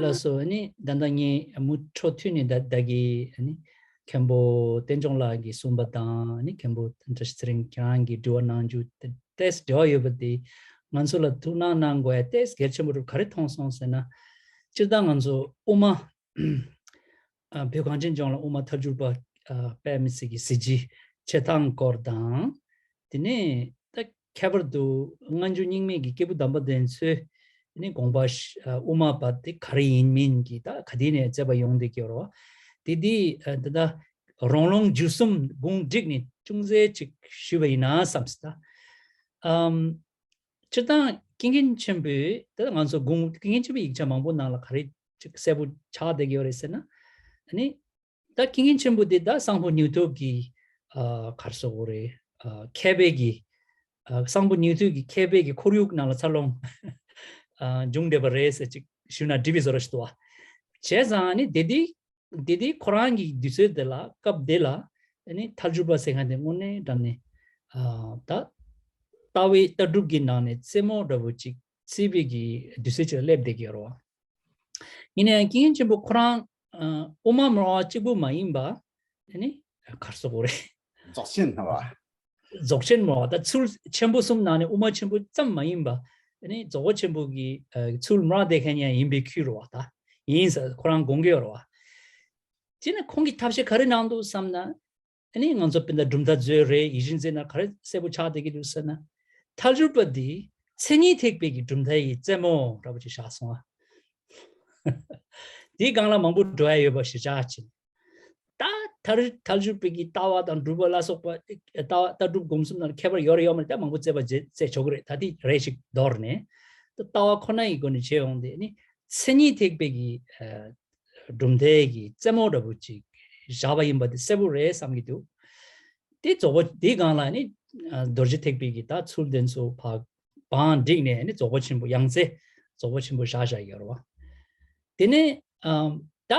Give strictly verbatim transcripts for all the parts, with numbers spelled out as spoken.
ལགས་སོ། ཨ་ནི་ད་ལྟ་ངས་མུ་འཕྲོ་མཐུད་ནས་ད་ད་གི་ཨ་ནི་མཁན་པོ་བསྟན་སྐྱོང་ལགས་ཀྱིས་གསུངས་པ་དང་། ཨ་ནི་མཁན་པོ་བཀྲ་ཤིས་ཚེ་རིང་ཁྱེད་རང་གིས་དྲི་བ་གནང་རྒྱུ་དེ་ཏོག་ཙམ་འབྲེལ་བ་ཡོད་པ་དེ་ང་ཚོ་ལ་ཐུགས་སྣང་གནང་དགོས་ཡ་ཏོག་ཙམ་གལ་ཆེན་པོ་རེད། ག་རེ་མཐོང་སོང་ཟེར་ན། སྤྱིར་བཏང་ང་ཚོ་དབུ་མ་ཨ་བོད་གངས་ཅན་ལྗོངས་ལ་དབུ་མ་ཐལ་འགྱུར་བ་ཨ་དཔལ་མི་སྲིད་ཀྱི་གཟི་བརྗིད་ཆེ་ཐང་སྐོར་དང་། དེ་ནས་ད་ཁྱད་པར་དུ་སྔ་འགྱུར་རྙིང་མའི་གི་སྐྱེས་བུ་དམ་པ་དེ་ཚོས་ནི་དགོངས་པ་ཨ་དབུ་མ་པ་དེ་ག་རེ་ཡིན་མིན་གྱི་ད་ག་དེ་ནས་བཙལ་བ་ཡོང་བསྡད་ཀྱི་ཡོད་རེད་བ། དེ་དེ་ཨ་ད་ལྟ་རོང་ལུང་བརྒྱུད་གསུམ་གུང་བསྒྲིགས་ནས་ཅུང་ཟད་ཅིག་ཞུས་པ་ཡིན་ན་བསམ་སྲིད་ད། ཨམ། སྤྱིར་བཏང་ཀུན་མཁྱེན་ཆེན་པོས་ད་ང་ཚོ་གུང་ཀུན་མཁྱེན་ཆེན་པོའི་ཡིག་ཆ་མང་པོ་ནང་ལ་ག་རེ་ཅིག་གསལ་པོ་ཆགས་བསྡད་ཀྱི་ཡོད་རེད་ཟེར་ན། ཨ་ནི་ད་ཀུན་མཁྱེན་ཆེན་པོ་དེ་ད་གསང་ཕུ་ནུས་སྟོབས་ཀྱི་ཨ་ག་རེ་ཟེར་དགོས་རེད། ཨ་མཁས་པའི་གི་ཨ་གསང་ཕུ་ནུས་སྟོབས་ཀྱི་མཁས་པའི་གི་ཁོར་ཡུག་ནང་ལ་འཚར་ལོངས་ཨ་བྱུང་བསྡད་པ་རེད་ཟེར་ཅིག་ཞུས་ན་འགྲིག་པའི་བཟོ་འདྲ་ཞིག་འདུག་བ། བྱས་ཙང་ཨ་ནི་དེ་དེ་དེ་དེ་ཁོ་རང་གི་དུས་ཚོད་དེ་ལ་སྐབས་དེ་ལ་ཨ་ནི་ཐལ་འགྱུར་བ་ཟེར་མཁན་དེ་དངོས་གནས་དྲང་གནས་ཨ་ད་ལྟ་བའི་ལྟ་གྲུབ་ཀྱི་ནང་ནས་རྩེ་མོ་འདྲ་བོ་ཅིག་བརྩིས་པའི་གི་དུས་ཚོད་ཅིག་ལ་སླེབས་བསྡད་ཀྱི་ཡོད་རེད་བ། ཡིན་ནའང་ཀུན་མཁྱེན་ཆེན་པོ་ཁོ་རང་ཨ་དབུ་མ་སྨྲ་བ་གཅིག་པུ་མ་ཡིན་པ་ཨ་ནི་ག་རེ་ཟེར་དགོས་རེད། རྫོགས་ཆེན་སྨྲ་བ། རྫོགས་ཆེན་སྨྲ་བ་ད་ཚུལ་ཆེན་པོ་གསུམ་ནང་ནས་དབུ་མ་ཆེན་པོ་ཙམ་མ་ཡིན་པ། ཨ་ནི་རྫོགས་པ་ཆེན་པོ་གི་ཨ་ཚུལ་སྨྲ་བསྡད་མཁན་ཡང་ཡིན་པའི་ཁུལ་རེད་བ། ད་ཡིན་ཟེར་ཁོ་རང་དགོངས་ཀྱི་ཡོད་རེད་བ། དེ་ནས་ཁོང་གིས་ཐབས་ཤེས་ག་རེ་གནང་འདུག་བསམ་ན། ཨ་ནི་ང་ཚོ་སྤུན་ཟླ་གྲུབ་མཐའ་མཛོད་རེད། ཡིད་བཞིན་མཛོད་ནང་ག་རེ་གསལ་པོ་ཆགས་བསྡད་ཀྱི་འདུག་ཟེར་ན། ཐལ་འགྱུར་བ་འདི་མཚན་ཉིད་ཐེག་པའི་གི་གྲུབ་མཐའ་ཡི་རྩེ་མོ་འདྲ་པོ་ཅིག་བཞག་སོང་ཨ། དེའི་སྒང་ལ་མང་པོ་འགྲོ་ཡ་ཡོད་པ་ཞེ་དྲག་ཅིག་ད་ཐལ་ཐལ་འགྱུར་བའི་གི་ལྟ་བ་དང་སྒྲུབ་པ་ལ་སོགས་པ་ལྟ་བ་ལྟ་གྲུབ་སྒོམ་གསུམ་ནང་ཁྱད་པར་ཡོད་རེད་ཡོད་མ་རེད། ད་མང་པོ་རྩོད་པ་རྩོད་ཆོག་གི་རེད། ད་དེ་རེ་ཞིག་དོར་ནས་ད་ལྟ་བ་ཁོ་ན་ཡི་སྒོ་ནས་བྱས་ཡོང་དེ་ནི་མཚན་ཉིད་ཐེག་པའི་གི་ཨ་གྲུབ་མཐའི་གི་རྩེ་མོ་འདྲ་པོ་ཅིག་བཞག་པ་ཡིན་པ་དེ་གསལ་པོ་རེད་བསམ་གྱི་འདུག་དེ་རྫོགས་པ་དེའི་སྒང་ལ་ནི་ཨ་རྡོ་རྗེ་ཐེག་པའི་གི་ད་ཚུལ་དེ་ཚོ་ཕར་བང་བསྒྲིགས་ནས་ནི་རྫོགས་པ་ཆེན་པོ་ཡང་རྩེ་རྫོགས་པ་ཆེན་པོ་བཞག་བཞག་ཡོད་རེད་བ། དེ་ནས་ཨ་ད་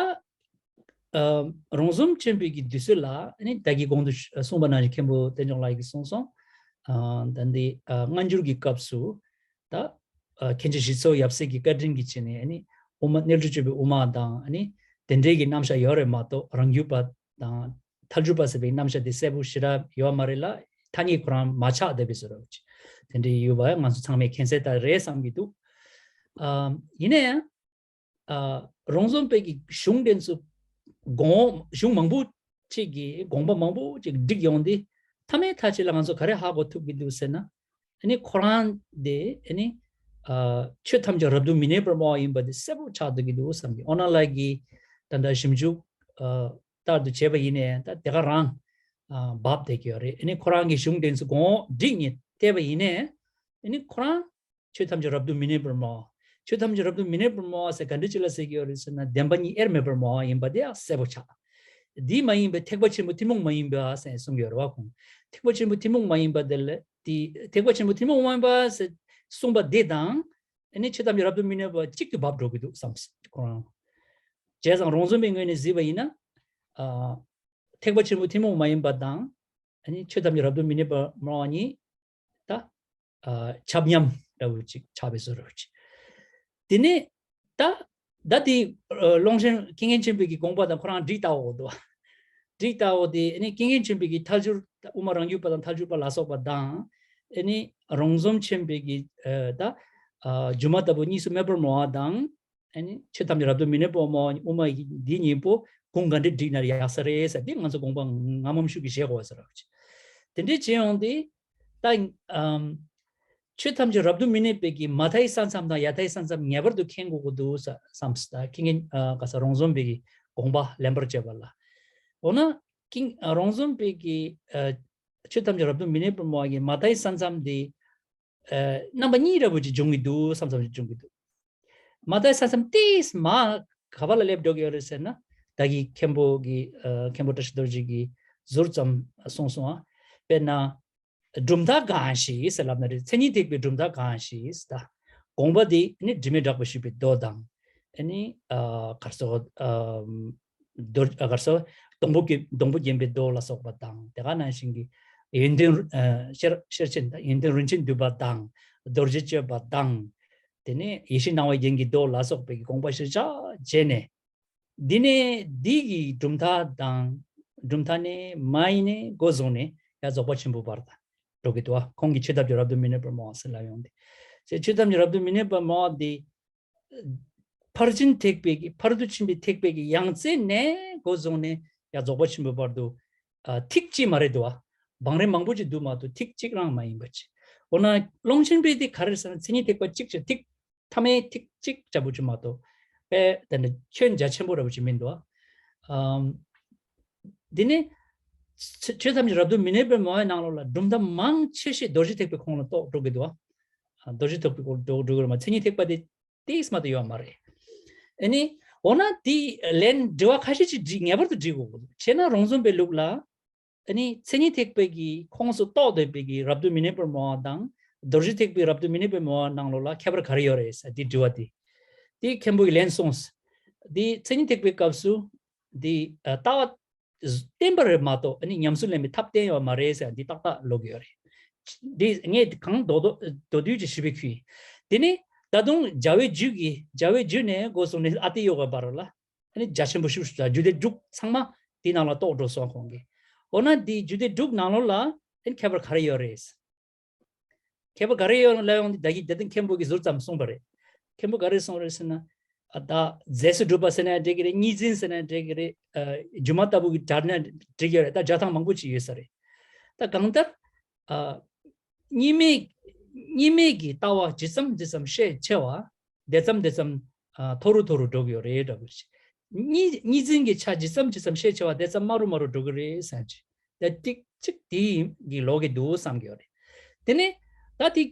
ཨ་རོང་ཟོམ་ཆེན་པོའི་གི་དུས་ཚོད་ལ་ནི་ད་གི་གོང་དུ་གསུངས་པ་ནང་བཞིན་མཁན་པོ་བསྟན་སྐྱོང་ལགས་ཀྱིས་གསུངས་སོང་། ཨ་ད་འདི་ཨ་སྔ་འགྱུར་གྱི་སྐབས་སུ། ད་ཨ་མཁན་ཆེན་ཞི་འཚོ་ཡབ་སྲས་ཀྱི་བཀའ་དྲིན་གྱིས་བྱས་ནས་ཨ་ནི་དབུ་མ་རྣལ་འབྱོར་སྤྱོད་པའི་དབུ་མ་དང་ཨ་ནི་དེ་འདྲའི་གི་རྣམ་གཞག་ཡོད་རེད་མ་གཏོགས། རང་རྒྱུད་པ་དང་ཐལ་འགྱུར་བ་ཟེར་བའི་རྣམ་གཞག་དེ་གསལ་པོ་ཞེ་དྲག་ཡོད་མ་རེད་ལ། ཐ་སྙད་ཁོ་རང་མ་ཆགས་བསྡད་པའི་བཟོ་འདྲ་དེ་འདྲའི་ཡོད་པ་ང་ཚོ་ཚང་མས་མཁྱེན་གསལ་ལྟར་རེད་བསམ་གྱི་འདུག་ཨ་ཡིན་ན་ཡང་། ཨ་རོང་ཟོམ་པའི་གི་གཞུང་དེ་ཚོ་དགོངས་གཞུང་མང་པོ་ཅིག་གི་དགོངས་པ་མང་པོ་ཅིག་བསྒྲིགས་ཡོང་དུས། མཐའ་མའི་མཐའ་ཅིག་ལ་ང་ཚོ་ག་རེ་ཧ་གོ་ཐུབ་ཀྱི་འདུག་ཟེར་ན། ཨ་ནི་ཁོ་རང་དེ་ཨ་ནི་ཨ་ཆོས་ཐམས་ཅད་རབ་ཏུ་མི་གནས་པར་སྨྲ་བ་ཡིན་པ་དེ་གསལ་པོ་ཆགས་བསྡད་ཀྱི་འདུག་བསམ་གྱི། འོ་ན་ལགས་ཀྱིས་ད་ལྟ་ཞིབ་འཇུག་ཨ་ལྟར་དུ་བྱས་པ་ཡིན་ནའི་ད་དེ་ག་རང་ཨ་བབས་བསྡད་ཀྱི་ཡོད་རེད། ཨ་ནི་ཁོ་རང་གི་གཞུང་དེ་ཚོ་དགོངས་བསྒྲིགས་ནས་བལྟས་པ་ཡིན་ནའི། ཨ་ནི་ཁོ་རང་ཆོས་ཐམས་ཅད་རབ་ཏུ་མི་གནས་པར་སྨྲ་བ། ཆོས་ཐམས་ཅད་རབ་ཏུ་མི་གནས་པར་སྨྲ་བ་ཟེར་ག་འདྲ་ཅིག་ལ་ཟེར་གྱི་ཡོད་རེད་ཟེར་ན། བདེན་པ་གཉིས་དབྱེར་མེད་པར་སྨྲ་བ་ཡིན་པ་དེ་ཡང་གསལ་པོ་ཆགས། འདི་མ་ཡིན་པའི་ཐེག་པ་ཆེན་པོ་ཐུན་མོང་མ་ཡིན་པ་ཟེར་གསུངས་ཡོད་རེད་བ་ཁོང་། ཐེག་པ་ཆེན་པོ་ཐུན་མོང་མ་ཡིན་པ་དེ་ལ་དེ་ཐེག་པ་ཆེན་པོ་ཐུན་མོང་མ་ཡིན་པ་ཟེར་གསུངས་པ་དེ་དང་། ཨ་ནི་ཆོས་ཐམས་ཅད་རབ་ཏུ་མི་གནས་པ་གཅིག་ཏུ་བབས་འགྲོ་གི་འདུག་བསམ་ཁོ་རང་། བྱས་ཙང་རོང་ཟོམ་པའི་ངོས་ནས་གཟིགས་པ་ཡིན་ན། ཨ་ཐེག་པ་ཆེན་པོ་ཐུན་མོང་མ་ཡིན་པ་དང་། ཨ་ནི་ཆོས་ཐམས་ཅད་རབ་ཏུ་མི་གནས་པར་སྨྲ་བ་གཉིས། ད་ཨ་ཆབ་མཉམ་འདྲ་བོ་ཅིག་ཆགས་པའི་བཟོ་འདྲ་བོ་ཅིག་དེ་ནས་ད་ད་དེ་ཨ་ཀློང་ཆེན་ཀུན་མཁྱེན་ཆེན་པོའི་གི་དགོངས་པ་དང་ཁོ་རང་འགྲིག་ལྟ་བུ་འདུག་འགྲིག་ལྟ་བུ་དེ་ཨ་ནི་ཀུན་མཁྱེན་ཆེན་པོའི་གི་ཐལ་འགྱུར་དབུ་མ་རང་རྒྱུད་པ་དང་ཐལ་འགྱུར་བ་ལ་སོགས་པ་དང་། ཨ་ནི་རོང་ཟོམ་ཆེན་པོའི་གི་ཨ་ད་ཨ་སྒྱུ་མ་ལྟ་བུ་གཉིས་སུ་མེད་པར་སྨྲ་བ་དང་། ཨ་ནི་ཆོས་ཐམས་ཅད་རབ་ཏུ་མི་གནས་པར་སྨྲ་བ་དབུ་མ་འདི་གཉིས་པོ་གུང་ག་འདྲ་བསྒྲིགས་ན་ཡག་ས་རེད་ཟེར། འདི་ང་ཚོ་དགོངས་པ་སྔ་མ་ཤུགས་ཀྱིས་བཞེས་དགོས་ཟེར་བ་ཅིག་དེ་འདྲས་བྱས་ཡོང་དུས་ད་ཨམ་ཆོས་ཐམས་ཅད་རབ་ཏུ་མི་གནས་པའི་གི་མ་མཐའི་ས་མཚམས་དང་ཡ་མཐའི་ས་མཚམས་ངེས་པར་དུ་མཁྱེན་དགོས་ཀྱི་འདུག་ས་བསམ་སྲིད། ད་ཁྱེད་ཀྱིས་ཨ་ག་ས་རོང་ཟོམ་པའི་གི་དགོངས་པ་ལེན་པར་བྱེད་པ་ལ། འོ་ན་ཁྱེད་རོང་ཟོམ་པའི་གི་ཨ་ཆོས་ཐམས་ཅད་རབ་ཏུ་མི་གནས་པར་སྨྲ་བ་གི་མ་མཐའི་ས་མཚམས་དེ། ཨ་རྣམ་པ་གཉིས་འདྲ་བོ་ཅིག་འབྱུང་གི་འདུག་བསམ་བསམ་ཅིག་འབྱུང་གི་འདུག་མ་མཐའི་ས་མཚམས་ཏིས་མ་ག་བ་ལ་སླེབས་འགྲོ་གི་ཡོད་རེད་ཟེར་ན། ད་གི་མཁན་པོ་གི་ཨ་མཁན་པོ་བཀྲ་ཤིས་རྡོ་རྗེ་གིས་ཟུར་ཙམ་གསུངས་སོང་ཨ། དཔེར་ན། གྲུབ་མཐའ་གང་ཞིག་ཟེར་ལབ་ན་རེད། མཚན་ཉིད་ཐེག་པའི་གྲུབ་མཐའ་གང་ཞིག་ཟེར། ད་དགོངས་པ་འདི་ནི་དྲི་མེད་གྲགས་པས་ཞུས་པའི་མདོ་དང་། ཨ་ནི་ཨ་ག་རེ་ཟེར་ཨ། མདོ་ཨ་ག་རེ་ཟེར། སྡོང་པོ་གི་སྡོང་པོ་བརྒྱན་པའི་མདོ་ལ་སོགས་པ་དང་། དེ་ག་ནང་བཞིན་གྱི་ཡོན་ཏན་ཨ་ཤེར་ཤེར་ཕྱིན་དང་ཡོན་ཏན་རིན་ཆེན་འདུས་པ་དང་། རྡོ་རྗེ་སྤྱོད་པ་དང་། དེ་ནས་ཡེ་ཤེས་སྣང་བའི་རྒྱན་གྱི་མདོ་ལ་སོགས་པའི་གི་དགོངས་པ་གཞིར་བཞག་བྱས་ནས། འདི་ནས་འདི་གི་གྲུབ་མཐའ་དང་། གྲུབ་མཐའ་ནས་མ་ཡིན་ནས་འགོ་བཟུང་ནས་ཡང་རྫོགས་པ་ཆེན་པོའི་བར་དུ་འགྲོ་གི་འདུག་བ། ཁོང་གིས་ཆོས་ཐམས་ཅད་རབ་ཏུ་མི་གནས་པར་སྨྲ་བ་ཟེར་ལབ་ཡོང་དེ། ཆོས་ཆོས་ཐམས་ཅད་རབ་ཏུ་མི་གནས་པར་སྨྲ་བ་འདི། ཕར་ཕྱིན་ཐེག་པའི་གི་ཕར་དུ་ཕྱིན་པའི་ཐེག་པའི་གི་ཡང་རྩེ་ནས་འགོ་བཟུང་ནས་ཡང་རྫོགས་པ་ཆེན་པོའི་བར་དུ། ཨ། ཐིག་གཅིག་མ་རེད་འདུག་བ། བང་རིམ་མང་པོ་ཅིག་འདུག་མ་གཏོགས་ཐིག་གཅིག་རང་མ་ཡིན་པ་ཅིག་འོ་ན་ཀློང་ཆེན་པའི་དེ་ག་རེ་ཟེར་ན་མཚན་ཉིད་ཐེག་པ་གཅིག་ཅིག་ཐིག་མཐའ་མའི་ཐིག་གཅིག་འདྲ་པོ་ཅིག་མ་གཏོགས། དཔེ་དེ་འདྲ་ཁྱོན་རྒྱ་ཆེན་པོ་འདྲ་པོ་ཅིག་མི་འདུག་བ། ཨམ། འདི་ནི། ཆོས་ཆོས་ཐམས་ཅད་རབ་ཏུ་མི་གནས་པར་སྨྲ་བའི་ནང་ལོགས་ལ་གྲུབ་མཐའ་མང་ཆེ་ཤོས་རྡོ་རྗེ་ཐེག་པའི་ཁོངས་ལ་གཏོགས་འགྲོ་གི་འདུག་བ། ཨ། རྡོ་རྗེ་ཐེག་པའི་ཁོངས་འགྲོ་འགྲོ་གི་རེད་མ། མཚན་ཉིད་ཐེག་པ་དེ་ཏིས་མ་གཏོགས་ཡོད་མ་རེད། ཨ་ནི། འོ་ན་དེ་ལན་དྲི་བ་ཁ་ཤས་ཅིག་འདྲི་ངེས་པར་དུ་འདྲི་དགོས་ཀྱི་འདུག་བྱས་ན་རོང་ཟོམ་པའི་ལུགས་ལ། ཨ་ནི་མཚན་ཉིད་ཐེག་པའི་གི་ཁོངས་སུ་གཏོགས་བསྡད་པའི་གི་རབ་ཏུ་མི་གནས་པར་སྨྲ་བ་དང་། རྡོ་རྗེ་ཐེག་པའི་རབ་ཏུ་མི་གནས་པར་སྨྲ་བ་ནང་ལོགས་ལ་ཁྱད་པར་ག་རེ་ཡོད་རེད་ཟེར་དེ་དྲི་བ་དེ། དེ་མཁན་པོ་གིས་ལན་གསུངས། དེ་མཚན་ཉིད་ཐེག་པའི་སྐབས་སུ། དེ་ལྟ་བ་བསྟན་པ་རེད་མ་གཏོགས་ཨ་ནི་ཉམས་སུ་ལེན་པའི་ཐབས་བསྟན་ཡོད་མ་རེད་ཟེར་འདི་ཏག་ཏག་ལབ་ཀྱི་ཡོད་རེད། འདི་ངས་གང་མདོག་མདོག་མདོག་བསྡུས་ཀྱིས་ཞུས་པའི་ཁུལ་ཡིན། དེ་ནི་ད་དུང་རྒྱལ་བའི་རྒྱུད་ཀྱི་རྒྱལ་བའི་རྒྱུད་ནས་འགོ་བཟུང་ནས་ཨ་ཏི་ཡོ་གའི་བར་ལ། ཨ་ནི་རྒྱ་ཆེན་པོ་ཞུ་ཞུ་རྒྱུད་སྡེ་དྲུག་ཚང་མ་དེའི་ནང་ལ་གཏོགས་འགྲོ་སོང་ཁོང་གིས། འོ་ན་དེའི་རྒྱུད་སྡེ་དྲུག་ནང་ལོགས་ལ་ཨ་ནི་ཁྱད་པར་ག་རེ་ཡོད་རེད། ཁྱད་པར་ག་རེ་ཡོད་ལབ་ཡོང་དུས་ད་གིན་དེ་དུས་མཁན་པོ་གིས་ཟུར་ཙམ་གསུངས་པ་རེད། མཁན་པོ་ག་རེ་གསུངས་རེད་ཟེར་ན། ཨ། ད་རྫས་སུ་གྲུབ་པ་ཟེར་ན་འགྲིག་གི་རེད། གཉིས་འཛིན་ཟེར་ན་འགྲིག་གི་རེད། ཨ། སྒྱུ་མ་ལྟ་བུ་གི་དྲ་ན་འགྲིག་གི་རེད། ད་སྒྲ་གདངས་མང་པོ་ཅིག་ཡོད་ས་རེད། ད་གང་ལྟར། ཨ། གཉིས་མེད་གཉིས་མེད་ཀྱི་ལྟ་བ་ཇི་ཙམ་ཇི་ཙམ་ཤས་ཆེ་བ། དེ་ཙམ་དེ་ཙམ། ཨ། མཐོ་རུ་མཐོ་རུ་འགྲོ་གི་ཡོད་རེད་འདྲ་པོ་ཞིག་གཉིས་གཉིས་འཛིན་གྱི་ཆ་ཇི་ཙམ་ཇི་ཙམ་ཤས་ཆེ་བ་དེ་ཙམ་དམའ་རུ་དམའ་རུ་འགྲོ་གི་རེད་བསམ་གྱི། ད་ཏིག་ཅིག་དེ་ཡིན་གྱི་ལོག་གི་འདུག་བསམ་གྱི་ཡོད་རེད། དེ་ནས་ད་ཏིག་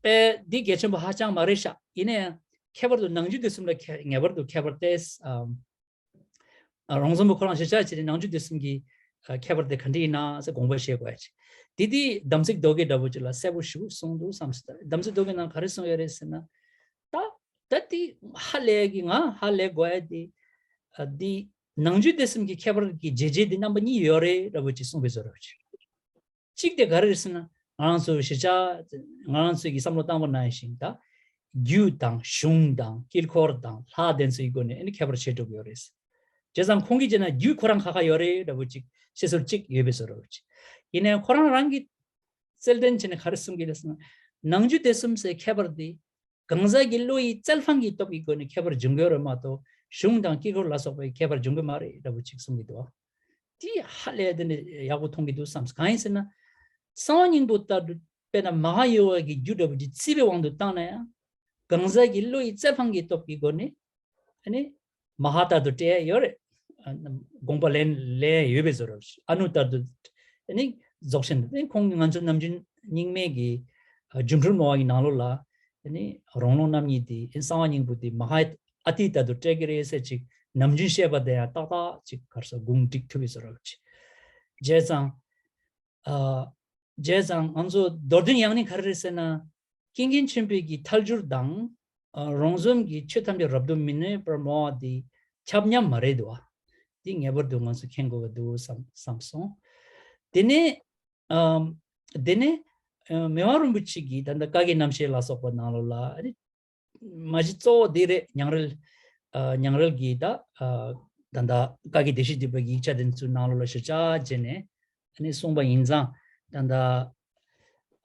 པས་འདི་གལ་ཆེན་པོ་ཧ་ཅང་མ་རེད་ཤག་ཡིན་ན་ཡང་ཁྱད་པར་དུ་ནང་རྒྱུད་སྡེ་གསུམ་ལ་ཁྱད་ངེས་པར་དུ་ཁྱད་པར་ཏེ། ཨམ། རོང་ཟོམ་པ་ཁོ་རང་གཞིར་བཞག་བྱས་ནས་ནང་རྒྱུད་སྡེ་གསུམ་གྱི་ཁྱད་པར་དེ་ག་འདྲ་ཡིན་ན་ཟེར་དགོངས་པ་བཞེས་དགོས་ཡ་ཅིག་དེ་དེ་དམ་ཚིག་རྡོ་རྗེ་འདྲ་པོ་ཅིག་ལ་གསལ་པོ་ཞིག་གསུངས་འདུག་བསམ་སོང་། དམ་ཚིག་རྡོ་རྗེ་ནང་ག་རེ་གསུངས་ཡོད་རེད་ཟེར་ན། ད་ད་དེ་ཧ་ལས་ཀྱི་ང་ཧ་ལས་དགོས་ཡ་དེ། ཨ། དེ་ནང་རྒྱུད་སྡེ་གསུམ་གྱི་ཁྱད་པར་གྱི་འབྱེད་བྱེད་དེ་རྣམ་པ་གཉིས་ཡོད་རེད་འདྲ་པོ་ཅིག་གསུངས་པའི་བཟོ་འདྲ་པོ་ཅིག་གཅིག་དེ་ག་རེ་རེད་ཟེར་ན། ང་རང་ཚོའི་གཞིར་བཞག་ང་རང་ཚོའི་གི་བསམ་བློ་བཏང་བ་ནང་བཞིན་ད། རྒྱུ་དང་གཞུང་དང་དཀྱིལ་འཁོར་དང་ལྷ་དེ་ཚོའི་སྒོ་ནས་ཨ་ནི་ཁྱད་པར་བྱེད་འགྲོ་གི་ཡོད་རེད། བྱས་ཙང་ཁོང་གིས་བྱས་ན་རྒྱུ་ཁོ་རང་ཁ་ཁ་ཡོད་རེད་འདྲ་པོ་ཅིག་བཤད་སྲོལ་ཅིག་ཡོད་པའི་བཟོ་འདྲ་པོ་ཅིག་ཡིན་ནའི་ཁོ་རང་རང་གི་རྩལ་འདོན་བྱས་ནས་ག་རེ་གསུང་གི་རེད་ཟེར་ན། ནང་རྒྱུད་སྡེ་གསུམ་ཟེར་ཁྱད་པར་དེ། གང་ཟག་གི་བློ་ཡི་རྩལ་འཕངས་ཀྱི་སྟོབས་ཀྱི་སྒོ་ནས་ཁྱད་པར་འབྱུང་གི་ཡོད་རེད་མ་གཏོགས་གཞུང་དང་དཀྱིལ་འཁོར་ལ་སོགས་པའི་ཁྱད་པར་འབྱུང་གི་མ་རེད་འདྲ་པོ་ཅིག་གསུང་གི་འདུག་དེ་ཧ་ལས་དེ་འདྲ་ཡག་པོ་མཐོང་གི་འདུག་བསམ། གང་ཡིན་ཟེར་ན། གསང་བ་སྙིང་པོ་ལྟར་དུ་དཔེར་ན་མ་ཧཱ་ཡོ་ག་གི་རྒྱུ་འདྲ་པོ་ཅིག་བརྩི་བའི་དབང་དུ་བཏང་ན་ཡང་། གང་ཟག་གི་བློ་ཡི་རྩལ་འཕངས་ཀྱི་སྟོབས་ཀྱི་སྒོ་ནས། ཨ་ནི། མ་ཧཱ་ལྟར་དུ་སྤྲད་ཡ་ཡོད་རེད། ཨ། དགོངས་པ་ལེན་ལེན་ཡ་ཡོད་པའི་བཟོ་འདྲ་པོ་ཅིག་ཨ་ནུ་ལྟར་དུ། ཨ་ནི། རྫོགས་ཆེན་དུ་ཨ་ནི་ཁོང་གིས་ང་ཚོ་ནམ་རྒྱུན་རྙིང་མའི་གི། ཨ། སྒྱུ་འཕྲུལ་སྨྲ་བ་ཡི་ནང་ལོགས་ལ། ཨ་ནི། རོང་ལུང་རྣམ་གཉིས་དེ་ཨ་ནི་གསང་བ་སྙིང་པོ་དེ་མ་ཧཱ་ཨ་ཏི་ལྟར་དུ་སྤྲད་ཀྱི་རེད་ཟེར་ཅིག་ནམ་རྒྱུན་བཤད་པ་དེ་ཡང་ཏག་ཏག་ཅིག་ག་རེ་ཟེར་དགོངས་འགྲིག་ཐུབ་པའི་བཟོ་འདྲ་པོ་ཅིག་བྱས་ཙང་། ཨ། བྱས་ཙང་ང་ཚོ་མདོར་བསྟན་ཡང་ནི་ག་རེ་རེད་ཟེར་ན། ཀུན་མཁྱེན་ཆེན་པོའི་གི་ཐལ་འགྱུར་དང་། ཨ། རོང་ཟོམ་གྱི་ཆོས་ཐམས་ཅད་རབ་ཏུ་མི་གནས་པར་སྨྲ་བ་དེ་ཁྱབ་མཉམ་མ་རེད་འདུག་བ། དེ་ངེས་པར་དུ་ང་ཚོ་མཁྱེན་དགོས་ཀྱི་འདུག་བསམ་བསམ་སོང་། དེ་ནས། ཨམ། དེ་ནས། ཨ། མི་དབང་རིན་པོ་ཆེ་གིས་ད་ལྟ་བཀའ་བརྒྱད་རྣམ་བཤད་ལ་སོགས་པ་ནང་ལོགས་ལ་ཨ་ནི། མ་གཞི་གཙོ་བོ་འདི་རེད། ཉང་རལ། ཨ། ཉང་རལ་གྱི་ད། ཨ། ད་ལྟ་བཀའ་བརྒྱད་བདེ་གཤེགས་སྡིག་པའི་ཡིག་ཆ་དེ་ཚོའི་ནང་ལོགས་ལ་གཞིར་བཞག་བྱས་ནས་ཨ་ནི་གསུངས་པ་ཡིན་ཙང་། ད་ལྟ།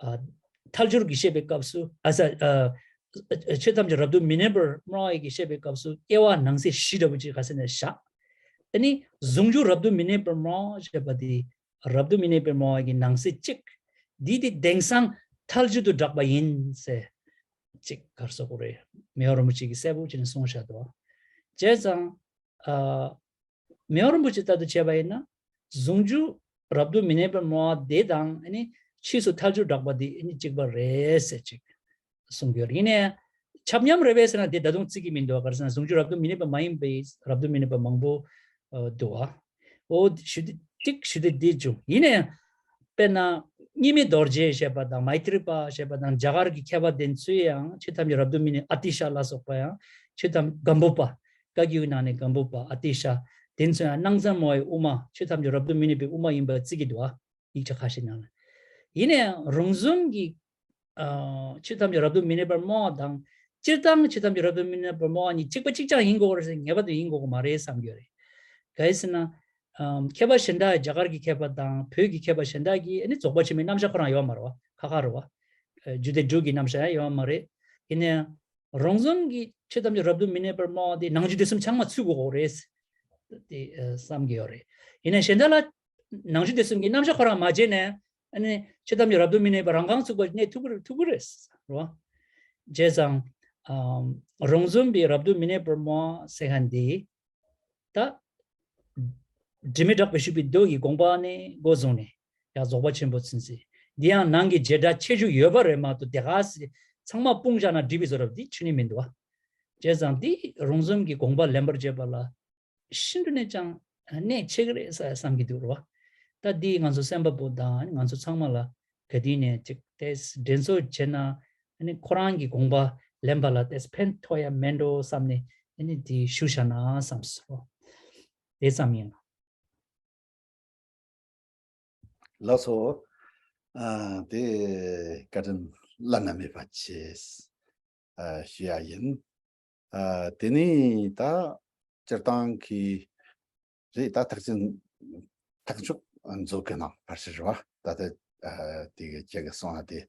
ཨ། ཐལ་འགྱུར་གྱི་བཤད་པའི་སྐབས་སུ། ཨ། ས། ཨ། ཆོས་ཐམས་ཅད་རབ་ཏུ་མི་གནས་པར་སྨྲ་བ་ཡི་གི་བཤད་པའི་སྐབས་སུ་སྐྱེ་བ་ནང་གསེས་བཞི་འདྲ་པོ་ཅིག་ག་ས་ནས་བཞག་ཨ་ནི་ཟུང་འཇུག་རབ་ཏུ་མི་གནས་པར་སྨྲ་བ་ཞེས་པ་དེ། རབ་ཏུ་མི་གནས་པར་སྨྲ་བ་ཡི་གི་ནང་གསེས་གཅིག་འདི་དེ་དེང་སང་ཐལ་འགྱུར་དུ་གྲགས་པ་ཡིན་ཟེར། གཅིག་ག་རེ་ཟེར་དགོས་རེད། མི་དབང་རིན་པོ་ཆེ་གིས་གསལ་པོ་བྱས་ནས་གསུངས་བཞག་འདུག་བྱས་ཙང་། ཨ། མི་དབང་རིན་པོ་ཆེ་ལྟར་དུ་བྱས་པ་ཡིན་ན། ཟུང་འཇུག་རབ་ཏུ་མི་གནས་པར་སྨྲ་བ་དེ་དང་ཨ་ནི་ཕྱིས་སུ་ཐལ་འགྱུར་གྲགས་པ་དེ་ཨ་ནི་གཅིག་པ་རེད་ཟེར་ཅིག་གསུང་གི་ཡོད་རེད། ཡིན་ནའི་ཁྱབ་མཉམ་རེད་པས་ཟེར་ན་དེ་ད་དུང་བརྩི་གི་མི་འདུག་ག་རེ་ཟེར་ན་ཟུང་འཇུག་རབ་ཏུ་མི་གནས་པ་མ་ཡིན་པའི་རབ་ཏུ་མི་གནས་པ་མང་པོ་འདུག་བ། འོ་ཞུ་དེ་གཅིག་ཞུ་དེ་འདི་བྱུང་། ཡིན་ནའི། དཔེར་ན། གཉིས་མེད་རྡོ་རྗེ་ཞེས་པ་དང་མཻ་ཏྲི་པ་ཞེས་པ་དང་རྒྱ་གར་གྱི་མཁས་པ་དེ་ཚོས་ཡང་ཆོས་ཐམས་ཅད་རབ་ཏུ་མི་གནས་ཨ་ཏི་ཤ་ལ་སོགས་པ་ཡང་ཆོས་ཐམས་སྒམ་པོ་པ། བཀའ་བརྒྱུད་ནང་ནས་སྒམ་པོ་པ་ཨ་ཏི་ཤ། དེ་ཚོས་ཡང་སྣང་བཙན་སྨྲ་བའི་དབུ་མ་ཆོས་ཐམས་ཅད་རབ་ཏུ་མི་གནས་པའི་དབུ་མ་ཡིན་པ་བརྩི་གི་འདུག་བ། ཡིག་ཆ་ཁ་ཤས་ནང་ལ། ཡིན་ནའི་རོང་ཟོམ་གྱི། ཨ། ཆོས་ཐམས་ཅད་རབ་ཏུ་མི་གནས་པར་སྨྲ་བ་དང་ སྤྱིར་བཏང་ཆོས་ཐམས་ཅད་རབ་ཏུ་མི་གནས་པར་སྨྲ་བ་གཉིས་གཅིག་པ་གཅིག་རྐྱང་ཡིན་དགོས་པ་རེད་ཟེར་ངེས་པར་དུ་ཡིན་དགོས་ཀྱི་མ་རེད་བསམ་གྱི་ཡོད་རེད། ག་རེ་ཟེར་ན། ཨམ། མཁས་པ་གཞན་དག་རྒྱ་གར་གྱི་མཁས་པ་དང་བོད་ཀྱི་མཁས་པ་གཞན་དག་གིས་ཨ་ནི་རྫོགས་པ་ཆེན་པོའི་རྣམ་གཞག་ཁོ་རང་ཡོད་མ་རེད་བ། ཁ་ཁ་རེད་བ། ཨ། རྒྱུད་སྡེ་དྲུག་གི་རྣམ་གཞག་ཡང་ཡོད་མ་རེད། ཡིན་ནའང་། རོང་ཟོམ་གྱི་ཆོས་ཐམས་ཅད་རབ་ཏུ་མི་གནས་པར་སྨྲ་བ་དེ་ནང་རྒྱུད་སྡེ་གསུམ་ཚང་མ་ཚུད་དགོས་ཀྱི་རེད། དེ་ཨ་བསམ་གྱི་ཡོད་རེད། ཡིན་ནའང་གཞན་དག་ལ་ནང་རྒྱུད་སྡེ་གསུམ་གྱི་རྣམ་གཞག་ཁོ་རང་མ་བརྗེས་ནས་ཨ་ནི་ཆོས་ཐམས་ཅད་རབ་ཏུ་མི་གནས་པར་རང་རྐང་ཚུགས་པ་གནས་ཐུབ་ཀྱི་རེད། ཐུབ་ཀྱི་རེད། རེད་བ། བྱས་ཙང་། ཨམ། རོང་ཟོམ་པའི་རབ་ཏུ་མི་གནས་པར་སྨྲ་བ་ཟེར་མཁན་དེ། ད། དྲི་མེད་གྲགས་པས་ཞུས་པའི་མདོ་ཡི་དགོངས་པ་ནས་འགོ་བཟུང་ནས་ཡང་རྫོགས་པ་ཆེན་པོ་ཚུན་ཚོད། འདི་ཡང་ནང་གི་བྱེ་བྲག་ཁྱད་ཆོས་ཡོད་པ་རེད་མ་གཏོགས་དེ་ག་ཚང་མ་སྤུངས་བཞག་ན་འགྲིག་པའི་བཟོ་འདྲ་འདི་ཆོས་ཉིད་མི་འདུག་བ། བྱས་ཙང་འདི་རོང་ཟོམ་གྱི་དགོངས་པ་ལེན་པར་བྱེད་པ་ལ་ཤིན་ཏུ་ནས་ཀྱང་གནད་ཆེ་གི་རེད་བསམ་གྱི་འདུག་རེད་བ། ད་འདི་ང་ཚོ་གསན་པ་པོ་དང་ང་ཚོ་ཚང་མ་ལ་ག་དུས་ནས་ཅིག་དེ་འགྲན་རྩོད་བྱས་ན་ཨ་ནི་ཁོ་རང་གི་དགོངས་པ་ལེན་པ་ལ་དེ་ཕན་ཐོགས་ཡ་མེད་འགྲོ་བསམ་ནས་ཨ་ནི་འདི་ཞུ་བཞག་ན་བསམ་སོང་། དེ་ཙམ་ཡིན། ལགས་སོ། ཨ། དེ་བཀའ་དྲིན་བླ་ན་མེད་པ་ཆེ། ཨ། ཞུ་ཡ་ཡིན། ཨ། དེ་ནས་ད་སྤྱིར་བཏང་གི་རེད། ད་ཐག་ཆོད་ཐག་ཆོད་མཛོད་ཀྱི་ནང་ཕར་ཕྱིར་རེད་བ། ད་ལྟ་ཨ་དེ་གི་ཁྱེད་ཀྱི་གསུང་བ་དེ་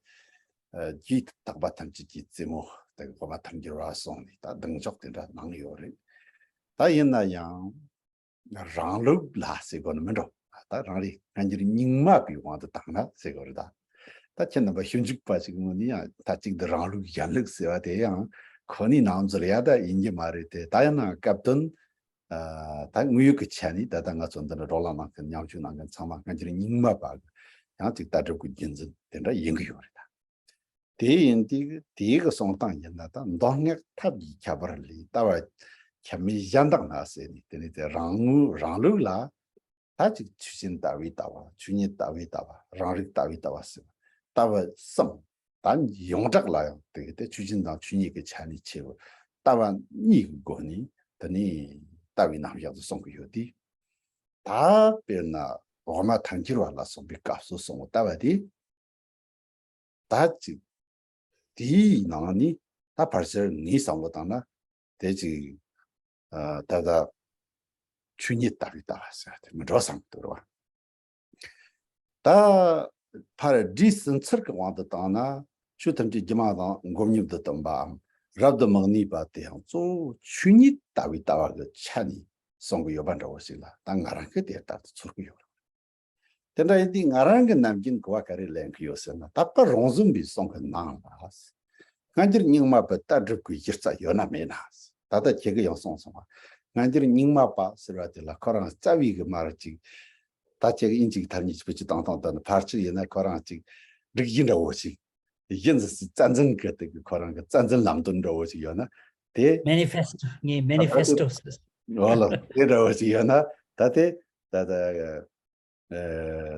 ཨ་རྒྱུད་དག་པ་ཐམས་ཅད་ཀྱི་རྩེ་མོ་དེ་གི་གོང་མ་ཐལ་འགྱུར་བ་སོང་ནས་ད་གདེང་འཇོག་དེ་འདྲ་གནང་ཡོད་རེད། ད་ཡིན་ན་ཡང་རང་ལུགས་ལ་ཟེར་དགོས་ནི་མིན་འགྲོ། ད་རང་རེ་སྔ་འགྱུར་རྙིང་མ་པའི་དབང་དུ་བཏང་ན་ཟེར་དགོས་རེད་ད། ད་ཁྱེད་རྣམ་པ་ཞིབ་འཇུག་པ་ཞིག་ངོས་ནས་ཡང་ད་གཅིག་ཏུ་རང་ལུགས་གཞན་ལུགས་ཟེར་བ་དེ་ཡང་ཁོ་ནའི་ནང་འཛུལ་ཡ་ད་ཡིན་གྱི་མ་རེད་དེ། ད་ཡང་ན་སྐབས་དོན་ཨ་ད་དངོས་ཡོད་ཀྱི་ཆ་ནས་ད་ལྟ་ང་ཚོ་འདི་འདྲ་བགྲོ་གླེང་གནང་མཁན་མཉམ་ཞུགས་གནང་མཁན་ཚང་མ་སྔ་འགྱུར་རྙིང་མ་པ་གི་ཡང་ཅིག་ལྟ་གྲུབ་ཀྱི་རྒྱུན་འཛིན་དེ་འདྲ་ཡིན་གྱི་ཡོད་རེད་ད། དེ་ཡིན་དུས་དེའི་གི་གསུང་སྟངས་ཡིན་ན་ད་མདོ་སྔགས་ཐབས་ཀྱི་ཁྱད་པར་ལས་ལྟ་བ་ཁྱད་མེད་གཞན་དག་ན་ཟེར་ནས་དེ་ནས་དེ་རང་ངོས་རང་ལུགས་ལ་ད་ཅིག་ཆོས་ཅན་ལྟ་བའི་ལྟ་བ། ཆོས་ཉིད་ལྟ་བའི་ལྟ་བ། རང་རིག་ལྟ་བའི་ལྟ་བ་ཟེར་བ། ལྟ་བ་གསུམ། ད་ཡོངས་གྲགས་ལ་ཡང་དེ་གི་དེ་ཆོས་ཅན་དང་ཆོས་ཉིད་ཀྱི་ཆ་ནས་ཕྱེ་བ། ལྟ་བ་གཉིས་ཀྱི་སྒོ་ནས་དེ་ནས་ལྟ་བའི་རྣམ་གཞག་ཏུ་གསུང་གི་ཡོད་དེ། ད་དཔེར་ན་འོག་མ་ཐལ་འགྱུར་བ་ལ་སོགས་པའི་སྐབས་སུ་གསུང་བའི་ལྟ་བ་དེ། ད་ཅིག་དེའི་ནང་ནས་ད་ཕལ་ཆེར་ངས་བསམ་བློ་བཏང་ན་དེ་ཅིག་ཨ་ད་ལྟ་ཆོས་ཉིད་ལྟ་བུའི་ལྟ་བ་ཟེར་བ་དེ་མི་འགྲོ་བསམ་གྱི་འདུག་རེད་བ། ད་ཕར་སྒྲས་ཟིན་ཚུལ་གྱི་དབང་དུ་བཏང་ན་ཆོས་ཐམས་ཅད་སྒྱུ་མ་དང་འགོག་ཉིད་དུ་སྟོན་པའམ་རབ་ཏུ་མི་གནས་པ་དེའང་གཙོ་བོ་ཆོས་ཉིད་ལྟ་བུའི་ལྟ་བ་གི་ཆ་ནས་གསུང་གི་ཡོད་པ་འདྲ་བོ་ཞིག་ལ་ད་ང་རང་གིས་དེ་ལྟར་དུ་ཚོར་གྱི་ཡོད་རེད། དེ་འདྲ་ཡིན་དུས་ང་རང་གི་ནམ་རྒྱུན་གོ་བ་ག་རེ་ལེན་གྱི་ཡོད་ཟེར་ན། ད་ལྟ་རོང་ཟོམ་པའི་གསུང་གི་ནང་ལ་སྔ་འགྱུར་རྙིང་མ་པའི་ལྟ་གྲུབ་ཀྱི་གཞི་རྩ་ཡོད་ན་མེད་ན། ད་ལྟ་ཁྱེད་ཀྱིས་ཡང་གསུངས་སོང་བ། སྔ་འགྱུར་རྙིང་མ་པ་ཟེར་བ་དེ་ལ་ཁོ་རང་རྩ་བའི་གི་མར་ཅིག་ད་ཁྱེད་ཀྱིས་དབྱིན་ཇིའི་ཐ་སྙད་ཅིག་བེད་སྤྱོད་བཏང་སྟངས་དང་ཕལ་ཆེར་ཡིན་ན་ཁོ་རང་ཅིག་སྒྲིག་གཞི་འདྲ་བོ་ཞིག་གཞི་འཛིན་སའི་རྩ་འཛིན་གྱི་དེ་གི་ཁོ་རང་གི་རྩ་འཛིན་ལམ་སྟོན་འདྲ་བོ་ཞིག་ཡོད་ན་དེ། Manifesto། ངའི་Manifesto་ཟེར། འོ་ལགས། དེ་འདྲ་བོ་ཞིག་ཡོད་ན་ད་དེ་ད་ད། ཨ་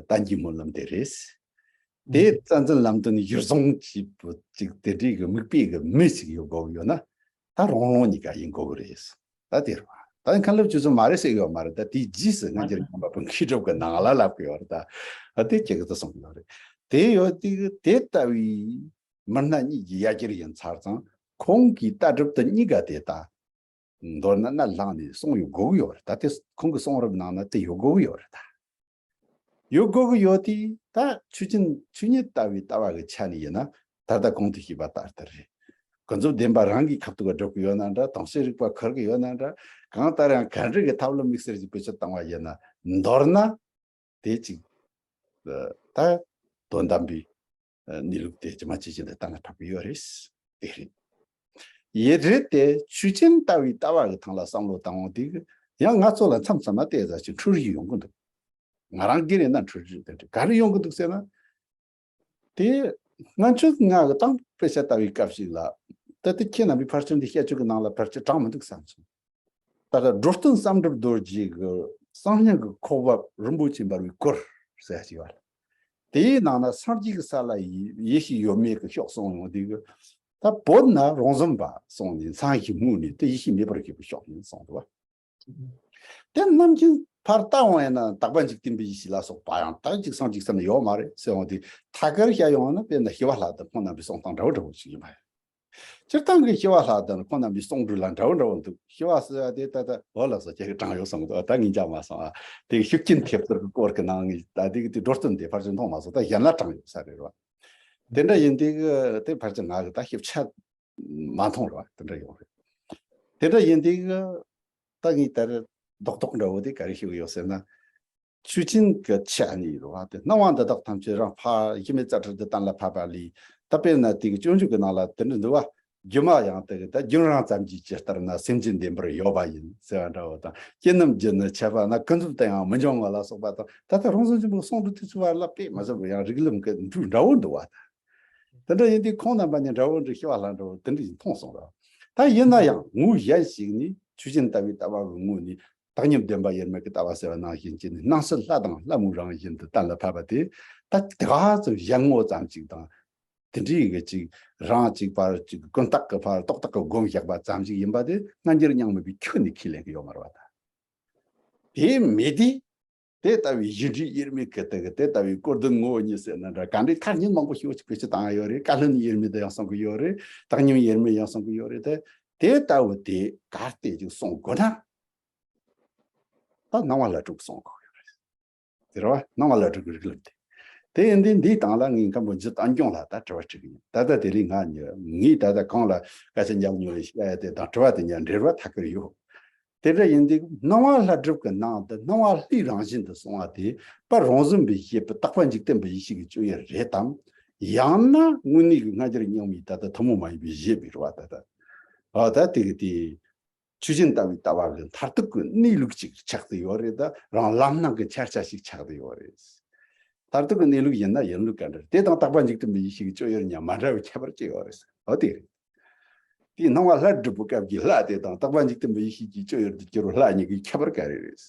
ཏན་གྱི་སྨོན་ལམ་དེ་རེད། དེ་རྩ་འཛིན་ལམ་སྟོན་གཞིར་བཟུང་བྱས་པའི་ཅིག་དེ་འདྲའི་གི་མིག་དཔེ་གི་མི་ཞིག་ཡོད་དགོས་ཡོད་ན་ད་རོང་ལུང་གཉིས་ཀ་ཡིན་དགོས་གི་རེད། ད་དེ་རེད་བ། ད་མཁན་སློབ་ཆོས་ཚོ་མ་རེད་ཟེར་གི་ཡོད་མ་རེད། ད་དེའི་རྗེས་སུ་སྔ་འགྱུར་རྙིང་མ་པའི་མཁས་གྲུབ་ཀྱི་ནང་ལ་ལབ་གི་ཡོད་རེད། ད་ཨ་དེ་ཁྱེད་ཀྱིས་ད་གསུང་གི་ཡོད་རེད། དེ་ཡོད་དེ་གི་དེ་ལྟ་བུའི་མི་སྣ་གཉིས་ཀྱི་ཡ་གྱལ་ཡིན་ཚར་ཙང་ཁོང་གི་ལྟ་གྲུབ་དེ་གཉིས་ཀ་དེ་ད། མདོར་ན་གནད་བླངས་ནས་གསུང་ཡོད་དགོས་ཀྱི་ཡོད་རེད། ད་དེ་ཁོང་གི་གསུང་རབ་ནང་ན་དེ་ཡོད་དགོས་ཀྱི་ཡོད་རེད་ད། ཡོད་དགོས་ཀྱི་ཡོད་དེ་ད་ཆོས་ཅན་ཆོས་ཉིད་ལྟ་བའི་ལྟ་བ་གི་ཆ་ནས་ཡིན་ན་ད་ལྟ་གོང་དུ་ཞུས་པ་ལྟར་དེ་རེད། ཀུན་རྫོབ་བདེན་པ་རང་གི་ཁ་ཐུག་ག་སྒྲུབ་ཀྱི་ཡོད་ན་འདྲ། དོན་བྱེད་རིག་པ་ཁུར་གྱི་ཡོད་ན་འདྲ། གང་ལྟར་ཡང་ག་འདྲ་གི་ཐབས་ལམ་དམིགས་བསལ་ཞིག་བེད་སྤྱོད་བཏང་བ་ཡིན་ན་མདོར་ན། དེ་གཅིག་ད་དོན་དམ་པའི་གནས་ལུགས་དེ་ཇི་མ་ཇི་བཞིན་དུ་ལྟ་ན་དྲག་པོ་ཡོད་རེད། དེ་རེད། ཡིན་རེད་དེ་ཆོས་ཅན་ལྟ་བའི་ལྟ་བ་གི་ཐང་ལ་བསམ་བློ་བཏང་འོང་དུས་ཡང་ང་ཚོ་ལ་མཚམས་མཚམས་ན་དེ་ཙམ་ཞིག་འཁྲུལ་གཞི་ཡོང་གི་འདུག་ང་རང་སྒེར་ཡིན་ན་འཁྲུལ་གཞི་དེ་འདྲ་ག་རེ་ཡོང་གི་འདུག་ཟེར་ན། དེ་སྔ་ཆད་ང་གི་ཏང་དཔེ་ཆ་ལྟ་བའི་སྐབས་ཤིག་ལ་ད་ལྟ་ཁྱེད་རྣམ་པས་ཕལ་ཆེར་འདི་བཤད་ཆོག་གི་ནང་ལ་ཕལ་ཆེར་དྲངས་མི་འདུག་བསམ་སོང་། ད་ལྟ་འགྲོ་སྟོན་བསམ་གྲུབ་རྡོ་རྗེ་གི་གསང་སྙིང་གི་ཁོག་པ་རིན་པོ་ཆེ་འབར་བའི་གུར་ཟེར་ཞིག་ཡོད་རེད། དེའི་ནང་ན་སངས་རྒྱས་ཀྱི་ས་ལ་ཡེ་ཡེ་ཤེས་ཡོད་མེད་ཀྱི་ཕྱོགས་གསུངས་ཡོང་དུས་ཀྱི་ད་བོད་ན་རོང་ཟོམ་པ་གསུངས་ནས་མཚན་གཞི་སྨོས་ནས་དེ་ཡེ་ཤེས་མེད་པར་གྱུར་པའི་ཕྱོགས་ཡིན་གསུངས་འདུག་བ། དེ་ནམ་རྒྱུན་ཕར་ལྟ་འོང་ཡིན་ན་དག་པ་འཇིག་རྟེན་པའི་ཡེ་ཤེས་ལ་སོགས་པ་ཡང་ད་ཅིག་སངས་རྒྱས་ས་ན་ཡོད་མ་རེད་ཟེར་འོང་དུས་ཐད་ཀར་བཤད་ཡོང་ན་དཔེར་ན་ཞི་བ་ལྷ་དང་ཁོང་རྣམ་པའི་གསུང་སྟངས་འདྲ་བོ་འདྲ་བོ་ཞིག་ཡིན་པ་ཡིན། སྤྱིར་བཏང་གི་ཞི་བ་ལྷ་དང་ཁོང་རྣམ་པའི་གསུང་སྒྲོས་ལ་འདྲ་བོ་འདྲ་བོ་འདུག། ཞི་བ་ཟེར་བ་དེ་ད་ལྟ་འོ་ལགས་སོ། ཁྱེད་ཀྱིས་དྲངས་ཡོད་གསུངས་འདུག། ད་ངས་མཇལ་མ་སོང་ཨ། དེ་ཤུགས་རྐྱེན་ཐེབས་རྩར་གྱི་སྐོར་གྱི་ནང་ངས་ད་དེ་གི་དེ་སྒྲོ་བཏོན་དེ་ཕལ་ཆེར་མཐོང་མ་སོང་། ད་གཞན་ལ་དྲངས་ཡོད་ས་རེད་རོ། དེ་འདྲ་ཡིན་དུས་གི་དེ་ཕལ་ཆེར་ང་གི་ད་ཞིབ་ཆ་མ་མཐོང་རོ། དེ་འདྲ་ཡོང་རེད། དེ་འདྲ་ཡིན་དུས་གི་ད་ངས་ད་རེས་རྡོག་རྡོག་འདྲ་བོ་དེ་ག་རེ་ཞུ་གི་ཡོད་ཟེར་ན། ཆོས་ཅན་གྱི་ཆོས་ནི་ཡོད་རེད་བ། དེ་སྣང་བ་འདི་དག་ཐམས་ཅད་རང་ཕར་གཞི་མེད་རྩ་བྲལ་དུ་གཏན་ལ་ཕབ་པ་ལས། ད་དཔེར་ན་དེ་གི་སྤྱོད་འཇུག་གི་ནང་ལ་དེ་འདྲ་འདུག་བ། སྒྱུ་མ་ཡང་དེ་གི་ད་རྒྱུན་རིང་ཙམ་གྱི་ཇི་ལྟར་ན་སེམས་ཅན་བདེན་པར་གཡོ་བ་ཡིན་ཟེར་བ་འདྲ་བོ་དང་། སྐྱེ་རྣམས་རྒྱུ་ནི་ཆད་པ་ན་ཀུན་རྫོབ་ཏུ་ཡང་མི་འབྱུང་ངོ་ལ་སོགས་པ་དང་། ད་ལྟ་རང་བྱུང་ཆེན་པོའི་གསུང་སྒྲོས་དེ་ཚོ་བར་ལ་དཔེ་མ་ཟད་པར་ཡང་རིགས་ལམ་གྱི་འགྲོས་འདྲ་བོ་འདུག་བ། དེ་འདྲ་ཡིན་དུས་ཁོང་རྣམ་པ་གཉིས་འདྲ་བོ་འདྲ་ཞི་བ་ལྷ་འདྲ་བོ་དེ་འདྲ་ཡིན་མཐོང་སོང་ར། ད་ཡིན་ན་ཡང་ངོས་གཞན་ཞིག་ནས་ཆོས་ཅན་ལྟ་བུའི་ལྟ་བ་གི་ངོས་ནས། བཏང་སྙོམས་བདེན་པ་དབྱེར་མེད་ཀྱི་ལྟ་བ་ཟེར་བ་ནང་བཞིན་གྱི་ནི་སྣང་སྲིད་ལྷ་དང་ལྷ་མོའི་རང་བཞིན་དུ་གཏན་ལ་ཕབ་པ་དེ། ད་དེ་ག་ཙམ་གཞན་ངོ་ཙམ་ཅིག་དང་། དེ་འདྲའི་གི་ཅིག་རང་གཅིག་པར་ཅིག་ཀུན་བརྟགས་ཀྱི་ཕར་རྡོག་རྡོག་གི་སྒོམ་བཞག་པ་ཙམ་ཞིག་ཡིན་པ་དེ་སྔ་འགྱུར་རྙིང་མ་པས་ཁྱོན་ནས་ཁས་ལེན་གྱི་ཡོད་མ་རེད་བ། ད་དེ་མེད་དུས། དེ་ལྟ་བུའི་གཞི་འབྲས་དབྱེར་མེད་ཀྱི་དེ་གི་དེ་ལྟ་བུའི་བཀོད་དོན་ངོ་བོ་ཉིད་ཟེར་ན་འདྲ། ག་འདྲའི་ཐ་སྙད་མང་པོ་ཞིག་ཅིག་བེད་སྤྱོད་བཏང་ཡོད་རེད། བཀའ་བློན་དབྱེར་མེད་དུ་ཡང་གསུང་གི་ཡོད་རེད། བཏང་སྙོམས་དབྱེར་མེད་ཡང་གསུང་གི་ཡོད་རེད། དེ་དེ་ལྟ་བུ་དེ་གར་བལྟས་ཅིག་གསུང་དགོས་ན། ད་སྣང་བ་ལྷ་སྒྲུབ་གསུང་དགོས་ཡོད་རེད། དེ་རེད་བ། སྣང་བ་ལྷ་སྒྲུབ་ཀྱི་རིགས་ལམ་དེ། དེ་ཡིན་དུས་འདིའི་སྟེང་ལ་ངས་མཁན་པོ་འཇུ་བསྟན་སྐྱོང་ལ་ད་དྲི་བ་དྲི་གི་ཡིན། ད་ལྟ་དེ་རིང་ང་ཉོ་ངས་ད་ལྟ་གང་ལ་སྐད་ཆ་མཇལ་མྱོང་བའི་དེ་དང་དྲི་བ་དེ་གཉིས་འབྲེལ་བ་ཐག་གིར་ཡོད། དེ་འདྲ་ཡིན་དུས་སྣང་བ་ལྷ་སྒྲུབ་ཀྱི་ནང་དུ་སྣང་བ་ལྷའི་རང་བཞིན་དུ་གསུངས་པ་དེ་པར་རང་བཟུང་པའི་བཞེད་པའི་རྟག་པ་འཇིག་རྟེན་པའི་ཡེ་ཤེས་ཀྱི་སྤྱོད་ཡུལ་རེད་དམ། ཡང་ན་དངོས་གནས་ཀྱི་སྔ་འགྱུར་རྙིང་མའི་ད་ལྟ་ཐུན་མོང་མ་ཡིན་པའི་བཞེད་པའི་རེད་བ། ད་ལྟ་ཨ་ད་དེ་གི་དེ། ཆོས་ཅན་ལྟ་བུའི་ལྟ་བ་གི་མཐར་ཐུག་གི་གནས་ལུགས་ཅིག་ཆགས་ཏེ་ཡོད་རེད། ད་རང་ལམ་སྣ་གི་འཆར་ཆ་ཞིག་ཆགས་ཏེ་ཡོད་རེད། མཐར་ཐུག་གི་གནས་ལུགས་ཡིན་ན་ཡིན་ལུགས་ག་འདྲ་རེད། དེ་དང་རྟག་པ་འཇིག་རྟེན་པའི་ཡེ་ཤེས་ཀྱི་སྤྱོད་ཡུལ་གཉིས་མ་འདྲ་བའི་ཁྱད་པར་ཅི་ཡོད་རེད་ཟེར། འོ་དེ་རེད། དེའི་སྣང་བ་ལྷ་སྒྲུབ་པའི་སྐབས་ཀྱི་ལྷ་དེ་དང་རྟག་པ་འཇིག་རྟེན་པའི་ཡེ་ཤེས་ཀྱི་སྤྱོད་ཡུལ་དུ་གྱུར་བའི་ལྷ་གཉིས་ཀྱི་ཁྱད་པར་ག་རེ་རེད།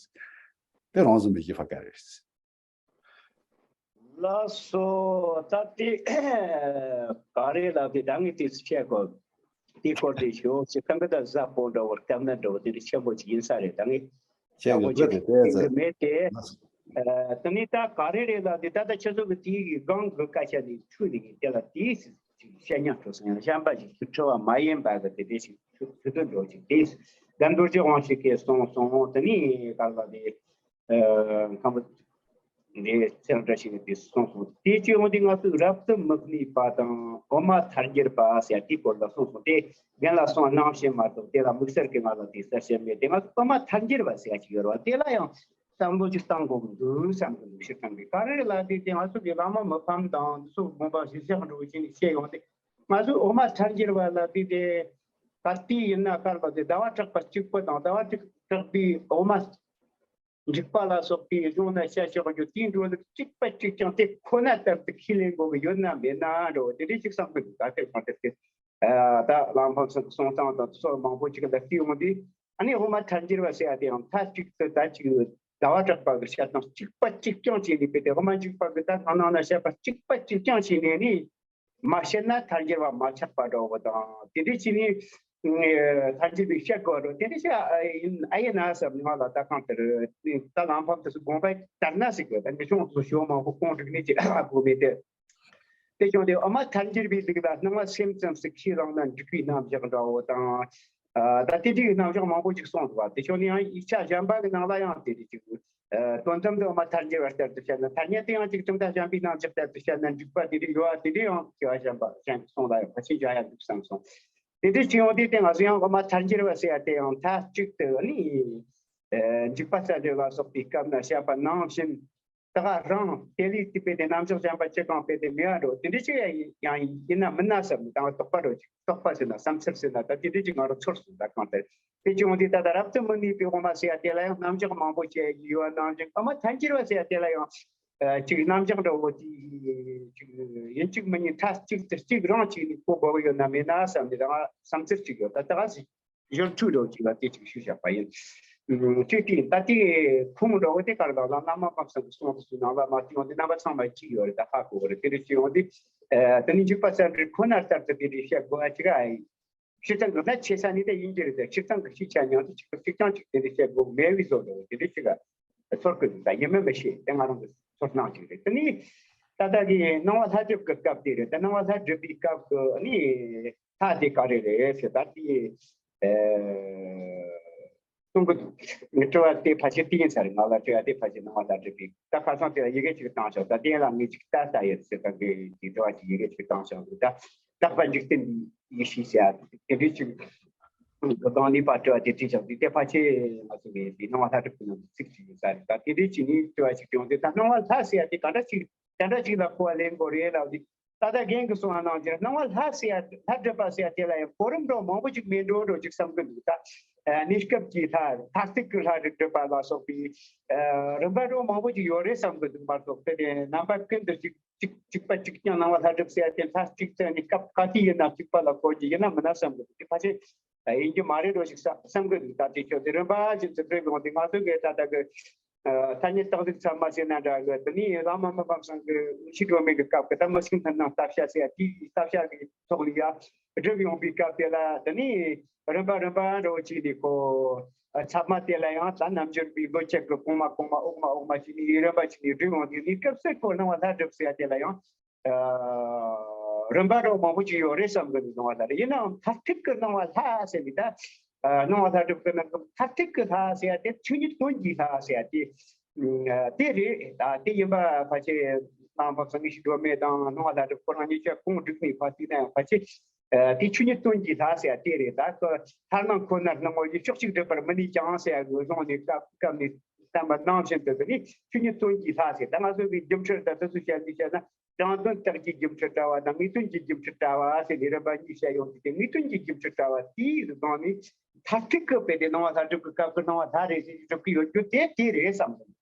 དེ་རང་བཟུང་པའི་བཞེད་པ་ག་རེ་རེད། ལགས་སོ། ད་དེ་ག་རེ་ལབ་དེ་ད་ངས་དེ་བཤད་དགོས། དེའི་སྐོར་དེ་ཞུ་ཅི་གང་གི་ད་གཟའ་པོ་འདྲ་བོ་སྐབས་ན་འདྲ་བོ་དེ་འདྲ་ཆེན་པོ་ཅིག་ཡིན་ས་རེད། ད་ངས་བཤད་ཁྱེད་དགོས་ཀྱི་ཅིག་དེ་ཡིན་གི་མེད་དེ། ལགས་སོ། ཨ་དེ་ནས་ད་ག་རེ་རེད་ལབ་དེ་ད་ལྟ་ཁྱེད་ཚོ་གི་དེའི་གི་སྒང་གི་སྐད་ཆ་དེ་འཁྲུལ་ནས་དེ་ལ་དེའི་ཅིག་བཤད་ཉག་འགྲོ་སོང་། ཡང་གཞན་པ་ཞིག་ཅིག་འཁྲུལ་བ་མ་ཡིན་པ་གི་དེ་འདྲ་ཞིག་ཚུལ་དུ་འགྲོ་ཅིག་དེ་ད་རྡོ་རྗེ་དབང་ཕྱུག་གིས་གསུངས་སོང་། དེ་ནས་ག་ལ་དེ། ཨ་མཁན་པོ་འདི་ཚེ་རིང་བཀྲ་ཤིས་ཀྱིས་དེ་གསུངས་སོང་། དེ་བྱས་ཡོང་དུས་ང་ཚོས་རབ་ཏུ་མི་གནས་པ་དང་དབུ་མ་ཐལ་འགྱུར་པ་ཟེར་དེའི་སྐོར་ལ་གསུངས་སོང་། དེ་རྒན་ལགས་གསུང་གནང་བཞིན་མ་གཏོགས་དེ་ལ་དམིགས་བསལ་གྱི་ང་ལ་དེ་གསལ་བཤད་མེད། དེ་ང་ཚོ་དབུ་མ་ཐལ་འགྱུར་བ་ཟེར་ཡ་ཅིག་ཡོད་རེད་བ། དེ་ལ་ཡང་བསམ་བློ་ཅིག་བཏང་དགོས་ཀྱི་འདུག་བསམ་གྱི་འདུག་སྤྱིར་བཏང་གི་ག་རེ་ལབ་དུས་དེ་ང་ཚོ་གི་བླ་མ་མི་ཕམ་དང་འདི་ཚོ་དགོངས་པ་གཞིར་བཞག་འགྲོ་བཞིན་བཤད་ཡོང་དུས་ང་ཚོས་དབུ་མ་ཐལ་འགྱུར་བ་ལབ་དུས་དེ་ག་དུས་ཡིན་ན་ག་ལ་དེ་ཟླ་བ་གྲགས་པ་གཅིག་པུ་དང་ཟླ་བ་གྲགས་པའི་དབུ་མ་འཇུག་པ་ལ་སོགས་པའི་གཞུང་ན་བཤད་ཆོག་རྒྱུ་དེའི་འགྲོ་ལུགས་གཅིག་པ་གཅིག་རྐྱང་དེ་ཁོ་ན་ལྟར་དུ་ཁས་ལེན་དགོས་ཀྱི་ཡོད་ན་མེད་ན་འགྲོ་དེ་འདྲའི་ཅིག་བསམ་གྱི་འདུག་ད་ལྟའི་གང་ལྟར་དེ་ད་བླ་མ་ཕམ་ཚུལ་གྱི་གསུང་སྟངས་དང་དེ་ཚོ་མང་པོ་ཅིག་ལ་བལྟས་ཡོང་དུས་ཨ་ནི་དབུ་མ་ཐལ་འགྱུར་བ་ཟེར་ཡ་དེ་ཡང་མཐའ་གཅིག་ཏུ་ད་ཅིག་ཟླ་བ་གྲགས་པ་གི་བཤད་སྟངས་གཅིག་པ་གཅིག་རྐྱང་བྱས་ནས་བལྟས་ཏེ་དབུ་མ་འཇུག་པ་གི་ད་སྣང་ནང་ན་བཤད་པ་གཅིག་པ་གཅིག་རྐྱང་བྱས་ནས་ནི། མ་བཤད་ན་ཐལ་འགྱུར་བ་མ་ཆགས་པ་འདྲ་བོ་དང་དེ་འདྲ་བྱས་ནས་ཐལ་འགྱུར་བའི་བཤད་དགོས་རེད། དེ་འདྲ་བྱས་ཨ་ཡིན་ཨ་ཡིན་ན་བསམ་ནས་ང་ལ་ད་གང་ལྟར་ད་ལམ་ཕམ་དེ་ཚོ་དགོངས་པ་དར་ན་ཟིག་གི་ད་འདི་ཆུང་ཚོ་ཞོ་མང་པོ་ཁོང་སྒྲིག་ནས་ཅི་ཨ་དགོས་མེད་དེ། དེ་བྱུང་སྟེ་དབུ་མ་ཐལ་འགྱུར་བའི་ལུགས་ལ་སྣང་བ་སེམས་ཙམ་ཞིག་ཁས་བླངས་ན་འགྲིག་པའི་རྣམ་གཞག་འདྲ་བོ་དང་། ད་དེ་འདྲའི་རྣམ་གཞག་མང་པོ་ཅིག་གསུངས་འདུག་བ། དེ་བྱུང་ནས་ཡང་ཡིག་ཆ་གཞན་པ་གི་ནང་ལ་ཡང་དེ་འདྲ་ཅིག་དོན་དམ་དུ་དབུ་མ་ཐལ་འགྱུར་བ་ལྟར་དུ་བཤད་ན་ཐ་སྙད་དུ་ཡང་ཅིག་གྲུབ་མཐའ་གཞན་པའི་རྣམ་གཞག་ལྟར་དུ་བཤད་ན་འགྲིག་པ་དེ་འདྲ་ཡོད་བ། དེ་འདྲ་ཡང་སྐྱེ་བ་གཞན་པ་གཞན་གྱི་གསུང་ལ་ཡང་ཕལ་ཆེར་འཇོག་ཡ་འདུག་བསམ་སོང་། དེ་འདྲ་ཅིག་ཡོང་དུས་དེ་ང་ཚོ་ཡང་དབུ་མ་ཐལ་འགྱུར་བ་ཟེར་ཡ་དེ་ཡང་མཐའ་གཅིག་ཏུ་ནི་འཇུག་པ་རྩ་འགྲེལ་ལ་སོགས་པའི་སྐབས་ན་བཤད་པ་ནང་བཞིན་ད་ག་རང་དེ་ལས་བཏུས་པའི་དེ་རྣམ་གཞག་གཞན་པ་ཅི་གང་སྤེལ་ཏེ་མེད་པ་འགྲོ། དེ་འདྲ་ཅིག་ཡང་ཡིན་ན་མིན་ན་བསམ་ནས་ད་རྟོག་པ་འགྲོ་ཅིག་རྟོག་པ་ཟེར་ན་བསམ་ཚུལ་ཟེར་ན་ད་དེ་འདྲ་ཅིག་ང་རང་ཚོར་སོང་། ད་གང་ལྟར་དེ་བྱུང་དུས་ད་ལྟ་རབ་ཏུ་མི་གནས་པའི་དབུ་མ་ཟེར་ཡ་དེ་ལ་ཡང་རྣམ་གཞག་མང་པོ་བྱས་ཡོད་པ་ནང་བཞིན་དབུ་མ་ཐལ་འགྱུར་བ་ཟེར་ཡ་དེ་ལ་ཡང་ཅིག་རྣམ་གཞག་འདྲ་བོ་དེ་ཅིག་ཡིན་གཅིག་མིན་གཉིས་མཐའ་གཅིག་ཏུ་གཅིག་རང་གཅིག་ནས་གོ་དགོས་ཀྱི་ཡོད་ན་མེད་ན་བསམ་ནས་ད་ང་བསམ་ཚུལ་ཅིག་ཡོད། ད་ད་ག་ཟིག་གཞོན་ཕྲུག་འདྲ་བོ་ཅིག་ལ་དེ་ཅིག་ཞུས་བཞག་པ་ཡིན། ཅིག་དེ་ད་ལྟའི་ཁུངས་འདྲ་བོ་དེ་ག་རེ་ལ་བླ་མ་པ་སངས་ཀྱི་གསུང་དུ་སུ་ནང་ལ་མ་བསྟན་ཡོང་དེ་རྣམ་པ་ཚང་མ་གཅིག་ཡོད་རེད། ད་ཧ་གོ་གི་རེད། དེ་འདྲ་ཅིག་ཡོང་དུས་དེ་ནི་འཇུག་པ་རྩ་འགྲེལ་ཁོ་ན་ལྟར་དུ་དེ་འདྲ་བཤད་དགོས་པ་ཅིག་ཨ་ཡིན། སྤྱིར་བཏང་གི་ད་ཆེ་ས་ནི་ད་ཡིན་གྱི་རེད། དེ་སྤྱིར་བཏང་གི་ཤེས་བྱ་མྱང་དེ་གཅིག་པུ་གཅིག་རྐྱང་གཅིག་དེ་འདྲ་བཤད་དགོས་མེད་པའི་བཟོ་འདྲ་བོ་དེ་འདྲ་ཅིག་ཚོར་གི་འདུག། ད་ཡིན་མིན་མི་ཤེས། དེ་ང་རང་གི་ཚོར་སྣང་ཅིག་རེད། དེ་ནི་ད་ལྟ་གི་སྣང་བ་ལྷ་སྒྲུབ་ཀྱི་སྐབས་དེ་རེད། ད་སྣང་བ་ལྷ་སྒྲུབ་པའི་སྐབས་ཀྱི་ནི། ད་དེ་ག་རེ་རེད་ཟེར་ད་དེ། ཨེ། གསུང་གི་འདུག་དྲི་བ་དེ་ཕལ་ཆེར་དེ་ཡིན་ས་རེད། ང་ལ་དྲི་བ་དེ་ཕལ་ཆེར་སྣང་བ་ལྷ་སྒྲུབ་པའི་ད་ཁ་སང་དེ་ལ་ཡི་གེ་གཅིག་བཏང་ཤག་ད་དེ་ལ་ངས་གཅིག་ལྟ་ལྟ་ཡོད་ཟེར་ད་ངས་དེ་དྲི་བ་གཅིག་ཡི་གེ་གཅིག་བཏང་ཤག་འདུག་ད་རྟག་པ་འཇིག་རྟེན་འདི་ཡེ་ཤེས་ཟེར་དེ་འདྲའི་གཅིག་གི་སྒང་ནས་པ་དྲི་བ་དེ་དྲིས་ཤག་དེ་དེ་ཕལ་ཆེར་ང་ཚོ་ངས་དེ་སྣང་བ་ལྷ་སྒྲུབ་ཀྱི་ནང་དུ་ཚིག་གཅིག་ཡོད་ས་རེད། ད་དེ་འདྲའི་གཅིག་ནས་དྲི་བ་གཅིག་བྱུང་སྟེ་ད་སྣང་བ་ལྷ་ཟེར་ཡ་དེ་ག་འདྲ་གཅིག་ག་འདྲ་གཅིག་ལ་གོ་བ་ལེན་དགོས་རེད་ལབ་དེ། ད་ལྟ་རྒན་གྱིས་གསུངས་པ་ནང་བཞིན་སྣང་བ་ལྷ་ཟེར་ཡ་ལྷ་སྒྲུབ་པ་ཟེར་ཡ་དེ་ལ་ཡང་གོ་རིམ་འདྲ་མང་པོ་ཅིག་མེད་འགྲོ་འགྲོ་ཅིག་བསམ་གི་འདུག་ད་གནས་སྐབས་ཀྱི་ལྷ་མཐར་ཐུག་གི་ལྷ་རེ་སྒྲུབ་པ་ལ་སོགས་པའི་རིམ་པ་འདྲ་མང་པོ་ཅིག་ཡོད་རེད་བསམ་གི་འདུག་མ་གཏོགས་དེ་ནས་རྣམ་པ་ཀུན་ཏུ་གཅིག་གཅིག་གཅིག་པ་གཅིག་རྐྱང་སྣང་བ་ལྷ་སྒྲུབ་ཟེར་ཡ་དེ་མཐར་གཅིག་ཙམ་ནས་སྐབས་ག་དུས་ཡིན་ན་གཅིག་པ་ལ་གོ་རྒྱུ་ཡིན་ན་མིན་ན་བསམ་གི་འདུག་དེ་ཕལ་ཆེར་ཡིན་རྒྱུ་མ་རེད་འགྲོ་ཞིག་བསམ་བསམ་གི་འདུག་ད་དེ་ཆོས་དེ་རིམ་པ་ཅན་དུ་སྒྲུབ་ཡོང་དུས་ང་ཚོ་གི་ད་ལྟ་གི་ཐ་སྙད་རྟགས་གཟིགས་ཚད་མ་ཟེར་ན་འདྲ་གི་དེ་ནས་བླ་མ་མི་ཕམ་ཚང་གི་ཤི་སྒྲོལ་མའི་གི་སྐབས་ཀྱི་ད་མི་ཤིང་ཐུན་ནང་ལྟ་བྱ་ཟེར་ཡ་དེའི་ལྟ་བྱ་གི་ཐོག་ལ་ཡ་སྒྲུབ་ཡོང་པའི་སྐབས་དེ་ལ་དེ་ནས་རིམ་པ་རིམ་པ་འགྲོ་བྱས་ནས་ཁོ་ཚད་མ་དེ་ལ་ཡང་ད་རྣལ་འབྱོར་པའི་ལོ་ཆེན་གི་གོང་མ་གོང་མ་འོག་མ་འོག་མ་བྱས་ནས་རིམ་པ་བྱས་ནས་སྒྲུབ་ཡོང་དུས་གནས་སྐབས་སུ་ཁོ་སྣང་བ་ལྷ་སྒྲུབ་ཟེར་ཡ་དེ་ལ་ཡང་རིམ་པ་འདྲ་མང་པོ་ཅིག་ཡོད་རེད་བསམ་གི་འདུག་སྣང་བ་ལྷ་རེད། ཡིན་ནའང་མཐར་ཐུག་གི་སྣང་བ་ལྷ་ཟེར་ནི་ད་སྣང་བ་ལྷ་སྒྲུབ་ཀྱི་ནང་གི་མཐར་ཐུག་གི་ལྷ་ཟེར་ཡ་དེ་ཆོས་ཉིད་དོན་གྱི་ལྷ་ཟེར་ཡ་དེ་དེ་རེད། ད་དེ་ཡིན་པ་ཕལ་ཆེར་སྣང་བ་སངས་རྒྱས་ཤིང་སྒྲོན་མེ་དང་སྣང་བ་ལྷ་སྒྲུབ་ཁོ་རང་གཉིས་ཆ་གོང་བསྒྲིགས་ནས་ཕར་བལྟས་ན་ཡང་ཕལ་ཆེར་དེ་ཆོས་ཉིད་དོན་གྱི་ལྷ་ཟེར་ཡ་དེ་རེད། ད་ལྟ་ལྷར་སྣང་ཁོ་ནར་སྣང་ངོ་། ཡུལ་ཕྱོགས་གཅིག་སྒྲུབ་པར་མི་ནུས་ཀྱང་ཟེར་ཡ་གི་གཞུང་ནས་སྐབས་སྐབས་ནས་བསྟན་པ་ནང་བཞིན་དུ་དེ་ནི་ཆོས་ཉིད་དོན་གྱི་ལྷ་ཟེར། ད་ང་ཚོ་གི་སྒྱུ་འཕྲུལ་དང་དེ་ཚོ་བཤད་དུས་བཤད་ན། དྲང་དོན་རྟགས་ཀྱི་སྒྱུ་འཕྲུལ་དྲ་བ་དང་ངེས་དོན་གྱི་སྒྱུ་འཕྲུལ་དྲ་བ་ཟེར་ནས་རིམ་པ་གཉིས་བཤད་ཡོང་དུས་དེ་ངེས་དོན་གྱི་སྒྱུ་འཕྲུལ་དྲ་བ་དེའི་སྒང་ནས་མཐར་ཐུག་གི་དཔེ་དེ་སྣང་བ་ལྷ་སྒྲུབ་ཀྱི་སྐབས་ཀྱི་སྣང་བ་ལྷ་རེད་ཟེར་སྒྲུབ་ཀྱི་ཡོད་རྒྱུ་དེ་དེ་རེད་བསམ་སོང་།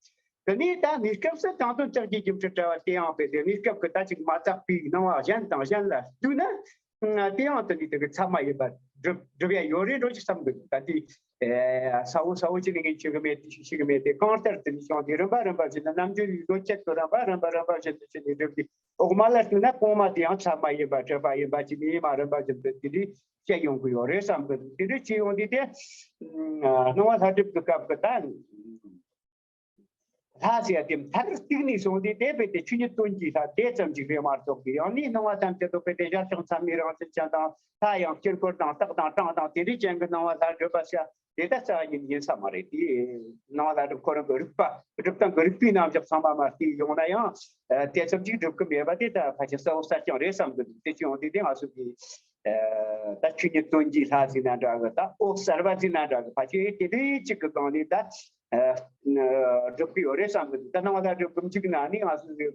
དེ་ནས་ད་གནས་སྐབས་སུ་དྲང་དོན་རྟགས་ཀྱི་སྒྱུ་འཕྲུལ་དྲ་བ་དེ་ཡང་དཔེ་དེ་གནས་སྐབས་ཀྱི་ད་ཅིག་མ་དག་པའི་སྣང་བ་གཞན་དང་གཞན་ལ་ལྟོས་ན། དེ་ཡང་དེ་ནི་དེ་གི་ཚད་མ་ཡིན་པ་སྒྲུབ་སྒྲུབ་ཡ་ཡོད་རེད་འགྲོ་ཅིག་བསམ་གི་འདུག་ད་དེ་ཨེ་ས་བོ་ས་བོ་ཅི་ནས་ངས་ཤེས་གི་མེད། དེ་ཞིག་ཤེས་གི་མེད། དེ་གང་ལྟར་དེ་ནི་ཀྱང་དེ་རིམ་པ་རིམ་པ་བཞིན་དུ་རྣལ་འབྱོར་ཡི་ལོ་ཁྱད་དུ་རིམ་པ་རིམ་པ་རིམ་པ་བཞིན་དུ་བྱས་ནས་སྒྲུབ་དེ་འོག་མ་ལ་བལྟས་ན་གོང་མ་དེ་ཡང་ཚད་མ་ཡིན་པ་གྲུབ་པ་ཡིན་པ་ཅི་ནས་མ་རིམ་པ་བཞིན་དུ་དེ་འདྲའི་བཤད་ཡོང་གི་ཡོད་རེད་བསམ་གི་འདུག་དེ་འདྲའི་བྱས་ཡོང་དུས་དེ་སྣང་བ་ལྷ་སྒྲུབ་ཀྱི་སྐབས་ཀྱི་ད། ལྷ་ཟེར་ཡ་དེ་མཐར་གཏུགས་ནས་སོང་སྟེ་དེ་དཔེ་དེ་ཆོས་ཉིད་དོན་གྱི་ལྷ་དེ་ཙམ་ཞིག་རེད་མ་གཏོགས་ཀྱི་ཡང་ནི་སྣང་བ་ཐམས་ཅད་དུ་དཔེ་དེ་ཞར་བྱུང་ཚད་མའི་རང་བཞིན་ཅན་དང་ལྷ་ཡང་དཀྱིལ་འཁོར་དང་རྟགས་དང་གྲངས་དང་དེ་འདྲའི་ཅན་གྱི་སྣང་བ་ལྷ་སྒྲུབ་པ་ཟེར་ཡ་དེ་ད་རྩ་བ་ཉིད་ཡིན་ས་མ་རེད། དེ་སྣང་བ་ལྷ་སྒྲུབ་ཁོ་རང་གི་རིག་པ་སྒྲུབ་སྟངས་ཀྱི་རིག་པའི་རྣམ་གཞག་ཚང་མ་མ་བལྟས་ཡོང་ན་ཡང་དེ་ཙམ་ཞིག་སྒྲུབ་ཀྱི་མེད་པ་དེ་ད་ཕལ་ཆེར་གསལ་བོ་གསལ་རྐྱང་རེད་བསམ་གི་འདུག་དེ་ཅི་ཡོང་དུས་དེ་ང་ཚོ་གི་ད་ཆོས་ཉིད་དོན་གྱི་ལྷ་ཟེར་ན་འདྲ་གི་ད་འོད་གསལ་བ་ཟེར་ན་འདྲ་གི་ཕལ་ཆེར་དེ་འདྲའི་གཅིག་གི་སྒང་ནས་ད། སྒྲུབ་ཀྱི་ཡོད་རེད་བསམ་གི་འདུག་ད་སྣང་བ་ལྷ་སྒྲུབ་ཀྱི་མཇུག་ན་ནི་ང་ཚོ་གི་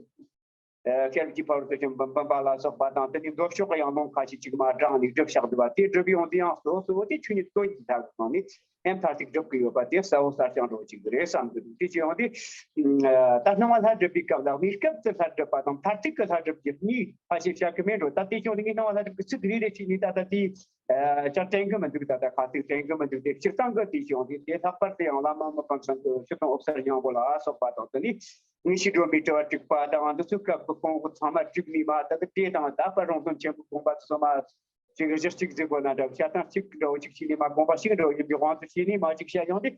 ཤེལ་གྱི་ཕ་རོལ་ཏུ་ཕྱིན་པ་འབུམ་པ་ལ་སོགས་པ་དང་དེ་ནི་མདོ་ཕྱོགས་ཀྱི་ཡང་ལུང་ཁ་ཤས་ཅིག་མ་དྲངས་ནས་སྒྲུབ་བཞག་འདུག་པ་དེ་སྒྲུབ་ཡོང་དུས་ཡང་གཙོ་བོ་གཙོ་བོ་དེ་ཆོས་ཉིད་དོན་གྱི་ལྷ་གི་ནང་ནས་ཨེ་མཐར་ཐུག་སྒྲུབ་ཀྱི་ཡོད་པ་དེ་གསལ་བོ་གསལ་རྐྱང་འགྲོ་ཅིག་རེད་བསམ་གི་འདུག་དེ་བྱས་ཡོང་དུས་ད་སྣང་བ་ལྷ་སྒྲུབ་པའི་སྐབས་ལ་གནས་སྐབས་སུ་ལྷ་སྒྲུབ་པ་དང་མཐར་ཐུག་གི་ལྷ་སྒྲུབ་ཀྱི་གཉིས་ཁ་ཤས་བཤད་ཀྱི་མེད་འགྲོ། ད་དེ་བྱས་ཡོང་དུས་ངས་སྣང་བ་ལྷ་སྒྲུབ་ཀྱི་ཚིག་རེ་རེ་བྱས་ནས་ད་ལྟ་དེ། ཅག་དྲན་གི་མི་འདུག་ད་ལྟ་ཁ་ཐུག་དྲན་གི་མི་འདུག་དེ་སྤྱིར་བཏང་གི་དེ་བྱུང་དེ་དེ་ལྷག་པར་དུ་ཡང་བླ་མ་མི་ཕམ་ཚང་གི་ཞུ་དང་འོད་གསལ་སྙིང་པོ་ལ་སོགས་པ་དང་དེ་ནི་དངོས་གཞི་སྒྲོན་མེའི་དྲི་བ་དྲུག་པ་དང་འདི་ཚོའི་སྐབས་ཀྱི་གོང་གི་ཚང་མ་བསྒྲིགས་ནས་མ་ད་གི་དེ་དང་ད་བར་རོང་སྟོན་ཆེན་པོའི་དགོངས་པ་དེ་ཚོ་མ་ཅིག་གཞི་གཅིག་གཟིགས་དགོས་ན་འདྲ་བཤད་སྟངས་གཅིག་འདྲ་བོ་ཅིག་བྱས་ནས་མ་དགོངས་པ་ཞིག་འདྲ་བོ་ཡིན་པའི་དབང་དུ་བྱས་ནས་མ་ཅིག་བཤད་ཡོང་དེ་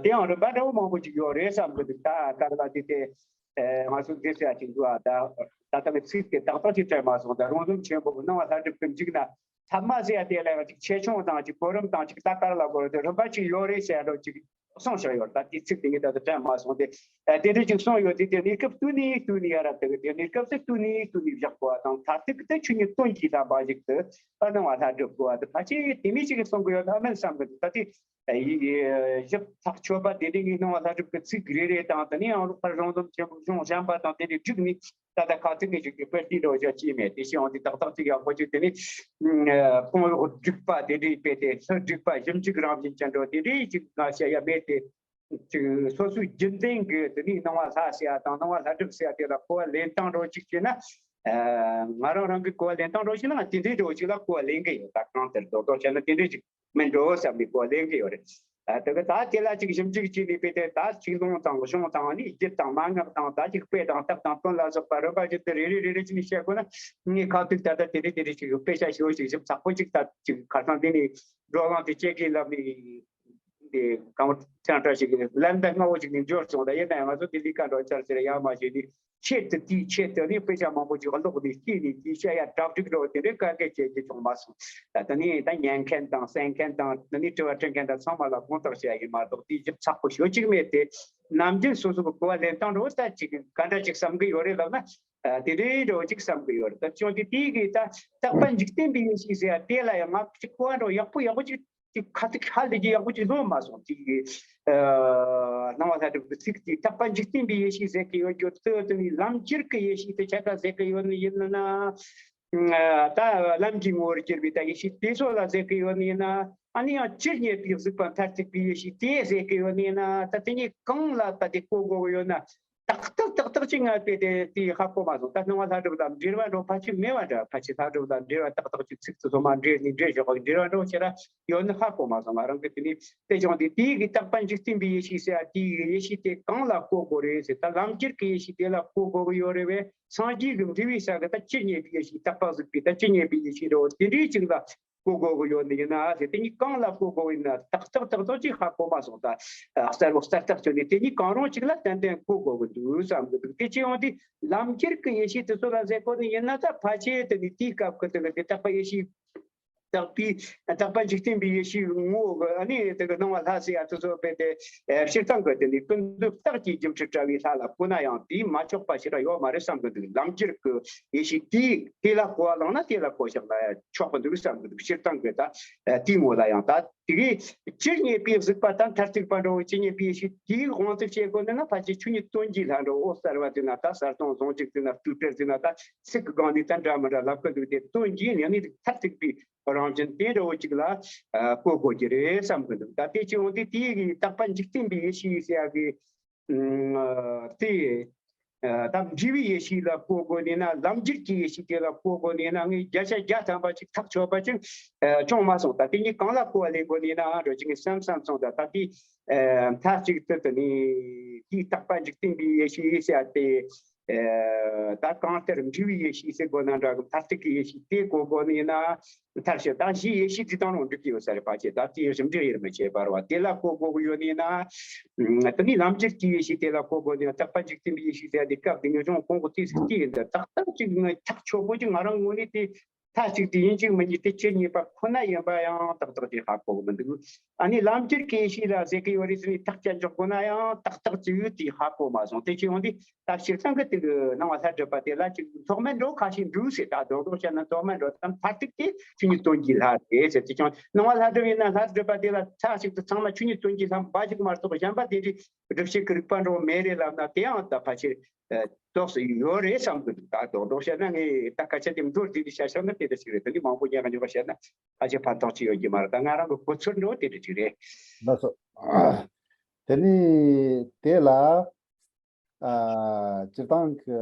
དེ་ཡང་རིམ་པ་འདྲ་བོ་མང་པོ་ཅིག་ཡོད་རེད་བསམ་གི་འདུག་ད་ག་རེ་ལ་དེ་དེ་ང་ཚོ་འདི་ཟེར་ཡ་ཅིག་འདུག་ད་ད་ལྟ་གི་ཚིག་དེ་ཏག་ཏག་ཅིག་དྲན་མ་སོང་། ད་རོང་སྟོན་ཆེན་པོ་གི་སྣང་བ་ལྷ་སྒྲུབ་ཀྱི་མཇུག་ན། ཐ་མ་ཟེར་ཡ་དེ་ལ་ཡང་ཅིག་ཆེ་ཆུང་དང་ཅིག་གོ་རིམ་དང་ཅིག་ད་ག་རེ་ལ་གོ་རེ་དེ་རིམ་པ་ཅིག་ཡོད་རེད་ཟེར་ཡ་འདྲ་ཅིག་གསུངས་བཞག་ཡོད། ད་དེ་ཚིག་དེ་ངས་ད་ལྟ་དྲན་མ་སོང་སྟེ། ཨ་དེ་འདྲ་ཅིག་གསུངས་ཡོད་དེ་དེ་གནས་སྐབས་བསྟུན་ནས་བསྟུན་ནས་ཡ་རབས་དེ་གི་དེ་གནས་སྐབས་སུ་བསྟུན་ནས་བསྟུན་ནས་བཞག་དགོས་པ་དང་མཐར་ཐུག་གི་དེ་ཆོས་ཉིད་དོན་གྱི་ལྷ་མ་ཞིག་ཏུ་ཨ་སྣང་བ་ལྷ་སྒྲུབ་དགོས་པ་དེ་ཕལ་ཆེར་དེ་མི་ཞིག་གིས་གསུང་གི་ཡོད་ཨ་མིན་བསམ་གི་འདུག་ད་དེ་ཨ་ཡི་ཡི་ཞིབ་ཚགས་ཆོད་པ་དེ་འདྲའི་ངས་སྣང་བ་ལྷ་སྒྲུབ་ཀྱི་ཚིག་རེ་རེ་དང་དེ་ནས་ཡང་རོགས་པར་རོང་སྟོན་ཆེན་པོ་གཞུང་གཞན་པ་དང་དེ་འདྲའི་བསྒྲིགས་ནས། ད་ལྟ་ཁ་ཐུག་ནས་བཞུགས་ཀྱི་དཔེ་དེ་འདྲ་བོ་ཅིག་མེད། དེ་བྱས་ཡོང་དུས་ཏག་ཏག་ཅིག་ཡག་པོ་ཅིག་དེ་ནི་ཁོང་སྒྲིག་པ་དེ་འདྲའི་དཔེ་དེ་ལྷུ་སྒྲིག་པ་ཞིབ་འཇུག་རང་བཞིན་ཅན་འགྲོ་དེ་འདྲའི་ཅིག་ང་བཤད་ཡ་མེད་དེ། ཅིག་སོ་སོའི་རྒྱུན་ལྡན་གྱི་དེ་ནི་སྣང་བ་ལྷ་ཟེར་ཡ་དང་སྣང་བ་ལྷ་སྒྲུབ་ཟེར་ཡ་དེ་ལ་གོ་བ་ལེན་སྟངས་འདྲ་བོ་ཅིག་བྱས་ན། ང་རང་རང་གི་གོ་བ་ལེན་སྟངས་འདྲ་བོ་ཞིག་ན་དེ་འདྲའི་འདྲ་བོ་ཅིག་ལ་གོ་བ་ལེན་གི་ཡོད། ད་གང་ལྟར་རྡོག་རྡོག་བྱས་ན་དེ་འདྲའི་ཅིག་མི་འགྲོ་བསམ་པའི་གོ་ལེན་གི་ཡོད་རེད། ཨ་དེ་ག་ད་དེ་ལ་ཅིག་ཞིབ་འཇུག་བྱས་ནས་དཔེ་དེ་ད་ཚིག་ལུང་དང་གཞུང་དང་ནི་རྒྱུ་དང་མན་ངག་དང་ད་ཅིག་དཔེ་དང་རྟགས་དང་དོན་ལ་སོགས་པ་རིམ་པ་བཞིན་དུ་རེ་རེ་རེ་རེ་བྱས་ནས་བཤད་དགོས་ན་ངས་ཁ་ཐུག་ད་ལྟ་དེ་རེ་དེ་རེ་ཅིག་དཔེ་ཆ་ཞེ་པོ་ཅིག་ཞིབ་ཚགས་པོ་ཅིག་ད་ཅིག་ཁ་སང་དེ་ནས་བགྲོ་གླེང་དེ་བྱེད་དགོས་ལབ་ནས་ དེ་གང་ཅང་བཀྲ་ཤིས་ཀྱི་ལན་ད་སྔ་བོ་ཅིག་ནས་འབྱོར་སོང་། ད་ཡིན་ན་ཡང་ང་ཚོ་དེ་ལས་ཀ་འགྲོ་ཆར་ཟེར་ཡང་མ་བྱས་ནས་ཆེད་དུ་དེའི་ཆེད་དུ་ནི་དཔེ་ཆ་མང་པོ་ཅིག་ཀློག་ནས་ཤེས་ནས་དེའི་ཤ་ཡ་གྲ་སྒྲིག་འགྲོ་དེ་འདྲའི་དཀའ་ངལ་བྱེད་རྒྱུ་བྱུང་མ་སོང་། ད་ད་ནི་ད་ཉན་མཁན་དང་གསན་མཁན་དང་ད་ནི་དྲི་བ་དྲི་མཁན་དང་ཚང་མ་ལ་དགོངས་དག་བྱས་ཡིན་མ་གཏོགས་དེའི་ཞིབ་ཚགས་པོ་ཞུ་གཅིག་མེད་དེ། ནམ་རྒྱུན་སོ་སོ་གི་གོ་བ་ལེན་སྟངས་འགྲོ་ད་ཅིག་ག་འདྲ་ཅིག་བསམ་གི་ཡོད་རེད་ལབ་ན། ཨ། དེ་འདྲའི་འགྲོ་ཅིག་བསམ་གི་ཡོད་རེད། ད་ཅུང་དེ་དེའི་གི་ད་རྟག་པ་འཇིག་རྟེན་པའི་ཡེ་ཤེས་ཟེར་ཡ་དེ་ལ་ཡང་ང་ཅིག་གོ་བ་འགྲོ་ཡག་པོ་ཡག་པོ་ཅིག་ཅིག་ཁ་ཐུག་ཧ་ལས་ཀྱི་ཡག་པོ་ཅིག་ལོན་མ་སོང་། ཅིག་གི་ཨ། སྣང་བ་ལྷ་སྒྲུབ་ཀྱི་ཚིག་དེ་རྟག་པ་འཇིག་རྟེན་པའི་ཡེ་ཤེས་ཟེར་གི་ཡོད་རྒྱུ་དེ་དེ་ནི་ལམ་འཁྱེར་གྱི་ཡེ་ཤེས་དེ་ཆ་ཚང་ཟེར་གི་ཡོད་ནི་ཡིན་ན། ཨ། ད་ལམ་གྱི་ངོ་བོར་གྱུར་པའི་ད་ཡེ་ཤེས་དེ་ཚོ་ལ་ཟེར་གི་ཡོད་ནི་ཡིན་ན། ཨ་ནི་ཡང་ཇི་སྙེད་པའི་གཟིགས་པ་མཐར་ཐུག་པའི་ཡེ་ཤེས་དེ་ཟེར་གི་ཡོད་ནི་ཡིན་ན། ད་དེ་གཉིས་གང་ལ་ད་དེ་གོ་དགོས་གི་ཡོད་ན། ཏག་ཏག་ཏག་ཏག་ཅིག་ང་དཔེ་དེ་དེ་ཧ་གོ་མ་སོང་། ད་སྣང་བ་ལྷ་སྒྲུབ་དང་འབྲེལ་བ་འགྲོ་ཕལ་ཆེར་མེད་པ་འདྲ། ཕལ་ཆེར་ལྷ་སྒྲུབ་དང་འབྲེལ་བ་ཏག་ཏག་ཅིག་ཚིག་ཚོ་ཚོ་མ་འབྲེལ་ནི་འབྲེལ་ཞོག་གི་འབྲེལ་བ་འགྲོ་ཆེ་ར་ཡོད་ནི་ཧ་གོ་མ་སོང་། ང་རང་གི་དེ་ནི་དེ་ཀྱང་དེ་དེའི་གི་རྟག་པ་འཇིག་རྟེན་པའི་ཡེ་ཤེས་ཟེར་ཡ་དེའི་གི་ཡེ་ཤེས་དེ་གང་ལ་གོ་དགོས་རེད་ཟེར། ད་ལམ་འཁྱེར་གྱི་ཡེ་ཤེས་དེ་ལ་གོ་དགོས་གི་ཡོད་རེད་བས། སངས་རྒྱས་ཀྱི་འབྲས་བུའི་ས་གི་ད་ཇི་སྙེད་པའི་ཡེ་ཤེས་རྟག་པ་གཟིགས་པའི་ད་ཇི་སྙེད་པའི་ཡེ་ཤེས་འགྲོ་དེ་འདྲའི་ཅིག་ལ། གོ་དགོས་ཀྱི་ཡོད་ནི་ཡིན་ན་ཟེར། དེ་གཉིས་གང་ལ་གོ་དགོས་ཡིན་ན་ཏག་ཏག་ཏག་ཏག་ཅིག་ཧ་གོ་མ་སོང་། ད་གསལ་བོ་གསལ་ཐག་ཆོད་ནས་དེ་གཉིས་གང་རུང་ཅིག་ལ་ཏན་ཏན་གོ་དགོས་ཀྱི་འདུག་བསམ་གྱི་འདུག་དེ་ཅི་ཡོང་དུས་ལམ་འཁྱེར་གྱི་ཡེ་ཤེས་དེ་ཚོ་ལ་ཟེར་དགོས་ནི་ཡིན་ན། ད་ཕལ་ཆེར་དེ་ནི་དེའི་སྐབས་ཀྱི་དེ་གི་དེ་རྟག་པ་ཡེ་ཤེས་རྟག་པའི་རྟག་པ་འཇིག་རྟེན་པའི་ཡེ་ཤེས་ངོ་བོ་གི་ཨ་ནི་དེ་གི་སྣང་བ་ལྷ་ཟེར་ཡ་དེ་ཚོ་དཔེ་དེ་སྤྱིར་བཏང་གི་དེ་ནི་ཀུན་རྫོབ་རྟགས་ཀྱི་སྒྱུ་འཕྲུལ་དྲ་བའི་ལྷ་ལ་གོ་ན་ཡང་དེས་མ་ཆོག་པ་ཞིག་ར་ཡོད་མ་རེད་བསམ་གྱི་འདུག་ལམ་འཁྱེར་གྱི་ཡེ་ཤེས་དེས་དེ་ལ་གོ་བ་བླངས་ན་དེ་ལ་གོ་བཞག་ན་ཆོག་པ་འདུག་བསམ་གྱི་འདུག་སྤྱིར་བཏང་གི་ད་དེའི་ངོ་ལ་ཡང་ད་དེ་གི་ཇི་སྙེད་པའི་གཟིགས་པ་དང་མཐར་ཐུག་པ་འགྲོ་བའི་ཇི་སྙེད་པའི་ཡེ་ཤེས་དེའི་དབང་དུ་བྱེད་དགོས་ནི་ན། ཕལ་ཆེར་ཆོས་ཉིད་དོན་གྱི་ལྷ་འགྲོ་འོད་གསལ་བ་དེ་ན་ད་གསལ་སྟོང་ཟུང་འཇུག་དེ་ན་སྤྲོས་བྲལ་དེ་ན་ད་ཚིག་གི་སྒང་ནས་ད་འདྲ་མི་འདྲ་ལབ་ཀྱི་འདུག་དེ་དོན་གྱི་ཉམས་ལེན་མཐར་ཐུག་པའི་རང་བཞིན་དེ་འདྲ་བོ་ཅིག་ལ་ཨ་གོ་དགོས་ཀྱི་རེད་བསམ་གྱི་འདུག་ད་དེ་ཅི་ཡོང་དུས་དེའི་གི་རྟག་པ་འཇིག་རྟེན་པའི་ཡེ་ཤེས་ཟེར་ཡ་གི་ཨ་དེ་ཨ་ད་འབྲས་བུའི་ཡེ་ཤེས་ལ་གོ་དགོས་ནས་ན། ལམ་འཁྱེར་གྱི་ཡེ་ཤེས་དེ་ལ་གོ་དགོས་ནས་ན། ངས་བརྒྱ་ཆ་བརྒྱ་ཐམ་པ་ཅིག་ཐག་ཆོད་པ་ཅིག་ཨ་བྱུང་མ་སོང་། ད་དེ་གཉིས་གང་ལ་གོ་བ་ལེན་དགོས་ནས་ན་འགྲོ་ཅིག་ངས་བསམ་བསམ་སོང་། ད་ད་དེ་ཨ་མཐའ་གཅིག་ཏུ་དེ་ནི་དེའི་རྟག་པ་འཇིག་རྟེན་པའི་ཡེ་ཤེས་ཟེར་ཡ་དེ། ཨེ། ད་གང་ལྟར་འབྲས་བུའི་ཡེ་ཤེས་ཟེར་དགོས་ན་འདྲ་གི། མཐར་ཐུག་གི་ཡེ་ཤེས་དེ་གོ་དགོས་ནི་ཡིན་ན། མཐར་ཕྱིན་ད་གཞི་ཡེ་ཤེས་འདི་དང་རུང་འགྲིག་གི་ཡོད་ས་རེད་པ། ཅེས་ད་དེའི་རིམ་གྲོ་ཡེ་རུ་མི་བྱེད་པར་བ་དེ་ལ་གོ་དགོས་ཀྱི་ཡོད་ནི་ཡིན་ན། དེ་ནི་ལམ་འཁྱེར་གྱི་ཡེ་ཤེས་དེ་ལ་གོ་དགོས་ནི་ཡིན་ན། རྟག་པ་འཇིག་རྟེན་པའི་ཡེ་ཤེས་ཟེར་ཡ་དེ་སྐབས་དེ་ཉོ་ཆུང་གོང་གི་དུས་སུ་དེ་ཡིན་ད། ཏག་ཏག་ཅིག་ངས་ཐག་ཆོད་པོ་ཅིག་ང་རང་ངོས་ནས་དེ། མཐའ་གཅིག་ཏུ་ཡིན་གཅིག་མིན་གཅིག་དེ་ཇི་སྙེད་པ་ཁོ་ན་ཡིན་པ་ཡང་ཏག་ཏག་ཅིག་ཧ་གོ་གི་མི་འདུག་ཨ་ནི་ལམ་འཁྱེར་གྱི་ཡེ་ཤེས་ལ་ཟེར་གི་ཡོད་རེད་ཟེར་ནས་ཐག་བཅད་འཇོག་དགོས་ན་ཡང་ཏག་ཏག་ཅིག་དེ་ཧ་གོ་མ་སོང་། དེ་ཅི་ཡོང་དུས་ད་སྤྱིར་བཏང་གི་དེ་གི་སྣང་བ་ལྷ་སྒྲུབ་པ་དེ་ལ་ཅིག་མཐོ་དམན་འགྲོ་ཁ་ཤས་འདུག་ཟེར། ད་རྡོག་རྡོག་བཤད་ན་མཐོ་དམན་འགྲོ་དང་མཐར་ཐུག་དེ་ཆོས་ཉིད་དོན་གྱི་ལྷ་རེད་ཟེར། དེ་ཀྱང་སྣང་བ་ལྷ་སྒྲུབ་ཡིན་ན་ལྷ་སྒྲུབ་པ་དེ་ལ་མཐའ་གཅིག་ཏུ་ཚང་མ་ཆོས་ཉིད་དོན་གྱི་ལྷ་འབའ་ཞིག་མ་གཏོགས་གཞན་པ་དེ་འདྲའི་སྒྲུབ་བྱེད་ཀྱི་རིགས་པ་འགྲོ་མེད་རེད་ལབ་ན་དེའང་ད་ཕལ་ཆེར། ཨ། ཏོག་ཙམ་ཡོད་རེད་བསམ་གི་འདུག་ད་རྡོག་རྡོག་བཤད་ན་ངས་ད་སྐད་ཆ་དེ་མདོར་བསྡུས་ཏེ་བཤད་བཞག་ན་དེ་འདྲ་ཞིག་རེད། དེ་ནི་མང་པོ་རྒྱག་ག་འཇོག་པ་བཤད་ན་ཕལ་ཆེར་ཕན་ཐོགས་ཅི་ཡོད་ཀྱི་མ་རེད། ད་ང་རང་གི་གོ་ཚུལ་འདྲ་བོ་དེ་འདྲ་ཅིག་རེད། ལགས་སོ། དེ་ནི་དེ་ལ་ཨ་སྤྱིར་བཏང་གི་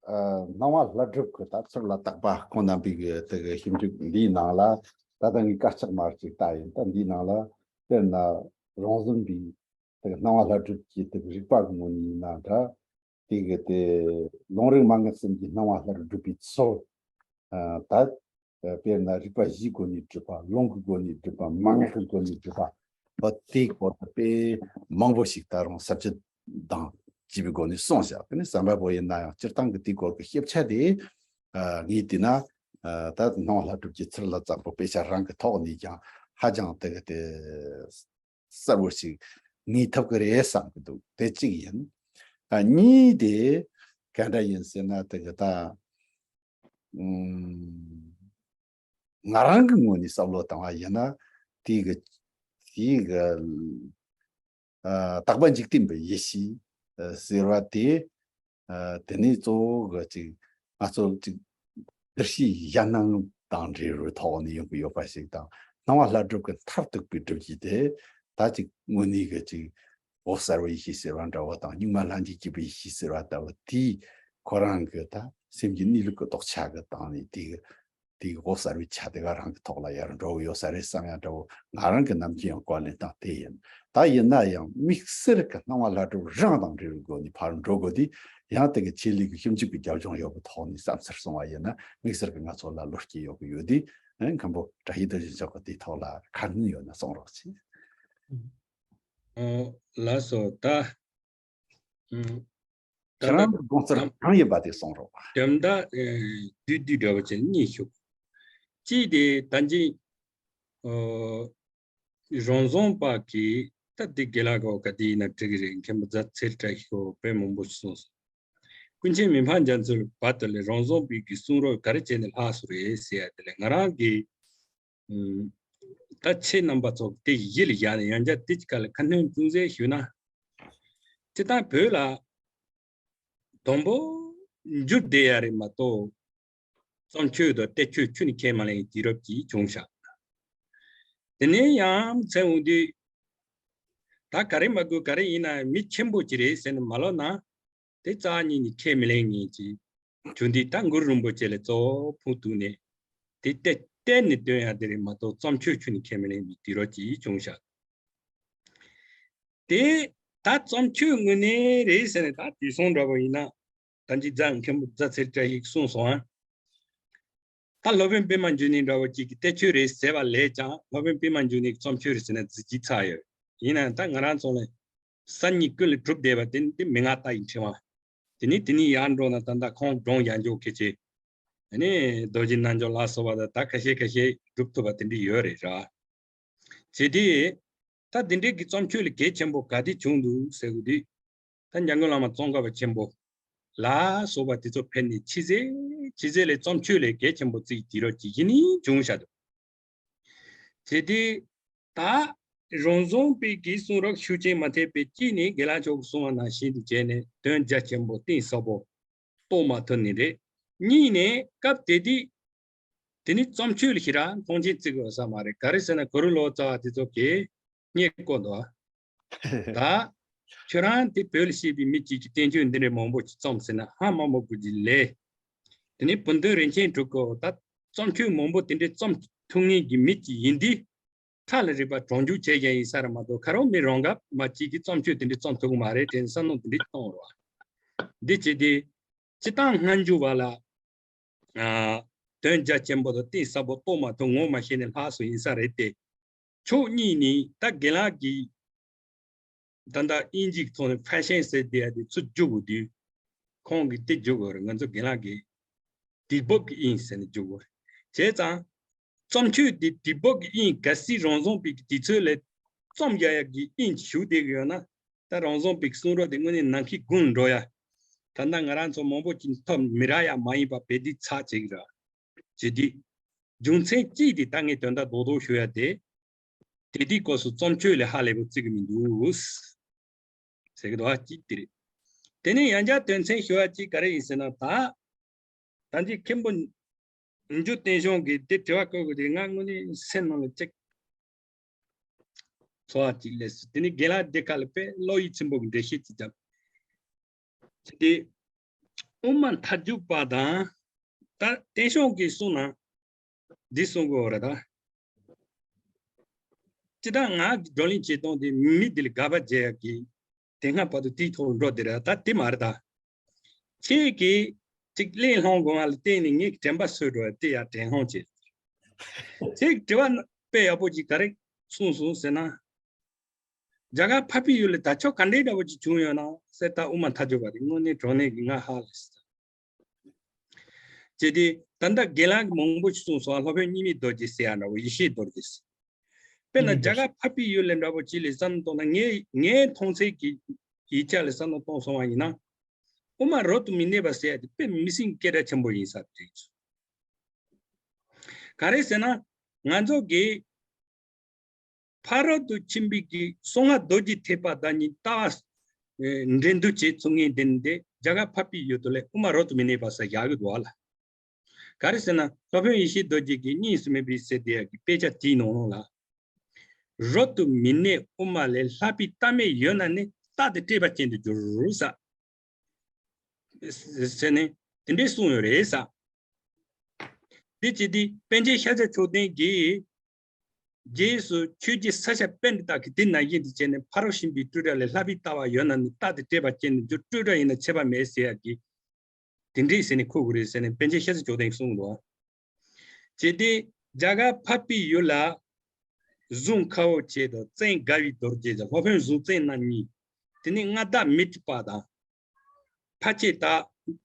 ཨ་སྣང་བ་ལྷ་སྒྲུབ་ཀྱི་ད་ཚུར་ལ་བཏགས་པ་ཁོང་རྣམ་པའི་གི་དེ་གི་ཞིབ་འཇུག་འདིའི་ནང་ལ་ད་ལྟ་ངས་དཀར་ཆག་མར་ཅིག་བལྟས་ཡིན། ད་འདིའི་ནང་ལ་དཔེར་ན་རང་བཟུམ་པའི་དེ་གི་སྣང་བ་ལྷ་སྒྲུབ་ཀྱི་དེ་གི་རིགས་པ་གི་ངོས་ནས་ཡིན་ན་འདྲ། དེ་གི་དེ་ལུང་རིགས་མན་ངག་གསུམ་གྱི་སྣང་བ་ལྷ་སྒྲུབ་པའི་ཚུལ། ཨ་ད་དཔེར་ན་རིགས་པ་བཞིའི་སྒོ་ནས་སྒྲུབ་པ། ལུང་གི་སྒོ་ནས་སྒྲུབ་པ། མན་ངག་གི་སྒོ་ནས་སྒྲུབ་པ། འོ་དེའི་སྐོར་དུ་དཔེ་མང་པོ་ཞིག་ད་རུང་ཟབ་ཁྲིད་དང་བཅས་པའི་སྒོ་ནས་གསུངས་བཞག་དེ་ནི་བསམ་པ་པོ་ཡིན་ན་ཡང་སྤྱིར་བཏང་གི་དེའི་སྐོར་གྱི་ཞིབ་ཆ་དེ་ཨ་ངས་བལྟས་ན་ཨ་ད་སྣང་བ་ལྷ་སྒྲུབ་ཀྱི་ཚུལ་ལ་བརྩམས་པའི་དཔེ་ཆ་རང་གི་ཐོག་ནས་ཀྱང་ཧ་ཅང་དེ་གི་དེ། གསལ་བོ་ཞིག་ངེས་ཐུབ་ཀྱི་རེད་བསམ་གྱི་འདུག་དེ་གཅིག་ཡིན། ཨ་གཉིས་དེ་ག་འདྲ་ཡིན་ཟེར་ན་དེ་གི་ད་ཨུམ་ང་རང་གི་ངོས་ནས་བསམ་བློ་བཏང་བ་ཡིན་ན་དེ་གི་དེ་གི་ཨ་རྟག་པ་འཇིག་རྟེན་པའི་ཡེ་ཤེས་ཨ་ཟེར་བ་དེ་ཨ་དེ་ནས་གཙོ་བོ་གི་ཅིག་ང་ཚོ་ཅིག་བསྡུར་བྱའི་གཞན་སྣང་དང་འབྲེལ་བའི་ཐོག་ནས་ཡོང་གི་ཡོད་པ་ཞིག་དང་། སྣང་བ་ལྷ་སྒྲུབ་ཀྱི་མཐར་ཐུག་པའི་སྒྲུབ་བྱེད་དེ་ད་ཅིག་དངོས་གནས་ཀྱི་ཅིག་འོད་གསལ་བའི་ཡེ་ཤེས་ཟེར་བ་འདྲ་བོ་དང་། གཉུག་མ་ལྷན་ཅིག་སྐྱེས་པའི་ཡེ་ཤེས་ཟེར་བ་ལྟ་བུ་དེས་ཁོ་རང་གི་ད་སེམས་ཀྱི་གནས་ལུགས་ཀྱི་ལྡོག་ཆ་གི་སྟེང་ནས་དེ་གི་དེ་གི་འོད་གསལ་བའི་ཆ་དེ་ག་རང་གི་ཐོག་ལ་ཡར་འགྲོ་གི་ཡོད་ས་རེད་བསམ་ཡ་འདྲ་བོ་ང་རང་གི་ནམ་རྒྱུན་ཡང་གོ་ལེན་སྟངས་དེ་ཡིན། ད་ཡིན་ན་ཡང་དམིགས་བསལ་གྱི་སྣང་བ་ལྷ་སྒྲུབ་རང་དང་འབྲེལ་བའི་སྒོ་ནས་ཕར་འགྲོ་དགོས་དུས་ཡང་དེ་གི་ཆེད་ལས་ཀྱི་ཞིབ་འཇུག་གི་རྒྱབ་ལྗོངས་ཡོད་པའི་ཐོག་ནས་བསམ་ཚུལ་གསུང་བ་ཡིན་ན། དམིགས་བསལ་གྱི་ང་ཚོ་ལ་བློ་སྐྱེད་ཡོད་གི་ཡོད་དུས་ཨ་མཁན་པོ་བཀྲ་ཤིས་རྡོ་རྗེ་མཆོག་གི་དེའི་ཐོག་ལ་ཁ་སྣོན་ཡོད་ན་གསུང་རོགས་གྱིས། ཨོ། ལགས་སོ། ད། ཨུམ། ད་ཁྱེད་རང་ལྟ་གི་དགོངས་ཚུལ་ནམ་གང་ཡིན་པ་དེ་གསུང་རོགས། དོན་དག་ཨེ་བསྡུས་བསྡུས་འདྲ་བ་ཅིག་གཉིས་ཞུ། གཅིག་དེ་ད་གིན་ཨོ་རང་བཟང་པ་གིས་ད་དེ་དགེ་ལགས་ཀྱིས་ག་དེ་ཡིན་ན་འགྲིག་གི་རེད། མཁན་པོ་རྫ་ཚེ་རིང་བཀྲ་ཤིས་ཀྱིས་དཔེ་མང་པོ་ཞིག་གསུངས་སོང་། ཀུན་མཁྱེན་མི་ཕམ་རྒྱ་མཚོའི་བར་དུ་ལས་རང་བཟང་པའི་གི་གསུང་རབ་ག་རེ་བྱས་ནས་ལྷག་སོང་རེད་ཟེར་ཡ་དེ་ལས་ང་རང་གིས་ཨུམ། ད་ཁྱེད་རྣམ་པ་ཚོ་དེ་ཡིད་ལ་བཞག་ནས་ཡང་བསྐྱར་དེ་ཅིག་ག་ལ་ཁ་སྣོན་ཅུང་ཟད་ཞུས་ན། སྤྱིར་བཏང་བོད་ལ་དང་པོ་འགྱུར་བསྡད་ཡ་རེད་མ་གཏོགས། རྩོམ་ཆོས་དང་བསྟན་བཅོས་ཁྱོན་ནས་ཁས་མ་ལེན་གྱི་དུས་རབས་ཅིག་བྱུང་ཤག་དེ་ནས་ཡང་མཚན་འོང་དུས། ད་ག་རེ་མ་དགོས་ག་རེ་ཡིན་ན་མི་ཆེན་པོ་ཅིག་རེད་ཟེར་ནས་མ་ལབ་ན། དེ་རྩ་བ་ཉིད་ནས་ཁས་མི་ལེན་མཁན་ཅིག་བྱུང་དུས། ད་གུ་རུ་རིན་པོ་ཆེ་ལ་གཙོ་བོ་ཕུང་བཏུས་ནས་དེ་གཏན་གཏན་ནས་སྟོན་ཡ་དེ་རེད་མ་གཏོགས། རྩོམ་ཆོས་ཁྱོན་ནས་ཁས་མི་ལེན་པའི་དུས་རབས་ཅིག་བྱུང་ཤག་དེ་ད་རྩོམ་ཆོས་དངོས་གནས་རེད་ཟེར་ནས་ད་དེང་སང་འདྲ་པོ་ཡིན་ན། ད་གིན་རྫ་མཁན་པོ་རྫ་ཚེ་རིང་བཀྲ་ཤིས་གསུངས་སོང་ཨ། ད་སློབ་དཔོན་པད་མ་འབྱུང་གནས་འདྲ་པོ་ཅིག་གིས་བསྟན་བཅོས་རེད་ཟེར་བ་ལས་ཀྱང་སློབ་དཔོན་པད་མ་འབྱུང་གནས་ཀྱི་རྩོམ་ཆོས་རེད་ཟེར་ན་རྫུས་ཀྱི་ཚར་ཡོད། ཡིན་ནའང་ད་ང་རང་ཚོ་ལ་གསར་རྙིང་ཀུན་ལས་གྲུབ་བསྡད་པ་དེ་ནི་དེ་མན་ངག་ལྟ་ཡི་ཕྲེང་བ། དེ་ནས་དེ་ནས་ཡར་འགྲོ་ན་ད་ལྟ་ཁོང་སྒྲུང་ཡང་འཇོག་མཁན་ཆེ། ཨ་ནི་རྡོ་རྗེ་རྣལ་འབྱོར་ལ་སོགས་པ་དང་ད་ཁ་ཤས་ཁ་ཤས་སྒྲུབ་ཐུབ་པ་དེ་འདྲ་ཡོད་རེད་ར། བྱས་དུས། ད་འདི་འདྲའི་གི་རྩོམ་ཆོས་ལ་གལ་ཆེན་པོ་ག་དེ་བྱུང་འདུག་ཟེར་དགོས་དུས། ད་འཇམ་མགོན་བླ་མ་ཙོང་ཁ་པ་ཆེན་པོ་ལ་སོགས་པ་དེ་ཚོ་ཕེབས་ནས་ཕྱི་གསལ་ཕྱི་གསལ་ལས་རྩོམ་ཆོས་ལས་གལ་ཆེན་པོ་བརྩི་གི་དུས་རབས་ཅིག་གཞི་ནས་བྱུང་ཤག་འདུག་བྱས་དུས། ད་རང་བཟང་པའི་གི་གསུང་རབ་ཤུགས་རྐྱེན་མ་ཐེབས་པའི་གཅིག་ནི་དགེ་ལགས་མཆོག་གིས་གསུངས་པ་ནང་བཞིན་དུ་བྱས་ནས་དོན་རྒྱ་ཆེན་པོ་གཏིང་ཟབ་པོ་རྟོགས་མ་ཐུབ་ནི་རེད། གཉིས་ནས་སྐབས་དེ་དུས། དེ་ནི་རྩོམ་ཆོས་ལ་ཞེ་དྲག་མཐོང་ཆེན་བརྩི་དགོས་ས་མ་རེད། ག་རེ་ཟེར་ན་གུ་རུ་ལོ་ཙཱ་བ་དེ་ཚོ་གིས་སྙད་བཀོད་འདུག་ད་ཁྱོད་རང་དེ་བོད་ལ་གཤེགས་པའི་མི་གཅིག་གིས་བསྟན་བཅོས་འདི་འདྲའི་མང་པོ་ཞིག་རྩོམ་ཟེར་ན་ཧ་མ་མ་གོ་གི་ལས། དེ་ནི་བུ་སྟོན་རིན་ཆེན་གྲུབ་ཀྱིས་ད་རྩོམ་ཆོས་མང་པོ་དེ་འདྲའི་རྩོམ་ཐུབ་མཁན་གྱི་མི་གཅིག་ཡིན་དུས། ཐ་ལ་རིག་པ་གྲོང་འཇུག་བྱས་ཀྱང་ཡིན་ས་རེད་མ་གཏོགས། ཁ་རོག་མི་རང་ག་མ་གཅིག་གིས་རྩོམ་ཆོས་དེ་འདྲའི་རྩོམ་ཐུབ་ཀྱི་མ་རེད་དྲན་བསམ་བློ་དེ་འདྲའི་གཏོང་རོགས། འདི་བྱས་ཏེ། སྤྱིར་བཏང་སྔ་འགྱུར་བ་ལ། ཨ། དོན་རྒྱ་ཆེན་པོ་དང་གཏིང་ཟབ་པོ་རྟོགས་མ་ཐུབ་ངོ་མ་ཤེས་ནས་ལྷག་སོང་ཡིན་ས་རེད་དེ། ཕྱོགས་གཉིས་ནས་ད་དགེ་ལགས་ཀྱིས་ད་ལྟ་དབྱིན་ཇིའི་ཐོག་ནས་ཕེ་ཤན་ཟེར་བསྡད་ཡ་དེ་ཚུར་བསྒྱུར་དགོས་དུས། ཁོང་གིས་དེ་བསྒྱུར་དགོས་རེད། ང་ཚོ་དགེ་ལགས་ཀྱིས་དུས་བབ་ཀྱི་དབྱིངས་ཟེར་ནས་བསྒྱུར་དགོས་རེད། བྱས་ཙང་། རྩོམ་ཆོས་དེ་དུས་བབ་ཀྱི་དབྱིངས། གལ་སྲིད་རང་བཟང་པའི་གི་དུས་ཚོད་ལ་རྩོམ་རྒྱག་ཡ་གི་དབྱིངས་ཞུགས་བསྡད་ཀྱི་ཡོད་ན། ད་རང་བཟང་པའི་གསུང་རབ་དེ་དངོས་གནས་ནམ་མཁའི་དགུང་ལ་འགྲོ་ཡ། ད་ལྟ་ང་རང་ཚོ་མང་པོ་ཅིག་ཐོབ་མི་རག་ཡ་མ་ཡིན་པ་དཔེ་དེ་ཚར་བཅད་ཀྱི་རེད། བྱས་དུས། རྒྱུ་མཚན་གཅིག་དེ་ད་ངས་དོན་དག་རྡོག་རྡོག་ཞུ་ཡ་དེ། དེ་དུས་སྐབས་སུ་རྩོམ་ཆོས་ལ་ཧ་ལས་པ་བརྩི་གི་མི་འདུག་ཟེར་གྱི་འདུག་བ། གཅིག་དེ་རེད། དེ་ནས་ཡང་བསྐྱར་དོན་ཚན་ཞུ་བ་གཅིག་ག་རེ་ཡིན་ཟེར་ན། ད་ད་ཅི་མཁན་པོ་འཇུ་བསྟན་སྐྱོང་གིས་དེ་དྲི་བ་བཀོད་དགོས་དེ་ང་དངོས་གནས་སེམས་ནང་ལ་ཅིག་ཚོར་བ་ཅིག་སླེབས་སོང་། དེ་ནས་རྒན་ལགས་དེ་ཁ་ལ་དཔེ་བློ་ཡིད་ཚིམ་པོ་གི་འགྲེལ་བཤད་ཅིག་བརྒྱབ། དེ་དབུ་མ་མཐའ་འཇུག་པ་དང་། ད་བསྟན་སྐྱོང་གིས་གསུངས་ན་འདི་གསུང་དགོས་རེད་ད། སྤྱིར་བཏང་ང་གི་བགྲོ་གླེང་བྱེད་སྟངས་དེ་མི་འདི་ལ་དགག་པ་བྱེད་ཡག་གི་དེ་སྔ་བར་དུ་དེའི་ཐོག་འགྲོ་བསྡད་རེད། ད་དེ་མ་རེད་ད། ཁྱེད་ཀྱིས་ཅིག་གླེང་སློང་དགོས་པ་ལ་བརྟེན་ནས་ངས་དྲན་པ་གསོས་འགྲོ་བ་དེ་ཡང་དྲན་སློང་བྱེད། ཁྱེད་ཀྱིས་དྲི་བ་དཔེ་ཡག་པོ་ཅིག་ག་རེ་གསུངས་སོང་ཟེར་ན། རྒྱ་གར་འཕགས་པའི་ཡུལ་ལ་དར་ལྕོག་ག་འདྲའི་འདྲ་པོ་ཅིག་བྱུང་ཡོད་ན་ཟེར། ད་དབུ་མ་མཐའ་འཇུག་པ་དེ་དངོས་གནས་དྲང་གནས་ཀྱི་ང་ཧ་ལས་སོང་། བྱས་ཏེ་ད་ལྟ་རྒན་ལགས་ཀྱིས་མང་པོ་ཞིག་གསུངས་སོང་། སློབ་དཔོན་གཉིས་མེད་རྡོ་རྗེ་ཟེར་ཡ་འདྲ་བོ། ཡེ་ཤེས་རྡོ་རྗེ་ཟེར། དཔེར་ན་རྒྱ་གར་འཕགས་པའི་ཡུལ་ལ་འདྲ་བོ་ཅིག་ལ་བསམ་བློ་གཏོང་ན། ངའི་ངའི་མཐོང་ཚད་ཀྱི་ཡིག་ཆ་ལ་བསམ་བློ་གཏོང་སོང་བ་ཡིན་ན། དབུ་མ་རབ་ཏུ་མི་གནས་པ་ཟེར་ཡ་དེ་དཔེ་མི་སྲིད་སྐད་གྲགས་ཆེན་པོ་ཡིན་ས་རེད། ག་རེ་ཟེར་ན། ང་ཚོ་གིས་ཕ་རོལ་ཏུ་ཕྱིན་པའི་གི་གསང་སྔགས་རྡོ་རྗེ་ཐེག་པ་དང་ནི་ལྟ་བ་འགྲན་བསྡུར་བྱེད་ཚུལ་ངེས་ལྡན་དེ་རྒྱ་གར་འཕགས་པའི་ཡུལ་དུ་ལས་དབུ་མ་རབ་ཏུ་མི་གནས་པ་ཟེར་བཞག་གི་འདུག་བ་ལ། ག་རེ་ཟེར་ན། སློབ་དཔོན་ཡེ་ཤེས་རྡོ་རྗེ་གིས་གཉིས་སུ་མེད་པའི་ཟེར་དེ་ཡ་གི་དཔེ་ཆ་དེའི་ནང་ལོགས་ལ། རབ་ཏུ་མི་གནས་དབུ་མ་ལས་ལྷག་པའི་ལྟ་མེད་ཡོད་ན་ནི་རྟག་ཏུ་བཀྲེས་པ་ཅན་དུ་འགྱུར་ཟེར། ཟེར་ནས་དེ་འདྲས་གསུངས་ཡོད་རེད་ཟེར། དེ་བྱས་དུས་པཎ་ཆེན་ཤཱཀྱ་མཆོག་ལྡན་གྱིས། རྗེས་སུ་ཆོས་རྗེ་ས་སྐྱ་པཎྜི་ཏ་གིས་དེ་ནང་བཞིན་དུ་བྱས་ནས། ཕ་རོལ་ཕྱིན་པའི་སྤྲོས་བྲལ་ལས་ལྷག་པའི་ལྟ་བ་ཡོད་ན་ནི་རྟག་ཏུ་བཀྲེས་པ་ཅན་དུ་འགྱུར། སྤྲོས་བྲལ་ཡིན་ན་ཆད་པ་མེད་ཟེར་ཡ་གི་དེ་འདྲས་ཟེར་ནས་འཁོད་དགོས་རེད་ཟེར་ནས་པཎ་ཆེན་ཤཱཀྱ་མཆོག་ལྡན་གྱིས་གསུངས་འདུག། བྱས་ཏེ་རྒྱ་གར་འཕགས་པའི་ཡུལ་ལ་ གཟུངས་ཁ་བོ་ཆེ་དང་བཙན་དགའ་བའི་རྡོ་རྗེ་དང་སློབ་དཔོན་གཟུངས་བཙན་རྣམ་གཉིས། དེ་ནས་མངའ་བདག་མཻ་ཏྲི་པ་དང་། ཕ་ཆེ་ད་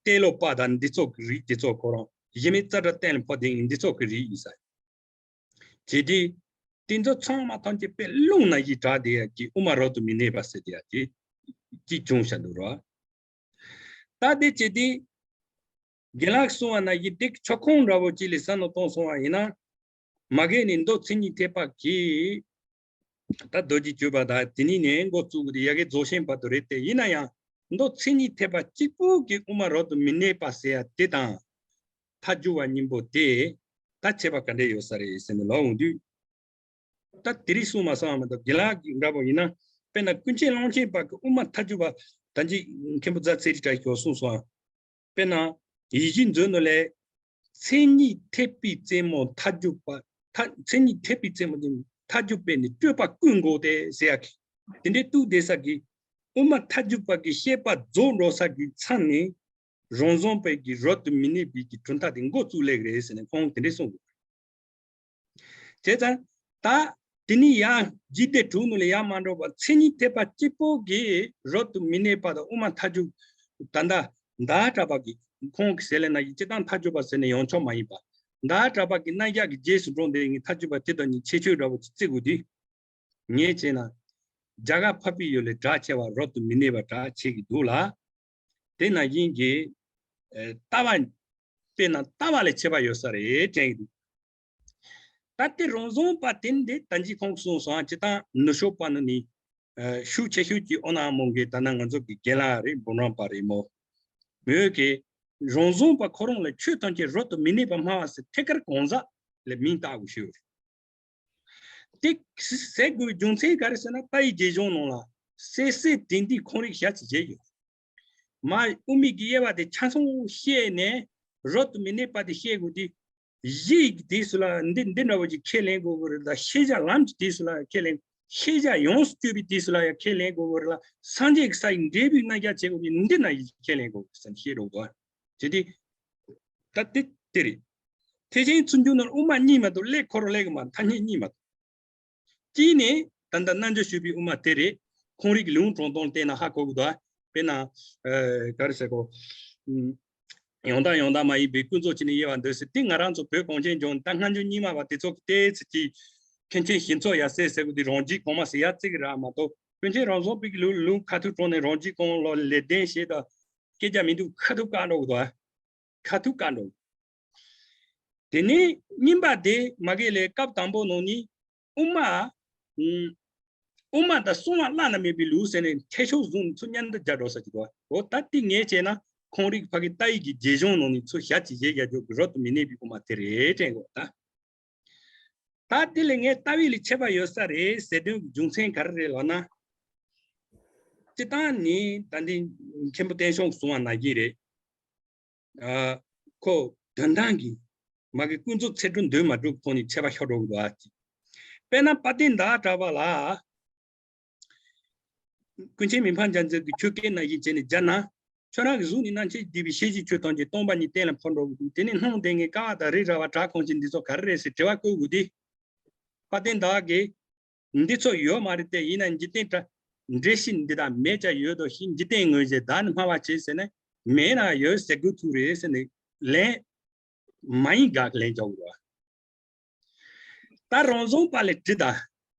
ཏེ་ལོ་པ་དང་འདི་ཚོ་གི་རིགས་དེ་ཚོ་ཁོ་རང་གཞི་མེད་ཙ་སྒྲ་གཏན་ལ་ཕབ་དེ་འདི་ཚོ་གི་རིགས་ཡིན་ས། བྱས་ཏེ། དེ་ཚོ་ཚང་མ་ཐམས་ཅད་དཔེ་རླུང་ནང་བཞིན་གྲགས་བསྡད་ཡ་གི་དབུ་མ་རབ་ཏུ་མི་གནས་པ་ཟེར་བསྡད་ཡ་དེ་གཅིག་བྱུང་བཞག་འདུག་ར། ད་དེ་བྱས་ཏེ། རྒན་ལགས་གསུངས་པ་ནང་བཞིན་དེ་ཆོ་ཁང་འདྲ་བོ་གཅིག་ལ་བསམ་བློ་གཏོང་སོང་བ་ཡིན་ན། མ་གི་ནི་མདོ་མཚན་ཉིད་ཐེག་པ་གི། ད་རྡོ་རྗེ་གཅོད་པ་དང་དེ་ནས་ནས་འགོ་བཙུགས་དེ་ཡ་གི་རྫོགས་ཆེན་བར་དུ་རེད་དེ། ཡིན་ན་ཡང་མདོ་མཚན་ཉིད་ཐེག་པ་གཅིག་པུ་གི་དབུ་མ་རབ་ཏུ་མི་གནས་པ་ཟེར་ཡ་དེ་དང་། མཐའ་འཇུག་པ་གཉིས་པོ་དེ་ད་ཁྱད་པར་ག་འདྲས་ཡོད་ས་རེད་ཟེར་ནས་ལབ་འོང་དུས། ད་དེ་རིགས་གསུངས་མ་སོང་བ་མ་གཏོགས་རྒན་ལགས་ཀྱི་འདྲ་པོ་ཡིན་ན། དཔེར་ན་ཀུན་མཁྱེན་ཀློང་ཆེན་པ་གི་དབུ་མ་མཐའ་འཇུག་པ་ད་ཅི་མཁན་པོ་རྫ་ཚེ་རིང་གྲགས་ཀྱིས་གསུངས་སོང་བ། དཔེར་ན་ཡིད་བཞིན་མཛོད་ནོ་ལས། མཚན་ཉིད་ཐེག་པའི་རྩེ་མོ་མཐའ་འཇུག་པ། མཐའ་མཚན་ཉིད་ཐེག་པའི་རྩེ་མོ་དེ་མཐའ་འཇུག་པས་ནི་སྤྲོས་པ་ཀུན་འགོག་སྟེ་ཟེར་ཡ་གི། དེ་འདྲའི་གཏུགས་བསྡད་ས་གི། དབུ་མ་མཐའ་འཇུག་པ་གི་བཤད་པ་རྫོགས་འགྲོ་ས་གི་མཚམས་ནས། རང་བཟང་པོའི་གི་རབ་ཏུ་མི་གནས་པའི་གི་གྲུབ་མཐའ་དེ་འགོ་བཙུགས་ལེགས་རེད་ཟེར་ནས་ཁོང་དེ་འདྲས་གསུངས་འདུག་བྱས་ཙང་། ད་དེ་ནི་ཡང་རྒྱུད་སྡེ་དྲུག་ནང་ལ་ཡང་མ་འགྲོ་བར་མཚན་ཉིད་ཐེག་པ་གཅིག་པོ་གིས་རབ་ཏུ་མི་གནས་པ་དང་དབུ་མ་མཐའ་འཇུག་ད་ལྟ་ཟླ་གྲགས་པ་གི་ཁོང་གི་ཟེར་ལེ་ན་ཡི་སྤྱི་བཏང་མཐའ་འཇུག་པ་ཟེར་ནས་ཡོང་ཆོག་མ་ཡིན་པ། ཟླ་གྲགས་པ་གི་རྣམ་གཞག་གི་རྗེས་སུ་འགྲོ་འདི་ངས་མཐའ་འཇུག་པ་དེ་དང་གཉིས་ཁྱད་ཆོས་འདྲ་བོ་ཅིག་བརྩི་དགོས་དུས། ངས་བྱས་ན། རྒྱ་གར་འཕགས་པའི་ཡུལ་ལས་གྲགས་ཆེ་བ་རབ་ཏུ་མི་གནས་པ་གྲགས་ཆེ་གི་འདུག་ལ། དེ་ནང་བཞིན་གྱི། ལྟ་བ། དཔེར་ན་ལྟ་བ་ལས་ཁྱད་པར་ཡོད་ས་རེད་དྲན་གི་འདུག་ད་ལྟའི་རང་བཟང་པ་དེ་འདི་ད་ཅི་ཁོང་གསུངས་སོང་། སྤྱི་བཏང་ནུབ་ཕྱོགས་པ་ནི་ནི། ཤུགས་ཆེ་ཤོས་ཀྱི་ཨོ་ན་མོན་གི་ད་ནང་ང་ཚོ་གི་རྒན་ལགས་རེད། འབུམ་རམས་པ་རེད་མོ། མོས་ཀྱི། རང་བཟང་པ་ཁོ་རང་ལ་ཆོས་ཐམས་ཅད་རབ་ཏུ་མི་གནས་པ་སྨྲ་བ་ཟེར་ཐད་ཀར་གང་ཟག་ལ་མིང་བཏགས་དགོས་ཞུ། དེ་ཟེར་དགོས་པའི་རྒྱུ་མཚན་ག་རེ་ཟེར་ན། ཏཱའི་རྒྱས་གཞུང་ནང་ལ་སད་སེར་དོན་ལྡན་ཁོང་རིག་ཞལ་གྱིས་བཞེས་ཡོད། མ་དབུ་མའི་གི་དབྱེ་བ་དེ་ཆ་ཚང་བཤད་ནས་རབ་ཏུ་མི་གནས་པ་དེ་བཤད་དགོས་དུས། གཞི་ཡི་གི་དུས་སུ་ལ་འདི་འདི་འདྲ་བོ་ཅིག་ཁས་ལེན་དགོས་དགོས་རེད་ལ། ཤེས་བྱ་ལམ་གྱི་དུས་སུ་ལ་ཁས་ལེན། ཤེས་བྱ་ཡོངས་སུ་གཅོད་པའི་དུས་སུ་ལ་ཡང་ཁས་ལེན་དགོས་དགོས་རེད་ལ། སངས་རྒྱས་ཀྱི་ས་ཡི་འབྲས་བུའི་རྣམ་གཞག་བྱེད་དགོས་དུས་འདི་ན་ཡི་ཁས་ལེན་དགོས་ཟེར་ནས་བཤད་རོགས་དང་། བྱེད་དུས། ད་དེ་དེ་རེད། ཐེག་ཆེན་ཚུལ་འཇུག་ནང་དབུ་མ་གཉིས་མ་གཏོགས་ཀླད་འཁོར་ཀླད་ཀྱི་མ་ཐ་སྙད་གཉིས་མ་གཏོགས། གཅིག་ནི་ད་ལྟ་རྣལ་འབྱོར་སྤྱོད་པའི་དབུ་མ་དེ་རེད། ཁོང་རིག་ལུང་དྲངས་སྟངས་བལྟས་ན་ཧ་གོ་གི་འདུག་དཔེར་ན། ཨ། ག་རེ་ཟེར་གོ་ཡང་དག་ཡང་དག་མ་ཡིན་པའི་ཀུན་རྫོབ་ཅན་ནི་དབྱེ་བ་འདོད་ཟེར་དེ་ང་རང་ཚོ་བོད་གངས་ཅན་ལྗོངས་ད་སྔ་འགྱུར་རྙིང་མ་བ་དེ་ཚོ་གི་ཏོག་ཙམ་གྱིས་མཁན་ཆེན་ཞི་འཚོ་ཡབ་སྲས་ཟེར་གོ་དེ་རང་རྒྱུད་གོང་མ་ཟེར་ཡ་བརྩི་གི་ར་མ་གཏོགས། ཀུན་མཁྱེན་རང་བཟང་པོའི་ལུང་ལུང་ཁ་ཐུག་དྲངས་ནས་རང་རྒྱུད་གོང་ལ་ལེགས་ལྡན་ཞེས་དང་སྐད་ཆ་མི་འདུག་ཁ་ཐུག་བཀག་འགྲོ་གི་འདུག་ཁ་ཐུག་བཀག་འགྲོ། དེ་ནས་རྙིང་པ་དེ་མ་གི་ལས་སྐབས་དང་པོ་ནང་ནས་དབུ་མ། ཨུམ། དབུ་མ་དང་གསུང་བ་བླ་ན་མེད་པའི་ལུགས་ཟེར་ནས་འཐད་ཕྱོགས་བཟུང་ནས་ཚུར་མཉམ་དུ་སྦྱར་འགྲོ་ས་ཅིག་འདུག་འོ་ད་དེ་ངས་བྱས་ན་ཁོང་རིག་ཕ་གི་ཏཱའི་གི་རྒྱས་གཞུང་ནང་ནས་ཚུར་ཞལ་གྱིས་བཞེས་རྒྱག་རྒྱུ་གི་རབ་ཏུ་མི་གནས་པའི་དབུ་མ་དེ་རེད་དྲན་དགོས་ད། ད་དེ་ལས་ངས་ལྟ་བའི་ལས་ཁྱད་པར་ཡོད་ས་རེད་ཟེར་དོན་གྱི་རྒྱུ་མཚན་ག་རེ་རེད་ལབ་ན། སྤྱིར་བཏང་ནི་ད་འདི་མཁན་པོ་བསྟན་སྐྱོང་གསུང་བ་ནང་བཞིན་རེད། ཨ། ཁོ་དོན་དམ་གྱི་མ་གི་ཀུན་རྫོབ་ཚད་གྲུབ་འདོད་མ་གྲུབ་ཐོག་ནས་ཁྱད་པར་ཤོར་འགྲོ་གི་འདུག་ཨ་ཅི། དཔེར་ན་དཔལ་ལྡན་ཟླ་བ་གྲགས་པ་ལ། ཀུན་མཁྱེན་མི་ཕམ་རྒྱལ་མཚན་གྱི་ཆོས་སྐད་ནང་བཞིན་བྱས་ནས་སྦྱར་ན། ཁྱོད་རང་གི་གཟུགས་ནི་རྣམ་ཤེས་བསྡུས་པའི་ཤེས་བྱའི་ཆོས་ཐམས་ཅད་སྟོང་པ་ཉིད་གཏན་ལ་ཕབ་འགྲོ་གི་འདུག་དེ་ནས་སྣང་བདེན་ངེས་ཀ་བ་དང་རི་ར་བ་བྲག་གང་ཞིག་འདི་ཚོ་ག་རེ་རེད་ཟེར་དྲི་བ་བཀོད་དགོས་དུས། དཔལ་ལྡན་ཟླ་བ་གིས། འདི་ཚོ་ཡོད་མ་རེད་དེ། ཡིན་ན་འཇིག་རྟེན་དྲ། འདྲེ་ཤི་འདི་དག་མེད་ཀྱང་ཡོད་དོ་ཞེས་འཇིག་རྟེན་ངོས་བཞིན་བདག་ནི་སྨྲ་བར་བྱེད་ཟེར་ནས་མེད་ན་ཡོད་ཟེར་དགོས་ཐུག་རེད་ཟེར་ནས་ལན། མ་ཡིན་དགག་ལན་རྒྱག་དགོས། ད་རང་བཟང་པ་ལས་དྲི་ད།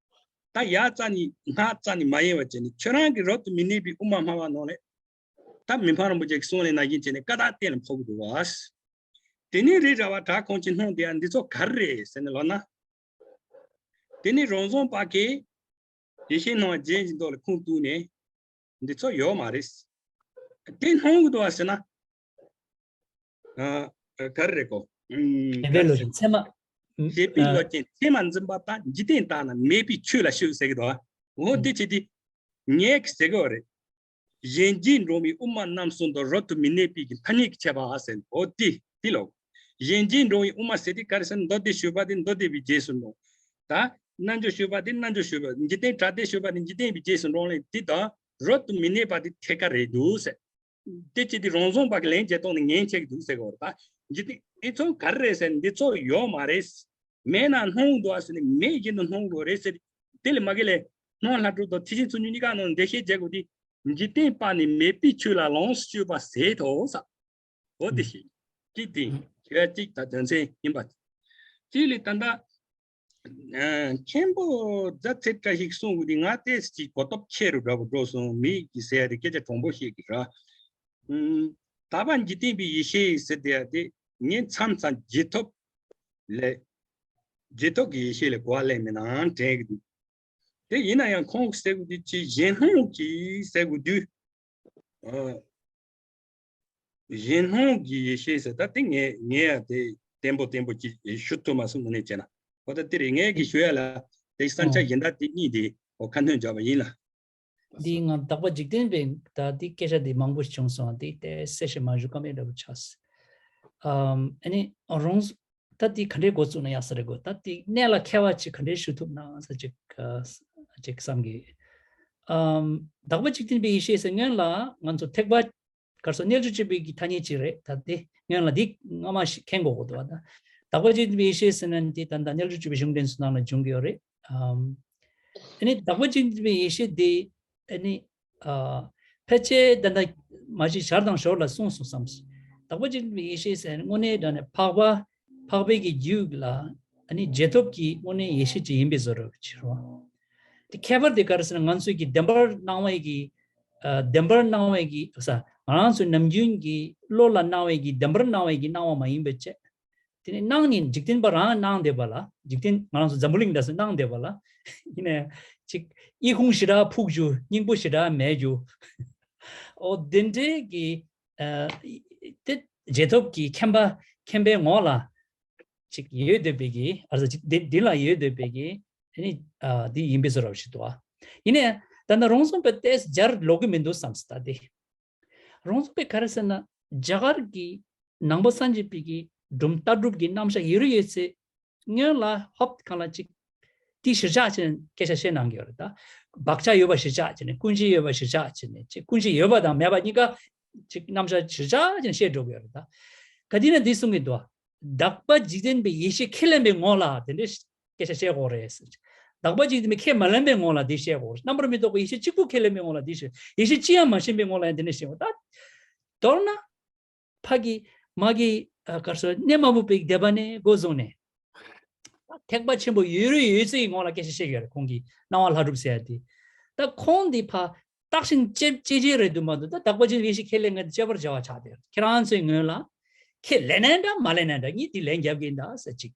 ད་ཡ་རྩ་ནི་སྔགས་རྩ་ནི་མ་ཡིན་པ་བྱས་ནས་ཁྱོད་རང་གི་རབ་ཏུ་མི་གནས་པའི་དབུ་མ་སྨྲ་བ་ནང་ལས། ད་མི་ཕམ་རིན་པོ་ཆེ་གི་གསུང་ལས་ན་ཡིན་བྱས་ནས་ཀ་དག་གཏན་ལ་ཕབ་དགོས་པ། དེ་ནས་རི་ར་བ་བྲག་གང་ཅི་སྣང་བདེ་ཡ་འདི་ཚོ་ག་རེ་རེད་ཟེར་ནས་ལབ་ན། དེ་ནས་རང་བཟང་པ་གིས་ཡེ་ཤེས་སྣང་བ་རྒྱན་གྱི་མདོ་ལ་ཁུངས་གཏུགས་ནས་འདི་ཚོ་ཡོད་མ་རེད། དེ་སྣང་གི་འདུག་བ་ཟེར་ན། ཨ། ག་རེ་རེད་གོ་ཨུམ། ག་རེ་ཟེར། ཚད་མ། ཞེས་པའི་ཨ། བློ་ཅན་ཚད་མ་འཛིན་པ་དང་འཇིག་རྟེན་དག་ན་མེད་པའི་ཆོས་ལ་ཞུགས་ཟེར་གི་འདུག་འོ་དེ་བྱེད་དུས། ངས་གི་ཟེར་གི་བ་རེད། གཞན་རྗེས་འབྲང་བའི་དབུ་མ་རྣམ་གསུམ་དང་རབ་ཏུ་མི་གནས་པའི་གི་ཐ་སྙད་ཀྱི་ཁྱད་པར་ཟེར་འོ་དེ་དེ་ལོ། གཞན་རྗེས་འབྲང་བའི་དབུ་མ་ཟེར་དེ་ག་རེ་ཟེར་ན་མདོ་སྡེ་ཞུས་པ་དེ་མདོ་སྡེ་པའི་རྗེས་སུ་འབྲང་། ད་རྣལ་འབྱོར་ཞུས་པ་དེ་རྣལ་འབྱོར་ཞུས་པ། འཇིག་རྟེན་གྲགས་སྡེ་ཞུས་པ་དེ་འཇིག་རྟེན་པའི་རྗེས་སུ་འབྲང་ལས་དེ་དང་རབ་ཏུ་མི་གནས་པ་དེ་ཐད་ཀར་རེད་འདུག་ཟེར། དེ་ཅི་སྟེ་རང་བཟང་པ་གི་ལན་བརྒྱད་སྟོང་ནི་ངན་ཆེ་གི་འདུག་ཟེར་གི་བ་རེད་ད། འཇིག་རྟེན་འདི་ཚོ་ག་རེ་རེད་ཟེར་ན་འདི་ཚོ་ཡོད་མ་རེད། མེད་ན་སྣང་འདུག་ཟེར་ནས་མེད་བཞིན་དུ་སྣང་དགོས་རེད་ཟེར། དེ་ལས་མ་གི་ལས་སྣང་ལྷ་སྒྲུབ་དང་ཐེག་ཆེན་ཚོགས་གཉིས་གཉིས་ཀ་ནང་འགྲེལ་བཤད་རྒྱག་དགོས་དེ། འཇིག་རྟེན་པ་ནི་མེད་པའི་ཆོས་ལ་ལོངས་སུ་སྤྱོད་པ་ཟད་དོ་ས། འོ་དེ་ཞིག་གཅིག་དེ་ཁྱོད་གཅིག་ད་དོན་ཚན་ཡིན་པ། གཅིག་ལས་ད་ལྟ་མཁན་པོ་རྫ་ཚེ་བཀྲ་ཤིས་གསུང་གི་དེ་ང་ཏོག་ཙམ་གོ་སྟོབས་ཆེ་རུ་འདྲ་པོ་འགྲོ་སོང་། མི་གི་ཟེར་ཡ་དེ་སྐད་ཆ་དྲང་པོ་བཤད་ཀྱི་ར། ཨུམ། དག་པ་འཇིག་རྟེན་པའི་ཡེ་ཤེས་ཟེར་དེ་ཡ་དེ་ངས་མཚམས་མཚམས་རྗེས་ཐོབ་ལས་རྗེས་ཐོབ་ཀྱི་ཡེ་ཤེས་ལས་གོ་བ་ལེན་མེད་ནའང་དྲན་གི་འདུག་དེ་ཡིན་ན་ཡང་ཁོང་གིས་ཟེར་དགོས་དུས་ཅི་གཞན་སྣང་གིས་ཟེར་དགོས་དུས། ཨ། གཞན་སྣང་གི་ཡེ་ཤེས་ཟེར་ད་དེ་ངས་ངས་ཡང་དེ་བརྟན་པོ་བརྟན་པོ་ཅིག་ཞུ་ཐུབ་མ་སོང་། དངོས་གནས་བྱས་ན་འོ་ད་དེ་རེད། ངས་གི་ཞུ་ཡ་ལ་དེ་བསམ་འཆར་གཞན་དག་དེ་གཉིས་དེ་འོ་ཁ་སྣོན་བརྒྱབ་པ་ཡིན་ལ། འདི་ང་དག་པ་འཇིག་རྟེན་པའི་ད་འདི་སྐད་ཆ་འདི་མང་པོ་བྱུང་སོང་། འདི་དེ་གསལ་བཤད་མ་ཞུ་ཀ་མེད་འདྲ་པོ་ཆགས། ཨམ། ཨ་ནི་རོང་ད་འདི་ག་འདྲའི་འགོ་བཙུགས་ན་ཡག་ས་རེད་གོ། ད་འདི་གནད་ལ་འཁེལ་བ་ཅིག་ག་འདྲའི་ཞུ་ཐུབ་ན་ས་ཅིག་ཅིག་བསམ་གི། ཨམ། དག་པ་འཇིག་རྟེན་པའི་ཡེ་ཤེས་ཟེར་སྔོན་ལ་ང་ཚོ་ཐེག་པ་གར་སོགས་རྣལ་འབྱོར་སྤྱོད་པའི་གི་ཐ་སྙད་ཅིག་རེད། ད་འདི་སྔོན་ལ་འདི་སྔ་མ་ཞིག་མཁྱེན་དགོས་གོ་འདུག་བ། ད་དག་པ་འཇིག་རྟེན་པའི་ཡེ་ཤེས་ཟེར་ན་འདི་ད་ལྟ་རྣལ་འབྱོར་སྤྱོད་པའི་གཞུང་འགྲེལ་ཚོ་ནང་ལ་འབྱུང་གི་ཡོད་རེད། ཨམ། ཨ་ནི་དག་པ་འཇིག་རྟེན་པའི་ཡེ་ཤེས་དེ་ཨ་ནི་ཨ་ཕལ་ཆེར་ད་ལྟ་མ་གཞི་ཞར་དང་ཞོར་ལ་གསུངས་སོང་བསམ། དག་པ་འཇིག་རྟེན་པའི་ཡེ་ཤེས་ཟེར་ན་དངོས་གནས་དྲང་གནས་འཕགས་པ་འཕགས་པའི་གི་རྒྱུད་ལ་ཨ་ནི་རྗེས་ཐོབ་ཀྱི་དངོས་གནས་ཡེ་ཤེས་ཅིག་ཡིན་པའི་བཟོ་འདྲ་ཅིག་རེད་བ། དེ་ཁྱད་པར་དེ་ག་རེ་ཟེར་ན་ང་ཚོས་ཀྱི་བདེན་པར་སྣང་བའི་གི་ཨ་བདེན་པར་སྣང་བའི་གི་ས་ང་རང་ཚོའི་ནམ་རྒྱུན་གྱི་བློ་ལ་སྣང་བའི་གི་བདེན་པར་སྣང་བའི་གི་སྣང་བ་མ་ཡིན་པའི་ཆེད། དེ་ནས་སྣང་ནི་འཇིག་རྟེན་པ་རང་སྣང་བསྡད་པ་ལ། འཇིག་རྟེན་ང་རང་ཚོ་འཛམ་བུ་གླིང་འདྲ་སེ་སྣང་བསྡད་པ་ལ། ཡིན་ནའི་ཅིག་ཨི་ཁུང་ཞེ་དྲག་ཕུག་རྒྱུ། སྙིང་པོ་ཞེ་དྲག་མེད་རྒྱུ། ཨོ་དེ་འདྲའི་གི་ཨ་དེ་རྗེས་ཐོབ་ཀྱི་མཁྱེན་པ་མཁྱེན་པའི་ངོ་ལ་ཅིག་ཡོད་བསྡད་པའི་གི་ཨ་ཟ་ཅིག་འདི་འདི་ལ་ཡོད་བསྡད་པའི་གི་ཨ་ནི་ཨ་འདི་ཡིན་པའི་བཟོ་འདྲ་ཞིག་འདུག་ཨ། ཡིན་ནའི་ད་ནི་རོང་ཟོམ་པའི་ཏོག་ཙམ་སྦྱར་ལོག་གི་མི་འདུག་བསམ་སོང་ད་དེ། རོང་ཟོམ་པས་ག་རེ་ཟེར་ན་རྒྱ་གར་གྱི་ནང་པ་སངས་རྒྱས་པའི་གི་སྒྲུང་ལྟ་གྲུབ་ཀྱི་རྣམ་གཞག་ཡོད་རེད་ཡོད་ཚད་སྔོན་ལ་ཧོབ་གང་ལ་ཅིག་དེ་གཞིར་བཞག་བྱས་ནས་སྐད་ཆ་བཤད་གནང་གི་ཡོད་རེད་ད། བག་ཆགས་ཡོད་པ་གཞིར་བཞག་བྱས་ནས་ཀུན་རྐྱེན་ཡོད་པ་གཞིར་བཞག་བྱས་ནས་ཅིག་ཀུན་རྐྱེན་ཡོད་པ་དང་མེད་པ་གཉིས་ཀ་ཅིག་རྣམ་གཞག་གཞིར་བཞག་བྱས་ནས་བཤད་འགྲོ་གི་ཡོད་རེད་ད། ག་དུས་ན་འདི་གསུང་གི་འདུག་དག་པ་འཇིག་རྟེན་པའི་ཡེ་ཤེས་ཁས་ལེན་པའི་ངོ་ལ་དེ་འདྲའི་སྐད་ཆ་བཤད་དགོས་རེད་ཟེར། དག་པ་འཇིག་རྟེན་པའི་ཁས་མ་ལེན་པའི་ངོ་ལ་འདི་བཤད་དགོས་རེད། རྣམ་པར་མི་རྟོག་པའི་ཡེ་ཤེས་གཅིག་པུ་ཁས་ལེན་པའི་ངོ་ལ་འདི་བཤད། ཡེ་ཤེས་ཅི་ཡང་མ་ཤེས་པའི་ངོ་ལ་ཡང་འདི་འདྲ་བཤད་དགོས་ད། མདོར་ན། ཕ་གི་མ་གི་ཨ་གར་སོ་གནས་མ་བུ་པའི་སྡེ་པ་ནས་འགོ་བཟུང་ནས། ཐེག་པ་ཆེན་པོ་ཡོད་རེད་ཡོད་ཚད་ཀྱི་ངོ་ལ་སྐད་ཆ་བཤད་ཡོད་རེད་ཁོང་གིས་སྣང་བ་ལྷ་གྲུབ་ཟེར་ཡ་དེ། ད་ཁོང་འདི་ཕ་བརྟག་ཞིང་དཔྱད་དཔྱད་བྱེད་རེད་འདུག་མ་འདུག་ད་དག་པ་ཅན་ཡེ་ཤེས་ཁས་ལེན་ངེས་དཔྱད་པར་བྱ་བ་ཆགས་དེ་ཁྱེད་རང་ཚོའི་ངོས་ལ་ཁས་ལེན་ནའི་འདྲ་མ་ལེན་ནའི་འདྲ་གཉིས་དེ་ལན་རྒྱབ་ཀྱི་ཡིན་ད་ཟེར་ཅིག་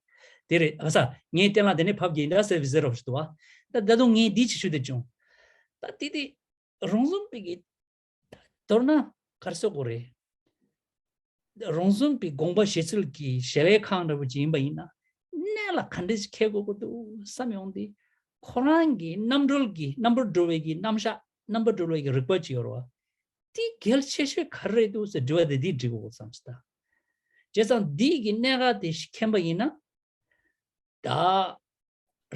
དེ་རེད་ཨ་ས་ངས་གཏན་ལ་དེ་ནས་ཕབ་ཀྱི་ཡིན་ད་ཟེར་བའི་ཟེར་རོགས་ཞུ་འདུག་བ། ད་ད་དུང་ངས་འདི་ཅིག་ཞུ་བསྡད་བྱུང་། ད་དེ་དེ་རོང་ཟོམ་པའི་གི་མདོར་ན་ག་རེ་ཟེར་དགོས་རེད། རོང་ཟོམ་པའི་དགོངས་པ་བཞེས་ཚུལ་གྱི་ཞལ་ལས་ཁང་འདྲ་པོ་ཅིག་ཡིན་པ་ཡིན་ན་གནད་ལ་ག་འདྲ་ཞིག་འཁེལ་དགོས་ཀྱི་འདུག་བསམ་ཡོང་དུས་ཁོ་རང་གི་རྣམ་གྲོལ་གྱི་རྣམ་པར་གྲོལ་བའི་གི་རྣམ་གཞག་རྣམ་པར་གྲོལ་བའི་གི་རིག་པ་ཅིག་ཡོད་རེད་བ། དེ་གལ་ཆེ་ཤོས་ག་རེ་རེད་འདུག་ཟེར་དྲི་བ་དེ་འདི་འདྲི་དགོས་བསམ་སོང་ད། བྱས་ཙང་འདི་གི་གནད་འགག་དེ་ཞིག་མཁྱེན་པ་ཡིན་ན། ད་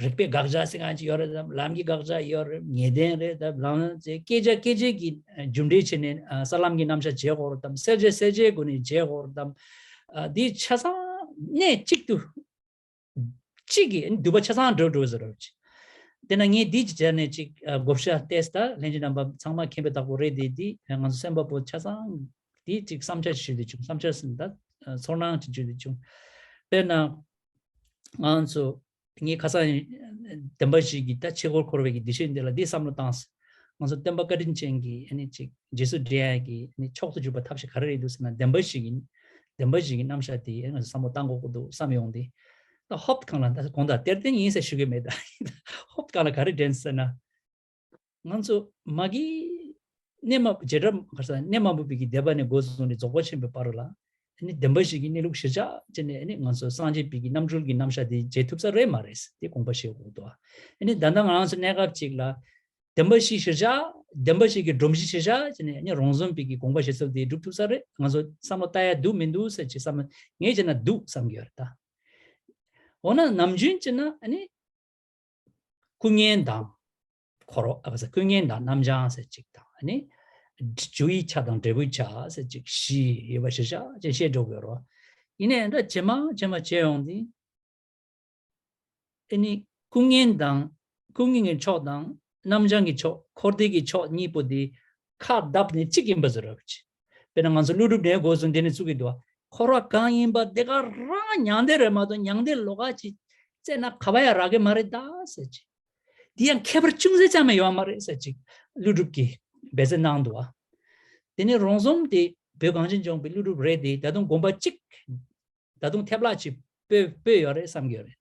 རིག་པའི་དགག་བྱ་ཟེར་མཁན་ཅིག་ཡོད་རེད་དམ། ལམ་གྱི་དགག་བྱ་ཡོད་རེད། ངེས་གཏན་རེད་དམ། ལམ་ཟེར་སྐད་ཆ་སྐད་ཆ་གི་རྒྱུ་འབྲས་བྱས་ནས་ས་ལམ་གྱི་རྣམ་གཞག་བྱེད་དགོས་རེད་དམ། གསལ་བྱེད་གསལ་བྱེད་སྒོ་ནས་བྱེད་དགོས་རེད་དམ། འདི་ཆ་ཚང་གནས་གཅིག་ཏུ་གཅིག་གིས་འདུས་པ་ཆ་ཚང་འགྲོ་འགྲོ་ཟེར་རོ། དེ་ན་ངས་འདི་ཅི་བྱས་ནས་ཅིག་བགོ་བཤའ་ཏེས་ད་ལྷན་རྒྱས་རྣམ་པ་ཚང་མ་མཁྱེན་པའི་བདག་པོ་རེད་དེ་འདི་ང་ཚོ་སེམས་པ་པོ་ཆ་ཚང་འདི་ཅིག་བསམ་འཆར་ཞུས་དེ་བྱུང་། བསམ་འཆར་ཟིན་ད་ཚོར་སྣང་ཅིག་བརྗོད་དེ་བྱུང་། དཔེར་ན། ང་ཚོ་ངའི་ཁ་སང་བདེན་པ་བཞི་གི་ད་ཕྱི་སྐོར་འཁོར་བའི་གི་འདི་ཤེས་འདི་ལ་འདི་བསམ་བློ་བཏང་སོང་། ང་ཚོ་སྟོན་པ་བཀའ་དྲིན་ཅན་གྱི་ཨ་ནི་ཅིག་རྗེས་སུ་འབྲང་ཡ་གི་ཨ་ནི་མཆོག་ཏུ་གྱུར་པ་ཐབས་ཤེས་ག་རེ་རེད་འདུག་ཟེར་ན་བདེན་པ་བཞི་གི་བདེན་པ་བཞི་གི་རྣམ་གཞག་དེ་ང་ཚོ་བསམ་བློ་བཏང་དགོས་ཀྱི་འདུག་བསམ་ཡོང་དེ། ད་ཧོབ་གང་ལ་ད་དགོངས་དག་གཏེར་སྟོན་ཡིན་ཟེར་ཞུ་གི་མེད་ད། ཧོབ་གང་ལ་ག་རེ་དྲན་ཟེར་ན། ང་ཚོ་མ་གི་གནས་མ་བྱེ་བྲག་ག་ས་གནས་མ་བུ་པའི་གི་སྡེ་པ་ནས་འགོ་བཟུང་ནས་རྫོགས་པ་ཆེན་པོའི་བར་ལ་ཨ་ནི་བདེན་པ་བཞི་གི་གནས་ལུགས་གཞིར་བཞག་བྱས་ནས་ཨ་ནི་ང་ཚོ་སངས་རྒྱས་པའི་གི་རྣམ་གྲོལ་གྱི་རྣམ་གཞག་དེ་བྱེད་ཐུབ་ས་རེད་མ་རེད་དེ་དགོངས་པ་བཞེས་དགོས་འདུག་ཨ་ནི་ད་ལྟ་ང་རང་ཚོ་གནས་སྐབས་ཅིག་ལ་བདེན་པ་བཞི་གཞིར་བཞག་བདེན་པ་བཞི་གི་སྒྲོམ་གཞི་གཞིར་བཞག་བྱས་ནས་ཨ་ནི་རོང་ཟོམ་པའི་གི་དགོངས་པ་བཞེས་ཚུལ་དེ་སྒྲུབ་ཐུབ་ས་རེད། ང་ཚོ་བསམ་བློ་བཏང་ཡ་འདུག་མི་འདུག་ཟེར་ཅིག་བསམ་ངས་བྱས་ན་འདུག་བསམ་གྱི་ཡོད་རེད་ད། འོ་ན་ནམ་རྒྱུན་བྱས་ན་ཨ་ནི། སྐུ་བརྙན་དང་། འཁོར་ཨ་ཁ་ས་སྐུ་བརྙན་དང་རྣམ་བྱང་ཟེར་གཅིག་དང་ཨ་ནི། རྒྱུ་ཡི་ཆ་དང་འབྲས་བུའི་ཆ་ཟེར་གཅིག་བཞི་ཡོད་པ་ཞེས་བྱ་ཅེས་བཤད་འགྲོ་དགོས་རོ། ཡིན་ནའི་འདྲ་ཇེ་མང་ཇེ་མང་བྱས་ཡོང་དུས། ཨ་ནི་སྐུ་ངལ་དང་སྐུ་ངལ་གྱི་ཕྱོགས་དང་རྣམ་བྱང་གི་ཕྱོགས་འཁོར་འདས་ཀྱི་ཕྱོགས་གཉིས་པོ་དེ་ཁ་བརྡབས་ནས་གཅིག་ཡིན་པ་བཟོ་འདྲ་བྱས། དཔེར་ན་ང་ཚོ་ཀླུ་སྒྲུབ་ནས་འགོ་བཟུང་དེ་ནས་བཙུགས་ཀྱི་འདུག་འཁོར་བ་གང་ཡིན་པ་དེ་ག་རང་མྱང་འདས་རེད་མ་གཏོགས་མྱང་འདས་ལོགས་ཀ་ཅིག་བཙལ་ན་ག་པ་ཡང་རག་གི་མ་རེད་ད་ཟེར་ཅིག་དེ་ཡང་ཁྱད་པར་ཅུང་ཟད་ཙམ་ཡང་ཡོད་མ་རེད་ཟེར་ཅིག་ཀླུ་སྒྲུབ་ཀྱིས་འབད་བརྩོན་གནང་འདུག་དེ་ནས་རོང་ཟོམ་དེ་བོད་གངས་ཅན་ལྗོངས་པའི་ཀླུ་སྒྲུབ་རེད་དེ། ད་དུང་དགོན་པ་གཅིག་ད་དུང་ཐེབས་ལག་ཅིག་སྤོས་སྤོས་ཡོད་རེད་བསམ་གྱི་ཡོད་རེད།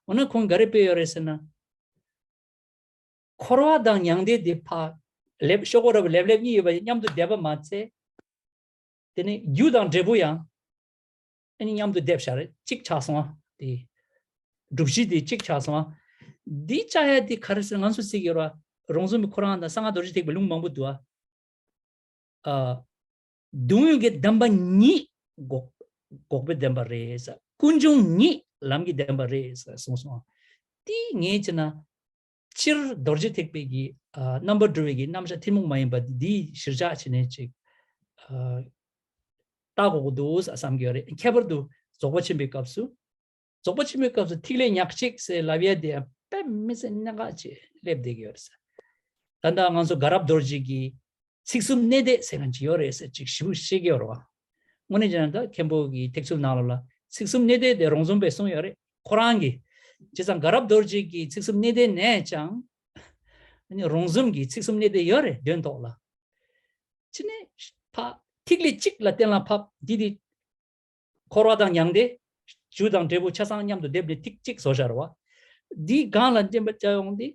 འོ་ན་ཁོང་ག་རེ་སྤོས་ཡོད་རེད་ཟེར་ན། འཁོར་བ་དང་མྱང་འདས་དེ་ཕར་ལེབ་ཤོག་གུ་ར་བ་ལེབ་ལེབ་གཉིས་ཡོད་པ་མཉམ་དུ་བསྡེབས་པ་མ་ཚད། དེ་ནས་རྒྱུ་དང་འབྲས་བུ་ཡང་ཨ་ནི་མཉམ་དུ་བསྡེབས་བཞག་རེད། གཅིག་ཆགས་སོང་བ་དེ། སྒྲུབ་གཞི་དེ་གཅིག་ཆགས་སོང་བ། འདི་བཅའ་ཡ་དེ་ག་རེ་ཟེར་ང་ཚོ་གཟིགས་ཡོད་ར། རོང་ཟོམ་པའི་ཁོ་རང་དང་གསང་སྔགས་རྡོ་རྗེ་ཐེག་པའི་ལུང་མང་པོ་འདུག་ཨ། ཨ། སྡུག་བསྔལ་གྱི་བདེན་པ་ཉིད་འགོག་འགོག་པའི་བདེན་པ་རེད་ཟེར། ཀུན་འབྱུང་ཉིད་ལམ་གྱི་བདེན་པ་རེད་ཟེར་གསུངས་སོང་། དེ་ངས་བྱས་ན་སྤྱིར་རྡོ་རྗེ་ཐེག་པའི་གི་ཨ་རྣམ་པར་གྲོལ་བའི་གི་རྣམ་གཞག་ཐུན་མོང་མ་ཡིན་པ་འདི་གཞིར་བཞག་བྱས་ནས་ཅིག་ཨ་ལྟ་དགོས་ཀྱི་འདུག་བསམ་གྱི་ཡོད་རེད། ཁྱད་པར་དུ་རྫོགས་པ་ཆེན་པོའི་སྐབས་སུ། རྫོགས་པ་ཆེན་པོའི་སྐབས་སུ་ཐིག་ལེ་ཉག་གཅིག་ཟེར་ལབ་ཡ་དེ་ཡང་དཔེ་མི་སྲིད་གནད་འགག་ཅིག་སླེབས་བསྡད་ཀྱི་ཡོད་རེད་ཟེར། ད་ལྟ་ང་ཚོ་དགའ་རབ་རྡོ་རྗེ་གིས་ཚིག་གསུམ་གནད་བརྡེག་ཟེར་མཁན་ཅིག་ཡོད་རེད་ཟེར་ཅིག་ཞིབ་པོ་བཤད་ཀྱི་ཡོད་རེད་བ། དངོས་གནས་བྱས་ན་ད་མཁན་པོ་གི་ཐེག་ཚུལ་ནང་ལོགས་ལ་ཚིག་གསུམ་གནད་བརྡེག་དེ་རོང་ཟོམ་པས་གསུངས་ཡོད་རེད་ཁོ་རང་གིས། བྱས་ཙང་དགའ་རབ་རྡོ་རྗེ་གིས་ཚིག་གསུམ་གནད་བརྡེག་ནས་ཀྱང་། ཨ་ནི་རོང་ཟོམ་གྱིས་ཚིག་གསུམ་གནད་བརྡེག་ཡོད་རེད་དོན་ཐོག་ལ། ཅི་ནས་ཕ་ཐིག་ལེ་གཅིག་ལ་གཏན་ལ་ཕབ་འདི་དེ། འཁོར་བ་དང་མྱང་འདས། རྒྱུ་དང་འབྲས་བུ་ཆ་ཚང་མཉམ་དུ་བསྡེབས་ནས་ཐིག་གཅིག་བཟོ་བཞག་རེད་བ། འདི་གང་ལ་འདྲེན་པར་བྱ་ཡོང་འདི།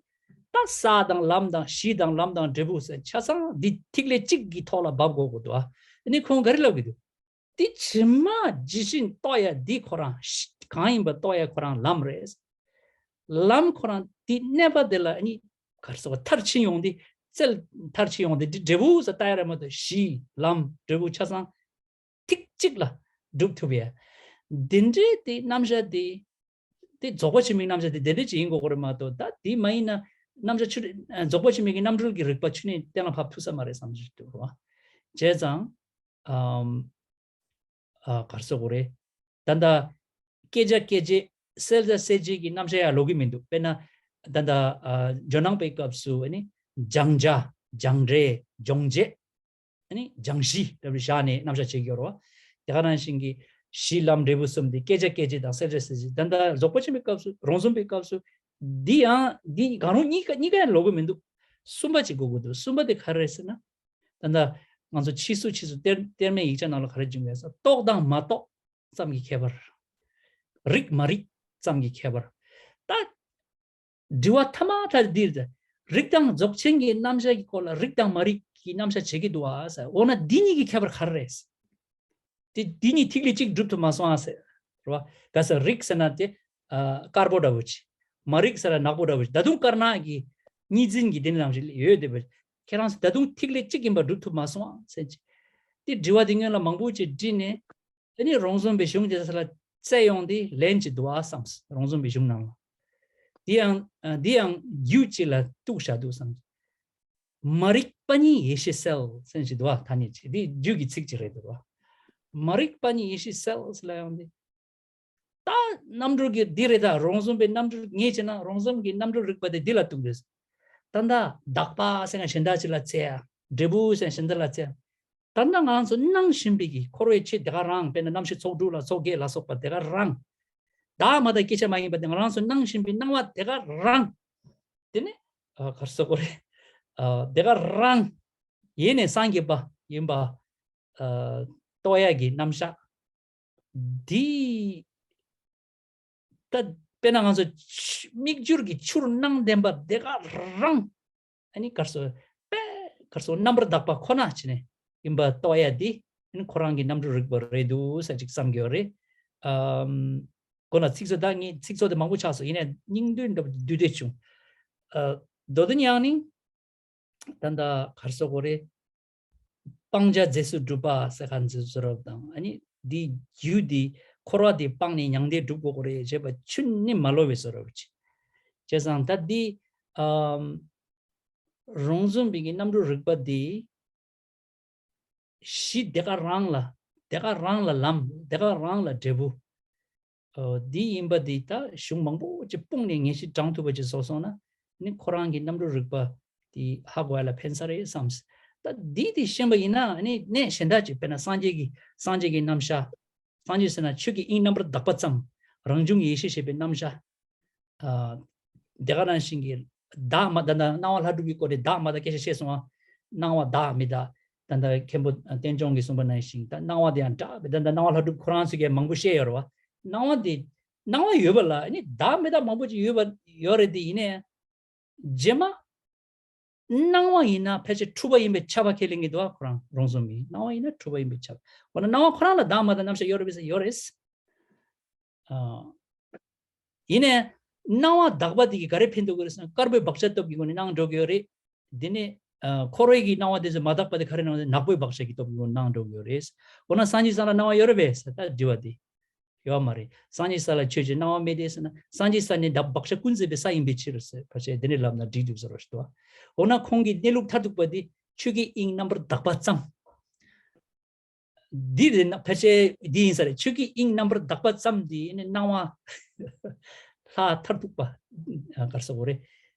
ད་ས་དང་ལམ་དང་གཞི་དང་ལམ་དང་འབྲས་བུ་ཟེར་ཆ་ཚང་འདི་ཐིག་ལེ་གཅིག་གི་ཐོག་ལ་འབབ་དགོས་དགོས་འདུག་ཨ། ཨ་ནི་ཁོང་ག་རེ་ལབ་གི་འདུག་འདི་ཇི་མ་ཇི་བཞིན་རྟོགས་ཡ་འདི་ཁོ་རང་གང་ཡིན་པ་རྟོགས་ཡ་ཁོ་རང་ལམ་རེད། ལམ་ཁོ་རང་འདི་གནས་པ་དེ་ལ་ཨ་ནི་ག་རེ་ཟེར་བ་མཐར་ཕྱིན་ཡོང་འདི་རྩལ་མཐར་ཕྱིན་ཡོང་འདི་འདི་འབྲས་བུ་ཟེར་ལྟ་ཡ་རེད་མ་གཏོགས་གཞི་ལམ་འབྲས་བུ་ཆ་ཚང་ཐིག་གཅིག་ལ་སྒྲུབ་ཐུབ་ཡ། འདི་འདྲའི་དེ་རྣམ་གཞག་དེ། དེ་རྫོགས་པ་ཆེན་པོའི་རྣམ་གཞག་དེ་དེ་འདྲ་ཅིག་ཡིན་དགོས་ཀྱི་རེད་མ་གཏོགས་ད་དེ་མ་ཡིན་ན་རྣམ་གཞག་ཆུ་ར་རྫོགས་པ་ཆེན་པོའི་གི་རྣམ་གྲོལ་གྱི་རིགས་པ་ཆུ་ནས་གཏན་ལ་ཕབ་ཐུབ་ས་མ་རེད་བསམ་གྱི་འདུག་རོ། བྱས་ཙང་། ཨམ། ཨ་ག་རེ་ཟེར་དགོས་རེད། ད་ལྟ་སྐྱེ་བྱ་སྐྱེད་བྱེད་གསལ་བྱ་གསལ་བྱེད་ཀྱི་རྣམ་གཞག་ཡང་ལོག་གི་མི་འདུག་དཔེར་ན། ད་ལྟ་ཨ་ཇོ་ནང་པའི་སྐབས་སུ་ཨ་ནི་སྦྱང་བྱ་སྦྱང་འབྲས་སྦྱོང་བྱེད། ཨ་ནི་སྦྱང་གཞི་ལབ་བཞག་ནས་རྣམ་གཞག་བྱེད་ཀྱི་ཡོད་རེད་བ། དེ་ག་ནང་བཞིན་གྱི་གཞི་ལམ་འབྲས་བུ་གསུམ་དེ་སྐྱེ་བྱ་སྐྱེད་བྱེད་དང་གསལ་བྱ་གསལ་བྱེད་ད་ལྟ་རྫོགས་པ་ཆེན་པོའི་སྐབས་སུ་རོང་ཟོམ་པའི་སྐབས་སུ་འདི་ཡང་འདི་གང་རུང་གཉིས་ཀ་གཉིས་ཀ་ཡང་ལོག་གི་མི་འདུག་གསུམ་པ་ཅིག་དགོས་ཀྱི་འདུག་གསུམ་པ་དེ་ག་རེ་རེད་ཟེར་ན། ད་ལྟ་ང་ཚོ་ཕྱིས་སུ་ཕྱིས་སུ་གཏེར་གཏེར་མའི་ཡིག་ཆ་ནང་ལ་ག་རེ་བྱུང་ཡོད་ཟེར་རྟོགས་དང་མ་རྟོགས་ཙམ་གྱི་ཁྱད་པར། རིག་མ་རིག་ཙམ་གྱི་ཁྱད་པར། ད། དྲི་བ་ཐ་མ་ཐ་འདིར། རིགས་དང་རྫོགས་ཆེན་གྱི་རྣམ་གཞག་གི་སྐོར་ལ་རིགས་དང་མ་རིགས་ཀྱི་རྣམ་གཞག་བྱེད་ཀྱི་འདུག་ཨ་ཟེར། འོ་ན་འདི་གཉིས་ཀྱི་ཁྱད་པར་ག་རེ་རེད། དེ་འདི་གཉིས་ཐིག་ལེ་གཅིག་གྲུབ་ཐུབ་མ་སོང་ཨ་ཟེར། རེད་བ། ག་ཟེར་རིགས་ཟེར་ན་དེ། ཨ་དཀར་པོ་འདྲ་བོ་ཅིག་མ་རིགས་ཟེར་ན་ནག་པོ་འདྲ་བོ་ཅིག་ད་དུང་དཀར་ནག་གི་གཉིས་འཛིན་གྱི་དེ་ནང་བཞིན་ཡོད་དེ་བས། ཁྱེད་རང་ཚོ་ད་དུང་ཐིག་ལེ་གཅིག་ཡིན་པ་གྲུབ་ཐུབ་མ་སོང་ཨ་ཟེར་ཅིག་དེ་དྲི་བ་དེ་སྔོན་ལ་མང་པོ་ཅིག་དྲིས་ནས། དེ་ནི་རོང་ཟོམ་པའི་གཞུང་དེ་ཚོ་ལ་བཙལ་ཡོང་དུས་ལན་ཅིག་འདུག་ཨ་བསམས། རོང་ཟོམ་པའི་གཞུང་ནང་ལ། འདི་ཡང་འདི་ཡང་རྒྱུད་ཅིག་ལ་གཏུགས་བཞག་འདུག་བསམས། མ་རིག་པ་ཉིད་ཡེ་ཤེས་གསལ་ཟེར་ཞིག་འདུག་ཨ་ཐ་སྙད་ཅིག་འདི་རྒྱུད་ཀྱི་ཚིག་ཅིག་རེད་འདུག་ཨ། མ་རིག་པ་ཉིད་ཡེ་ཤེས་གསལ་ཟེར་ལ་ཡང་འདི། ད་རྣམ་གྲོལ་གྱི་འདི་རེད་ད་རོང་ཟོམ་པའི་རྣམ་གྲོལ་ངས་བྱས་ན་རོང་ཟོམ་གྱི་རྣམ་གྲོལ་རིག་པ་དེ་འདི་ལ་གཏུགས་འདུག་ད་ལྟ་དག་པ་ཟེར་ན་གཞན་དག་ཅིག་ལ་བཙལ་ཡ། འབྲས་བུ་ཟེར་ན་གཞན་དག་ལ་བཙལ་ཡ། ད་ལྟ་ང་རང་ཚོ་སྣང་བཞིན་པའི་གི་འཁོར་བའི་ཆོས་དེ་ག་རང་དཔེར་ན་རྣམ་ཤེས་ཚོགས་དྲུག་ལ་ཚོགས་བརྒྱད་ལ་སོགས་པ་དེ་ག་རང་། བདག་མ་དག་སྐྱེ་བྱ་མ་ཡིན་པ་དེ་ང་རང་ཚོ་སྣང་བཞིན་པའི་སྣང་བ་དེ་ག་རང་། དེ་ནི་ཨ་ག་རེ་ཟེར་དགོས་རེད། ཨ་དེ་ག་རང་ཡེ་ནས་སངས་རྒྱས་པ་ཡིན་པ་ཨ་རྟོགས་ཡ་གི་རྣམ་གཞག་འདི། ད་དཔེར་ན་ང་ཚོ་ཆུ་མིག་སྒྱུར་གྱི་ཆུར་སྣང་ལྡན་པ་དེ་ག་རང་། ཨ་ནི་ག་རེ་ཟེར། དཔེ་ག་རེ་ཟེར་རྣམ་པར་དག་པ་ཁོ་ན་བྱས་ནས་ཡིན་པ་རྟོགས་ཡ་དེ་ཨ་ནི་ཁོ་རང་གི་རྣམ་གྲོལ་རིག་པ་རེད་འདུག་ས་ཅིག་བསམ་གྱི་ཡོད་རེད། ཨམ། ཁོ་ན་ཚིག་ཚོ་ད་ངས་ཚིག་ཚོ་དེ་མང་པོ་ཆགས་སོང་ཡིན་ནའི་སྙིང་བསྡུས་འདྲ་བསྡུས་བསྡད་བྱུང་། ཨ། མདོ་དོན་ཡང་ནི། ད་ལྟ་ག་རེ་ཟེར་དགོས་རེད། སྤང་བྱ་རྫས་སུ་གྲུབ་པ་ཟེར་ག་འཛིན་བཟོ་རབ་དང་ཨ་ནི་འདི་རྒྱུ་འདི་འཁོར་བ་འདི་སྤངས་ནས་མྱང་འདས་སྒྲུབ་དགོས་ཀྱི་རེད་ཅེས་པ་ཆུ་ནི་མ་ལོ་བའི་བཟོ་རབ་ཅིག་བྱས་ཙང་ད་འདི་ཨམ། རོང་ཟོམ་པའི་གི་རྣམ་གྲོལ་རིག་པ་འདི་གཞི་དེ་ག་རང་ལ་དེ་ག་རང་ལ་ལམ་དེ་ག་རང་ལ་འབྲས་བུ། འདི་ཡིན་པ་འདི་ད་གཞུང་མང་པོ་ཅིག་སྤུངས་ནས་ངེས་ཤེས་དྲངས་ཐུབ་པ་ཅིག་བཟོ་སོང་ན་ནི་ཁོ་རང་གི་རྣམ་གྲོལ་རིག་པ་འདི་ཧ་གོ་ཡ་ལ་ཕན་ས་རེད་བསམ། ད་འདི་དེ་ཤེས་པ་ཡིན་ན་ནི་གནས་གཞན་དག་ཅིག་དཔེར་ན་སངས་རྒྱས་ཀྱི་སངས་རྒྱས་ཀྱི་རྣམ་གཞག་སངས་རྒྱས་ཟེར་ན་ཆོས་ཀྱི་དབྱིངས་རྣམ་པར་དག་པ་ཙམ། རང་བྱུང་ཡེ་ཤེས་ཞེས་པའི་རྣམ་གཞག་ཨ། དེ་ག་ནང་བཞིན་གྱི་བདག་མ་ད་ལྟ་སྣང་བ་ལྷ་སྒྲུབ་ཀྱི་སྐོར་དེ་བདག་མ་ད་སྐད་ཆ་བཤད་སོང་བ། སྣང་བ་བདག་མི་བདག་ད་ལྟ་མཁན་པོ་བསྟན་སྐྱོང་གིས་གསུངས་པ་ནང་བཞིན་ད་སྣང་བ་དེ་ཡང་བདག་མི་བདག་ད་ལྟ་སྣང་བ་ལྷ་སྒྲུབ་ཁོ་རང་ཚོས་ཀྱང་མང་པོ་བཤད་ཡོད་རེད་བ། སྣང་བ་དེ་སྣང་བ་ཡོད་པ་ལ་ནི་བདག་མི་བདག་མང་པོ་ཅིག་ཡོད་པ་ཡོད་རེད་དེ་ཡིན་ནའི། རྗེས་མ། སྣང་བ་ཡིན་ན་ཕལ་ཆེར་འཁྲུལ་པ་ཡིན་པའི་ཁྱབ་པ་ཁས་ལེན་གྱི་འདུག་ཨ། ཁོ་རང་རོང་ཟོམ་མིས་སྣང་བ་ཡིན་ན་འཁྲུལ་པ་ཡིན་པའི་ཁྱབ། འོ་ན་སྣང་བ་ཁོ་རང་ལ་བདག་མ་བདག་རྣམ་གཞག་ཡོད་རེད་པས་ཡོད་རེད། ཨ། ཡིན་ནའི། སྣང་བ་དག་པ་དེ་གིས་ག་རེ་ཕན་ཐོགས་ཀྱི་རེད་ཟེར་ན་དཀར་པོའི་བག་ཆགས་སྟོབས་ཀྱི་སྒོ་ནས་སྣང་འགྲོ་གི་ཡོད་རེད། དེ་ནས། ཨ། འཁོར་བའི་གི་སྣང་བ་དེ་ཚོ་མ་དག་པ་དེ་ག་རེ་སྣང་ཟེར་ནག་པོའི་བག་ཆགས་ཀྱི་སྟོབས་ཀྱི་སྒོ་ནས་སྣང་འགྲོ་གི་ཡོད་རེད། འོ་ན་སངས་རྒྱས་ས་ལ་སྣང་བ་ཡོད་རེད་པས་ཟེར་ད་དྲི་བ་དེ། ཡོད་མ་རེད། སངས་རྒྱས་ས་ལ་ཆོས་ཀྱི་སྣང་བ་མེད་དེ་ཟེར་ན་སངས་རྒྱས་ས་ནི་བདག་བག་ཆགས་ཀུན་ཟད་པའི་ས་ཡིན་པའི་ཕྱིར་ཟེར་ཕལ་ཆེར་དེ་འདྲའི་ལབ་ན་འགྲིག་འདུག་ཟེར་བ་ཞིག་འདུག་འོ་ན་ཁོང་གི་གནས་ལུགས་མཐར་ཐུག་པ་དེ་ཆོས་ཀྱི་དབྱིངས་རྣམ་པར་དག་པ་ཙམ། འདི་རེད་ན་ཕལ་ཆེར་འདི་ཡིན་ས་རེད། ཆོས་ཀྱི་དབྱིངས་རྣམ་པར་དག་པ་ཙམ་འདི་ནི་སྣང་བ་ལྷ་མཐར་ཐུག་པ་ག་རེ་ཟེར་དགོས་རེད།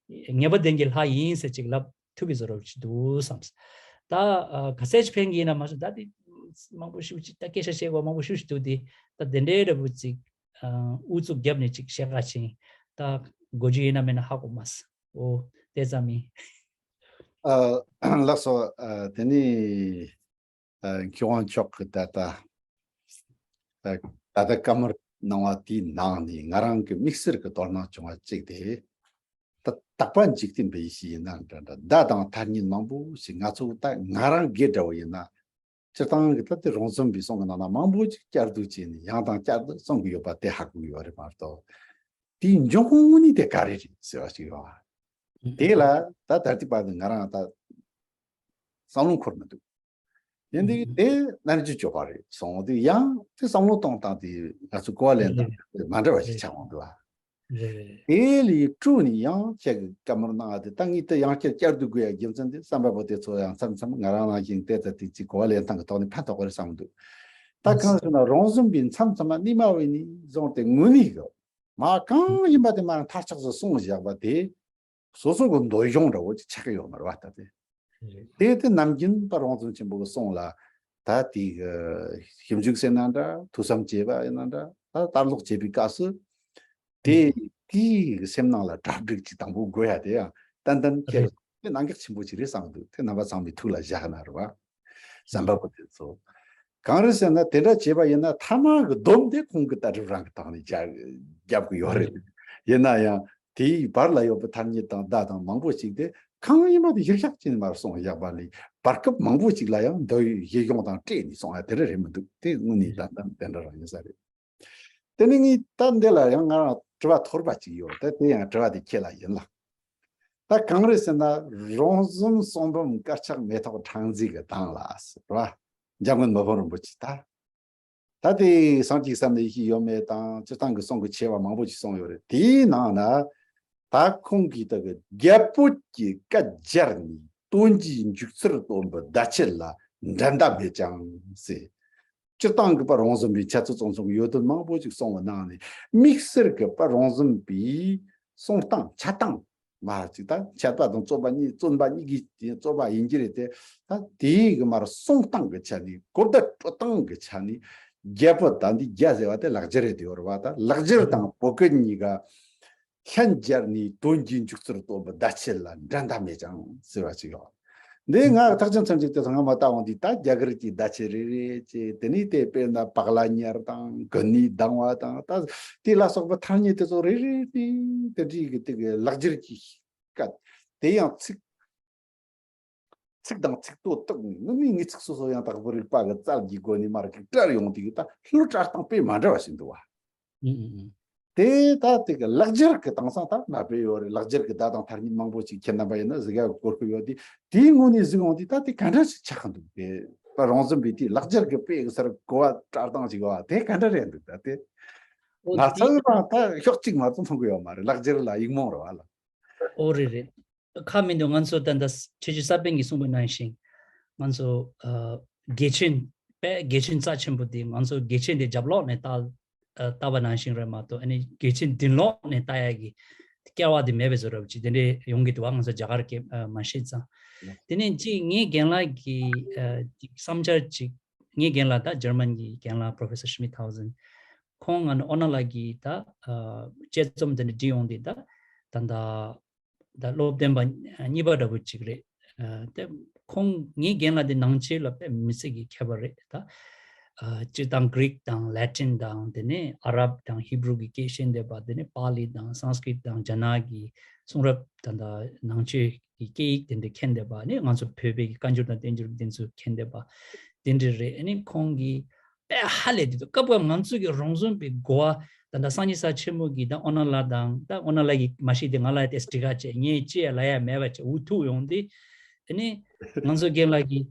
ངེས་པ་ལྡན་གྱི་ལྷ་ཡིན་ཟེར་ཅིག་ལབ་ཐུབ་ཀྱི་བཟོ་འདྲ་ཅིག་འདུག་བསམ། ད་ག་ཚད་ཅིག་ཕན་གྱི་ཡིན་ན་མ་གཞི་ད་དེ་མང་པོ་ཞེ་པོ་ཅིག་ད་སྐད་ཆ་བཤད་དགོས་མང་པོ་ཞེ་པོ་ཅིག་འདུག་དེ་ད་དེ་འདྲའི་འདྲ་པོ་ཅིག་ཨུ་ཚུགས་བརྒྱབ་ནས་ཅིག་བཤད་ག་ཕྱིན་ད་དགོས་རྒྱུ་ཡིན་ན་མེད་ན་ཧ་གོ་མ་སོང་། འོ་དེ་ཙམ་ཡིན། ཨ། ལགས་སོ། ཨ། དེ་ནི། ཨ། མཁས་དབང་མཆོག་གི་ད་ལྟ། ཨ། ད་ལྟ་བཀའ་མོལ་གནང་བ་དེའི་ནང་ནས་ང་རང་གི་དམིགས་བསལ་གྱི་དོ་སྣང་བྱུང་བ་གཅིག་དེ། ད་དག་པ་འཇིག་རྟེན་པའི་ཡེ་ཤེས་ཡིན་ན་འདྲ་འདྲ་བརྡ་དང་ཐ་སྙད་མང་པོ་ཞིག་ང་ཚོ་ད་ང་རང་སྒེར་འདྲ་བོ་ཡིན་ན། སྤྱིར་བཏང་གི་ད་ལྟའི་རོང་ཟོམ་པའི་གསུང་གི་ནང་ན་མང་པོ་ཅིག་བསྐྱར་ཟློས་བྱས་ནས་ཡང་དང་བསྐྱར་ཟློས་གསུང་གི་ཡོད་པ་དེ་ཧ་གོ་གི་ཡོད་རེད་མ་གཏོགས། དེའི་འབྱུང་ཁུངས་དངོས་གནས་དེ་ག་རེ་རེད་ཟེར་བ་ཞིག་ཡོད་པ། དེ་ལ་ད་ད་ལྟའི་བར་དུ་ང་རང་ད་བསམ་བློ་འཁོར་མི་འདུག་ཡིན་དུས་དེ་རྣལ་འབྱོར་སྤྱོད་པ་རེད་སོང་དུས་ཡང་དེ་བསམ་བློ་གཏོང་སྟངས་དེ་ང་ཚོ་གོ་བ་ལེན་སྟངས་མ་འདྲ་བ་ཞིག་ཆགས་འོང་འདུག་བ། དེ་ལས་སྤྲོས་ནས་ཡང་ཁྱེད་ཀྱི་བཀའ་མོལ་གནང་བ་དེ་ད་ངས་དེ་ཡང་བསྐྱར་བསྐྱར་ཟློས་དགོས་ཡ་རྒྱུ་མཚན་དེ་བསམ་པ་པོ་དེ་ཚོ་ཡང་མཚམས་མཚམས་ང་རང་ནང་བཞིན་བལྟས་ཙང་དེ་ཅིག་གོ་བ་ལེན་སྟངས་ཀྱི་ཐོག་ནས་ཕན་ཐོགས་པ་རེད་བསམ་འདུག་ད་གང་ཟེར་ན་རོང་ཟོམ་པའི་མཚམས་མཚམས་ལ་སྔོན་མ་བས་ནས་བཟུང་སྟེ་དངོས་གནས་ཀྱི་མ་གང་ཡིན་པ་དེ་མ་མཐར་ཆགས་སུ་གསུངས་བཞག་པ་དེ། སོ་སོ་གི་འདོད་གཞུང་འདྲ་བོ་ཅིག་ཆགས་ཀྱི་ཡོད་མ་རེད་བ་ད་དེ། རེད། དེ་དེ་ནམ་རྒྱུན་པ་རོང་ཟོམ་ཆེན་པོ་གི་གསུང་ལ་ད་དེ་གི་ཞིབ་འཇུག་ཟེར་ན་འདྲ་ཐོས་བསམ་བྱེད་པ་ཡིན་ན་འདྲ་ད་ལྟ་ཀློག་བྱེད་པའི་སྐབས་སུ་དེ་དེའི་གི་སེམས་ནང་ལ་གྲ་སྒྲིག་ཅིག་དང་པོ་དགོས་ཡ་དེ་ཡང་ཏན་ཏན་ཁྱེད་རེད། དེ་གནད་འགག་ཆེན་པོ་ཅིག་རེད་བསམ་འདུག་དེ་རྣམ་པ་ཚང་མའི་ཐུགས་ལ་བཞག་ན་རེད་བ། བསམ་པ་པོ་དེ་ཚོ། གང་རེད་ཟེར་ན་དེ་འདྲ་བྱས་པ་ཡིན་ན་ཐ་མ་གི་སྡོམ་དེ་ཁོང་གི་ལྟ་གྲུབ་རང་གི་སྟེང་ནས་རྒྱབ་རྒྱབ་གི་ཡོད་རེད། ཡིན་ན་ཡང་དེའི་བར་ལ་ཡོད་པའི་ཐ་སྙད་དང་བརྡ་དང་མང་པོ་ཞིག་དེ་གང་ཡིན་པ་དེ་གཞིར་བཞག་བྱས་ནས་མར་གསུངས་བཞག་པ་ལས་བར་སྐབས་མང་པོ་ཞིག་ལ་ཡང་འདོད་ཡུལ་གཞི་གཞུང་དང་སྤྲད་ནས་གསུངས་ཡ་དེ་འདྲ་རེད་མི་འདུག་དེ་དངོས་གནས་ད་ལྟ་དེ་འདྲ་རང་ཡིན་ས་རེད། དེ་ནས་ངས་ད་འདི་ལ་ཡང་ང་རང་དྲི་བ་ཐོར་པ་ཅིག་ཡོད་དེ་དེ་ཡང་དྲི་བ་དེ་ཁྱེད་ལ་ཡིན་ལ། ད་གང་རེད་ཟེར་ན་རོང་ཟོམ་གསུང་འབུམ་དཀར་ཆག་མེ་ཏོག་སྦྲང་རྩི་གི་གདངས་ལ་ཟེར་བ། འཇམ་མགོན་མི་ཕམ་རིན་པོ་ཆེ་ད། ད་དེ་སངས་རྒྱས་བསམ་ཡས་ཡེ་ཤེས་ཡོད་མེད་དང་སྤྱིར་བཏང་གི་གསུང་གི་ཆེ་བ་མང་པོ་ཞིག་གསུངས་ཡོད་རེད། དེའི་ནང་ན་ད་ཁོང་གིས་ད་གི་རྒྱལ་པོ་གི་བཀའ་སྦྱར་ནས་དོན་གྱི་འཇུག་ཚུལ་སྟོན་པའི་བརྡ་ཆད་ལ་འགྲན་ཟླ་མེད་ཅིང་ཟེར། སྤྱིར་བཏང་གི་པ་རོང་ཟོམ་པའི་འཆད་རྩོད་རྩོམ་གསུམ་གྱི་ཡོད་དོན་མང་པོ་ཞིག་གསུངས་པ་ནང་ནས་དམིགས་བསལ་གྱི་པ་རོང་ཟོམ་པའི་གསུང་སྟངས་འཆད་སྟངས་མ་ཅིག་ད་འཆད་པ་དང་རྩོད་པ་གཉིས་རྩོམ་པ་གཉིས་ཀྱི་རྩོད་པ་ཡིན་གྱི་རེད་དེ། ད་དེའི་གི་མར་གསུང་སྟངས་ཀྱི་ཆ་ནས་གོ་བརྡ་སྤྲོད་སྟངས་ཀྱི་ཆ་ནས་རྒྱལ་པོ་ད་འདི་རྒྱལ་ཟེར་བ་དེ་ལག་སྦྱར་རེད་དེ་ཡོད་རེད་བ། ད་ལག་སྦྱར་དང་བོད་སྐད་གཉིས་ཀ་ཤན་སྦྱར་ནས་དོན་གྱི་འཇུག་ཚུལ་སྟོན་པའི་བརྡ་ཆད་ལ་འགྲན་ཟླ་མེད་ཅིང་ཟེར་བ་ཅིག་ཡོད། འདི་ང་ཐག་ཆོད་ཚན་ཅིག་དེ་ཚོ་ང་མ་ལྟ་འོང་དུས་ད་རྒྱ་གར་གྱི་བརྡ་ཆད་རེ་རེ་བྱས་དེ་ནས་དེ་དཔེར་ན་བག་ལ་ཉལ་དང་གོས་ནི་ལྡང་བ་དང་ད་དེ་ལ་སོགས་པའི་ཐ་སྙད་དེ་ཚོ་རེ་རེ་ནས་དེ་འདྲའི་གི་དེ་གི་ལག་སྦྱར་གྱི་སྐད་དེ་ཡང་ཚིག་ཚིག་དང་ཚིག་ཏོ་བཏགས་ནས་ནི་ནི་ངེས་ཚིག་སོ་སོ་ཡང་དག་པའི་རིག་པ་གི་རྩལ་གྱི་སྒོ་ནས་མར་གི་བཀྲལ་ཡོང་དུས་ད་ལྷུ་བཀྲལ་སྟངས་དཔེ་མ་འདྲ་བ་ཞིག་འདུག་བ། ཨུ་ཨུ་ཨུ། དེ་ད་དེ་གི་ལག་སྦྱར་གི་དེང་སང་ད་མ་དཔེ་ཡོད་རེད། ལག་སྦྱར་གི་བརྡ་དང་ཐ་སྙད་མང་པོ་ཞིག་ཁྱེད་རྣམ་པ་ཡིན་ན་གཟིགས་ཡག་གི་གོ་སྐབས་ཡོད་དེ་དེའི་ངོས་ནས་གཟིགས་ཡོང་དུས་ད་དེ་ག་འདྲ་ཞིག་ཆགས་འདུག་དེ་པ་རོང་ཟོམ་པའི་དེ་ལག་སྦྱར་གི་དཔེ་གི་སར་གོ་བ་བཀྲལ་སྟངས་ཞིག་བ་དེ་ག་འདྲ་རེད་འདུག་ད་དེ་ཨོ་ང་དེ་ཚང་རང་ད་ཕྱོགས་གཅིག་མ་གཏོགས་མཐོང་གི་ཡོད་མ་རེད། ལག་སྦྱར་ལ་ཡིག་རྨོངས་རེད་བ་ལ། ཨོ་རེད་རེད། ཁ་མི་འདུག་ང་ཚོ་ད་ལྟ་ཆོས་རྗེ་ས་པཎ་གྱིས་གསུངས་པ་ནང་བཞིན་ང་ཚོ་ཨ་དགེ་ཆེན་དཔེ་དགེ་ཆེན་རྩ་ཆེན་པོ་དེ་ང་ཚོ་དགེ་ཆེན་དེ་རྒྱབ་ལོགས་ནས་ལྟ་ ལྟ་བ་ནང་བཞིན་རེད་མ་གཏོགས། ཨ་ནི་གལ་ཆེན་མདུན་ལོགས་ནས་ལྟ་ཡ་གི་སྐལ་བ་དེ་མེད་པའི་བཟོ་འདྲ་བ་ཅིག་དེ་འདྲའི་ཡོང་གི་འདུག་བ། ང་ཚོ་རྒྱ་གར་སྐད་མ་ཤེས་ཙང་། དེ་ནས་གཅིག་ངའི་རྒན་ལགས་ཀྱི་བསམ་འཆར་ཅིག་ངའི་རྒན་ལགས་ད་འཇར་མན་གྱི་རྒན་ལགས་Professor Schmithausen། ཁོང་ང་ནི་ཨོ་ན་ལ་གི་ད་དཔྱད་རྩོམ་དེ་འདྲ་བྲིས་ཡོང་དུས། ད་ད་ད་སློབ་སྟོན་པ་གཉིས་པ་འདྲ་བོ་ཅིག་རེད། ཨ་དེ་ཁོང་ངའི་རྒན་ལགས་དེ་ནང་ཆོས་ལ་དཔེ་མི་སྲིད་ཀྱི་མཁས་པ་རེད་ད། ཨ་སྤྱིར་བཏང་Greek་དང་Latin་དང་དེ་ནས་ཨ་རབ་དང་Hebrew་གི་སྐད་ཤེས་བསྡད་པ། དེ་ནས་པཱ་ལི་དང་Sanskrit་དང་རྒྱ་ནག་གི་གསུང་རབ་དང་ད་ནང་ཆོས་ཀྱི་སྐད་ཡིག་དེ་འདྲ་མཁྱེན་བསྡད་པ། ནས་ང་ཚོ་བོད་པའི་གི་བཀའ་འགྱུར་དང་བསྟན་འགྱུར་དེ་ཚོ་མཁྱེན་བསྡད་པ་དེ་འདྲ་རེད། ཨ་ནི་ཁོང་གིས་དཔེ་ཧ་ལས་བསྡད་འདུག་སྐབས་སྐབས་ང་ཚོ་གི་རོང་ཟོམ་པའི་གོ་བ་ད་ད་སངས་རྒྱས་ས་ཆེན་མོ་གི་ད་ཨོ་ན་ལ་དང་ད་ཨོ་ན་ལ་གི་མ་ཤེས་དེ་ང་ལ་ཏེ་སྤྲི་ཁ་བྱས། ངས་ཅི་ཡ་ལ་ཡ་མེད་པ་བྱས། འུ་ཐུག་ཡོང་དུས་ཨ་ནི་ང་ཚོ་རྒན་ལགས་ཀྱིས་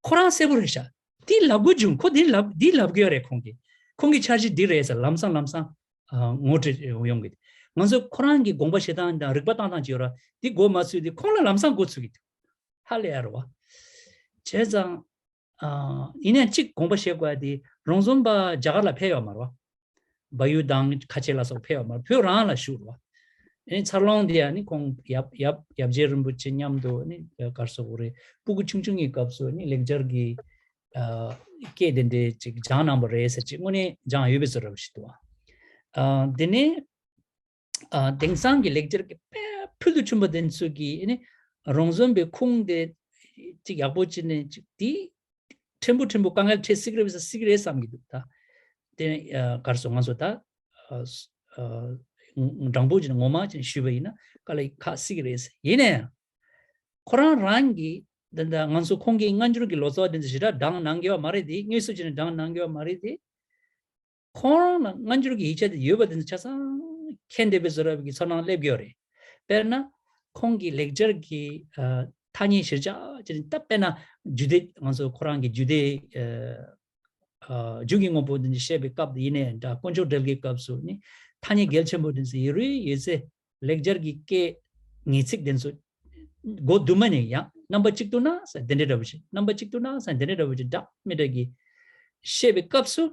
ཁོ་རང་གསལ་པོ་རེད་ཤག་འདི་ལབ་དགོས་བྱུང་། ཁོ་འདི་ལབ་འདི་ལབ་དགོས་རེད། ཁོང་གིས་ཁོང་གི་འཆར་གཞི་འདི་རེད་ཟེར་ལམ་སང་ལམ་སང་ངོ་སྤྲོད་ཡོང་གི། ང་ཚོ་ཁོ་རང་གི་དགོངས་པ་བཞེས་སྟངས་དང་རིག་པ་བཏང་སྟངས་ཅིག་ཡོད་ར། འདི་འགོ་མ་ཚུགས་དུས་ཁོང་ལ་ལམ་སང་འགོ་ཚུགས་ཀྱི་འདུག་ཧ་ལས་ཡ་རེད་བ། བྱས་ཙང་ཨ་ཡིན་ནའང་གཅིག་དགོངས་པ་བཞེས་དགོས་ཡ་དེ་རོང་ཟོམ་པ་རྒྱ་གར་ལ་ཕེབས་ཡོད་མ་རེད་བ། བལ་ཡུལ་དང་ཁ་ཆེ་ལ་སོགས་ཕེབས་ཡོད་མ་རེད། བོད་རང་ལ་བཞུགས་རེད་བ། ཨེ་འཚར་ལོངས་དེ་ཡང་ནི་ཁོང་ཡབ་ཡབ་ཡབ་རྗེ་རིན་པོ་ཆེ་མཉམ་དུ་ནི་གར་སོགས་རེད། སྤུ་གུ་ཆུང་ཆུང་གི་སྐབས་སུ་ནི་ལེགས་སྦྱར་གྱི་ཨ་སྐད་དེ་འདྲའི་ཅིག་སྦྱངས་གནང་བ་རེད་ཟེར་ཅིག་དངོས་གནས་སྦྱངས་ཡོད་པའི་བཟོ་འདྲ་བ་ཞིག་འདུག་བ། ཨ་དེ་ནས་ཨ་དེང་སང་གི་ལེགས་སྦྱར་གྱི་དཔེ་ཕུལ་དུ་བྱུང་བ་དེ་ཚོ་གི་ནི་རོང་ཟོམ་པའི་ཁུངས་དེ་ཅིག་ཡག་པོ་བྱས་ནས་ཅིག་དེ་ཕྲན་བུ་ཕྲན་བུ་དཀའ་ངལ་འཕྲད་སྲིད་ཀྱི་རེད་པས། སྲིད་ཀྱི་རེད་བསམ་གྱི་འདུག་ད་དེ་ཨ་གར་སོང་ང་ཚོ་ད་ཨ་ཨ་དྲང་པོ་བྱས་ནས་ངོ་མ་བྱས་ནས་ཞུས་པ་ཡིན་ན་དཀའ་ལས་ཁག་སྲིད་ཀྱི་རེད། ཡིན་ན་ཡང་ཁོ་རང་རང་གིས་ད་ད་ང་ཚོ་ཁོང་གིས་སྔ་འགྱུར་གྱི་ལོ་ཙཱ་བ་དེ་ཚོ་ཞེ་དྲག་འདྲ་གནང་གི་ཡོད་མ་རེད་དེ། དངོས་སུ་བྱས་ནས་འདྲ་གནང་གི་ཡོད་མ་རེད་དེ། ཁོང་རང་ལ་སྔ་འགྱུར་གྱི་ཡིག་ཆ་དེ་ཡོད་པ་དེ་ཚོ་ཆ་ཚང་མཁྱེན་བསྡད་པའི་བཟོ་འདྲ་གི་ཚོར་སྣང་སླེབས་ཀྱི་ཡོད་རེད། དཔེར་ན་ཁོང་གིས་ལེགས་སྦྱར་གྱི་ཨ་ཐ་སྙད་གཞིར་བཞག་བྱས་ནས། ད་དཔེར་ན་རྒྱུད་སྡེ་ང་ཚོ་ཁོ་རང་གི་རྒྱུད་སྡེ་ཨ་ཨ་རྒྱུད་ཀྱི་དངོས་པོ་དེ་ཚོ་བཤད་པའི་སྐབས་དེ་ཡིན་ནའི་འདྲ། དཀོན་མཆོག་འགྲེལ་གྱི་སྐབས་སུ་ནི་ཐ་སྙད་གལ་ཆེན་པོ་དེ་ཚོ་ཡིག་རུས་ཡོད་ཚད་ལེགས་སྦྱར་གྱི་སྐད་ངེས་ཚིག་དེ་ཚོ་སྒོ་དུ་མ་ནས་ཡང་རྣམ་པ་གཅིག་ཏུ་སྣང་ཟེར་དེ་འདྲའི་འདྲ་པོ་ཞིག་རྣམ་པ་གཅིག་ཏུ་སྣང་ཟེར་དེ་འདྲའི་འདྲ་པོ་ཞིག་འདྲ་མི་འདྲ་གི་བཤད་པའི་སྐབས་སུ།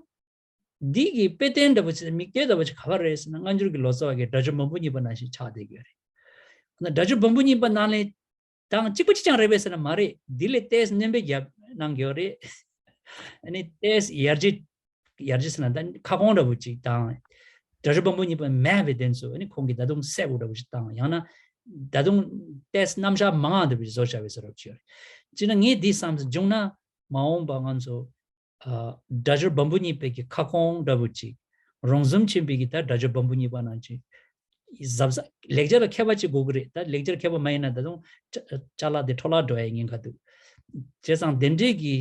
འདི་གི་དཔེ་སྟོན་འདྲ་པོ་ཅིག་མིག་ལྟོས་འདྲ་པོ་ཅིག་ག་པར་རེད་ཟེར་ན། སྔ་འགྱུར་གྱི་ལོ་ཙཱ་བ་གིས་སྒྲ་སྦྱོར་འབུམ་པོ་གཉིས་པ་ནང་བཞིན་ཆགས་བསྡད་ཀྱི་ཡོད་རེད། ད་སྒྲ་སྦྱོར་འབུམ་པོ་གཉིས་པ་ནང་ལས་དང་གཅིག་པ་གཅིག་རྐྱང་རེད་པས་ཟེར་ན་མ་རེད། འདི་ལས་ཏོག་ཙམ་སྣོན་པ་བརྒྱབ་གནང་གི་ཡོད་རེད། ཨ་ནི་ཏོག་ཙམ་ཡར་རྒྱས་ཡར་རྒྱས་ཟེར་ན་ད་ཁ་སྐོང་འདྲ་པོ་ཅིག་དང་། སྒྲ་སྦྱོར་འབུམ་པོ་གཉིས་པ་མེད་པའི་དོན་ཚོ་ཨ་ནི་ཁོང་གིས་ད་དུང་གསལ་པོ་འདྲ་པོ་ཅིག་དང་། ཡང་ན་ད་དུང་ཏོག་ཙམ་རྣམ་གཞག་མང་བ་འདྲ་པོ་ཅིག་བཟོ་བྱ་བའི་བཟོ་འདྲ་པོ་ཅིག་ཡོད་རེད། ཅེ་ན་ངས་འདི་བསམ་སོང་། བྱུང་ན་མ་འོངས་པ་ང་ཚོ་ཨ་སྒྲ་སྦྱོར་འབུམ་པོ་གཉིས་པའི་གི་ཁ་སྐོང་འདྲ་པོ་ཅིག་རོང་ཟོམ་ཆེན་པོའི་གི་ད་སྒྲ་སྦྱོར་འབུམ་པོ་གཉིས་པ་ནང་བཞིན་གཟབ་གཟབ་ལེགས་སྦྱར་ལ་མཁས་པ་ཅིག་དགོས་ཀྱི་རེད། ད་ལེགས་སྦྱར་མཁས་པ་མ་ཡིན་ན་ད་དུང་ཅ་ཅ་ལག་དེ་འཕྲོ་བརླག་འགྲོ་ཡའི་ཉེན་ཁ་འདུག་བྱས་ཙང་དེ་འདྲའི་གི་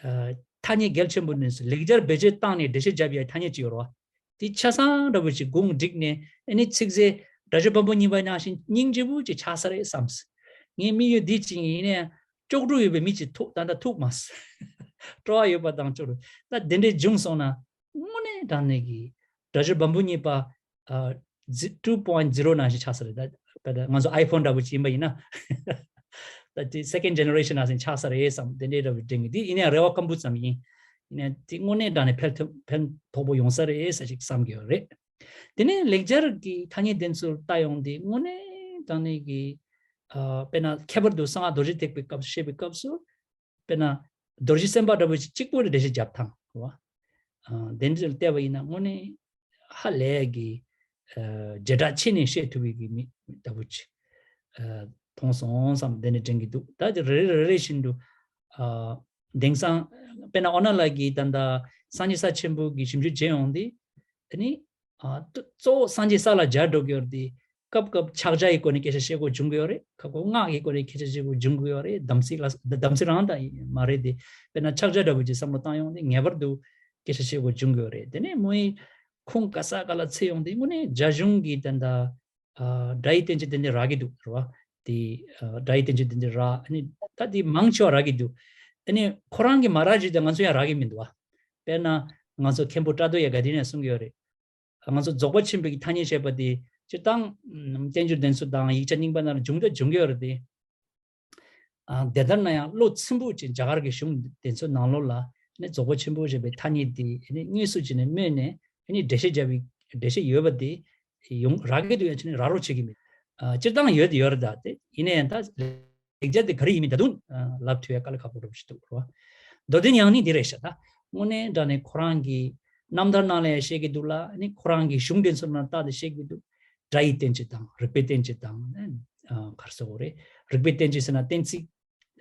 ཨ་ཐ་སྙད་གལ་ཆེན་པོ་ནི་ལེགས་སྦྱར་བེད་སྤྱོད་བཏང་ནས་འགྲེལ་བཤད་བརྒྱབ་ཡའི་ཐ་སྙད་ཅིག་ཡོད་རེད་བ། དེ་ཆ་ཚང་འདྲ་པོ་ཅིག་གུང་བསྒྲིགས་ནས་ཨ་ནི་ཚིག་མཛོད་སྒྲ་སྦྱོར་འབུམ་པོ་གཉིས་པ་ནང་བཞིན་སྙིང་རྗེ་པོ་ཅིག་ཆགས་ས་རེད་བསམས། ངའི་དམིགས་ཡུལ་འདི་ཅིག་ཡིན་ནའི་ཀྱོག་གྲུ་ཡོད་པའི་མི་ཅིག་ཐུག་ད་ལྟ་ཐུག་མ་སོང་། སྤྲོ་བ་ཡོད་པ་དང་ཀྱོག་གྲུ། ད་དེ་འདྲའི་བྱུང་སོང་ན་དངོས་གནས་དྲང་གནས་ཀྱི་སྒྲ་སྦྱོར་འབུམ་པོ་གཉིས་པ་ཨ་ཛི་two point zero་ནང་བཞིན་ཆགས་ས་རེད། ད་ད་ང་ཚོ་iPhone་འདྲ་པོ་ཅིག་ཡིན་པ་ཡིན་ན། ད་དེ་second generation་ནང་བཞིན་ཆགས་ས་རེད་བསམ། དེ་འདྲའི་འདྲ་པོ་དྲན་གི། དེ་ཡིན་ནའི་རེ་བ་སྐམ་པོ་ཙམ་ཡིན། ཡིན་ནའི་དེ་དངོས་གནས་དྲང་གནས་ཕན་ཐོགས་ཕན་ཐོགས་པོ་ཡོང་ས་རེད་ཟེར་ཞིག་བསམ་གི་ཡོད་རེད། དེ་ནས་ལེགས་སྦྱར་གྱི་ཐ་སྙད་དེ་ཚོར་ལྟ་ཡོང་དུས་དངོས་གནས་དྲང་གནས་ཀྱི་ཨ་དཔེར་ན་ཁྱད་པར་དུ་གསང་སྔགས་རྡོ་རྗེ་ཐེག་པའི་སྐབས་སུ་བཤད་པའི་སྐབས་སུ། དཔེར་ན་རྡོ་རྗེ་སེམས་དཔའ་འདྲ་པོ་ཅིག་གཅིག་པོ་ལ་འགྲེལ་བཤད་བརྒྱབ་ཐང་རེད་བ། ཨ་དེ་འདྲ་ལ་བལྟས་པ་ཡིན་ན་དངོས་གནས་ཧ་ལས་ཀྱི་ཨ་བྱེ་བྲག་ཕྱེ་ནས་བཤད་ཐུབ་པའི་གི་མི་ལྟ་བུ་ཅིག་ཨ་མཐོང་སོང་བསམ་དེ་འདྲ་དྲན་གྱི་འདུག་ད་དེ་རེ་རེ་རེ་རེ་བཞིན་དུ་ཨ་དེང་སང་དཔེར་ན་ཨོ་ན་ལགས་ཀྱིས་ད་ལྟ་སངས་རྒྱས་ས་ཆེན་པོ་གི་ཞིབ་འཇུག་བྱས་ཡོང་དུས། དེ་ནི་ཨ་གཙོ་བོ་སངས་རྒྱས་ས་ལ་སྦྱར་འགྲོ་གི་ཡོད་རེད་དེ། སྐབས་སྐབས་ཕྱག་རྒྱ་ཡི་སྒོ་ནས་སྐད་ཆ་བཤད་དགོས་བྱུང་གི་ཡོད་རེད། ཁ་སྐོང་སྔགས་ཀྱི་སྒོ་ནས་སྐད་ཆ་བཤད་དགོས་བྱུང་གི་ཡོད་རེད། དམ་ཚིག་ལ་དམ་ཚིག་རང་ད་མ་རེད་དེ། དཔེར་ན་ཕྱག་རྒྱ་འདྲ་པོ་ཅིག་བསམ་བློ་བཏང་ཡོང་དུས་ངེས་པར་དུ་སྐད་ཆ་བཤད་དགོས་བྱུང་གི་ཡོད་རེད། དེ་ནས་མོ་ཡི་ཁུངས་ག་ས་ག་ལ་འཚོལ་ཡོང་དུས་དངོས་གནས་རྒྱ་གཞུང་གི་ད་ལྟ་ཨ་སྒྲ་ཡི་བསྟན་བཅོས་དེ་འདྲ་རག་གི་འདུག་རེད་བ། དེ་ཨ་སྒྲ་ཡི་བསྟན་བཅོས་དེ་འདྲ་རག་ཨ་ནི་ད་དེ་མང་ཆེ་བ་རག་གི་འདུག་ཨ་ནི་ཁོ་རང་གིས་མ་རག་རྒྱུ་དེ་ང་ཚོ་ཡང་རག་གི་མི་འདུག་བ། དཔེར་ན་ང་ཚོ་མཁན་པོ་བཀྲ་རྡོ་ཡ་ག་དེ་ནས་གསུང་གི་ཡོད་རེད། ང་ཚོ་རྫོགས་པ་ཆེན་པོའི་ཐ་སྙད་བཤད་པ་དེ་སྤྱིར་བཏང་བསྟན་འགྱུར་བདེ་མཚོ་དང་ཡིག་ཆ་རྙིང་པ་ནང་ལ་འབྱུང་དུ་འབྱུང་གི་ཡོད་རེད་དེ། ཨ་དེ་ལྟར་ན་ཡང་བློ་ཚིམ་པོ་ཅིག་རྒྱ་གར་གྱི་གཞུང་དེ་ཚོའི་ནང་ལོགས་ལ་ནི་རྫོགས་པ་ཆེན་པོ་ཞེས་པའི་ཐ་སྙད་དེ་ནི་དངོས་སུ་བྱས་ནས་སྨོས་ནས་ ཨ་ནི་འགྲེལ་བཤད་བརྒྱབ་པའི་འགྲེལ་བཤད་ཡོད་པ་དེ་ཡོང་རག་གི་འདུག་ཡ་ཆེ་ནས་རག་རོགས་བྱེད་ཀྱི་མེད། ཨ་སྤྱིར་བཏང་ཡོད་དེ་ཡོད་རེད། ད་དེ་ཡིན་ན་ཡང་ད་ལེགས་སྦྱར་དེ་ག་རེ་ཡིན་མིན་ད་དུང་ལབ་ཐུབ་ཡ་དཀའ་ལས་ཁག་པོ་འདྲ་པོ་ཞིག་འདུག་རེད་བ། མདོ་དོན་ཡང་ནི་འདི་རེད་ཤག་ད་དངོས་གནས་དྲང་གནས་ཁོ་རང་གི་རྣམ་ཐར་ནང་ལ་ཡང་བཤད་ཀྱི་འདུག་ལ། ཨ་ནི་ཁོ་རང་གི་གཞུང་འདི་ཚོ་ནང་ལྟ་དེ་བཤད་ཀྱི་འདུག་སྒྲ་ཡི་བསྟན་བཅོས་དང་རིགས་པའི་བསྟན་བཅོས་དང་ཨ་ག་རེ་ཟེར་དགོས་རེད། རིགས་པའི་བསྟན་བཅོས་ཟེར་ན་གཏན་ཚིགས།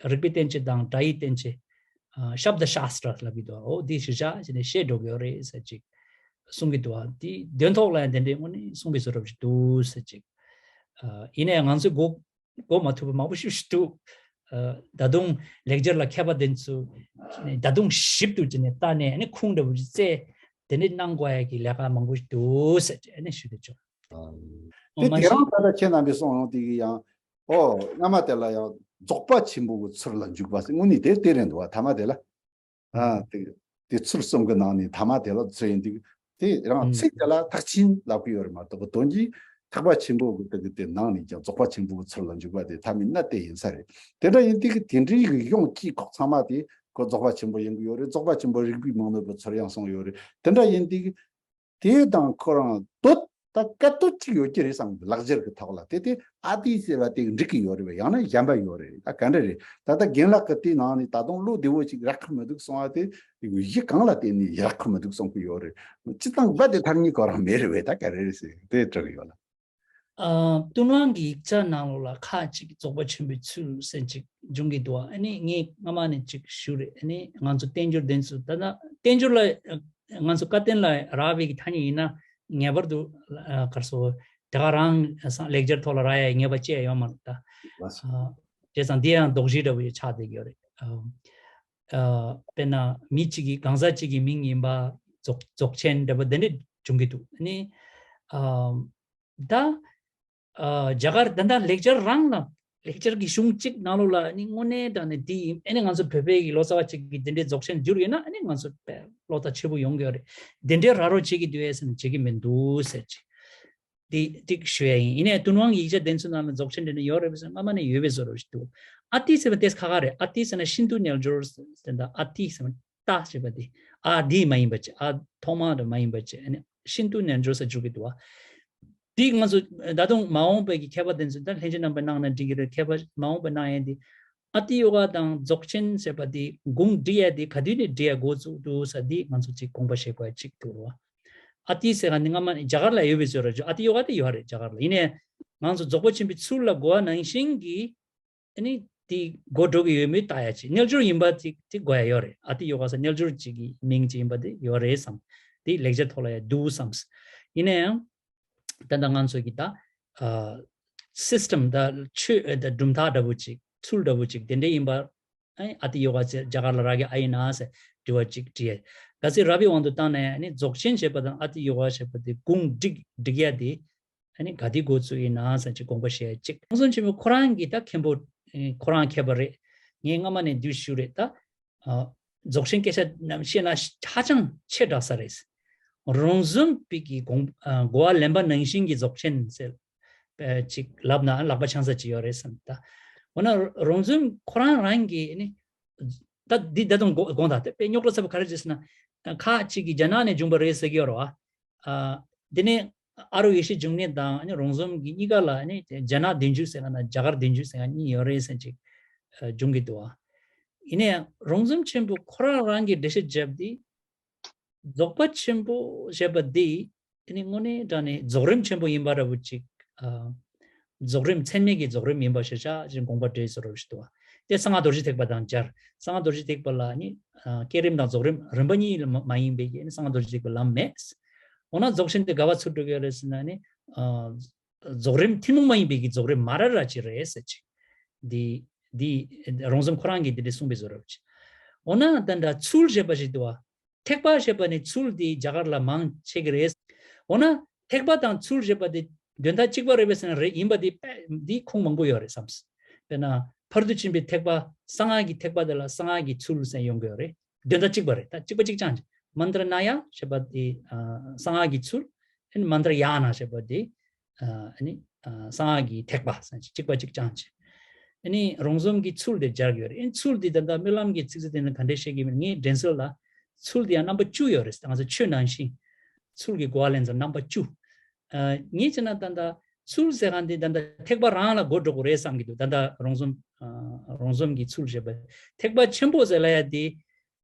རིགས་པའི་བསྟན་བཅོས་དང་སྒྲ་ཡི་བསྟན་བཅོས། ཨ་ཤབྡ་ཤཱསྟྲ་ལབ་ཀྱི་འདུག་འོ་འདི་ཞིག་བཞག་བྱས་ནས་བཤད་འགྲོ་གི་ཡོད་རེད་ཟེར་ཅིག་གསུང་གི་འདུག་ཨ་འདི་དོན་ཐོག་ལ་ཡང་དེ་འདྲའི་དངོས་གནས་གསུང་གི་བཟོ་འདྲ་ཞིག་འདུག་ཟེར་ཅིག་ཨ་ཡིན་ན་ཡང་ང་ཚོས་གོ་གོ་མ་ཐུབ་པ་མང་པོ་ཞིག་ཞིག་འདུག་ཨ་ད་དུང་ལེགས་སྦྱར་ལ་མཁས་པ་དེ་ཚོ་ད་དུང་ཞིབ་ཏུ་བྱས་ནས་ལྟ་ནས་ཨ་ནི་ཁུངས་འདྲ་པོ་ཞིག་བཙལ། དེ་འདྲའི་གནང་དགོས་ཡ་གི་ལས་ཀ་མང་པོ་ཞིག་འདུག་ཟེར་ཅིག་ཨ་ནི་ཞུ་འདོད་བྱུང་། དེ་མ་དེ་གཞི་རང་ད་ལྟ་ཁྱེད་རྣམ་པས་གསུངས་ཡོང་དེ་གི་ཡང་། ཨོ། སྔ་མ་དེ་ལ་ཡང་རྫོགས་པ་ཆེན་པོ་གི་ཚུལ་ལ་འཇུག་པ་ཟེར་དངོས་གནས་དེ་དེ་རེད་འདུག་བ། ཐ་མ་དེ་ལ། ཨ་དེ་དེ་ཚུལ་གསུམ་གི་ནང་ནས་ཐ་མ་དེ་ལ་ཚུལ་ཡིན་དུས་དེ་རང་ཚིག་དེ་ལ་ཐེག་ཆེན་ལབ་ཀྱི་ཡོད་རེད་མ་གཏོགས་དོན་གྱིས་ཐེག་པ་ཆེན་པོ་གི་དེ་གི་དེ་ནང་ནས་ཀྱང་རྫོགས་པ་ཆེན་པོ་གི་ཚུལ་ལ་འཇུག་པ་དེ་ཐ་མའི་གནད་དེ་ཡིན་ས་རེད། དེ་འདྲ་ཡིན་དུས་ཀྱི་དེ་འདྲའི་གི་ཡོངས་ཀྱི་ཁོག་ཚང་མ་དེ་ཁོ་རྫོགས་པ་ཆེན་པོ་ཡིན་གི་ཡོད་རེད། རྫོགས་པ་ཆེན་པོ་རིགས་པའི་མང་ནོར་བུའི་ཚུལ་ཡང་གསུངས་ཡོད་རེད། དེ་འདྲ་ཡིན་དུས་དེ་དང་ཁོ་རང་འདོད་ད་སྐད་འདོད་ཅིག་ཡོད་ཀྱི་རེད་བསམ་གི། ལག་སྦྱར་གི་ཐོག་ལ་དེ་དེ་ཨ་ཏི་ཟེར་བ་དེ་འགྲིག་གི་ཡོད་རེད་བས། ཡང་ན་གཞན་པ་ཡོད་རེད། ད་ག་འདྲ་རེད། ད་ལྟ་རྒན་ལགས་ཀྱི་དེའི་ནང་ནས་ད་དུང་བློ་བདེ་བོ་ཅིག་རག་གི་མི་འདུག་གསུང་བ་དེ་གཞི་གང་ལ་བརྟེན་ནས་རག་གི་མི་འདུག་གསུང་གི་ཡོད་རེད། སྤྱིར་བཏང་རྦད་དེ་ཐག་ཉེ་གོ་རང་མེད་རེད་བས། ད་ག་རེ་རེད་ཟེར་དེ་དྲི་གི་ཡོད་ལ། ཨ་ཏུན་དབང་གི་ཡིག་ཆ་ནང་ལོགས་ལ་ཁ་ཅིག་རྫོགས་པ་ཆེན་པོའི་ཚུལ་ཟེར་ཅིག་འབྱུང་གི་འདུག་ཨ་ནི་ངས་སྔ་མ་ནས་ཅིག་ཞུ་རེད། ཨ་ནི་ང་ཚོ་བསྟན་འགྱུར་དེ་ཚོ་ད་ལྟ་བསྟན་འགྱུར་ལ་ང་ཚོ་བཀའ་བསྟན་ལ་རག་པའི་གི་ཐ་སྙད་ཡིན་ན་ངེས་པར་དུ་ཨ་ག་རེ་ཟེར་དེ་ག་རང་ལེགས་སྦྱར་ཐོག་ལ་རག་ཡ་ངེས་པ་ཅི་ཡང་ཡོད་མ་རེད་ད། ཨ་བྱས་ཙང་འདི་ཡང་དོགས་གཞི་འདྲ་བོ་ཞིག་ཆགས་བསྡད་ཀྱི་ཡོད་རེད། ཨ་ཨ་དཔེར་ན་མི་གཅིག་གི་གང་ཟག་གཅིག་གི་མིང་ཡིན་པ་རྫོགས་རྫོགས་ཆེན་འདྲ་བོ་དེ་འདྲ་འབྱུང་གི་འདུག་ཨ་ནི་ཨ། ད། ཨ་རྒྱ་གར་ད་ལྟ་ལེགས་སྦྱར་རང་ལ་ལེགས་སྦྱར་གྱི་གཞུང་གཅིག་ནང་ལོགས་ལ་ནི་དངོས་གནས་དྲང་གནས་དེ་ཡིན། ཨ་ནི་ང་ཚོ་བོད་པའི་གི་ལོ་ཙཱ་བ་གཅིག་གིས་དེ་འདྲའི་རྫོགས་ཆེན་བསྒྱུར་ཡོད་ན་ཨ་ནི་ང་ཚོ་བོད་བློ་ཐག་ཆོད་པོ་ཡོང་གི་ཡོད་རེད། དེ་འདྲའི་ར་རོ་བྱེད་ཀྱི་འདུག་ཨེ་ཟེར་ན་བྱེད་ཀྱི་མི་འདུག་ཟེར་ཅིག་དེ་ཅིག་ཞུ་ཡ་ཡིན། ཡིན་ནའི་ཏུན་དབང་གི་ཡིག་ཆ་དེ་ཚོ་ནང་ལ་རྫོགས་ཆེན་དེ་འདྲ་ཡོད་རེད་པས་ཟེར་ན་སྔ་མ་ནས་ཡོད་པའི་བཟོ་འདྲ་ཞིག་འདུག་ཨ་ཏི་ཟེར་བ་དེ་ཁ་ཁ་རེད། ཨ་ཏི་ཟེར་ན་ཤིན་ཏུ་རྣལ་འབྱོར་ཟེར་ད་ཨ་ཏི་ཟེར་བ། ཏ་ཞེས་པ་དེ། ཨ་འདི་མ་ཡིན་པ་བྱས། ཨ་ཐོག་མ་དང་མ་ཡིན་པ་བྱས། ཨ་ནི་ཤིན་ཏུ་རྣལ་འབྱོར་ཟེར་བཅུག་གི་འདུག་བ། འདི་ང་ཚོ་ད་དུང་མ་འོངས་པའི་གི་མཁས་པ་དེ་ཚོ་ད་ལྷན་རྒྱས་རྣམ་པས་གནང་ན་འགྲིག་གི་རེད། མཁས་པ་མ་འོངས་པ་གནང་ཡས་འདི་ཨ་ཏི་ཡོ་ག་དང་རྫོགས་ཆེན་ཟེར་བ་དེ་དགུང་སྒྲིག་ཡས་དེ་ག་དུས་ནས་སྒྲིག་ཡས་འགོ་བཙུགས་འདུག་ཟེར་འདི་ང་ཚོ་ཅིག་དགོངས་པ་བཞེས་དགོས་ཡ་ཅིག་འདུག་རོ། ཨ་ཏི་ཟེར་ག་འདི་སྔ་མ་ནས་རྒྱ་གར་ལ་ཡོད་པའི་བཟོ་འདྲ་བྱུང་། ཨ་ཏི་ཡོ་ག་དེ་ཡོད་རེད་རྒྱ་གར་ལ། ཡིན་ནའི་ང་ཚོ་རྫོགས་པ་ཆེན་པོའི་ཚུལ་ལ་གོ་བ་ནང་བཞིན་གྱི། ཨ་ནི་དེ་གོ་འགྲོ་གི་ཡོད་མེད་ལྟ་ཡ་ཅིག་རྣལ་འབྱོར་ཡིན་པ་ཅིག་དེ་གོ་ཡ་ཡོད་རེད། ཨ་ཏི་ཡོ་ག་ཟེར་རྣལ་འབྱོར་ཅིག་གི་མིང་ཅིག་ཡིན་པ་དེ་ཡོད་རེད་བསམ། དེ་ལེགས་སྦྱར་ཐོག་ལ་ཡ་འདུག་བསམ། ཡིན་ན་ཡང་ད་ལྟ་ང་ཚོ་གི་ད་ཨ་སི་སི་ཊམ་ད་ཆོས་ད་གྲུབ་མཐའ་འདྲ་བོ་ཅིག་ཚུལ་འདྲ་བོ་ཅིག་དེ་འདྲ་ཡིན་པ། ཨ་ནི་ཨ་ཏི་ཡོ་ག་ཟེར་རྒྱ་གར་ལ་རག་གི་ཨ་ཡིན་ན་ཟེར་དྲི་བ་ཅིག་དྲིས་ཡ། གལ་སྲིད་རག་པའི་དབང་དུ་བཏང་ན་ཡང་ཨ་ནི་རྫོགས་ཆེན་ཞེས་པ་དང་ཨ་ཏི་ཡོ་ག་ཞེས་པ་དེ་དགུང་སྒྲིག་སྒྲིག་ཡ་དེ། ཨ་ནི་ག་དུས་འགོ་བཙུགས་ཡིན་ན་ཟེར་ཅིག་དགོངས་པ་བཞེས་ཡ་གཅིག་རོང་ཟོམ་ཆེན་པོ་ཁོ་རང་གི་ད་མཁན་པོ། ཨེ་ཁོ་རང་མཁས་པ་རེད། ངས་སྔ་མ་ནས་འདུག་ཞུས་རེད་ད། ཨ་རྫོགས་ཆེན་སྐད་ཆ་རྣམས་བཤད་ན་ཧ་ཅང་ཆེ་དྲགས་ས་རེད། རོང་ཟོམ་པའི་གི་དགོངས་ཨ་གོ་བ་ལེན་པ་ནང་བཞིན་གྱི་རྫོགས་ཆེན་ཟེར། ཨེ་ཅིག་ལབ་ན་ལག་པ་འཆང་ས་ཅིག་ཡོད་རེད་བསམ་ད། འོ་ན་རོང་ཟོམ་ཁོ་རང་རང་གི་ཨ་ནི། ད་འདི་ད་དུང་དགོངས་དག་དེ་དཔེ་རྙོག་དྲ་ཚ་པོ་ག་རེ་བྱས་ཟེར་ན། ཁ་ཅིག་གིས་རྒྱ་ནག་ནས་བྱུང་བ་རེད་ཟེར་གྱི་ཡོད་རེད་བ། ཨ་དེ་ནས་ཨ་རུ་ཡེ་ཤེས་འབྱུང་གནས་དང་ཨ་ནི་རོང་ཟོམ་གྱི་གཉིས་ཀ་ལ་ཨ་ནི་རྒྱ་ནག་བདུན་ཅུ་ཟེར་ག་ན་རྒྱ་གར་བདུན་ཅུ་ཟེར་ག་གཉིས་ཡོད་རེད་ཟེར་ཅིག་ཨ་འབྱུང་གི་འདུག་བ། ཡིན་ནའི་རོང་ཟོམ་ཆེན་པོ་ཁོ་རང་རང་གི་འགྲེལ་བཤད་བརྒྱབ་དེ། རྫོགས་པ་ཆེན་པོ་ཞེས་པ་འདི་དེ་ནི་དངོས་གནས་དྲང་གནས་རྫོགས་རིམ་ཆེན་པོ་ཡིན་པ་འདྲ་བོ་ཅིག་ཨ་རྫོགས་རིམ་ཚད་མེད་ཀྱི་རྫོགས་རིམ་ཡིན་པ་ཞེས་བྱ་ཞེས་དགོངས་པ་འགྲེལ་བཟོ་འདྲ་བོ་ཞིག་འདུག་བ། དེ་གསང་སྔགས་རྡོ་རྗེ་ཐེག་པ་དང་སྦྱར། གསང་སྔགས་རྡོ་རྗེ་ཐེག་པ་ལ་ནི་ཨ་བསྐྱེད་རིམ་དང་རྫོགས་རིམ་རིམ་པ་གཉིས་ལ་མ་མ་ཡིན་པའི་གི་ནི་གསང་སྔགས་རྡོ་རྗེ་ཐེག་པའི་ལམ་མེད། འོ་ན་རྫོགས་ཆེན་དེ་ག་བ་ཚུར་འགྲོ་གི་ཡོད་རེད་ཟེར་ན་ནི་ཨ་རྫོགས་རིམ་ཐུན་མོང་མ་ཡིན་པའི་གི་རྫོགས་རིམ་མ་ར་ར་ཅིག་རེད་ཟེར་ཅིག་འདི་འདི་རོང་ཟོམ་ཁོ་རང་གིས་འདི་འདྲ་གསུངས་པའི་བཟོ་འདྲ་བོ་ཅིག་འོ་ན་ད་འདྲ་ཚུལ་ཞེས་པ་ཞིག་འདུག་བ། ཐེག་པ་ཞེས་པ་ནི་ཚུལ་འདི་རྒྱ་གར་ལ་མང་ཆེ་གི་རེད། འོ་ན་ཐེག་པ་དང་ཚུལ་ཞེས་པ་འདི་དོན་དག་གཅིག་པ་རེད་པས་ཟེར་ན་རེད། ཡིན་པ་འདི་དཔེ་འདི་ཁུངས་མང་པོ་ཡོད་རེད་བསམས། དཔེར་ན་ཕ་རོལ་ཏུ་ཕྱིན་པའི་ཐེག་པ་གསང་སྔགས་ཀྱི་ཐེག་པ་དེ་ལ་གསང་སྔགས་ཀྱི་ཚུལ་ཟེར་ཡོང་གི་ཡོད་རེད། དོན་དག་གཅིག་པ་རེད། ད་གཅིག་པ་གཅིག་རྐྱང་ཅིག་མནྟྲ་ན་ཡ་ཞེས་པ་འདི་ཨ་གསང་སྔགས་ཀྱི་ཚུལ། ཨ་ནི་མནྟྲ་ཡ་ན་ཞེས་པ་འདི་ཨ་ནི་ཨ་གསང་སྔགས་ཀྱི་ཐེག་པ་ཟེར་གཅིག་པ་གཅིག་རྐྱང་ཅིག་ཨ་ནི་རོང་ཟོམ་གྱི་ཚུལ་དེ་སྦྱར་གྱི་ཡོད་རེད། ཨ་ནི་ཚུལ་དེ་ད་ལྟ་སྨོན་ལམ་གྱི་ཚིག་གསལ་དེ་ནི་ག་འདྲས་བཤད་ཀྱི་མིན། ངའི་དྲན་གསོ་ལ་ཚུལ་དེ་ཡང་རྣམ་པ་བཅུ་ཡོད་རེད། ང་ཚོ་ཆོས་ནང་བཞིན་ ཚུལ་གྱི་གོ་བ་ལེན་ཚར་རྣམ་པ་བཅུ། ཨ། ངས་བྱས་ན་ད་ལྟ་ཚུལ་ཟེར་མཁན་དེ་ད་ལྟ་ཐེག་པ་རང་ལ་གོ་འགྲོ་དགོས་རེད་བསམ་གྱི་འདུག་ད་ལྟ་རོང་ཟོམ། ཨ། རོང་ཟོམ་གྱི་ཚུལ་ཞེས་པ། ཐེག་པ་ཆེན་པོ་ཟེར་ལབ་ཡ་དེ།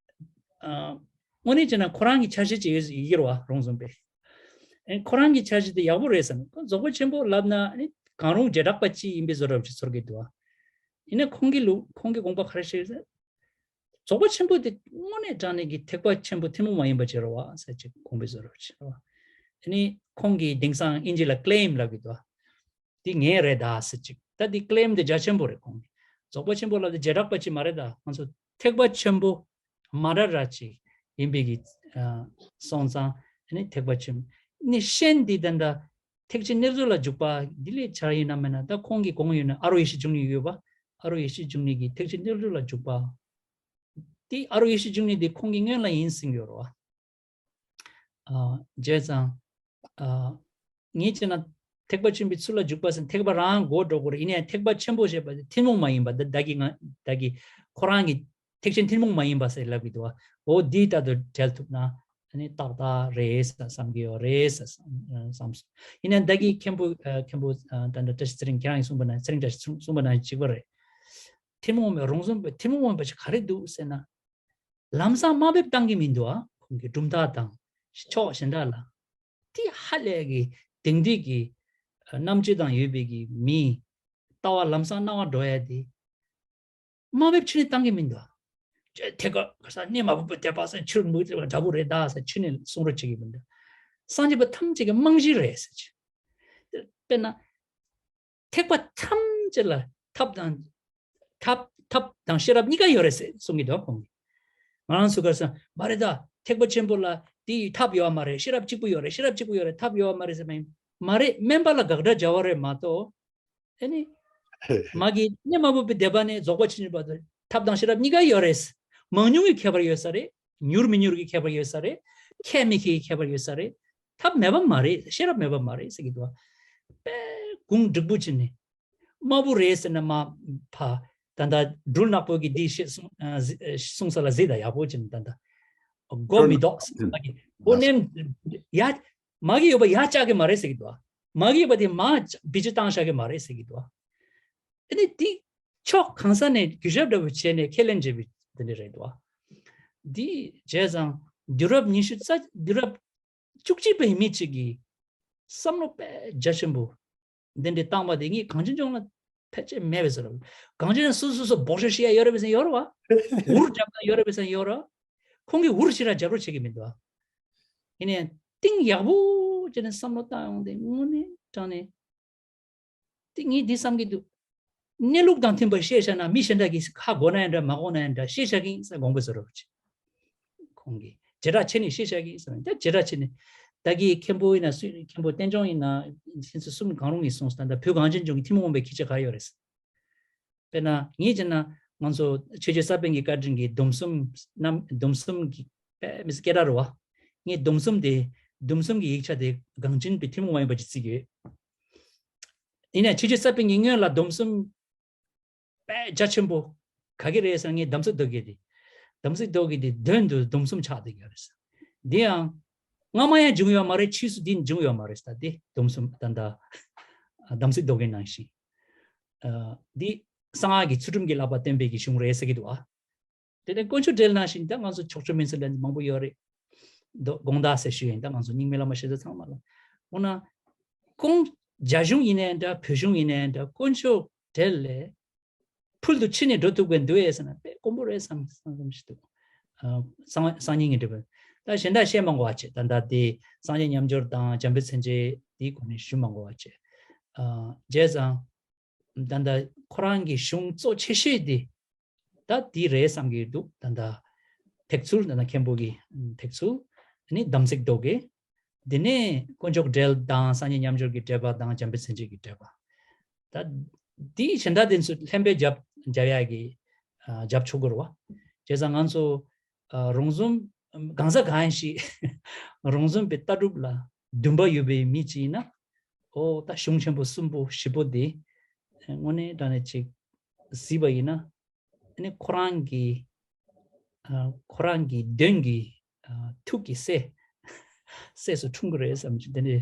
ཨ། དངོས་གནས་བྱས་ན་ཁོ་རང་གི་འཆར་གཞི་ཅིག་ཡོད་ཡོད་རེད་བ། རོང་ཟོམ་པས། ཨེ། ཁོ་རང་གི་འཆར་གཞི་དེ་ཡག་པོ་རེད་བསམ། རྫོགས་པ་ཆེན་པོ་ལབ་ན། ཨེ། གང་རུང་བྱེ་བྲག་པ་གཅིག་ཡིན་པའི་བཟོ་འདྲ་ཅིག་ཚོར་གྱི་འདུག་བ། ཡིན་ན་ཁོང་གི་ལུགས། ཁོང་གི་དགོངས་པ་ག་རེ་བཤད་ཟེར། རྫོགས་པ་ཆེན་པོ་དེ་དངོས་གནས་དྲང་གནས་ཀྱི་ཐེག་པ་ཆེན་པོ་ཐུན་མོང་མ་ཡིན་པ་ཅིག་རེད་བ་ཟེར་ཅིག་དགོངས་པའི་བཟོ་འདྲ་ཅིག་རེད་བ། ཨ་ནི་ཁོང་གིས་དེང་སང་དབྱིན་ཇི་ལ་ཀི་ལེམ་ལབ་ཀྱི་འདུག་བ། འདི་ངའི་རེད་ད་ཟེར་ཅིག་ད་འདི་ཀི་ལེམ་འདི་རྒྱ་ཆེན་པོ་རེད། ཁོང་གིས་རྫོགས་པ་ཆེན་པོ་ལབ་དེ་བྱེ་བྲག་པ་ཅིག་མ་རེད་ད། ང་ཚོ་ཐེག་པ་ཆེན་པོ་མ་ར་ར་ཅིག་ཡིན་པའི་གི། ཨ། སོང་ཙང་ཨ་ནི་ཐེག་པ་ཆེན་པོ། ནི་ཤན་འདི་ད་ལྟ་ཐེག་ཆེན་རྣལ་འབྱོར་ལ་འཇུག་པ་འདི་ལས་ཆ་ཡིན་ན་མེད་ན། ད་ཁོང་གིས་དགོངས་ཡོད་ན་ཨ་རོ་ཡེ་ཤེས་འབྱུང་གནས་ཡོད་པ། ཨ་རོ་ཡེ་ཤེས་འབྱུང་གནས་ཀྱི་ཐེག་ཆེན་རྣལ་འབྱོར་ལ་འཇུག་པ། དེ་ཨ་རོ་ཡེ་ཤེས་འབྱུང་གནས་དེ་ཁོང་གིས་སྔོན་ལ་ཡིན་ཟིན་ཡོད་རེད་བ། ཨ། བྱས་ཙང་། ཨ། ངས་བྱས་ན་ཐེག་པ་ཆེན་པོའི་ཚུལ་ལ་འཇུག་པ་ཟེར་ཐེག་པ་རང་གོ་འགྲོ་དགོས་རེད། ཡིན་ནའི་ཐེག་པ་ཆེན་པོ་ཞེས་པ་དེ་ཐུན་མོང་མ་ཡིན་པ། ད་བདག་གིས་ང་བདག་གིས་ཁོ་རང་གི་ཐེག་ཆེན་ཐུན་མོང་མ་ཡིན་པ་ཟེར་ལབ་ཀྱི་འདུག་བ། འོ་འདི་ལྟར་དུ་འབྲེལ་ཐུབ་ན་ཨ་ནི་ཏག་ཏག་རེད་བསམ་གྱི་ཡོད་རེད་བསམ་སོང་། ཡིན་ནའི་བདག་གིས་མཁན་པོ། ཨ། མཁན་པོ། ཨ། ད་ལྟ་བཀྲ་ཤིས་ཚེ་རིང་ཁྱེད་རང་གིས་གསུངས་པ་ན། ཚེ་རིང་བཀྲ་ཤིས་གསུངས་པ་ན་གཅིག་པ་རེད། ཐུན་མོང་མ། རོང་ཟོམ་པས་ཐུན་མོང་མ་ཡིན་པ་ཞིག་ག་རེ་འདུག་ཟེར་ན། ལམ་སང་དམའ་འབེབས་བཏང་གི་མི་འདུག་ཨ། ཁོང་གི་གྲུབ་མཐའ་དང་ཕྱོགས་གཞན་དག་ལ། དེ་ཧ་ལས་ཀྱི་དེང་དུས་ཀྱི་རྣམ་དཔྱོད་དང་ཡོད་པའི་གི་མིའི་ལྟ་བ་ལམ་སང་སྣང་བ་འགྲོ་ཡ་དེ་དམའ་འབེབས་ཕྱི་ནས་བཏང་གི་མི་འདུག་ཨ། ཅེ་ཐེག་པ་ག་ས་གནས་མ་བབས་པའི་དད་པ་ཟེར་ཆུར་མུ་འདྲ་པོ་རེད་ད་ཟེར་ཕྱི་ནས་གསུང་རོགས་བྱེད་ཀྱི་མི་འདུག་སངས་རྒྱས་པ་ཐམས་ཅད་ཀྱི་རྨང་གཞི་རེད་ཟེར་གྱི། དཔེར་ན། ཐེག་པ་ཐམས་ཅད་ལ་ཐབས་དང་། ཐབས་ཐབས་དང་ཤེས་རབ་གཉིས་ཀ་ཡོད་རེད་ཟེར་གསུང་གི་འདུག་ཁོང་གིས། ང་རང་ཚོ་ག་རེ་ཟེར་མ་རེད་ད། ཐེག་པ་ཆེན་པོ་ལ་དེའི་ཐབས་ཡོད་མ་རེད། ཤེས་རབ་གཅིག་པུ་ཡོད་རེད། ཤེས་རབ་གཅིག་པུ་ཡོད་རེད། ཐབས་ཡོད་མ་རེད་ཟེར་མ་ཡིན། མ་རེད། དམན་པ་ལ་དགག་སྒྲ་སྦྱར་བ་རེད་མ་གཏོགས། ཨ་ནི། མ་གི་གནས་མ་བབས་པའི་སྡེ་པ་ནས་རྫོགས་པ་ཆེན་པོའི་བར་དུ་ཐབས་དང་ཤེས་རབ་གཉིས་ཀ་ཡོད་རེད། མང་ཉུང་གི་ཁྱད་པར་ཡོད་ས་རེད། མྱུར་མི་མྱུར་གྱི་ཁྱད་པར་ཡོད་ས་རེད། ཁྱད་མི་ཁྱད་ཀྱི་ཁྱད་པར་ཡོད་ས་རེད། ཐབས་མེད་པ་མ་རེད། ཤེས་རབ་མེད་པ་མ་རེད་ཟེར་གྱི་འདུག་བ། དཔེ་གུང་འགྲིག་པོ་བྱས་ནས། དམའ་བོ་རེད་ཟེར་ན་མ་ཕ། ད་ལྟ་སྦྲུལ་ནག་པོ་གིས་འདི་བཤད་གསུང་། ཨ། གསུང་ས་ལ་གཟིགས་དང་། ཡག་པོ་བྱས་ནས་ད་ལྟ་མགོ་མི་ལྡོག་ཟེར་ན་མ་གི་མགོ་ནེམ་ཡ། མ་གི་ཡོད་པ་ཡར་བཅག་གི་མ་རེད་ཟེར་གྱི་འདུག་བ། མ་གི་ཡོད་པ་དེ་མར་བེད་སྤྱོད་བཏང་བཞག་གི་མ་རེད་ཟེར་གྱི་འདུག་བ། ཨ་ནི་དེ་ཕྱོགས་གང་ས་ནས་གུས་ཞབས་འདྲ་པོ་བྱས་ནས་ཁས་ལེན་བྱས་པའི་དེ་འདྲ་རེད་འདུག་བ། དེ་བྱས་ཙང་དུས་རབས་ཉི་ཤུ་རྩ། དུས་རབས་བཅུ་གཅིག་པའི་མི་གཅིག་གིས་བསམ་བློ་དཔེ་རྒྱ་ཆེན་པོ་འདི་འདྲ་བཏང་བ་དེ་ངས་གངས་ཅན་ལྗོངས་ལ་ཕལ་ཆེར་མེད་པས་ཟེར། གངས་ཅན་ལྗོངས་སུ་སུ་སུ་འབོག་ཤོག་བཤད་ཡ་ཡོད་རེད་པས་ཟེར་ཡོད་རེད་བ། འུར་རྒྱབ་ན་ཡོད་རེད་པས་ཟེར་ཡོད་རེད། ཁོང་གིས་འུར་ཞེ་དྲག་རྒྱབ་རོགས་བྱེད་ཀྱི་མི་འདུག་བ། ཡིན་ནའི་གཏིང་ཡག་པོ་བྱས་ནས་བསམ་བློ་བཏང་ཡོང་དེ་དངོས་གནས་དྲང་གནས། དེ་ངས་འདི་བསམ་གྱི་འདུག་གནས་ལུགས་དང་མཐུན་པར་བཤད་བཞག་ན་མི་གཞན་དག་གིས་ཧ་གོ་ན་ཡང་འདྲ། མ་གོ་ན་ཡང་འདྲ། བཤད་བཞག་གི་ཡིན་ཟེར་དགོངས་པ་བཟོ་རོགས་བྱེད། ཁོང་གིས་བྱེ་བྲག་ཕྱེ་ནས་བཤད་བཞག་གི་ཡིན་ཟེར་ན། ད་བྱེ་བྲག་ཕྱེ་ནས་ད་གི་མཁན་པོ་ཡིན་ན་སུ་ཡིན། མཁན་པོ་བསྟན་སྐྱོང་ཡིན་ན། ཁྱེད་ཚོ་གསུམ་གང་རུང་གིས་གསུངས་སོང་། ད་བོད་གངས་ཅན་ལྗོངས་ཀྱི་ཐུན་མོང་མ་ཡིན་པའི་ཁྱད་ཆོས་ག་རེ་ཡོད་རེད། དཔེར་ན་ངས་བྱས་ན་ང་ཚོ་ཆོས་རྗེ་ས་པཎ་གྱི་བཀའ་དྲིན་གྱིས་སྡོམ་གསུམ་རྣམ། སྡོམ་གསུམ་གྱི་དཔེ་མི་སྲིད་སྐད་གྲགས་རེད་བ། ངས་སྡོམ་གསུམ་དེ། སྡོམ་གསུམ་གྱི་ཡིག་ཆ་དེ་གངས་ཅན་པའི་ཐུན་མོང་མ་ཡིན་པ་ཅིག་བརྩི་གི་ཡོད། ཡིན་ནའི་ཆོས་རྗེ་ས་པཎ་གྱིས་སྔོན་ལ་སྡོམ་གསུམ་དཔེ་རྒྱ་ཆེན་པོ་ག་གི་རེད་ཟེར་ན། ངས་དམ་ཚིག་རྡོ་རྗེ་དེ། དམ་ཚིག་རྡོ་རྗེ་དེ་དོན་དུ་སྡོམ་གསུམ་ཆགས་བསྡད་ཡོད་རེད་ཟེར། འདི་ཡང་སྔ་མ་ཡང་བྱུང་ཡོད་མ་རེད། ཕྱིས་སུ་འདི་བྱུང་ཡོད་མ་རེད་ཟེར། ད་དེ་སྡོམ་གསུམ་ད་ལྟ་དམ་ཚིག་རྡོ་རྗེ་ནང་བཞིན། ཨ། འདི་གསང་སྔགས་ཀྱི་ཚུལ་ཁྲིམས་ཀྱི་བསླབ་པ་བསྟན་པའི་གི་གཞུང་རེད་ཟེར་གྱི་འདུག་ཨ། དེ་ནས་དཀོན་མཆོག་འགྲེལ་ནང་བཞིན་ད་ང་ཚོ་ཕྱོགས་ཆོས་མུན་སེལ་ལ་མང་པོ་ཡོད་རེད། མདོ་དགོངས་དག་ཟེར་ཞུ་ཡིན། ད་ང་ཚོ་རྙིང་མའི་བླ་མ་ཞེ་ས་ཚང་མ་ལ། འོ་ན་ཁོང་རྒྱ་གཞུང་ཡིན་ནའི་འདྲ། བོད་གཞུང་ཡིན་ནའི་འདྲ། དཀོན་མཆོག་འགྲེལ་ལས་ཕུལ་དུ་ཕྱིན་ནས་འགྲོ་ཐུབ་མཁན་འདུག་ཨེ་ཟེར་ན་དཔེ་དཀོན་པོ་རེད་བསམ་བསམ་བསམ་ཞིག་འདུག་ཨ། གསང་གསང་སྙིང་གི་འགྲེལ་པ། ད་གཞན་དག་བཤད་མ་དགོས་པ་བྱས། ད་ལྟ་དེ་སངས་རྒྱས་མཉམ་སྦྱོར་དང་འཇམ་དཔལ་མཚན་བཅས་དེའི་སྒོ་ནས་ཞུ་མ་དགོས་པ་བྱས། ཨ། བྱས་ཙང་། ད་ལྟ་ཁོ་རང་གི་གཞུང་གཙོ་ཆེ་ཤོས་དེ་ད་དེ་རེད་བསམ་གྱི་འདུག་ད་ལྟ་ཐེག་ཚུལ། ད་ལྟ་མཁན་པོ་གི་ཐེག་ཚུལ། ཨ་ནི་དམ་ཚིག་རྡོ་རྗེ། དེ་ནས་དཀོན་མཆོག་འགྲེལ་དང་སངས་རྒྱས་མཉམ་སྦྱོར་གྱི་འགྲེལ་པ་དང་འཇམ་དཔལ་མཚན་བཅས་ཀྱི་འགྲེལ་པ། ད་དེ་གཞན་དག་དེ་ཚོ་ལྷན་པས་རྒྱབ་རྒྱབ་ཡག་གི། ཨ། རྒྱབ་ཆོག་གི་རེད་བ། བྱས་ཙང་ང་ཚོ། ཨ། རོང་ཟོམ་གང་ཟག་གང་ཞིག་རོང་ཟོམ་པའི་ལྟ་གྲུབ་ལ་འདུན་པ་ཡོད་པའི་མི་གཅིག་ཡིན་ན། ཨོ། ད་གཞུང་ཆེན་པོ་གསུམ་པོ་བཞི་པོ་དེ་དངོས་གནས་དྲང་གནས་ཅིག་གཟིགས་པ་ཡིན་ན། ཨ་ནི་ཁོ་རང་གི། ཨ། ཁོ་རང་གི་དོན་གྱི། ཨ། ཐུགས་ཀྱི་སྲས། སྲས་སུ་འཁྲུངས་ཀྱི་རེད་བསམ་གྱི་དེ་འདྲའི་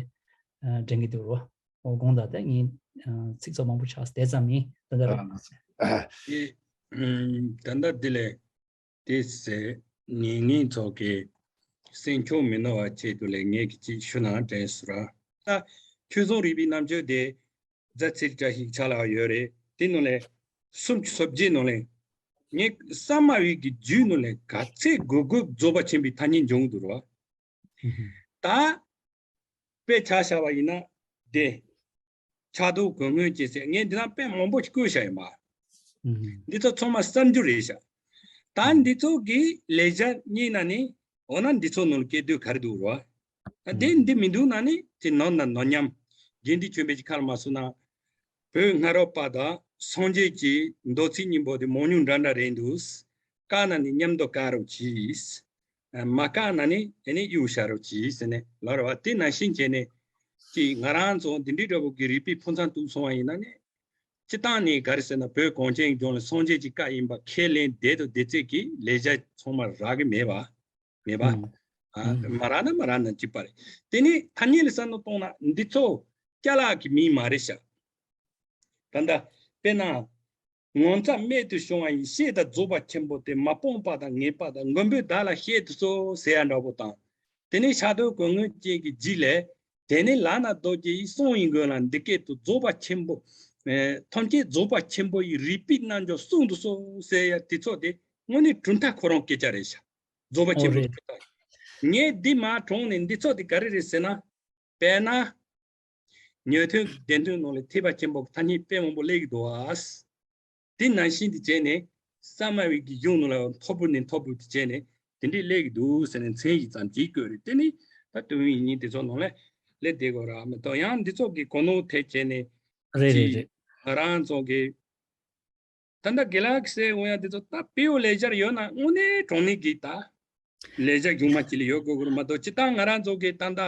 དྲན་གྱི་འདུག་རོ། འོ་དགོངས་དག་ད་ངས་ཚིག་ཚོགས་མང་པོ་ཆགས་དེ་ཙམ་ཡིན། ད་ལྟ་རེད། ཨ། དེ་ད་ལྟ་དེ་ལས་དེ་ཟེར་ངེས་ངེས་ཚོགས་ཀྱི་སེམས་ཁྱོད་མི་ནོར་བ་ཆེད་དུ་ལས་ངས་ཀྱི་ཅིག་ཞུ་ན་དྲན་སོང་ར། ད་ཆོས་སྲུང་རིག་པའི་རྣམ་དཔྱོད་དེ་རྫ་ཚེ་བཀྲ་ཤིས་ཆ་ལག་ཡོད་རེད། དེ་ནང་ལས་སུམ་ཅུ་སོ་བརྒྱད་ནང་ལས་ངས་ས་མ་ཝི་གི་རྒྱུད་ནང་ལས་ག་ཚད་དགོས་དགོས་རྫོགས་པ་ཆེན་པོའི་ཐ་སྙད་འབྱུང་འདུག་ར། ད་དཔེ་ཆ་བཞག་པ་ཡིན་ན་དེ་ཕྱག་རྡོར་གོ་སྔོན་གྱི་ཟེར་ངས་འདི་ན་དཔེ་མང་པོ་ཞིག་བཀོད་བཞག་ཡིན་པ། འདི་ཚོ་ཚང་མ་གསར་འགྱུར་རེད་ཤག་ད་འདི་ཚོ་གི་ལེགས་སྦྱར་གཉིས་ན་ནི་འོ་ན་འདི་ཚོ་ནང་ལ་སྐད་དོད་ག་རེ་འདུག་རོ། ད་དེ་འདི་མི་འདུག་ན་ནི་དེ་ནོར་ན་ནོར་ཉམས། རྒྱན་འདི་ཆོས་འཕེལ་གྱི་ཁ་ལ་མ་སོང་ན། བོད་སྔ་རབས་པ་དང་སངས་རྒྱས་ཀྱི་མདོ་ཚིག་སྙིང་པོ་དེ་མང་ཉུང་འདྲ་འདྲ་རེད་འདུག་བཀག་ན་ནི་མཉམ་དུ་བཀག་རོགས་གྱིས། མ་བཀག་ན་ནི་ཨེ་ནི་གཡུག་བཞག་རོགས་གྱིས་ཟེར་ནས་ལབ་རེད་བ། དེ་ནང་བཞིན་བྱས་ནས་ཀྱི་ང་རང་ཚོ་འདི་འདྲའི་འདྲ་བོ་གི་རིག་པའི་ཕུན་ཚོགས་ཐུག་སོང་བ་ཡིན་ན་ནི། སྤྱི་བཏང་ནས་ག་རེ་ཟེར་ན་བོད་གངས་ཅན་ལྗོངས་ལ་སངས་རྒྱས་ཀྱི་བཀའ་ཡིན་པ་ཁས་ལེན་བསྡད་དང་བསྡད་ཚད་ཀྱི་ལེགས་སྦྱར་ཚང་མ་རག་གི་མེད་པ། མེད་པ། ཨ། ཨ། མ་རག་ན་མ་རག་ན་གཅིག་པ་རེད། དེ་ནི་ཐ་སྙད་ལ་བསམ་བློ་གཏོང་ན་འདི་ཚོ་ཅ་ལག་གི་མིང་མ་རེད་ཤག་ད་ལྟ་དཔེར་ན། ངོ་མཚར་རྨད་དུ་བྱུང་བ་ཡི་བཤད་དང་རྫོགས་པ་ཆེན་པོ་སྟེ། མ་སྤངས་པ་དང་ངེས་པ་དང་། མགོན་པོས་བདག་ལ་བཤད་དུ་གསོལ་ཟེར་ཡ་འདྲ་པོ་དང་། དེ་ནས་ཕྱག་རྡོར་གོ་སྔོན་ཅན་གྱི་རྒྱུད་ལས། དེ་ནས་ལག་ན་རྡོ་རྗེ་ཡིས་གསུངས་ཡི་མགོན་ལ་འདི་སྐད་དུ། རྫོགས་པ་ཆེན་པོ། ཨེ། ཐམས་ཅད་རྫོགས་པ་ཆེན་པོ་ཡི་རིག་པའི་རྣལ་འབྱོར་གསུང་དུ་གསོལ་ཟེར་ཡ་དེ་ཚོ་དེ་དངོས་གནས་གྲུབ་མཐའ་ཁོ་རང་སྐད་ཆ་རེད་ཤག་རྫོགས་པ་ཆེན་པོའི་གྲུབ་མཐའ། ངས་འདི་མ་དྲངས་ནས་འདི་ཚོ་དེ་ག་རེ་རེད་ཟེར་ན། དཔེར་ན། ཉན་ཐོས་བདེན་དོན་ནང་ལ་ཐེག་པ་ཆེན་པོ་གི་ཐ་སྙད་དཔེ་མང་པོ་སླེབས་ཀྱི་འདུག་ཨ། དེ་ནང་བཞིན་དུ་བྱས་ནས་ས་མ་ཝི་གི་གཞུང་ནང་ལ་མཐོ་པོ་ནས་མཐོ་པོ་དུ་བྱས་ནས་དེ་འདྲས་སླེབས་ཀྱི་འདུག་ཟེར་ནས་མཚན་ཞིག་ཙམ་གྱིས་བཀོད་རེད། དེ་ནི་ད་དུས་ཡུན་ཡིན་དེ་ཚོ་ནང་ལ་སླེབས་བསྡད་དགོས་ར་མི་གཏོགས། ཡང་འདི་ཚོ་གི་གོ་ནོར་ཐེབས་བྱས་ནས་རེད་རེད་ཅིག་རེད། ང་རང་ཚོ་གི་ད་ལྟ་དགེ་ལགས་ཟེར་འོང་ཡ་དེ་ཚོ་ད་བེའུ་ལེགས་སྦྱར་ཡོད་ན་དངོས་གནས་དྲང་གནས་ཀྱི་ད་ལེགས་སྦྱར་གཞུང་མ་ཅིག་ལ་ཡོད་དགོས་ཀྱི་རེད་མ་གཏོགས། སྤྱིར་བཏང་ང་རང་ཚོ་གི་ད་ལྟ་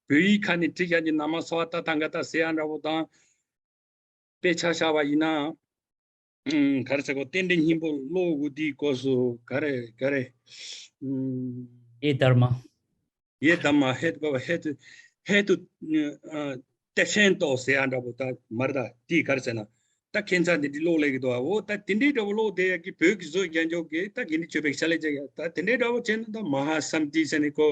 བོད་ཡིག་ཁ་ནས་བྲིས་བཞག་གི་ན་མ་སོ་བ་ད་ཐང་ག་ད་ཟེར་ཡ་འདྲ་བོ་དང་། དཔེ་ཆ་བཞག་པ་ཡིན་ན། ཨུམ། ག་རེ་ཟེར་གོ་རྟེན་འབྲེལ་སྙིང་པོ་ཀློག་དགོས་དུས་སྐབས་སུ་ག་རེ་ག་རེ། ཨུམ། ཡེ་དྷརྨ། ཡེ་དྷརྨ་ཧེ་ཏུ་ཧེ་ཏུ་ཧེ་ཏུ་ཨ་ཏེ་ཤན་ཏོ་ཟེར་ཡ་འདྲ་པོ་ད་མར་ད་དེ་ག་རེ་ཟེར་ན། ད་ཁྱད་མཚར་འདི་འདྲའི་ཀློག་ལེགས་ཀྱི་འདུག་ཨ། འོ་ད་དེ་འདྲའི་འདྲ་པོ་ཀློག་བསྡད་ཡ་གི་བོད་ཀྱི་བཟོ་རྒྱན་འཇོག་གི་ད་དགེ་འདུན་ཆོས་འཕེལ་ཕྱག་ལེན་བྱེད་ཡ་ད་དེ་འདྲའི་འདྲ་པོ་བྱས་ན་ད་མ་ཧཱ་སམ་ཏི་ཟེར་ནས་ཁོ་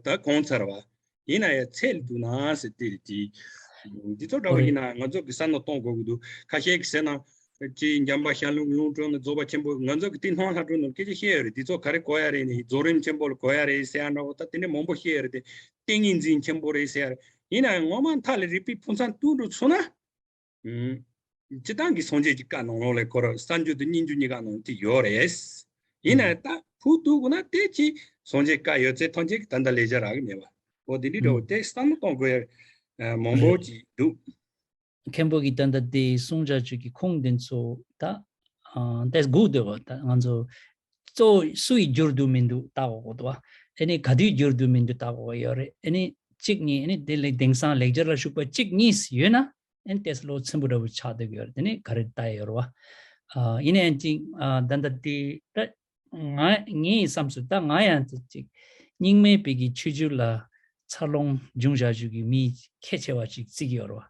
ད་གོང་ཚར་བ། ཡིན་ན་ཡང་ཚད་ལ་འདུག་ན་ཟེར་དེ་རེད་དེ། འདི་ཚོ་འདྲ་པོ་ཡིན་ན་ང་ཚོ་གི་བསམ་བློ་གཏོང་དགོས་ཀྱི་འདུག་ཁ་ཤས་ཀྱིས་ཟེར་ན། ཅིག་འཇམ་དཔལ་ཞལ་ལུང་ལུང་དྲངས་ནས་རྫོགས་པ་ཆེན་པོ་ང་ཚོ་གི་དེ་སྣང་ལྷ་སྒྲོན་ནང་སྐད་ཆ་བཤད་ཡོད་རེད། འདི་ཚོ་ག་རེ་གོ་ཡ་རེད་ནས་རྫོགས་རིམ་ཆེན་པོ་ལ་གོ་ཡ་རེད་ཟེར་ཡ་འདྲ་པོ་ད་དེ་འདྲ་མང་པོ་བཤད་ཡོད་རེད་དེ། ཏིང་ངེ་འཛིན་ཆེན་པོ་རེད་ཟེར་ཡ་རེད། ཡིན་ན་ཡང་ངོ་མ་མཐའ་ལ་རིག་པའི་ཕུན་སུམ་ཚོགས་འགྲོ་ཚུགས་ན། སྤྱིར་བཏང་གི་སངས་རྒྱས་ཀྱི་བཀའ་ནང་ལོགས་ལས་ཁོ་རང་གསར་འགྱུར་དང་སྙན་འགྱུར་གཉིས་ཀ་ནང་དེ་ཡོད་རེད། ཡིན་ནའི་ད་ཕུགས་གཏུགས་དགོས་ན་དེ་ཅི་སངས་རྒྱས་བཀའ་ཡོད་ཚད་ཐམས་ཅད་ཀྱི་ད་ལྟ་ལེགས་སྦྱར་རག་གི་མེད་པ། འོ་དེ་འདྲའི་འདྲ་བོ་དེ་བསམ་བློ་གཏོང་དགོས་ཡ་མང་པོ་ཅིག་འདུག་མཁན་པོ་གིས་ད་ལྟ་དེ་གསུང་བྱ་ཅིག་གི་ཁུངས་དེ་ཚོ་ད་ཨ་དེ་སྒུག་སྡོད་པ་ད་ང་ཚོ་གཙོ་བོ་སུ་ཡིས་བསྒྱུར་འདུག་མི་འདུག་ལྟ་དགོས་འདུག་བ། ཨ་ནི་ག་དུས་བསྒྱུར་འདུག་མི་འདུག་ལྟ་དགོས་ཡོད་རེད། ཨ་ནི་གཅིག་གཉིས་ཨ་ནི་དེ་ལས་དེང་སང་ལེགས་སྦྱར་ལ་ཞུགས་པ་གཅིག་གཉིས་ཡོད་ན། ཨན་ཏེས་བློ་ཚིམ་པོ་འདྲ་བོ་ཆགས་བསྡད་ཡོད་རེད། དེ་ནི་ག་རེ་ལྟ་ཡོད་རེད་བ། ཨ་ཡིན་ནའི་ཅིག་ཨ་ད་ལྟ་དེ་ད་ང་ངའི་བསམ་སུ་ད་ང་ཡང་ཅིག་རྙིང་མའི་བོད་ཀྱི་ཆོས་བརྒྱུད་ལ་འཚར་ལོངས་འབྱུང་བཞག་རྒྱུ་གི་མི་ཁྱད་ཆེ་བ་ཅིག་བརྩི་གི་ཡོད་རེད་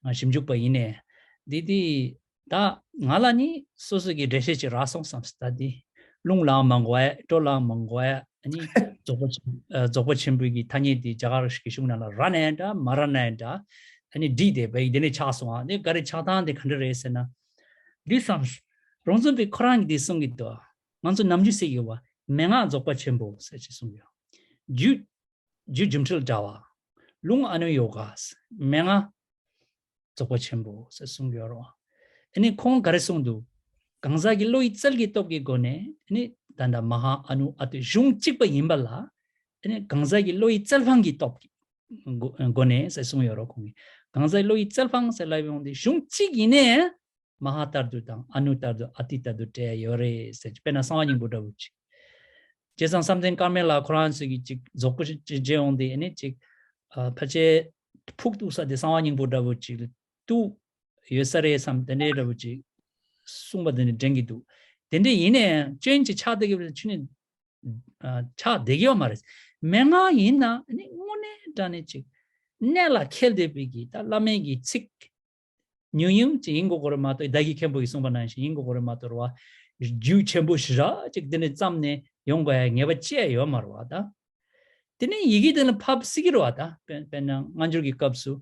བ། ང་ཞིབ་འཇུག་པ་ཡིན་ནའི་འདི་དེ་ད་ང་ལ་ནི་སོ་སོ་གི་འགྲེལ་བཤད་ཅིག་རག་སོང་བསམ་སུ་ད་དེ་རླུང་ལའང་མ་འགོ་ཡ་སྤྲོ་ལའང་མ་འགོ་ཡ། ཨ་ནི་རྫོགས་པ་ཆེན་ཨ་རྫོགས་པ་ཆེན་པོའི་གི་ཐ་སྙད་དེ་རྒྱ་གར་གི་གཞུང་ནང་ལ་རག་ནའི་འདྲ་མ་རག་ནའི་འདྲ། ཨ་ནི་བྲིས་ཏེ་བའི་དེ་ནས་ཆགས་སོང་ཨ། ནི་ག་རེ་ཆགས་སྟངས་དེ་ག་འདྲ་རེད་ཟེར་ན། འདི་བསམ། རོང་ཚོ་པའི་ཁོ་རང་གི་འདི་གསུང་གི་འདུག་ང་ཚོ་ནམ་རྒྱུན་ཟེར་གི་ཡོད་བ། མན་ངག་རྫོགས་པ་ཆེན་པོ་ཟེར་ཅིག་གསུང་གི་ཡོད། རྒྱུད་རྒྱུད་རྒྱུ་འཕྲུལ་དྲྭ་བ། ལུང་ཨ་ནུ་ཡོ་ག། མན་ངག་རྫོགས་པ་ཆེན་པོ་ཟེར་གསུང་གི་ཡོད་རེད། ཨ་ནི་ཁོང་ག་རེ་གསུངས་འདུག་གང་ཟག་གི་བློ་ཡི་རྩལ་གྱི་སྟོབས་ཀྱི་སྒོ་ནས་ཨ་ནི་ད་ལྟ་མ་ཧཱ་ཨ་ནུ་ཨ་ཏི་གཞུང་གཅིག་པ་ཡིན་པ་ལ། ཨ་ནི་གང་ཟག་གི་བློ་ཡི་རྩལ་ཕང་གི་སྟོབས་ཀྱི་སྒོ་སྒོ་ནས་ཟེར་གསུངས་ཡོད་རེད་ཁོང་གིས། གང་ཟག་གི་བློ་ཡི་རྩལ་ཕང་ཟེར་ལབ་ཡོང་དུས་གཞུང་གཅིག་ཡིན་ནའི་མ་ཧཱ་ལྟར་དུ་དང་ཨ་ནུ་ལྟར་དུ་ཨ་ཏི་ལྟར་དུ་སྤྲད་ཡ་ཡོད་རེད་ཟེར་གྱི་དཔེར་ན་གསང་བ་སྙིང་པོ་འདྲ་བོ་ཅིག་བྱས་ཙང་བསམ་གཏན་དཀར་མེ་ལགས་ཁོ་རང་ཚོས་ཀྱི་ཅིག་རྫོགས་སྐུ་ཅིག་མཇལ་ཡོང་དུས་ཨ་ནི་ཅིག་ཨ་ཕལ་ཆེར་ཕུགས་གཏུགས་ས་དེ་གསང་བ་སྙིང་པོ་འདྲ་བོ་ཅིག་ལ་གཏུགས་ཡོད་ས་རེད་བསམ་དེ་འདྲའི་འདྲ་བོ་ཅིག་གསུངས་པ་དེ་འདྲ་དྲན་གྱི་འདུག་དེ་འདྲ་ཡིན་ནའི་སྐྱོན་ཅིག་ཆགས་བསྡད་ཀྱི་ཡོད་པ་ཆུ་ནི་ཨ་ཆགས་བསྡད་ཀྱི་ཡོད་མ་རེད། མན་ངག་ཡིན་ན་ཨ་ནི་དངོས་གནས་དྲང་གནས་ཅིག་གནད་ལ་འཁེལ་བསྡད་པའི་གི་ད་བླ་མའི་གི་ཚིག་ཉུང་ཉུང་ཅིག་ཡིན་དགོས་ཀྱི་རེད་མ་གཏོགས། ད་གིན་མཁན་པོ་གིས་གསུངས་པ་ནང་བཞིན་ཡིན་དགོས་ཀྱི་རེད་མ་གཏོགས་རེད་བ། རྒྱུ་ཆེན་པོ་ཞེ་དྲག་ཅིག་དེ་ནས་བརྩམས་ནས་ཡོང་དགོས་ཡ་ངེས་པ་ཅི་ཡང་ཡོད་མ་རེད་བ་ད། དེ་ནས་ཡི་གེ་དེ་ལ་ཕབ་སྲིད་ཀྱི་རེད་བ་ད། དཔེར་དཔེར་ན་སྔ་འགྱུར་གྱི་སྐབས་སུ་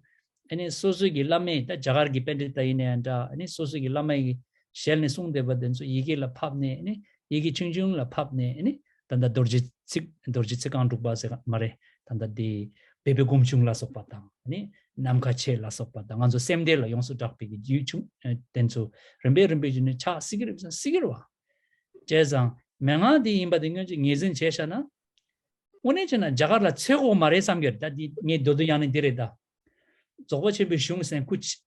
ཨ་ནི་སོ་སོའི་གི་བླ་མས་ད་རྒྱ་གར་གྱི་པཎྜི་ཏ་ཡིན་ན་ཡང་འདྲ། ཨ་ནི་སོ་སོའི་གི་བླ་མ་ཡི་ཞལ་ནས་གསུངས་བསྡད་པ་དེ་ཚོ་ཡི་གེ་ལ་ཕབ་ནས། ཨ་ནི་ཡི་གེ་ཆུང་ཆུང་ལ་ཕབ་ནས། ཨ་ནི་ད་ལྟ་རྡོ་རྗེ་ཚིག་རྡོ་རྗེ་ཚིག་རྐང་དྲུག་པ་ཟེར་ག་མ་རེད། ད་ལྟ་དེ་བོད་པའི་སྒོམ་བྱུང་ལ་སོགས་པ་དང་། ཨ་ནི་ནམ་མཁའ་ཁྱེད་ལ་སོགས་པ་དང་། ང་ཚོ་སེམས་སྡེ་ལ་ཡོངས་སུ་གྲགས་པའི་གི་རྒྱུད་ཆུང་དེ་ཚོ་རིམ་པས་རིམ་པས་བརྒྱུད་ནས་ཆགས་སྲིད་ཀྱི་རེད་བསམ་སྲིད་ཀྱི་རེད་བ། བྱས་ཙང་མན་ངག་འདི་ཡིན་པ་དེ་སྔོན་ཆད་ངོས་འཛིན་བྱས་བཞག་ན། དངོས་གནས་བྱས་ན་རྒྱ་གར་ལ་འཚོལ་དགོས་མ་རེད་བསམ་གྱི་རེད། ད་འདི་ངའི་འདོད་དོན་ཡང་ནི་འདི་རེད་ད། རྫོགས་པ་ཆེན་པོའི་གཞུང་ཟེར་ཁུ་ཅི་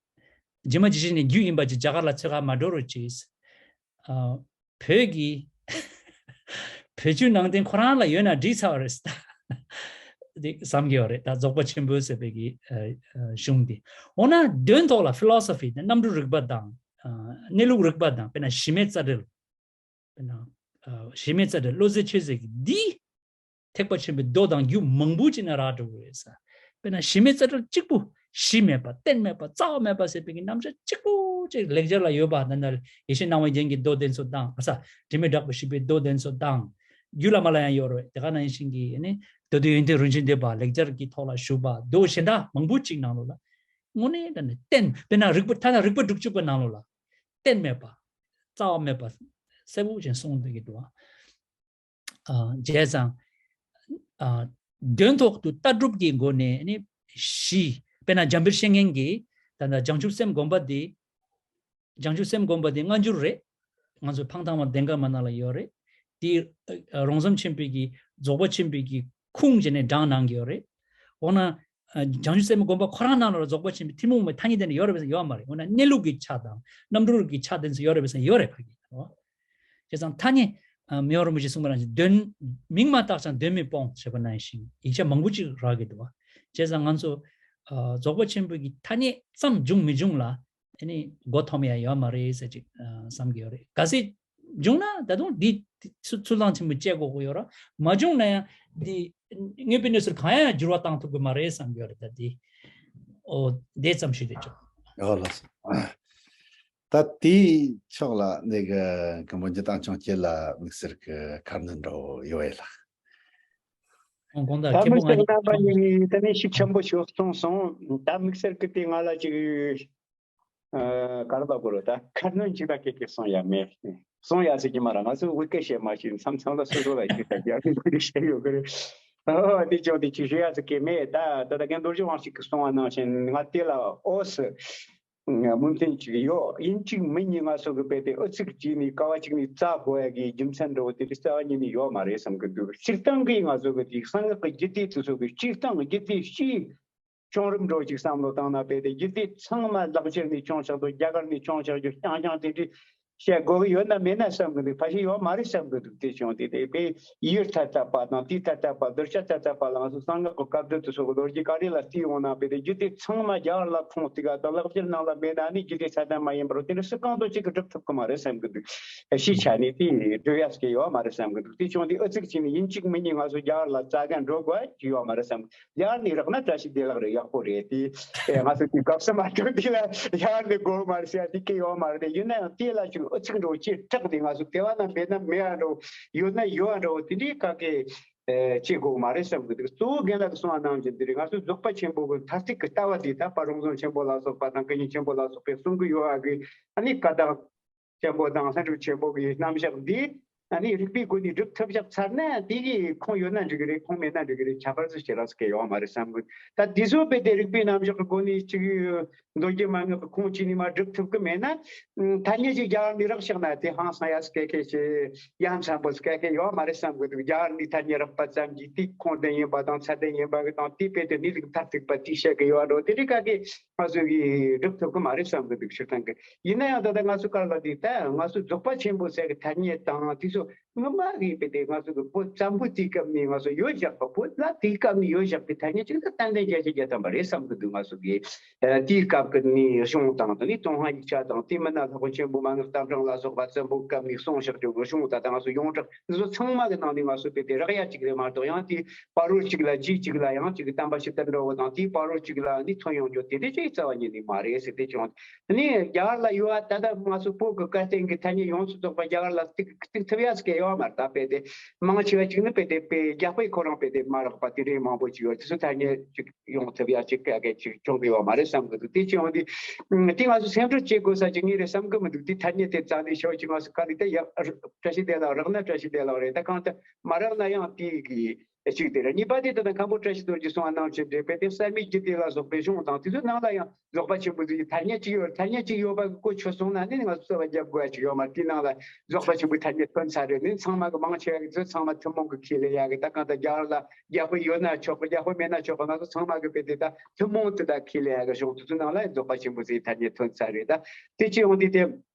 ཇི་མ་ཇི་བཞིན་ནི་རྒྱུད་ཡིན་པ་ཅིག་རྒྱ་གར་ལ་འཚོལ་ག་མ་འགྲོ་རོགས་གྱིས། ཨ། བོད་ཀྱི་བོད་བརྒྱུད་ནང་བསྟན་ཁོ་རང་ལ་ཡོད་ན་འགྲིག་ཚར་བ་རེད་ད། འདི་བསམ་གྱི་ཡོད་རེད་ད། རྫོགས་པ་ཆེན་པོ་ཟེར་བའི་གི་ཨ་ཨ་གཞུང་འདི། འོ་ན་དོན་ཐོག་ལ་ཕི་ལོ་སོ་ཕི་དང་གནམ་གྲུ་རིག་པ་དང་། ཨ་གནས་ལུགས་རིག་པ་དང་། དཔེར་ན་གཞི་མེད་རྩ་བྲལ། དཔེར་ན་ཨ་གཞི་མེད་རྩ་བྲལ་བློ་རྩེ་ཆོས་མཛད་ཀྱི་འདི་ཐེག་པ་ཆེན་པོའི་མདོ་དང་རྒྱུད་མང་པོ་ཅིག་ན་རག་འགྲོ་གི་རེད་ཟེར། དཔེར་ན་གཞི་མེད་རྩ་བྲལ་གཅིག་པུ་གཞི་མེད་པ། རྟེན་མེད་པ། རྩ་བ་མེད་པ་ཟེར་བའི་གི་རྣམ་གཞག་གཅིག་པུ་ཅིག་ལེགས་སྦྱར་ལ་ཡོད་པ། ད་ལྟ་ཡེ་ཤེས་སྣང་བའི་རྒྱན་གྱི་མདོ་དེ་ཚོ་དང་། ཨ་ས་དྲི་མེད་གྲགས་པའི་བཤེས་པའི་མདོ་དེ་ཚོ་དང་། རྒྱུད་བླ་མ་ལ་ཡང་ཡོད་རེད། དེ་ག་ནང་བཞིན་གྱི་ཨ་ནི་མདོ་སྡེ་ཡོན་ཏན་རིན་ཆེན་ལྡན་པ་ལེགས་སྦྱར་གྱི་ཐོག་ལ་ཞུགས་པ་མདོ་གཞན་དག་མང་པོ་ཅིག་ནང་ལོགས་ལ་དངོས་གནས་དྲང་གནས་རྟེན། དཔེར་ན་རིག་པ། ཐ་ན་རིག་པ་དྲུག་ཅུ་པའི་ནང་ལོགས་ལ་རྟེན་མེད་པ། རྩ་བ་མེད་པ་གསལ་པོ་ཅིག་གསུངས་བསྡད་ཀྱི་འདུག་ཨ། བྱས་ཙང་། ཨ། དོན་ཐོག་ཏུ་ལྟ་གྲུབ་ཀྱི་སྒོ་ནས་ནི་གཞི། དཔེར་ན་འཇམ་དཔལ་བཤེས་གཉེན་གྱིས་ད་ལྟ་བྱང་ཆུབ་སེམས་སྒོམ་པ་འདི། བྱང་ཆུབ་སེམས་སྒོམ་པ་འདི་སྔ་འགྱུར་རེད། ང་ཚོའི་འཕང་ཐང་མ་ལྡན་ག་མ་ནང་ལ་ཡོད་རེད། དེ་ཨ་རོང་ཟོམ་ཆེན་པོའི་གི་རྫོགས་པ་ཆེན་པོའི་གི་ཁུངས་བྱས་ནས་བགྲངས་གནང་གི་ཡོད་རེད། འོ་ན། ཨ། བྱང་ཆུབ་སེམས་སྒོམ་པ་ཁོ་རང་ནང་ལ་རྫོགས་པ་ཆེན་པོའི་ཐུན་མོང་མའི་ཐ་སྙད་དེ་འདྲ་ཡོད་རེད་པས་ཟེར་ཡོད་མ་རེད། འོ་ན་གནས་ལུགས་ཀྱི་ཆ་དང་རྣམ་གྲོལ་གྱི་ཆ་དེ་ཚོ་ཡོད་རེད་པས་ཟེར་ཡོད་རེད་ཕ་གི། བྱས་ཙང་ཐ་སྙད། ཨ། མི་དབང་རིན་པོ་ཆེས་གསུངས་པ་ནང་བཞིན་དོན། མིང་མ་བཏགས་ཀྱང་དོན་མི་སྤོང་ཞེས་པ་ནང་བཞིན་ཡིག་ཆ་མང་པོ་ཅིག་རག་གི་འདུག་བ། བྱས་ཙང་ང་ཚོ། ཨ། རྫོགས་པ་ཆེན་པོའི་གི་ཐ་སྙད་ཙམ་འབྱུང་མི་འབྱུང་ལ། དེ་ནི་མགོ་འཐོམ་ཡ་ཡོད་མ་རེད་ཟེར་ཅིག་ཨ། བསམ་གྱི་ཡོད་རེད། གལ་སྲིད་བྱུང་ན་ད་དུང་འདི་ཚུ་ཚུལ་ཐང་ཆེན་པོ་བྱེད་དགོས་ཀྱི་ཡོད་ར། མ་བྱུང་ན་ཡང་འདི་དངོས་པོའི་གནས་ཚུལ་གང་ཡང་འགྱུར་བ་བཏང་ཐུབ་ཀྱི་མ་རེད་བསམ་གྱི་ཡོད་རེད། ད་འདི་ཨོ་དེ་ཙམ་ཞིག་རེད་ཅོ། ཨོ་ལགས་སོ། ད་དེའི་ཕྱོགས་ལ་ནི་གི་མགོན་པོ་འཇིགས་དང་འཕྲིན་ལས་ལ་དམིགས་བསལ་གྱི་ཁ་སྣོན་འདྲ་བོ་ཡོད་ཡ་ལགས། ཨོ་དགོངས་དག་ད་མཁན་པོ། དམིགས་བསལ་རྣམ་པ་གཉིས་ནི་ད་ནི་ཤུགས་ཆེན་པོ་ཞིག་གསུངས་སོང་། ད་དམིགས་བསལ་གྱི་དེ་ང་ལ་ཅིག་ཨ། ག་རེ་ལབ་དགོས་རེད། ད་ཁ་སྣོན་ཅིག་ད་སྐད་ཆ་གསུང་ཡ་མེད། གསུང་ཡ་ཟེར་གྱི་མ་རེད། ང་ཚོས་དབུས་སྐད་བཤད་མ་ཤེས། མཚམས་མཚམས་ལ་སོ་སོ་ལ་ཞིག་ད་རྒྱ་གི་ཁུལ་བཤད་ཡོད་གི་རེད། ཨ། དེ་ཅོག་དེ་ཅིག་ཞུ་ཡ་ཟེར་གི་མེད། ད་ད་ད་རྒན་རྡོ་རྗེ་དབང་ཕྱུག་གིས་གསུངས་པ་ནང་བཞིན་ང་དེ་ལ་འོ་སི་མོས་མཐུན་ཅིག་ཡོད། ཡིན་གཅིག་མིན་གཉིས་ང་ཚོ་གི་དཔེ་དེ་ཨུ་ཚུགས་བྱས་ནས་དཀའ་བ་གཅིག་ནས་རྩ་དགོས་ཡ་གི་རྒྱུ་མཚན་འདྲ་བོ་དེ་རྩ་བ་ཉིད་ནས་ཡོད་མ་རེད་བསམ་གི་འདུག་སྤྱིར་བཏང་གི་ང་ཚོ་གི་དེ་གསང་སྔགས་ཀྱི་རྒྱུད་སྡེ་དེ་ཚོ་གི་སྤྱིར་བཏང་རྒྱུད་སྡེ་སྤྱིའི་བྱུང་རིམ་འདྲ་བོ་ཅིག་བསམ་བློ་བཏང་ན། དཔེ་དེ་རྒྱུད་སྡེ་ཚང་མ་ལེགས་སྦྱར་ནས་བྱུང་ཆོག་འདུག་རྒྱ་གར་ནས་བྱུང་ཆོག་རྒྱུ་རྐྱང་རྐྱང་དེ་འདྲ་བཤད་དགོས་ཀྱི་ཡོད་ན་མེད་ན་བསམ་གི་འདུག་ཕལ་ཆེར་ཡོད་མ་རེད་བསམ་གི་འདུག་དེ་བྱུང་དེ་དེ་དཔེ་ཡུལ་ཐ་དད་པ་དང་དུས་ཐ་དད་པ། གདུལ་བྱ་ཐ་དད་པ་ལ་ང་ཚོ་གསང་སྔགས་ཀྱི་སྐབས་དུས་དེ་ཚོ་གི་ལོ་རྒྱུས་ག་རེ་ལ་བལྟས་འོང་ན། དཔེ་དེ་རྒྱུད་སྡེ་ཚང་མ་རྒྱ་གར་ལ་ཁུངས་གཏུགས་ག་དང་ལེགས་སྦྱར་ནང་ལ་མེད་ན་ནི་རྒྱུད་སྡེ་ཚད་ལྡན་མ་ཡིན་པར་དེ་འདྲ་སུ་གང་དུ་གཅིག་གིས་སྒྲུབ་ཐུབ་ཀྱི་མ་རེད་བསམ་གི་འདུག་ཕྱིའི་ཆ་ནས་དེ་སྒྲུབ་ཡ་ཟེར་གྱི་ཡོད་མ་རེད་བསམ་གི་འདུག་དེ་བྱུང་དེ་ཨུ་ཚུགས་བྱས་ནས་ཡིན་གཅིག་མིན་གཉིས་ང་ཚོ་རྒྱ་གར་ལ་བཙལ་ག་འགྲོ་དགོས་ཀྱི་ཡོད་མ་རེད་བསམ། ཡར་ནས་རག་ན་བཀྲ་ཤིས་བདེ་ལེགས་རེད། ཡག་པོ་རེད། དེ་ཨེ་ང་ཚོ་དེའི་སྐབས་སུ་མ་ཐོན་དུས་ལ་ཡར་ནས་དགོས་མ་རེད་ཟེར་ཡ་དེ་སྐད་ཡོད་མ་རེད། དེ་ཡིན་ན་ཡང་དེ་ལ་ཅིག་ཨུ་ཚུགས་འདྲ་བོ་ཅིག་དྲག་དེ་ང་ཚོ་དེ་བ་ན་མེད་ན་མེད་ཡ་འདྲ་བོ། ཡོད་ན་ཡོད་ཡ་འདྲ་བོ་དེ་འདྲའི་ག་གེ་ཨེ་བྱེད་དགོས་མ་རེད་བསམ་གི་འདུག་གཙོ་བོ་རྒན་ལགས་ཀྱིས་གསུངས་པ་ནང་བཞིན་དེ་རེད། ང་ཚོ་རྫོགས་པ་ཆེན་པོ་གི་མཐར་ཐུག་གི་ལྟ་བ་དེ་ད་ཕར་རོང་ཟོམ་ཆེན་པོ་ལ་སོགས་པ་དང་ཀུན་མཁྱེན་ཆེན་པོ་ལ་སོགས་པས་གསུང་གི་ཡོད་ཡ་གི་ཨ་ནི་བཀའ་བརྡ་ཆེན་པོ་དང་ལྷུན་གྲུབ་ཆེན་པོ་གི་རྣམ་གཞག་འདི་ཨ་ནི་རིགས་པའི་སྒོ་ནས་སྒྲུབ་ཐུབ་བཞག་ཚར་ན་དེ་གི་ཁུངས་ཡོད་ན་འགྲིག་གི་རེད། ཁུངས་མེད་ན་འགྲིག་གི་རེད། ཁྱད་པར་ཚོ་ཞེ་དྲག་ཟེར་གི་ཡོད་མ་རེད་བསམ་གི། ད་དེ་ཚོ་དཔེ་དེ་རིགས་པའི་རྣམ་གཞག་གི་སྒོ་ནས་ཅིག་མདོ་རྒྱུད་མན་ངག་གི་ཁུངས་བྱས་ནས་མར་སྒྲུབ་ཐུབ་གི་མེད་ན། ཐ་སྙད་ཅིག་རྒྱ་གར་ནས་རག་བཞག་ན་དེ་ཧང་སང་ཡ་སྐད་སྐད་ཅིག་ཡ་མཚན་པོ་སྐད་སྐད་ཡོད་མ་རེད་བསམ་གི་འདུག་རྒྱ་གར་ནས་ཐ་སྙད་རག་པ་ཙམ་གྱིས་དེ་ཁུངས་ལྡན་ཡིན་པ་དང་ཚད་ལྡན་ཡིན་པ་གི་དང་དེ་དཔེ་དེ་གནས་ལུགས་མཐར་ཐུག་པ་དེ་བཤད་གི་ཡོད་འགྲོ། དེ་རིགས་ག་གི་ང་ཚོ་གིས་སྒྲུབ་ཐུབ་གི་མ་རེད་བསམ་གི་འདུག་སྤྱིར་བཏང་གི། ཡིན་ན་ཡང་ད་ལྟ་ང་ཚོ་ག་ལ་དེ་ད་ང་ཚོ་རྫོགས་པ་ཆེན་པོ་ཟེར་གི་ཐ་སྙད་དང་དེ་ཚོ། སྔོན་མ་གི་དཔེ་དེ་ང་ཚོ་གི་བོད་བཙན་པོ་དེའི་སྐབས་ནས་ང་ཚོ་ཡོད་བཞག་པ། བོད་ལ་དེའི་སྐབས་ནས་ཡོད་བཞག་པའི་ཐ་སྙད་ཅིག་ད་ཏན་ཏན་བརྒྱ་ཆ་བརྒྱ་ཐམ་པ་རེད་བསམ་གི་འདུག་ང་ཚོ་གི་ཨ་དེའི་སྐབས་ཀྱི་ནས་གཞུང་དང་དེ་ནས་ཀྲུང་ཧྭ་ཡིག་ཆ་དང་། དེ་མིན་ན་སློབ་དཔོན་ཆེན་པོ་མན་ངག་རྟ་གྲངས་ལ་སོགས་པ་བཙན་པོའི་སྐབས་ནས་གསུངས་བཞག་རྒྱུ་གི་གཞུང་ད་ལྟ་ང་ཚོ་ཡོངས་གྲགས་འདི་ཚོ་ཚང་མ་གི་ནང་ནས་ང་ཚོ་དཔེ་དེ་རག་ཡ་ཅིག་རེད་མ་གཏོགས། ཡང་དེ་བར་རོ་གཅིག་ལ་རྗེས་གཅིག་ལ་ཡང་ཅིག་གི་བསྟན་པ་ཕྱི་དར་འགྲོ་བ་དང་། དེའི་བར་རོ་གཅིག་ལ་ནི་ཐོན་ཡོང་རྒྱུ་དེ་འདྲ་ཅིག་རྩ་བ་ཉིད་ནས་མ་རེད་ཟེར་ཏེ་བྱུང་། ཨ་ནི་རྒྱ་གར་ལ་ཡོད་པ་ད་ལྟ་ང་ཚོ་བོད་ཀྱི་བཀའ་བསྟན་གྱི་ཐ་སྙད་ཡོངས་སུ་རྫོགས་པ་རྒྱ་གར་ལ་གཏུག་གཏུག་ཐུབ་ཡ་ཟེར་མཁན་ཡོད་མ་རེད། ད་དཔེ་དེ་མང་ཆེ་བ་ཅིག་ནི་དཔེ་དེ་དཔེ་རྒྱ་དཔེ་ཁོ་རང་དཔེ་དེ་མ་རག་པ་དེ་འདྲའི་མང་པོ་ཅིག་ཡོད། དེ་ཚོ་ཐ་སྙད་ཅིག་ཡོང་ཐུབ་ཡ་ཅིག་ག་གེ་ཅིག་བྱུང་གི་ཡོད་མ་རེད་བསམ་གི་འདུག་དེ་བྱུང་དུས་དེ་ང་ཚོ་སེམས་ཁྲལ་བྱེད་དགོས་ས་ཅིག་ངས་རེད་བསམ་གི་མི་འདུག་དེ་ཐ་སྙད་དེ་རྩ་ནས་ཤོར་ཅིག་ང་ཚོ་ག་ལེ་དེ་ཡ་བཀྲ་ཤིས་བདེ་ལེགས་རག་ན་བཀྲ་ཤིས་བདེ་ལེགས་རེད། ད་གང་ལྟར་མ་རག་ན་ཡང་དེ་གི་གཅིག་དེ་རེད། གཉིས་པ་དེ་ད་ལྟ་མཁན་པོ་བཀྲ་ཤིས་རྡོ་རྗེས་གསུངས་པ་ནང་བཞིན་རེད། དཔེ་དེ་གསར་མའི་རྒྱུད་སྡེ་ལ་སོགས་པའི་གཞུང་དང་དེ་ཚོའི་ནང་ལ་ཡང་རྫོགས་པ་ཆེན་པོ་ཚོའི་ཐ་སྙད་ཅིག་ཡོད། ཐ་སྙད་ཅིག་ཡོད་པ་གི་གོ་ཆོད་སོང་ན་ནི་ང་ཚོ་རྩ་བ་རྒྱབ་དགོས་ཡ་ཅིག་ཡོད་མ་རེད། དེའི་ནང་ལ་རྫོགས་པ་ཆེན་པོའི་ཐ་སྙད་ཐོན་ཚར་རེད། ནི་ཚང་མ་གི་མང་ཆེ་བ་གི་ཚོ་ཚང་མ་ཐུན་མོང་གི་ཁས་ལེན་ཡ་གི། ད་གང་ལྟར་རྒྱ་གར་ལ་རྒྱ་དཔེ་ཡོད་ན་ཆོག་གི། རྒྱ་དཔེ་མེད་ན་ཆོག་གི། ང་ཚོ་ཚང་མ་གི་དཔེ་དེ་ད་ཐུན་མོང་དུ་ད་ཁས་ལེན་ཡ་གི་གཞུང་དེ་ཚོའི་ནང་ལ་རྫོགས་པ་ཆེན་པོ་ཚོའི་ཐ་སྙད་ཐོན་ཚར་རེད། ད་དེ་ཅི་ཡོང་དུས་དེ་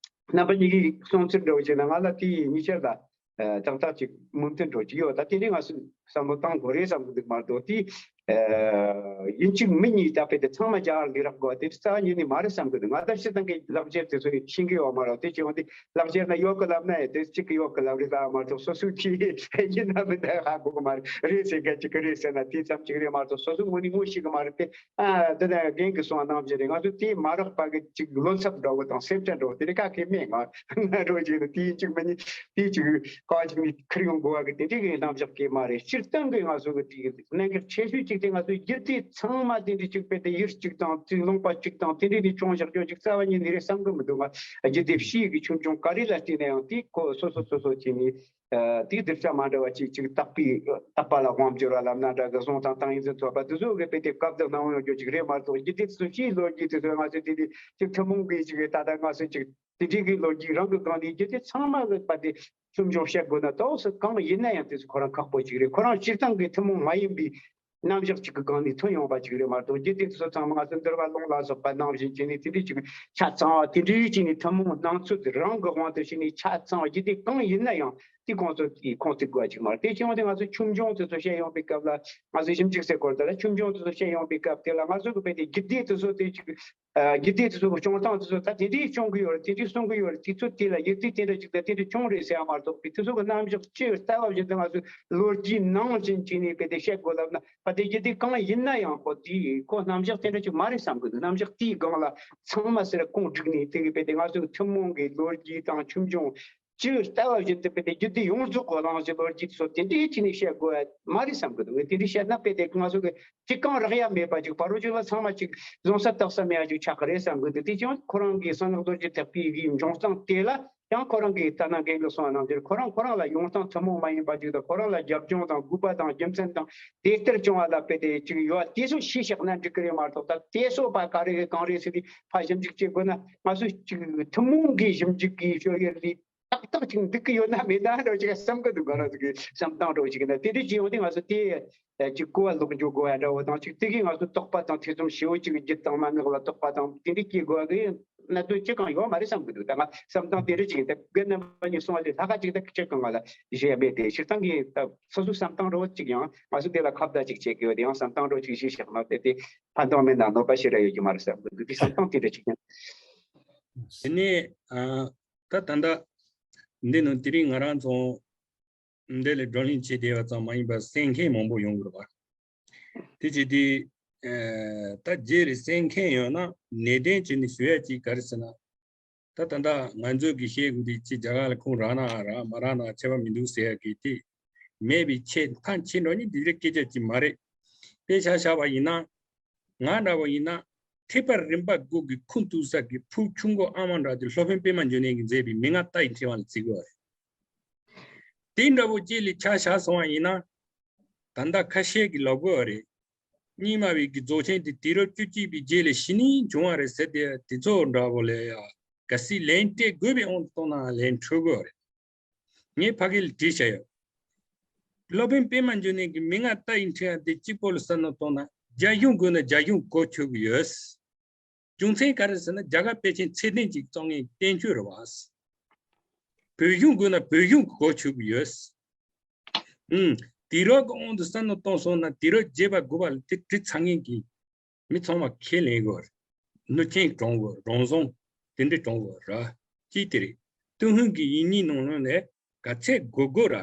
རྣམ་པ་གཉིས་ཀྱིས་གསུང་ཚུལ་འདྲ་བོ་བྱས་ན་ང་ལ་དེ་ཡི་གཉིས་ཆར་ལ། ཨ་ཏག་ཏག་ཅིག་མོས་མཐུན་འགྲོ་གི་ཡོད། ད་དེ་ནི་ང་ཚོས་བསམ་བློ་བཏང་དགོས་རེད་བསམ་གི་འདུག་མ་གཏོགས་དེ་ཨ་ཡིན་གཅིག་མིན་གཉིས་ད་དཔེ་དེ་ཚང་མ་རྒྱ་གར་ལ་རག་དགོས་དེ་རྩ་བ་ཉིད་ནས་མ་རེད་བསམ་གི་འདུག་ང་ད་སྤྱིར་བཏང་གི་ལག་འཁྱེར་དེ་ཚོ་ཤེས་གི་ཡོད་མ་རེད། དེ་བྱས་ཡོང་དུས་ལག་འཁྱེར་ན་ཡོད་གི་ལབ་ན་ཡང་དེ་གཅིག་གི་ཡོད་གི་ལབ་རེད་ལབ་མ་གཏོགས་སོ་སོའི་ཁྱི་ཡིན་ན་མིན་ན་ཧ་གོ་གི་མ་རེད། རེད་ཟེར་མཁན་གཅིག་གི་རེད་ཟེར་ན་དེ་ཙམ་གཅིག་རེད་མ་གཏོགས་སོ་སོ་དངོས་གནས་ངོ་ཤེས་གི་མ་རེད་དེ། ཨ་འདི་ནས་རྒན་གྱིས་གསུངས་པ་ནང་བཞིན་རེད། ང་ཚོས་དེ་མ་རག་པ་གི་ཅིག་བློ་འཚབ་འདྲ་བོ་དང་སེམས་ཁྲལ་འདྲ་བོ་དེ་རིགས་ག་གེ་མེད། ང་ང་རང་ཅིག་ནི་དེའི་ཅིག་མི་ཉིད་དེའི་ཅིག་གང་ཅིག་ནི་ཁུར་ཡོང་དགོས་པ་གི་དེ་འདྲའི་གི་རྣམ་གཞག་གི་མ་རེད། སྤྱིར་བཏང་གི་ང་ཚོ་གི་དེའི་གནད་འགག་ཆེ་ཤོས་ཅིག་དེ་ང་ཚོའི་རྒྱུད་སྡེ་ཚང་མ་དེ་འདྲའི་ཅིག་དཔེ་དེ་ཡུལ་གཅིག་དང་དེའི་ལུང་པ་གཅིག་དང་དེ་འདྲའི་ནས་བྱུང་བཞག་རྒྱུ་ཅིག་རྩ་བ་ཉིད་ནས་རེད་བསམ་གི་མི་འདུག་ང་རྒྱུད་སྡེ་བཞི་ཡི་གི་ཆོས་འབྱུང་ག་རེ་ལ་བལྟས་ན་ཡང་དེ་ཁོ་སོ་སོ་སོ་སོ་བྱས་ནས། ཨ་དེའི་གདུལ་བྱ་མ་འདྲ་བ་ཅིག་ཅིག་བརྟག་པའི་བརྟག་པ་ལ་དབང་བསྒྱུར་བ་ལབ་ན་འདྲ་གི། གཟུངས་དང་ཏིང་ངེ་འཛིན་ཐོབ་པ་དེ་ཚོ་གི་དཔེ་དེ་སྐབས་དང་སྣང་བ་ཡོང་རྒྱུ་ཅིག་རེད་མ་གཏོགས། རྒྱུད་སྡེ་དེ་ཚོ་ཕྱིའི་ལོ་རྒྱུས་དེ་ཚོ་ང་ཚོས་དེ་དེ་ཅིག་ཐུན་མོང་གི་ཅིག་ད་ལྟ་ང་ཚོས་ཅིག་དེ་འདྲའི་གི་ལོ་རྒྱུས་རང་གི་སྒང་ནས་རྒྱུད་སྡེ་ཚང་མ་གི་བར་དེ་ཆོས་འབྱུང་བཤད་དགོས་ན་ཏོག་ཙམ་གང་ཡིན་ན་ཡང་དེ་ཚོ་ཁོ་རང་ཁག་པོ་ཅིག་རེད། ཁོ་རང་སྤྱིར་བཏང་གི་ཐུན་མོང་མ་ཡིན་པའི་རྣམ་གཞག་ཅིག་གི་སྒང་ནས་ཐོན་ཡོང་བ་ཅིག་རེད་མ་གཏོགས། རྒྱུད་སྡེ་དེ་ཚོ་ཚང་མ་ང་ཚོ་འདུལ་བ་ལུང་ལ་སོགས་པ་ནང་བཞིན་བྱས་ནས་དེ་འདྲའི་ཅིག་ཆ་ཚང་བ་དེ་འདྲའི་བྱས་ནས་ཐུན་མོང་སྣང་ཚུལ་རང་གི་དབང་དུ་བྱས་ནས་ཆ་ཚང་བ་རྒྱུད་སྡེ་གང་ཡིན་ན་ཡང་དེ་ཁོང་ཚོ་དེ་ཁོང་ཚོའི་དགོས་ཅིག་མ་རེད། དེ་བྱུང་སྟེ་ང་ཚོ་ཆོས་འབྱུང་དེ་ཚོ་བཤད་ཡོང་པའི་སྐབས་ལ་ང་ཚོ་ཞིབ་འཇུག་ཟེར་སྐོར་དེ་ལ་ཆོས་འབྱུང་དེ་ཚོ་བཤད་ཡོང་པའི་སྐབས་དེ་ལ་ང་ཚོ་གི་དཔེ་དེ་རྒྱུད་སྡེ་དེ་ཚོ་དེ་ཅིག་རྒྱུད་སྡེ་དེ་ཚོ་གི་བྱུང་སྟངས་དེ་ཚོ་ད་དེ་འདྲའི་བྱུང་གི་ཡོད་རེད། དེ་འདྲའི་གསུང་གི་ཡོད་རེད། དེ་ཚོ་དེ་ལ་ཡུལ་དེ་དེ་འདྲ་ཅིག་དང་དེ་འདྲ་བྱུང་རེད་ཟེར་ཡ་མ་གཏོགས་པའི་དེ་ཚོ་གི་རྣམ་གཞག་སྤྱི་ལྟ་བ་བཞིན་དུ་ང་ཚོས་ལོ་རྒྱུས་ནང་བཞིན་བྱས་ནས་དཔེ་དེ་བཤད་དགོས་ལབ་ན་ཕ་དེ་རྒྱུད་སྡེ་གང་ཡིན་ན་ཡང་ཁོ་དེ་ཁོ་རྣམ་གཞག་དེ་འདྲ་ཅིག་མ་རེད་བསམ་གི་འདུག་རྣམ་གཞག་དེའི་སྒང་ལ་ཚང་མ་ཟེར་ཁུངས་བསྒྲིགས་ནས་དེ་གི་དཔེ་དེ་ང་ཚོའི་ཐུན་མོང་གི་ལོ་རྒྱུས་དང་ཆོས་འབྱུང་སྤྱི་ལྟ་བ་བཞིན་དུ་དཔེ་དེ་རྒྱུད་སྡེ་ཡོངས་རྫོགས་གོ་ལངས་ཀྱི་ལོ་རྒྱུས་ཚོ་དེ་འདྲའི་ཅི་ནས་བཤད་དགོས་ཡ་མ་རེད་བསམ་གི་འདུག་ངས་དེ་འདྲའི་བཤད་ན་དཔེ་དེ་ང་ཚོ་གི་ཅི་གང་རག་ཡ་མེད་པ་ཅིག་ཕ་རོལ་ཅིག་ལ་ཚང་མ་ཅིག་བཟང་ས་བཏགས་ས་མེད་ཡ་ཅིག་ཆགས་ཀྱི་རེད་བསམ་གི་འདུག་དེ་ཀྱང་ཁོ་རང་གི་གསང་སྔགས་རྡོ་རྗེ་ཐེག་པའི་གི་འབྱུང་སྟངས་དེ་ལ་ཡང་ཁོ་རང་གི་ལྟ་ན་འགན་གི་སོང་བ་ནང་བཞིན་ཁོ་རང་ཁོ་རང་ལ་ཡོང་སྟངས་ཐུན་མོང་མ་ཡིན་པ་ཅིག་དང་། ཁོ་རང་ལ་རྒྱབ་ལྗོངས་དང་དགོས་པ་དང་རྒྱུ་མཚན་དང་དེ་ལྟར་བྱུང་བ་ལ་དཔེ་དེ་ཅིག་ཡོད་དེ་ཚོ་ཤེས་བཞག་ན་འགྲིག་གི་རེད་མ་གཏོགས། ད་དེ་སོགས་པ་ག་རེ་གང་རེད་ཟེར་ཏེ་ཕར་ཞིབ་འཇུག་བྱེད་དགོས་ན་ང་ཚོས་ཅིག་ཐུན་མོང་གི་ཞིབ་འཇུག་གི་ཤོད་ཡོད་རེད། ཏག་ཏག་ཅིག་འདུག་གི་ཡོད་ན་མེད་ན་འདྲ་ཅིག་བསམ་གི་འདུག་ག་རང་ཚོ་གི་བསམ་སྟངས་འདྲ་ཅིག་ན་དེ་འདྲ་ཅིག་ཡོང་དུས་ང་ཚོ་དེ་ཅིག་གོ་བ་ལོག་འཇོག་དགོས་ཡ་འདྲ་བོ་དང་། ཅིག་དེ་གིས་ང་ཚོ་དོགས་པ་དང་ཐེ་ཚོམ་ཞེ་བོ་ཅིག་རྒྱུད་དང་མན་ངག་ལ་དོགས་པ་དང་དེ་འདྲ་སྐྱེ་དགོས་གི་གནད་དོན་ཅི་གང་ཡོད་མ་རེད་བསམ་གི་འདུག་ད་ང་བསམ་སྟངས་དེ་འདྲ་ཅིག་ཡིན། ད་རྒན་རྣམ་པ་གཉིས་གསུང་བ་ལས་ལྷག་ག་ཅིག་ད་ཅི་གང་ང་ལ་བཤད་མེད་དེ། སྤྱིར་བཏང་གི་ད་སོ་སོའི་བསམ་སྟངས་འདྲ་བོ་ཅིག་ཡང་ང་ཚོ་དེ་ལ་ཁ་བརྡ་ཅིག་བྱེད་དགོས་དེ་ཡང་བསམ་སྟངས་འདྲ་བོ་ཅིག་བཤད་བཞག་ན་དེ་དེ་ཕན་ཐོགས་མེད་ན་གནོད་པ་ཞེ་དྲག་ཡོད་ཀྱི་མ་རེད་བསམ་གི་འདུག་དེ་བསམ་སྟངས་དེ་འདྲ་ཅིག་ཡིན། དེ་ནས་ཨ། ད་ད་ལྟ་འདི་ནང་དེ་རིང་ང་རང་ཚོ་འདི་ལ་བགྲོ་གླེང་བྱེད་བསྡད་པ་ཙམ་མ་ཡིན་པར་གསན་མཁན་མང་པོ་ཡོང་གི་རེད་པ། དེ་བྱས་ཏེ་ཨ་ད་རྗེས་ལ་གསན་མཁན་ཡོད་ན་ནན་ཏན་བྱས་ནས་ཞུ་ཡ་ཅིག་ག་རེ་ཟེར་ན། ད་ད་ལྟ་ང་ཚོས་ཀྱི་བཤད་དགོས་དེ་ཅིག་རྒྱ་གར་ལ་ཁུངས་རག་ན་རག་མ་རག་ན་ཁྱད་པར་མི་འདུག་ཟེར་ཡ་གི་དེ་མེད་པའི་ཆེད་མཐའ་ཕྱིན་འགྲོ་ནི་འདི་འདྲའི་སྐད་ཆ་ཅིག་མ་རེད། དཔེ་ཆ་བཞག་པ་ཡིན་ན། ང་འདྲ་བོ་ཡིན་ན་ཐེག་པ་རིམ་པ་དགུ་གི་ཁུངས་གཏུགས་ས་གི་ཕུགས་ཆུང་ཀུ་ཨ་མ་འདྲ་དེ་སློབ་དཔོན་པད་མ་འབྱུང་གནས་ཀྱིས་མཛད་པའི་མན་ངག་རྟ་ཡི་ཕྲེང་བ་ལ་བརྩི་དགོས་རེད། དེ་འདྲ་བོ་ཅིག་ལ་ཆ་བཞག་སོང་བ་ཡིན་ན། ད་ལྟ་ཁ་ཤས་ཀྱིས་ལབ་དགོས་རེད། རྙིང་མ་བའི་གི་རྫོགས་ཆེན་དེ་དུས་རབས་བཅུ་གཅིག་པའི་རྗེས་ལ་གཞི་ནས་བྱུང་བ་རེད་ཟེར་ཏེ་དེ་ཚོ་འདྲ་བོ་ལ་ཡ་གལ་སྲིད་ལན་སྤྲད་དགོས་པའི་དབང་དུ་བཏང་ན་ལན་འཕྲོད་དགོས་རེད། ངས་ཕ་གི་ལ་དྲིས་བྱས་ཡོད། སློབ་དཔོན་པད་མ་འབྱུང་གནས་ཀྱི་མན་ངག་རྟ་ཡི་ཕྲེང་བ་དེ་གཅིག་པོ་ལ་བསམ་བློ་བཏང་ན་རྒྱ་གཞུང་དགོས་ན་རྒྱ་གཞུང་གོ་ཆོད་ཀྱི་ཡོད། རྒྱུ་མཚན་ག་རེ་ཟེར་ན་རྒྱ་གར་དཔེ་ཆའི་ཚད་ལྡན་ཅིག་བཙོང་མཁན་བསྟན་བཅོས་རེད་བ། བོད་གཞུང་དགོས་ན་བོད་གཞུང་གི་གོ་ཆོད་ཀྱི་ཡོད། ཨུམ། དུས་རབས་ཀྱི་དབང་དུ་བསམ་བློ་གཏོང་སོང་ན་དུས་རབས་བརྒྱད་པ་དགུ་པ་ལ་དེ་དྲི་ཚང་མཁན་གྱི་མི་ཚང་མ་ཁས་ལེན་དགོས། ནུ་ཆེན་གྲོང་དགོས། རང་བཟང་དེ་འདྲ་གྲོང་དགོས་ར། ཅིའི་དེ་རེད། ཏུན་ཧོང་གི་ཡིག་རྙིང་ནང་ལོགས་ནས་ག་ཚད་དགོས་དགོས་ར།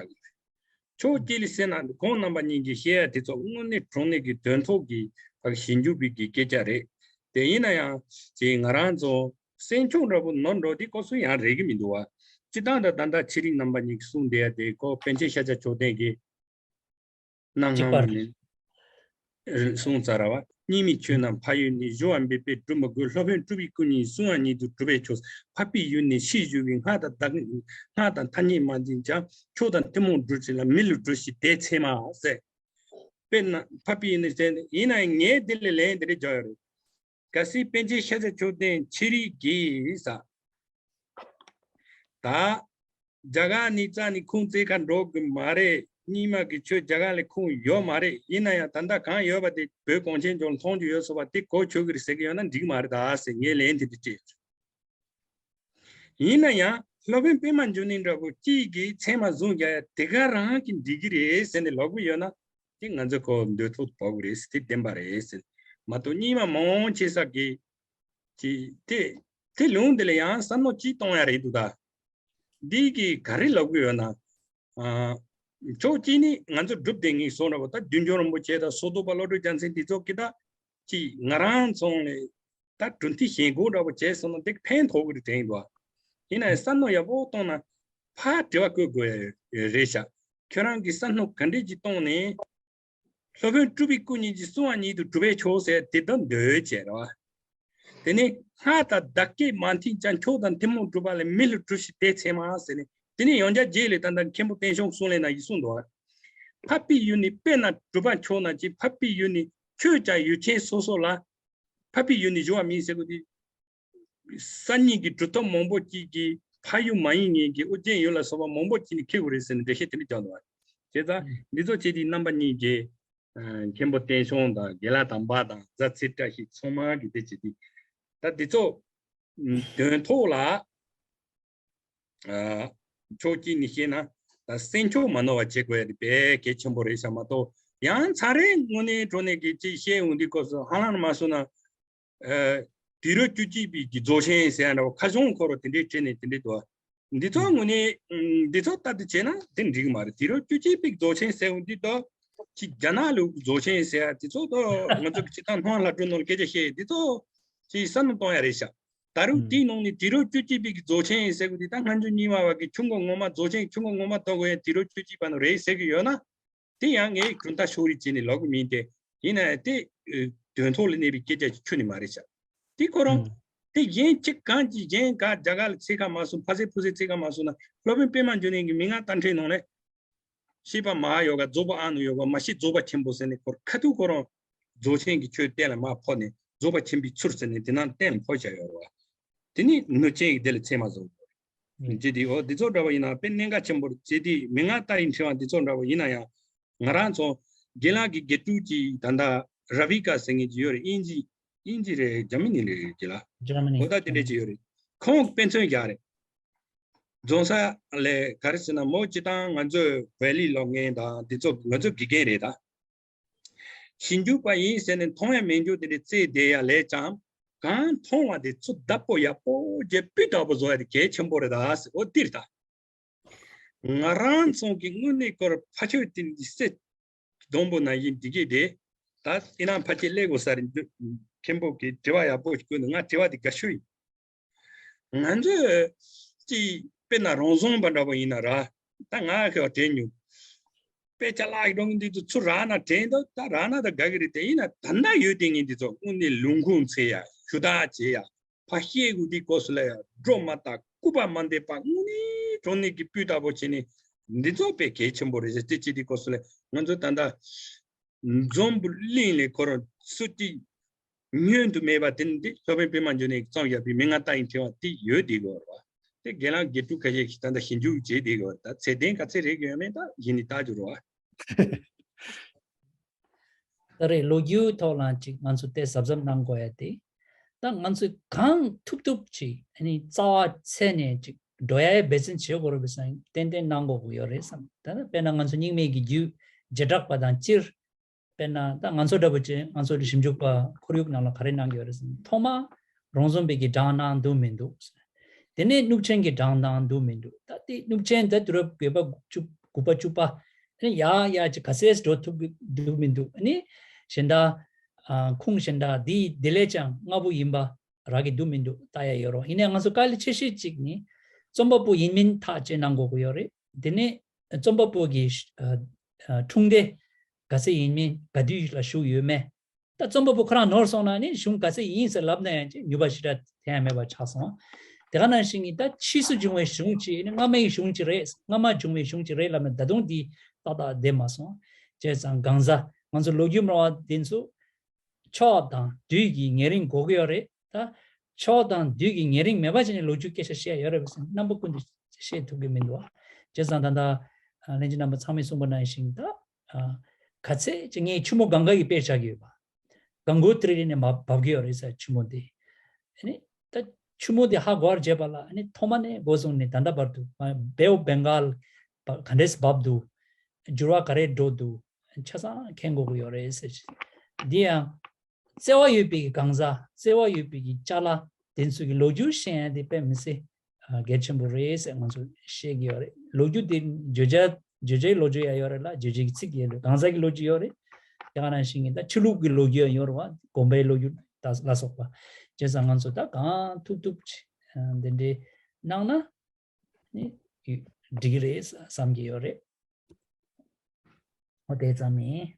ཕྱོགས་གཅིག་ལ་བཤད་ན་ཁོང་རྣམ་པ་གཉིས་ཀྱིས་བཤད་ཡ་དེ་ཚོ་དངོས་གནས་དྲང་གནས་ཀྱི་དོན་ཐོག་གི་ཕ་གི་ཞིབ་འཇུག་པའི་གི་སྐད་ཆ་རེད། དེ་ཡིན་ན་ཡང་ཅིག་ང་རང་ཚོ་སེམས་ཆུང་འདྲ་པོ་ནོར་འགྲོ་དེ་སྐབས་སུ་ཡང་རེག་གི་མི་འདུག་བ། སྤྱིར་བཏང་ད་ད་ལྟ་ཚེ་རིང་རྣམ་པ་གཉིས་ཀྱིས་གསུངས་བསྡད་ཡ་དེ་ཁོ་པཎ་ཆེན་ཤཱཀྱ་མཆོག་ལྡན་གྱིས་གནའ་སྔ་མོ་ནས་གསུངས་ཚར་བ། སྙིགས་མའི་ཆོས་རྣམས་ཕ་ཡུལ་ནས། ཞུ་བ་འབད་པས་སྒྲུབ་མི་དགོས། སློབ་དཔོན་གྲུབ་པའི་སྐུ་ཉིད་གསུང་བ་ཉིད་དུ་གྲུབ་པས་ཆོག་འཕགས་པའི་ཡུལ་ནས་ཕྱིར་བཞུགས་པའི། སྔགས་དང་བདག་སྔགས་དང་ཐ་སྙད་མ་འཛིན་ཀྱང་། མཆོག་དང་ཐུན་མོང་སྒྲུབ་བྱེད་ལ། མི་ལུས་སྒྲུབ་ཕྱིར་དེ་ཚད་མ་ཟེར། དཔེར་ན་འཕགས་པའི་ཡུལ་ནས་ཟེར་ཡིན་ན་ཡང་ངས་དེ་ལ་ལན་དེ་འདྲ་རྒྱག་ཡོད་རེད། གལ་སྲིད་པཎ་ཆེན་ཤཱཀྱ་མཆོག་ལྡན་ཚེ་རིང་གིས་ས། ད། རྒྱ་གར་ནས་རྩ་ནས་ཁུངས་བཙན་ཁ་འགྲོ་གི་མ་རེད། རྙིང་མ་གི་ཆོས་རྒྱ་གར་ལ་ཁུངས་ཡོད་མ་རེད། ཡིན་ན་ཡང་ད་ལྟ་གང་ཡོད་པ་དེ་བོད་གངས་ཅན་ལྗོངས་ལ་མཐོང་རྒྱུ་ཡོད་སོང་བ་དེ་གོ་ཆོད་གི་རེད་ཟེར་གི་ཡོད་ན་འགྲིག་མ་རེད་ད་ཟེར་ངས་ལན་དེ་འདྲ་སྤྲད་ཡོད། ཡིན་ན་ཡང་སློབ་དཔོན་པད་མ་འབྱུང་གནས་འདྲ་པོ་གཅིག་གིས་ཚད་མ་བཟུང་རྒྱག་ཡ་དེ་ག་རང་གི་འགྲིག་གི་རེད་ཟེར་ནས་ལབ་གི་ཡོད་ན་དེ་ང་ཚོ་ཁོ་འདོད་ཐོག་ཏུ་བབས་གི་རེད་ཟེར། དེ་བདེན་པ་རེད་ཟེར་མ་གཏོགས་རྙིང་མ་མང་ཆེ་ས་གི་ཅི་དེ་དེ་ལུང་དེ་ལ་ཡང་བསམ་བློ་ཅིག་གཏོང་ཡ་རེད་འདུག་ད། འདི་གི་ག་རེ་ལབ་གི་ཡོད་ན། ཨ། ཕྱོགས་གཅིག་ནི་ང་ཚོ་སྒྲུབ་བསྡད་མཁན་སོང་ར་བ་ད་བདུད་འཇོམས་རིན་པོ་ཆེ་དང་སོ་ཐོག་པ་བློ་གྲོས་རྒྱལ་མཚན་འདི་ཚོ་གི་ད་ཅི་ང་རང་ཚོ་ནས་ད་གྲུབ་མཐའི་ཞེན་ཁོག་འདྲ་པོ་བྱས་སོང་ན་དེ་ཕན་ཐོགས་གི་རེད་དྲན་འདུག་ཡིན་ན་ཡང་བསམ་བློ་ཡག་པོ་གཏོང་ན་ཕར་དྲི་བ་བཀོད་དགོས་རེད་ཤག་ཁྱོད་རང་གིས་བསམ་བློ་ག་འདྲས་ཅིག་གཏོང་ནས། སློབ་དཔོན་གྲུབ་པའི་སྐུ་ཉིད་ཀྱིས་གསུང་བ་ཉིད་དུ་གྲུབ་པས་ཆོག་ཟེར་དེ་ལྟར་འདོད་བྱས་ར། དེ་ནས་སྔགས་དང་བདག་བསྐྱེད་མ་མཐུན་ཀྱང་། མཆོག་དང་ཐུན་མོང་སྒྲུབ་པ་ལས། མི་ལུས་སྒྲུབ་ཕྱིར་དེ་ཚད་མ་ཟེར་ནས་དེ་ནས་ཡང་བསྐྱར་རྗེས་ལ་ད་ལྟ་མཁན་པོ་བསྟན་སྐྱོང་གསུང་ལས་ན་ཡི་གསུངས་འདུག་འཕགས་པའི་ཡུལ་ནས་དཔེར་ན་གྲུབ་པ་མཆོག་ན་ཅི། འཕགས་པའི་ཡུལ་ནས་ཆོས་ཀྱང་ཡུལ་ཅན་སོ་སོ་ལ། འཕགས་པའི་ཡུལ་ནས་ཞུ་བ་མིན་ཟེར་དགོས་དེ། སང་ཉིན་གྱི་གྲུབ་ཐོབ་མང་པོ་གཅིག་གིས་ཕ་ཡུལ་མ་ཡིན་མཁན་གྱི་ཨོ་རྒྱན་ཡུལ་ལ་སོགས་པ་མང་པོ་གཅིག་ནས་ཁེགས་དགོས་རེད་ཟེར་ནས་འགྲེལ་བཤད་དེ་འདྲ་རྒྱག་འདུག་བ། བྱས་ཙང་འདི་ཚོ་བྱས་དུས་རྣམ་པ་གཉིས་ཀྱིས་མཁན་པོ་བསྟན་སྐྱོང་དང་དགེ་ལགས་དམ་པ་དང་རྫ་ཚེ་བཀྲ་ཤིས་ཚང་མ་གིས་དེ་བྱས་དུས་ད་འདི་ཚོ་དོན་ཐོག་ལ་ཕྱོགས་གཅིག་ནས་བཤད་ན་ད་སེམས་ཕྱོགས་མ་ནོར་བ་བྱེད་དགོས་ཡ་དེ་དཔེ་གལ་ཆེན་པོ་རེད་ཤག་མ་གཏོགས་ཡང་ཚ་རེ་དངོས་གནས་དྲང་གནས་ཀྱི་ཅིག་བཤད་འོང་དུས་སྐབས་སུ་ཧ་ལམ་མ་སོང་ན། ཨ། དུས་རབས་བཅུ་གཅིག་པའི་གི་རྫོགས་ཆེན་ཟེར་ཡ་འདྲ་བོ་ཁ་བྱང་ཁོ་ར་དེ་འདྲའི་བྲིས་ནས་དེ་འདྲའི་འདུག་འདི་ཚོ་དངོས་གནས་འདི་ཚོ་ལྟ་དུ་བྱས་ན་དེ་འགྲིག་གི་མ་རེད། དུས་རབས་བཅུ་གཅིག་པའི་རྫོགས་ཆེན་ཟེར་འོང་དུས་ད་ཅིག་རྒྱ་ནག་ལུགས་རྫོགས་ཆེན་ཟེར་ཡ་དེ་ཚོ་ད་ང་ཚོ་གི་སྤྱིར་བཏང་སྨན་བླ་སྤྲུལ་ནང་ལ་སྐད་ཆ་བཤད་དེ་ཚོ་ཅིག་བསམ་བློ་གཏོང་ཡ་རེད་ཤག་ད་རུང་དེའི་ནང་ནས་དུས་རབས་བཅུ་གཅིག་པའི་གི་རྫོགས་ཆེན་ཟེར་དགོས་དེ་ད་སྔ་འགྱུར་རྙིང་མ་བ་གི་ཆུ་འགོ་ངོ་མ་རྫོགས་ཆེན་ཆུ་འགོ་ངོ་མ་གཏོང་དགོས་ཡ་དུས་རབས་བཅུ་གཅིག་པ་ནང་རེད་ཟེར་གི་ཡོད་ན། དེ་ཡང་ངས་གྲུབ་མཐའ་ཕྱོགས་རིས་བྱས་ནས་ལབ་གི་མིན་ཏེ། ཡིན་ན་ཡང་དེ་དོན་ཐོག་ལ་གནས་པའི་སྐད་ཆ་ཞིག་ཁྱོན་ནས་མ་རེད་ཤག་དེ་ཁོ་རང་དེ་གཞན་གཅིག་གང་གིས་གཞན་ག་རྒྱ་གར་ལ་ཚད་ཁ་མ་སོང་། ཕ་སའི་ཕུ་སའི་ཚད་ཁ་མ་སོང་ན་སློབ་དཔོན་པད་མ་འབྱུང་གནས་ཀྱི་མན་ངག་རྟ་མགྲིན་ནང་ལས་ཤེས་པ་མ་ཡོ་ག་རྫོགས་པ་ཨ་ནུ་ཡོ་ག་མ་ཤེས་རྫོགས་པ་ཆེན་པོ་ཟེར་ནས་ཁོར་ཁ་ཐུག་ཁོ་རང་རྫོགས་ཆེན་གྱི་ཆོས་གཏན་ལ་མ་ཕབ་ནས་རྫོགས་པ་ཆེན་པོའི་ཚུལ་ཟེར་ནས་དེ་ནང་གཏན་ལ་ཕབ་བཞག་ཡོད་རེད་བ། དེ་ནི་ནུ་ཅན་གྱི་དེ་ལ་ཚད་མ་བཟོ་དགོས། ཅེས་དེ་འོ་འདི་ཚོ་འདྲ་བོ་ཡིན་ན་དཔེ་གནད་འགག་ཆེན་པོ་རེད། ཅེས་དེ་མན་ངག་རྟ་ཡི་འཕྲེང་བ་འདི་ཚོ་འདྲ་བོ་ཡིན་ན་ཡང་ང་རང་ཚོ་དགེ་ལགས་ཀྱི་དགེ་ཕྲུག་ཅིག་ད་ལྟ་ར་བི་ཀ་ཟེར་མཁན་ཅིག་ཡོད་རེད། དབྱིན་ཇི་དབྱིན་ཇི་རེད། འཇར་མ་ནི་ལ་རེད། དགེ་ལགས་འཇར་མ་ནི་གོ་ད་དེ་འདྲས་ཅིག་ཡོད་རེད། ཁོང་དཔེ་མཚོན་རྒྱག་རེད། རྫོང་ས་ལས་ག་རེ་ཟེར་ན་མོ་སྤྱིར་བཏང་ང་ཚོས་བོད་ལི་ལོ་ངན་དང་འདི་ཚོ་ང་ཚོ་དགེ་རྒན་རེད་ད། ཞིབ་འཇུག་པ་ཡིན་ཟེར་ནས་མཐོང་ཡ་མེད་འཇུག་དེ་འདྲའི་རྩེད་བསྡད་ཡ་ལས་ཀྱང་གང་མཐོང་བ་དེ་ཚུར་བདག་པོ་ཡག་པོ་བྱས་སྤུས་དག་པོ་བཟོ་ཡ་དེ་གལ་ཆེན་པོ་རེད་ད་ཟེར། འོ་འདིར་ད། ང་རང་ཚོ་གི་དངོས་གནས་སྐོར་ཕ་ཆོས་དེ་འདི་སེ་སྡོང་པོ་ན་ཡིན་འདི་གས་དེ་ད་ཨི་ནང་ཕ་ཆེ་ཀླད་ཀོར་ས་རེད། མཁན་པོ་གི་དྲི་བ་ཡག་པོ་ཞིག་བཀོད་འདུག་ང་དྲི་བ་དེ་དགའ་ཤོས་ཡིན། ང་ཚོས་ཅིག་དཔེར་ན་རང་བཟང་པ་འདྲ་པོ་ཡིན་ན་ར། ད་ང་ཁེ་བ་དྲན་མྱོང་། དཔེ་ཆ་བཀླག་ཡོང་འདི་དུས་ཚུར་རག་ན་དྲན་འདུག་ད་རག་ན་ད་དགའ་གི་རེད་དེ། ཡིན་ན་ད་ལྟ་ཡོད་དེ་ངས་འདི་ཚོ་དངོས་གནས་ལུང་ཁུངས་འཚོལ་ཡ་ཞུ་དག་བྱེད་ཡ་ཕ་ཤེས་དགོས་འདི་སྐོར་སུ་ལ་ཡ་སྒྲོ་མ་བཏགས་སྐུར་པ་མ་འདེབས་པ་དངོས་གནས་དྲང་གནས་ཀྱི་སྤུས་དག་པོ་བྱས་ནས་འདི་ཚོ་དཔེ་གལ་ཆེན་པོ་རེད་ཟེར་ཏེ་ཅི་འདི་སྐོར་སུ་ལ་ང་ཚོ་ད་ལྟ། འཛམ་བུ་གླིང་ལས་ཁོ་རང་སུ་གཅིག་བསྙོན་དུ་མེད་པ་དེ་ནི་འདི་སློབ་དཔོན་པད་མ་འབྱུང་གནས་ཀྱིས་བརྩམས་བཞག་པའི་མན་ངག་རྟ་ཡི་འཕྲེང་བ་དེ་ཡོད་བསྡད་ཀྱི་ཡོད་རེད་བ། དེ་རྒན་ལགས་དགེ་ཕྲུག་ཁ་ཤས་ཀྱིས་ད་ལྟ་ཞིབ་འཇུག་བྱས་བསྡད་ཀྱི་ཡོད་རེད། ད་ཚད་ལྡན་ག་ཚད་རེད་ཀྱི་ཡོད་མེད་ད་གཞི་ནས་བལྟ་རྒྱུ་རེད་བ། ད་རེས་ལོ་རྒྱུས་ཐོག་ལ་ཅིག་ང་ཚོ་དེ་གཟབ་གཟབ་གནང་དགོས་ཡ་དེ། ད་ང་ཚོས་གང་ཐུབ་ཐུབ་ཅིག་ཨ་ནི་རྩ་བ་ཚད་ནས་ཅིག་ འགྲོ་ཡ་ཡི་འབད་བརྩོན་བྱེད་དགོས་རེད་པས་སང་ཏན་ཏན་གནང་དགོས་ཀྱི་ཡོད་རེད་བསམ། ད་ནི་དཔེར་ན་ང་ཚོ་རྙིང་མའི་གི་རྒྱུད་བྱེ་བྲག་པ་དང་སྤྱིར། དཔེར་ན་ད་ང་ཚོ་འདྲ་པོ་ཅིག་ང་ཚོ་ཞིབ་འཇུག་པ་ཁོར་ཡུག་ནང་ལ་ག་རེ་གནང་གི་ཡོད་རེད་ཟེར་ན། ཐོག་མ་རོང་ཟོམ་པའི་གི་གྲངས་གནང་འདུག་མི་འདུག་དེ་ནས་གནུབས་ཆེན་གྱི་གྲངས་གནང་འདུག་མི་འདུག་ད་དེ་གནུབས་ཆེན་ད་དུས་རབས་བརྒྱད་པ་དགུ་བཅུ་དགུ་པ་བཅུ་པ་ནས་ཡར་ཡར་ཅིག་ག་ཚད་འགྲོ་ཐུབ་ཀྱི་འདུག་མི་འདུག་ཨ་ནི་གཞན་དག་ཨ་ཁུངས་གཞན་དག་འདི་དེ་ལས་ཀྱང་སྔ་པོ་ཡིན་པ་རག་གི་འདུག་མི་འདུག་ལྟ་ཡ་ཡོད་རེད། ཡིན་ནའི་ང་ཚོ་དཀའ་ལས་ཆེ་ཤོས་གཅིག་ནི་རྩོམ་པ་པོ་ཡིན་མིན་ཐག་བཅད་གནང་དགོས་ཀྱི་ཡོད་རེད། དེ་ནས་རྩོམ་པ་པོ་གི་ཨ་ཨ་འཁྲུངས་འདས་ག་ཚད་ཡིན་མིན་ག་དུས་ལ་བཞུགས་ཡོད་མེད། ད་རྩོམ་པ་པོ་ཁོ་རང་ནོར་སོང་ན་ནི་གཞུང་ག་ཚད་ཡིན་ཟེར་ལབ་ན་ཡང་ཅིག་ནུས་པ་ཞེ་དྲག་ཐོན་ཡ་མེད་པ་ཆགས་སོང་། དེ་ག་ནང་བཞིན་གྱི་ད་ཕྱིས་སུ་བྱུང་བའི་གཞུང་ཅིག་ནི་སྔ་མའི་གཞུང་ཅིག་རེད། སྔ་མ་བྱུང་བའི་གཞུང་ཅིག་རེད་ལབ་ན་ད་དུང་འདི་ཏག་ཏག་བསྡད་མ་སོང་། བྱས་ཙང་གང་ཟག་ང་ཚོ་ལོ་རྒྱུས་སྨྲ་བ་འདི་ཚོ་ཕྱོགས་དང་དུས་ཀྱི་ཉེ་རིང་དགོས་ཀྱི་ཡོད་རེད། ད་ཕྱོགས་དང་དུས་ཀྱི་ཉེ་རིང་མེད་པ་བྱས་ནས་ལོ་རྒྱུས་སྐད་ཆ་བཤད་ཡ་ཡོད་རེད་པས་སེམས་རྣམ་པ་ཀུན་ཏུ་བཤད་ཐུབ་ཀྱི་མི་འདུག་བ། བྱས་ཙང་ད་ལྟ་ཨ་ལྷན་རྒྱས་རྣམ་པ་ཚང་མས་གསུངས་པ་ནང་བཞིན་ད་ཨ་ག་ཚད་ཅིག་ངས་ཆུ་མོ་གང་ག་གི་དཔེ་བཞག་གི་ཡོད་པ། གང་གོ་ཏི་རི་ནས་མ་བབས་ཀྱི་ཡོད་རེད་ཟེར། ཆུ་མོ་དེ་ཨ་ནི་ད་ཆུ་མོ་དེ་ཧ་གོ་བར་བྱས་པ་ལ་ཨ་ནི་ཐོག་མ་ནས་འགོ་བཟུང་ནས་ད་ལྟ་བར་དུ་བེ་ཨོ་བེང་གཱལ་ག་འདྲས་བབས་འདུག་འགྱུར་བ་ག་རེ་འགྲོ་འདུག་ཆ་ཚང་མཁྱེན་དགོས་ཀྱི་ཡོད་རེད་ཟེར། འདི་ཡང་བརྩེ་བ་ཡོད་པའི་གང་ཟག་བརྩེ་བ་ཡོད་པའི་ཅ་ལག་དེ་ཚོ་གི་ལོ་རྒྱུས་ཤེས་ཡ་དེ་དཔེ་མི་སྲིད་ཨ་གལ་ཆེན་པོ་རེད་ཟེར་ང་ཚོ་བཤད་ཀྱི་ཡོད་རེད། ལོ་རྒྱུས་དེ་བརྗོད་བྱ་བརྗོད་བྱའི་ལོ་རྒྱུས་ཡང་ཡོད་རེད་ལ་བརྗོད་བྱེད་ཀྱི་ཚིག་ཡོད་རེད། གང་ཟག་གི་ལོ་རྒྱུས་ཡོད་རེད། དེ་ག་ནང་བཞིན་གྱི་ད་ཆོས་ལུགས་ཀྱི་ལོ་རྒྱུས་ཡང་ཡོད་རེད་བ། དགོན་པའི་ལོ་རྒྱུས་ད་ལ་སོགས་པ། བྱས་ཙང་ང་ཚོ་ད་གང་ཐུབ་ཐུབ་ཅིག་ཨ་འདི་འདྲའི་གནང་ན་ནི་འགྲིག་གི་རེད་བསམ་གྱི་ཡོད་རེད། འོ་དེ་ཙམ་ཡིན།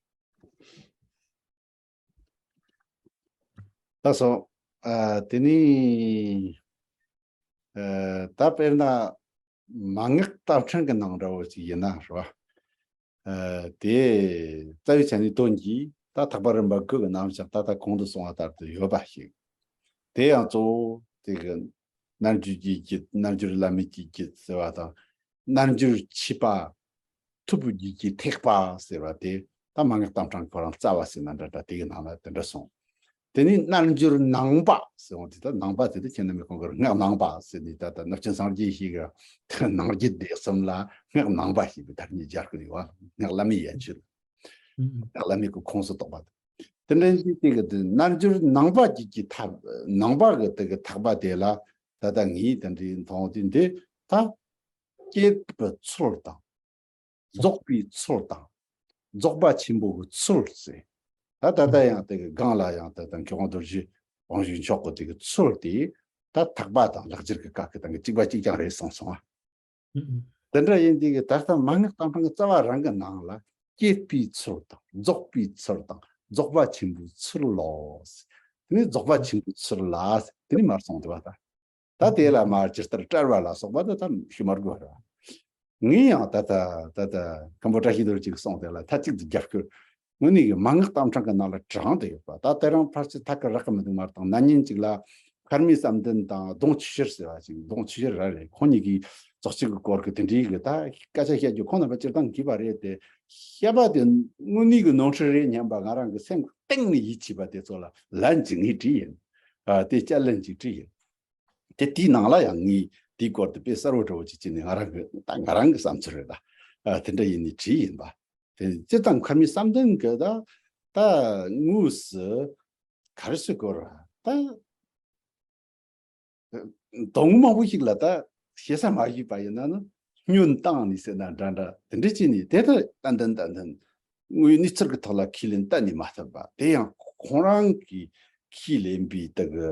ལགས་སོ། ཨ་དེ་ནི་ཨ་ད་དཔེར་ན་མན་ངག་རྟ་ཕྲེང་གི་ནང་འདྲ་བོ་ཅིག་ཡིན་ན་རེད་བ། ཨ་དེ་རྩ་བའི་ཆ་ནས་དོན་གྱིས་ད་ཐེག་པ་རིམ་པ་དགུ་གི་རྣམ་གཞག་ད་ལྟ་གོང་དུ་སོང་བ་ལྟར་དུ་ཡོད་པ་ཞིག་དེ་ཡང་གཙོ་བོ་དེ་གི་རྣལ་འབྱོར་གྱི་རྒྱུད། རྣལ་འབྱོར་བླ་མེད་ཀྱི་རྒྱུད་ཟེར་བ་དང་། རྣལ་འབྱོར་མཆིས་པ་ཐོབ་པའི་རྒྱུད་ཀྱི་ཐེག་པ་ཟེར་བ་དེ་ད་མན་ངག་རྟ་ཕྲེང་ཁོ་རང་རྩ་བ་ཟེར་ན་འདྲ་འདྲ་དེ་གི་ནང་ལ་དེ་འདྲ་སོང་། དེ་ནས་རྣལ་འབྱོར་ནང་པ་ཟེར་བ་དེ་ད་ནང་པ་དེ་ད་ཁྱེད་རྣམ་པས་གོང་གི་སྔགས་ནང་པ་ཟེར་ནས་ད་ད་རྣམ་མཁྱེན་སངས་རྒྱས་ཞིག་གི་ནང་རྒྱུད་སྡེ་གསུམ་ལ་སྔགས་ནང་པ་ཞེས་པའི་ཐ་སྙད་སྦྱར་གི་ཡོད། སྔགས་བླ་མེད་ཡན་ཆོད། སྔགས་བླ་མེད་ཀྱི་ཁོངས་སུ་གཏོགས་པ་དང་། དེ་འདྲ་ཡིན་དུས་དེ་གི་དེ་རྣལ་འབྱོར་ནང་པ་གཅིག་གི་ཐབས་ནང་པ་གི་དེ་གི་ཐེག་པ་དེ་ལ་ད་ལྟ་ངས་དེ་འདྲའི་མཐོང་དུས་འདི་ད་བསྐྱེད་པའི་ཚུལ་དང་། རྫོགས་པའི་ཚུལ་དང་། རྫོགས་པ་ཆེན་པོ་གི་ཚུལ་ཟེར། ད་ད་ལྟ་ཡང་དེ་གི་སྒང་ལ་ཡང་ད་ལྟ་མཁས་དབང་རྡོ་རྗེ་དབང་ཕྱུག་མཆོག་གི་དེ་གི་ཚུལ་དེ་ད་ཐེག་པ་དང་ལེགས་སྦྱར་གི་སྐབས་ཀྱི་སྟེང་གི་གཅིག་པ་གཅིག་རྐྱང་རེད་གསུངས་སོང་ཨ། དེ་འདྲ་ཡིན་དུས་ཀྱི་ད་ལྟ་མན་ངག་རྟ་ཕྲེང་གི་རྩ་བ་རང་གི་ནང་ལ་བསྐྱེད་པའི་ཚུལ་དང་རྫོགས་པའི་ཚུལ་དང་རྫོགས་པ་ཆེན་པོའི་ཚུལ་ལོ། དེ་ནས་རྫོགས་པ་ཆེན་པོའི་ཚུལ་ལ་དེ་ནས་མར་སོང་འདུག་བ་ད། ད་དེ་ལ་མར་ཇི་ལྟར་བཀྲལ་བ་ལ་སོགས་པ་ད་ད་ཞུ་མ་དགོས་ར། ངས་ཡང་ད་ད་ད་ད་མཁན་པོ་བཀྲ་ཤིས་རྡོ་རྗེ་གི་གསུང་དེ་ལ་མཐའ་གཅིག་ཏུ་རྒྱབ་སྐྱོར། དངོས་གནས་ཀྱི་མན་ངག་རྟ་ཕྲེང་གི་ནང་ལ་དྲངས་ཏེ་ཡོད་པ། ད་དེ་རིང་ཕལ་ཆེར་ཐད་ཀར་རག་གི་མི་འདུག་མ་གཏོགས་ན་ནིང་གཅིག་ལ་མཁར་རྨེའུ་བསམ་གཏན་དང་ལྡོང་ཆུ་བཞིར་ཟེར་བ་ཅིག་ལྡོང་ཆུ་བཞིར་ར་རེད། ཁོང་གཉིས་ཀྱིས་རྫོགས་ཆེན་གྱི་སྐོར་གྱི་དེ་འདྲའི་གི་ད་སྐད་ཆ་བཤད་རྒྱུ་ཁོང་རྣམ་པ་སྤྱིར་བཏང་གིས་པ་རེད་དེ། བཤད་པ་དེ་དངོས་གནས་ཀྱི་ནོར་འཁྲུལ་རེད་སྙམ་པ་ང་རང་གི་སེམས་གཏིང་ནས་ཡིད་ཆེས་པ་དེ་ཚོ་ལ་ལན་ཅིག་ངས་བྲིས་ཡིན། ཨ་དེ་བསྐྱར་ལན་ཅིག་བྲིས་ཡིན། དེ་དེའི་ནང་ལ་ཡང་ངས་དེའི་སྐོར་དུ་དཔེ་གསལ་བོ་འདྲ་བོ་ཅིག་བྱས་ནས་ང་རང་གི་ད་ང་རང་གི་བསམ་ཚུལ་རེད་ད། ཨ་དེ་འདྲ་ཡིན་ནས་བྲིས་ཡིན་པ། དེ་སྤྱིར་བཏང་མཁར་རྨེའུ་བསམ་གཏན་གྱི་ད་ད་དངོས་སུ་ག་རེ་ཟེར་དགོས་ར་ད། དོན་མང་པོ་ཞིག་ལ་ད་བཤད་ས་མ་ཞུས་པ་ཡིན་ན་ནི་སྙོན་བཏང་ནས་ཟེར་ན་འདྲ་འདྲ་དེ་འདྲ་བྱས་ནས་དེ་ལྟར་ཏན་ཏན་ཏན་ཏན་དངོས་ཡོད་གནས་ཚུལ་གྱི་ཐོག་ལ་ཁས་ལེན་གཏན་ནས་མ་ཐུབ་པ་དེ་ཡང་ཁོང་རང་གིས་ཁས་ལེན་པའི་དེ་གི་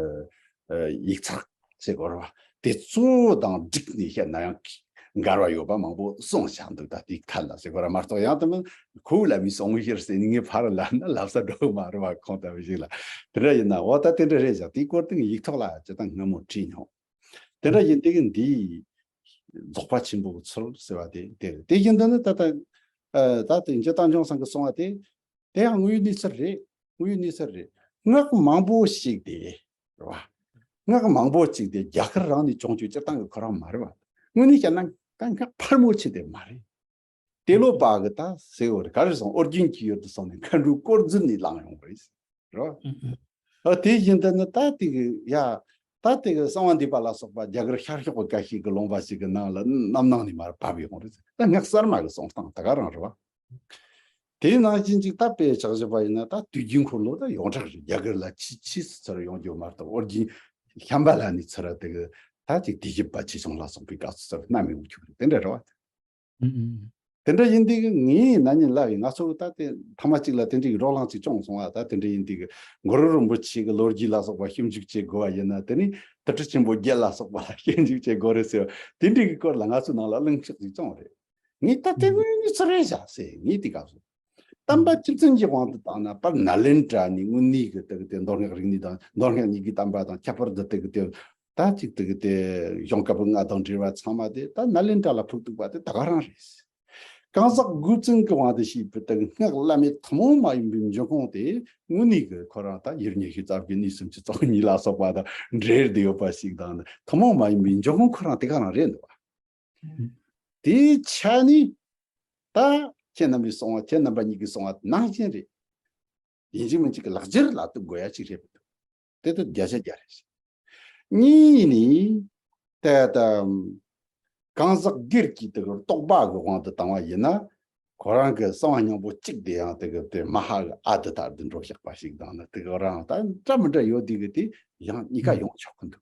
ཡིག་ཚགས་ཟེར་དགོས་རེད་བ། དེ་གཙོ་བོ་དང་བསྒྲིགས་ནས་བཤད་ན་ཡང་འགལ་བ་ཡོད་པ་མང་པོ་གསུངས་བཞག་འདུག་ད་དེའི་ཐད་ལ་ཟེར་དགོས་རེད་མ་གཏོགས་ཡང་དེ་མིན་ཁོ་བོ་ལ་མི་གསུང་ཤེར་ཟེར་ནས་ངས་ཕར་ལབ་ན་ལབ་ས་འགྲོ་གི་མ་རེད་བ། ཁོང་ལྟ་བུ་ཞིག་ལ་དེ་འདྲ་ཡིན་ན་འོ་ད་དེ་འདྲ་རེད་བཞག་དེའི་སྐོར་དེ་ངས་ཡིག་ཐོག་ལ་ཇི་ལྟར་སྔ་མོ་བྲིས་མྱོང་། དེ་འདྲ་ཡིན་དེ་གི་འདིའི་རྫོགས་པ་ཆེན་པོའི་ཚུལ་ཟེར་བ་དེ་དེ་རེད། དེ་བཞིན་དུ་ནི་ད་ལྟ་ཨ་ད་དེ་འཇུ་རྟ་མཆོག་ཚང་གིས་གསུངས་པ་དེ་དེ་ཡང་དངོས་ཡོད་གནས་ཚུལ་རེད། དངོས་ཡོད་གནས་ཚུལ་རེད། སྔགས་མང་པོ་ཞིག་དེ་རེད་བ། སྔགས་མང་པོ་ཞིག་དེ་རྒྱ་གར་རང་ནས་བྱུང་རྒྱུ་སྤྱིར་བཏང་གི་ཁོ་རང་མ་རེད་བ། དངོས་གནས་བཤད་ན་ད་སྔགས་ཕལ་མོ་ཆེ་དེ་མ་རེད། ཏེ་ལོ་པ་གི་ད་ཟེར་བ་རེད། ག་རེ་སོང་ཨོ་རྒྱན་གྱི་ཡུལ་དུ་སོང་ནས་མཁའ་འགྲོའི་དཀོར་མཛོད་ནས་བླངས་ཡོང་བ་རེད། རོ། ཨ་དེ་བཞིན་དུ་ནི་ད་དེ་གི་ཡ། ད་དེ་གི་གསང་བ་འདུས་པ་ལ་སོགས་པ་རྒྱ་གར་ཤར་ཕྱོགས་ཀྱི་བཀའ་ཤིག་གི་ལུང་པ་ཞིག་གི་ནང་ལ་རྣམ་སྣང་ནས་མར་བབས་ཡོང་རེད། ད་སྔགས་གསར་མ་གི་གསུང་སྟངས་ད་ག་རང་རེད་བ། དེའི་ནང་བཞིན་ཅིག་ད་དཔེ་ཆ་བཞག་པ་ཡིན་ན། ད་དུས་རྒྱུན་འཁོར་ལོ་ད་ཡོངས་གྲགས་རེད། རྒྱ་གར་ལ་ཆི་ཆི་སི་ཚུར་ཡོང་རྒྱུ་མ་གཏོགས། ཨོ་རྒྱན་ཤམྦྷ་ལ་ནས་ཚུར་དེ་གི་ད་ཅིག་དུས་བཞི་པ་ཆོས་སྐྱོང་ལ་སོགས་པའི་སྐབས་སུ་ཚུར་སྣ་མི་འོང་ཆོག་རེད། དེ་འདྲ་རེད་བ། ཨུ་ཨུ། དེ་འདྲ་ཡིན་དུས་ངས་ན་ནིང་ལབ་པའི། ང་ཚོ་ད་དེ་ཐ་མ་གཅིག་ལ་དེ་འདྲའི་རོགས་རམ་ཅིག་བྱུང་སོང་བ། ད་དེ་འདྲ་ཡིན་དུས་གུ་གུ་རུ་རིན་པོ་ཆེ་གི་ལོ་རྒྱུས་ལ་སོགས་པ་ཞིབ་འཇུག་བྱེད་དགོས་པ་ཡིན་ན། དེ་ནི་དུར་ཁྲོད་ཆེན་པོ་བརྒྱད་ལ་སོགས་པ་ལ་ཞིབ་འཇུག་བྱེད་དགོས་རེད་ཟེར་བ་དེ་འདྲའི་གི་སྐོར་ལ་ང་ཚོའི་ནང་ལ་གླེང་ཕྱོགས་ཅིག་བྱུང་བ་རེད། ངས་ད་དེ་དངོས་གནས་ཚུལ་རེད་བཞག་ཟེར། ངས་དེ་སྐབས་སུ་དམ་པ་བཅུ་བཙན་གྱི་དབང་དུ་བཏང་ན། དཔལ་ནཱ་ལེནྡྲ་ནས་དངོས་གནས་གི་དེ་གི་དེ་མདོ་སྔགས་རིག་གནས་དང་མདོ་སྔགས་གཉིས་ཀྱི་དམ་པ་དང་། ཁྱད་པར་དུ་དེ་གི་དེ་ད་ཅིག་དེ་གི་དེ་གཞུང་བཀའ་པོད་ལྔ་དང་འབྲེལ་བ་ཚང་མ་དེ་ད་ནཱ་ལེནྡྲ་ལ་ཕུག་ཐུག་པ་དེ་ད་ག་རང་རེད། གང་ཟག་དགུ་བཙན་གྱི་དབང་དུ་བྱས་པའི་དེ་གི་སྔགས་བླ་མེད་ཐུན་མོང་མ་ཡིན་པའི་འབྱུང་ཁུངས་དེ་དངོས་གནས་གི་ཁོ་རང་ད་ཡུལ་ཉི་ཤུ་རྩ་བརྒྱད་གནས་སུམ་ཅུ་རྩ་གཉིས་ལ་སོགས་པ་དང་འབྲེལ་བསྡད་ཡོད་པ་ཞིག་དང་། ཐུན་མོང་མ་ཡིན་པའི་འབྱུང་ཁུངས་ཁོ་རང་དེ་ག་རང་རེད་འདུག་བ། དེའི་ཆ་ནས་ད་ཁྱེད་རྣམ་པས་གསུངས་པ། ཁྱེད་རྣམ་པ་གཉིས་ཀྱིས་གསུངས་པ་ནང་བཞིན་རེད། ཡིན་གཅིག་མིན་གཅིག་གི་ལག་འཁྱེར་ལ་གཏུག་དགོས་ཡ་གཅིག་རེད་འདུག། དེ་ད་བརྒྱ་ཆ་བརྒྱ་རེད། གཉིས་ནི་ད་ད་གང་ཟག་སྒེར་གྱི་དེ་གི་རྟོགས་པ་གི་དབང་དུ་བཏང་བ་ཡིན་ན། ཁོ་རང་གི་གསང་བ་སྙིང་པོ་གཅིག་དེ་ཡང་དེ་གི་དེ་མ་ཧཱ་གི་ཨ་ཏི་ལྟར་དུ་འགྲོ་བཞག་པ་ཞིག་དང་ནི། དེ་གི་རང་ད་འདྲ་མི་འདྲ་ཡོད་དེ་གི་དེ་ཡང་གཉིས་ཀ་ཡོང་ཆོག་གི་འདུག།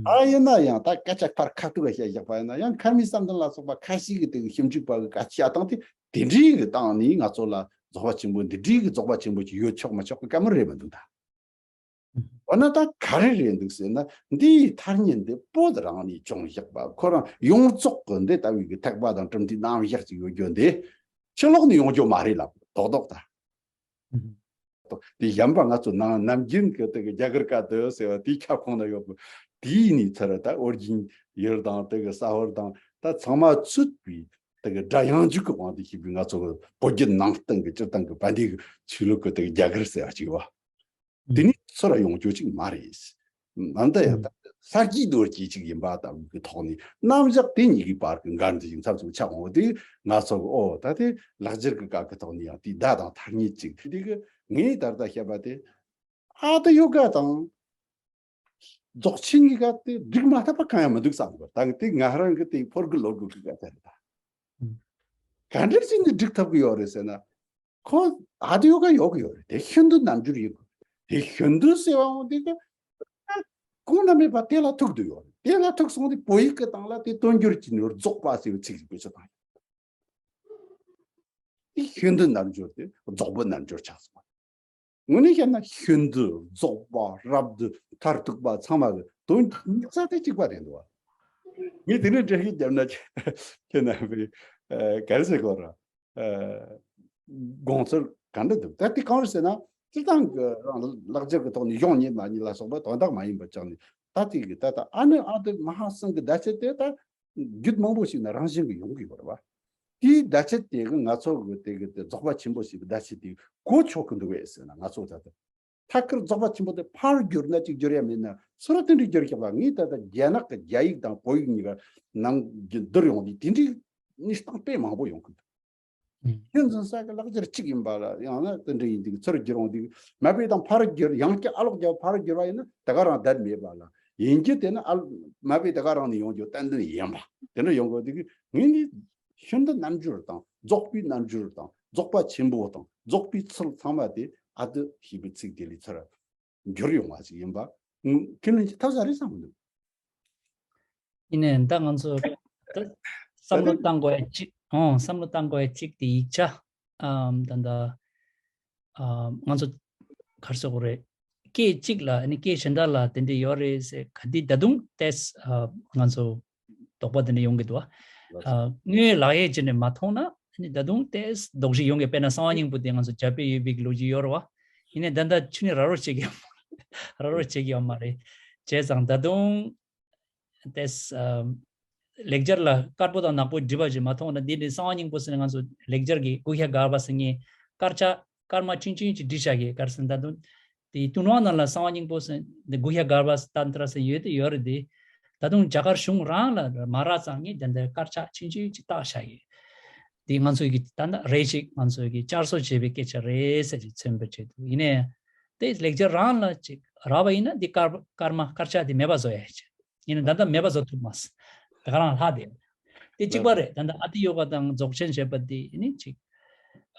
ཨ་ཡིན་ན་ཡང་ད་སྐད་ཆ་ཕར་ཁ་ཐུག་ག་བཤད་བཞག་པ་ཡིན་ན། ཡང་མཁར་རྨེའུ་བསམ་གཏན་ལ་སོགས་པ་ཁ་ཤས་ཀྱིས་དེ་གི་ཞིབ་འཇུག་པ་གི་བཀའ་བཤད་སྟངས་དེ་དེ་འདྲའི་གི་སྟེང་ནས་ང་ཚོ་ལ་རྫོགས་པ་ཆེན་པོ་འདི་འདྲའི་གི་རྫོགས་པ་ཆེན་པོ་ཅིག་ཡོད་ཆོག་མ་ཆོག་གི་བཀའ་མོལ་རེད་མི་འདུག་ད། འོ་ན་ད་ག་རེ་རེད་འདུག་ཟེར་ན། འདིའི་ཐ་སྙད་འདི་བོད་རང་ནས་བྱུང་བཞག་པ། ཁོ་རང་ཡོངས་རྫོགས་ཀྱི་འདི་ལྟ་བུའི་གི་ཐེག་པ་དང་གྲུབ་མཐའི་རྣམ་གཞག་ཅིག་ཡོད་རྒྱུ་འདི་ཕྱི་ལོགས་ནས་ཡོང་རྒྱུ་མ་རེད་ལབ། རྡོག་རྡོག་ད། དེ་གཞན་པ་ང་ཚོ་ནང་ནམ་རྒྱུན་གྱི་དེ་གི་རྒྱ་གར་སྐད་དུ་ཟེར་བ་དེའི་ཁྱབ་ཁོངས་ན་ཡོད་པ། དེའི་ནས་ཚུར་ད་ཨོ་རྒྱན་ཡུལ་དང་དེ་གི་ས་ཧོར་དང་ད་ཚང་མ་ཚུད་པའི་དེ་གི་སྒྲ་ཡངས་འཇུག་གི་དབང་དུ་བྱས་པའི་ང་ཚོ་གི་བོད་བརྒྱུད་ནང་བསྟན་གི་སྤྱིར་བཏང་གི་བན་དེ་གི་ཆོས་ལུགས་གི་དེ་གི་རྒྱ་གར་ཟེར་བ་ཅིག་བ། དེ་ནི་ཚུར་ཡོང་རྒྱུ་ཅིག་མ་རེད། ནམ་ད་ཡང་ད་ས་དགེ་རྡོ་རྗེ་ཅིག་ཡིན་པ་ལྟ་བུ་གི་ཐོག་ནས་རྣམ་གཞག་དེ་གཉིས་ཀྱི་བར་གྱི་འགལ་འདུ་ཞིག་མཚམས་སུ་ཆགས་འོང་བ་དེ། ང་ཚོ་གི་ཨོ་ད་དེ་ལག་འཁྱེར་གྱི་སྐབས་ཀྱི་ཐོག་ནས་ཡང་དེའི་བརྡ་དང་ཐ་སྙད་ཅིག་དེ་གི་ངས་ད་ལྟ་བཤད་པ་དེ། ཨ་ཏི་ཡོ་ག་དང་རྫོགས་ཆེན་གཉིས་ཀ་དེ་འགྲིག་མ་ཐུབ་པ་གང་ཡང་མི་འདུག་བསམ་གི། ད་དེ་ང་རང་གི་དེ་ཕོར་གི་ལོ་གི་གི་ག་ད་རེད་ད། ག་འདྲ་ཞིག་ནས་འགྲིག་ཐུབ་ཀྱི་ཡོད་རེད་ཟེར་ན། ཁོ་ཨ་ཏི་ཡོ་ག་ཡོད་ཀྱི་ཡོད་རེད། དེ་ཤིན་ཏུ་རྣལ་འབྱོར་ཡིན་དགོས། དེ་ཤིན་ཏུ་ཟེར་བའང་དེ་གི་གོང་ན་མེད་པ་དེ་ལ་ཐུག་འདུག་ཡོད་རེད། དེ་ལ་ཐུག་སོང་དུས་བོད་ཡིག་གི་སྟེང་ལ་དེ་དོན་སྒྱུར་གྱི་ནི་རྫོགས་པ་ཟེར་བའི་ཚིག་ཅིག་བེད་སྤྱོད་བཏང་ཡོད། དེ་ཤིན་ཏུ་རྣལ་འབྱོར་དེ་རྫོགས་པའི་རྣལ་འབྱོར་ཆགས་སོང་། དངོས་གནས་བཤད་ན་ཤིན་ཏུ་རྫོགས་པ་རབ་ཏུ་མཐར་ཐུག་པ་ཚང་མ་གི་དོན་དམིགས་བསལ་དེ་གཅིག་པ་རེད་འདུག་བ། ངས་དེ་ནས་འགྲེལ་བཤད་བརྒྱབ་ན་ཁྱེད་རྣམ་པས་ག་རེ་ཟེར་དགོས་ར། དགོངས་ཚུལ་ག་འདྲ་འདུག། ད་དེ་གང་རེད་ཟེར་ན། སྤྱིར་བཏང་གི་རང་ལག་འཁྱེར་གྱི་ཐོག་ནས་གཞུང་རྙེད་མ་རྙེད་ལ་སོགས་པ་དོན་དག་མ་ཡིན་པ་ཅང་ནས། ད་དེ་གི་ད་ལྟ་ཨ་ནི་ཨ་ཏི་མ་ཧཱ་གསུམ་གྱི་བརྡ་ཆད་དེ་ད་རྒྱུད་མང་པོ་ཞིག་ན་རང་བཞིན་གྱིས་ཡོང་གི་ཡོད་རེད་བ། དེའི་བརྡ་ཆད་དེ་གི་ང་ཚོ་གི་དེ་གི་དེ་རྫོགས་པ་ཆེན་པོ་ཞིག་གི་བརྡ་ཆད་དེ་གོ་ཆོག་གི་འདུག་བས་ཟེར་ན། ང་ཚོ་ད་ལྟ་ཐད་ཀར་རྫོགས་པ་ཆེན་པོ་དེ་ཕར་བསྒྱུར་ན་གཅིག་བསྒྱུར་ཡ་མེད་ན། སུ་ར་དེ་འདྲའི་བསྒྱུར་ཤག་པ། ངས་ད་ལྟ་རྒྱ་ནག་གི་རྒྱ་ཡིག་དང་བོད་ཡིག་གཉིས་ཀ་ནང་བསྒྱུར་ཡོང་དུས་དེ་འདྲའི་གནས་སྟངས་དཔེ་མང་པོ་ཡོང་གི་འདུག། ཨུ། ཁྱོད་འཛིན་ས་གི་ལག་འཁྱེར་གཅིག་ཡིན་པ་ལ་ཡང་ན་དེ་འདྲ་ཡིན་དུས་ཚུར་བསྒྱུར་འོང་དུས་མ་དཔེ་དང་ཕར་བསྒྱུར། ཡང་བསྐྱར་ཨ་ལོག་རྒྱབ་ཕར་བསྒྱུར་བ་ཡིན་ན་དེ་ག་རང་བསྡད་མེད་པ་ལ། ཡིན་གྱི་དེ་ནི་ཨ་མ་དཔེ་དེ་ག་རང་ནས་ཡོང་རྒྱུ་ཏན་ཏན་ཡིན་པ་དེ་འདྲ་ཡོང་དགོས་དུས། ངས་ནི་ཤིན་ཏུ་རྣལ་འབྱོར་དང་རྫོགས་པའི་རྣལ་འབྱོར་དང་རྫོགས་པ་ཆེན་པོ་དང་རྫོགས་པའི་ཚུལ་ཚང་མ་དེ་ཨ་ཏི་ཞེས་པའི་ཚིག་དེ་ལས་ཚུར་བསྒྱུར་ཡོང་བ་ཞིག་ཡིན་པ་ཁས་ལེན་གྱི་ཐབས་ཟ་རེད་བསམ་གི་འདུག། ཡིན་ནའི་ད་ང་ཚོ་ད་བསམ་བློ་བཏང་དགོས་ཡ་གཅིག། ཨོ་བསམ་བློ་བཏང་དགོས་ཡ་གཅིག་དེ་ཡིག་ཆ། ཨམ་ད་ད་ཨམ་ང་ཚོ་ག་རེ་ཟེར་དགོས་རེད། སྐད་གཅིག་ལ་ཨ་ནི་སྐད་གཞན་དག་ལ་དེ་འདྲ་ཡོད་རེད་ཟེར་ག་དེ་ད་དུང་ཏེས་ཨ་ང་ཚོ་དོགས་པ་དེ་འདྲ་ཡོང་གི་འདུག་ཨ། ཨ་དངོས་ལག་ཡས་བྱས་ནས་མ་མཐོང་ན་ཨ་ནི་ད་དུང་ཏེས་དོགས་གཞི་ཡོང་གི། དཔེར་ན་གསང་བ་སྙིང་པོ་དེ་ང་ཚོ་རྒྱ་དཔེ་ཡོད་པའི་ལོ་རྒྱུས་ཡོད་རེད་བ། ཡིན་ནའི་ད་ལྟ་ཆུ་ནི་ར་རོ་བྱེད་ཀྱི་ཡོད་མ་རེད། ར་རོ་བྱེད་ཀྱི་ཡོད་མ་རེད། བྱས་ཙང་ད་དུང་ཏེས་ཨ་ལེགས་སྦྱར་ལ་དཀར་པོ་དང་ནག་པོ་སྒྲིབ་པ་ཞིག་མ་མཐོང་ན། འདི་ནི་གསང་བ་སྙིང་པོ་ཟེར་ནས་ང་ཚོ་ལེགས་སྦྱར་གྱི་གུ་ཧྱ་གརྦྷ་ཟེར་མཁན་དཀར་ཆག་དཀར་དམར་ཆུང་ཆུང་ཅིག་བྲིས་བཞག་གི། ག་རེ་ཟེར་ན་ད་དུང་དེའི་ཏུན་ཧོང་ནང་ལ་གསང་བ་སྙིང་པོ་ཟེར་འདི་གུ་ཧྱ་གརྦྷ་ཏན་ཏྲ་ཟེར་ཡོད་དེ་ཡོད་རེད་དེ། ད་དུང་རྒྱ་གར་གཞུང་རང་ལ་མ་རག་ཙང་ངས་དེ་འདྲ་དཀར་ཆག་ཆུང་ཆུང་ཅིག་བཏགས་བཞག་གི། དེ་ང་ཚོའི་གི་ད་ལྟ་རེ་ཞིག་ང་ཚོའི་གི་བསྐྱར་གསོ་བྱས་པའི་སྐད་ཆ་རེད་ཟེར་ཅིག་མཚོན་པ་བྱེད་འདུག། ཡིན་ནའི་དེ་ལེགས་སྦྱར་རང་ལ་ཅིག་ རག་པ་ཡིན་ན་འདི་སྐར་སྐར་མ་སྐར་ཆ་དེ་མེད་པ་བཟོ་ཡ་ཡིན། ཡིན་ན་ད་ལྟ་མེད་པ་བཟོ་ཐུབ་མ་སོང་། དེ་ག་རང་ལྷག་དེ། དེ་གཅིག་པ་རེད། ད་ལྟ་ཨ་ཏི་ཡོ་ག་དང་རྫོགས་ཆེན་ཞེས་པ་དེ་ནི་ཅིག་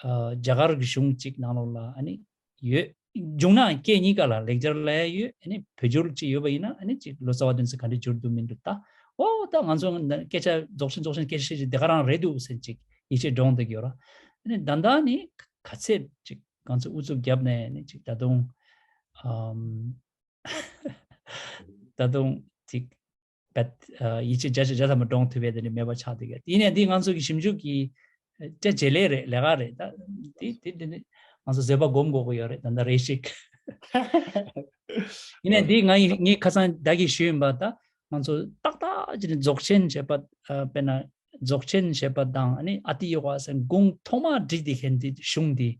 ཨ་རྒྱ་གར་གྱི་གཞུང་གཅིག་ནང་ལོགས་ལ་ཨ་ནི་ཡོད། བྱུང་ན་སྐད་གཉིས་ཀ་ལ་ལེགས་སྦྱར་ལ་ཡོད། ཨ་ནི་བོད་སྒྱུར་ཅིག་ཡོད་པ་ཡིན་ན་ཨ་ནི་ཅིག་ལོ་ཙཱ་བ་དོན་ཚེ་ག་འདྲ་བསྒྱུར་འདུག་མི་འདུག་ད། ཨོ་ད་ང་ཚོ་སྐད་ཆ་རྫོགས་ཆེན་རྫོགས་ཆེན་སྐད་ཆ་བཤད་ཅིག་དེ་ག་རང་རེད་འདུག་ཟེར་ཅིག་ཡིད་ཆེས་འདྲོངས་བསྡད་ཀྱི་ཡོད་ར། ཨ་ནི་ད་ལྟ་ནི་ག་ཚད་ཅིག་ང་ཚོ་ཨུ་ཚུགས་བརྒྱབ་ནས་ནི་ཅིག་ད་དུང་ཨམ། ད་དུང་ཅིག་བད་ཡིད་ཆེས་བརྒྱ་ཆ་བརྒྱ་ཐམ་པ་འདྲོངས་ཐུབ་པའི་དེ་འདྲ་མེད་པ་ཆགས་བསྡད་ཀྱི་ཡོད། ཡིན་ནའི་འདི་ང་ཚོ་གི་ཞིབ་འཇུག་གི་ཨ་བརྒྱ་ཆ་བརྒྱ་ལས་རེད། ལས་ཀ་རེད། ད་འདི་འདི་འདི་ནི་ང་ཚོ་བཟོད་པ་སྒོམ་དགོས་ཀྱི་ཡོད་རེད། ད་ལྟ་རེ་ཞིག་ཡིན་ནའི་འདི་ང་ཡི་ངས་ཁ་སང་ད་གི་ཞུས་ཡིན་པ། ད་ང་ཚོ་ཏག་ཏག་ཅིག་ནི་རྫོགས་ཆེན་ཞེས་པ་ཨ་དཔེར་ན་རྫོགས་ཆེན་ཞེས་པ་དང་ཨ་ནི་ཨ་ཏི་ཡོ་ག་ཟེར་དགུང་ཐོག་མ་བྲིས་དེ་མཁན་དེ་གཞུང་དེ་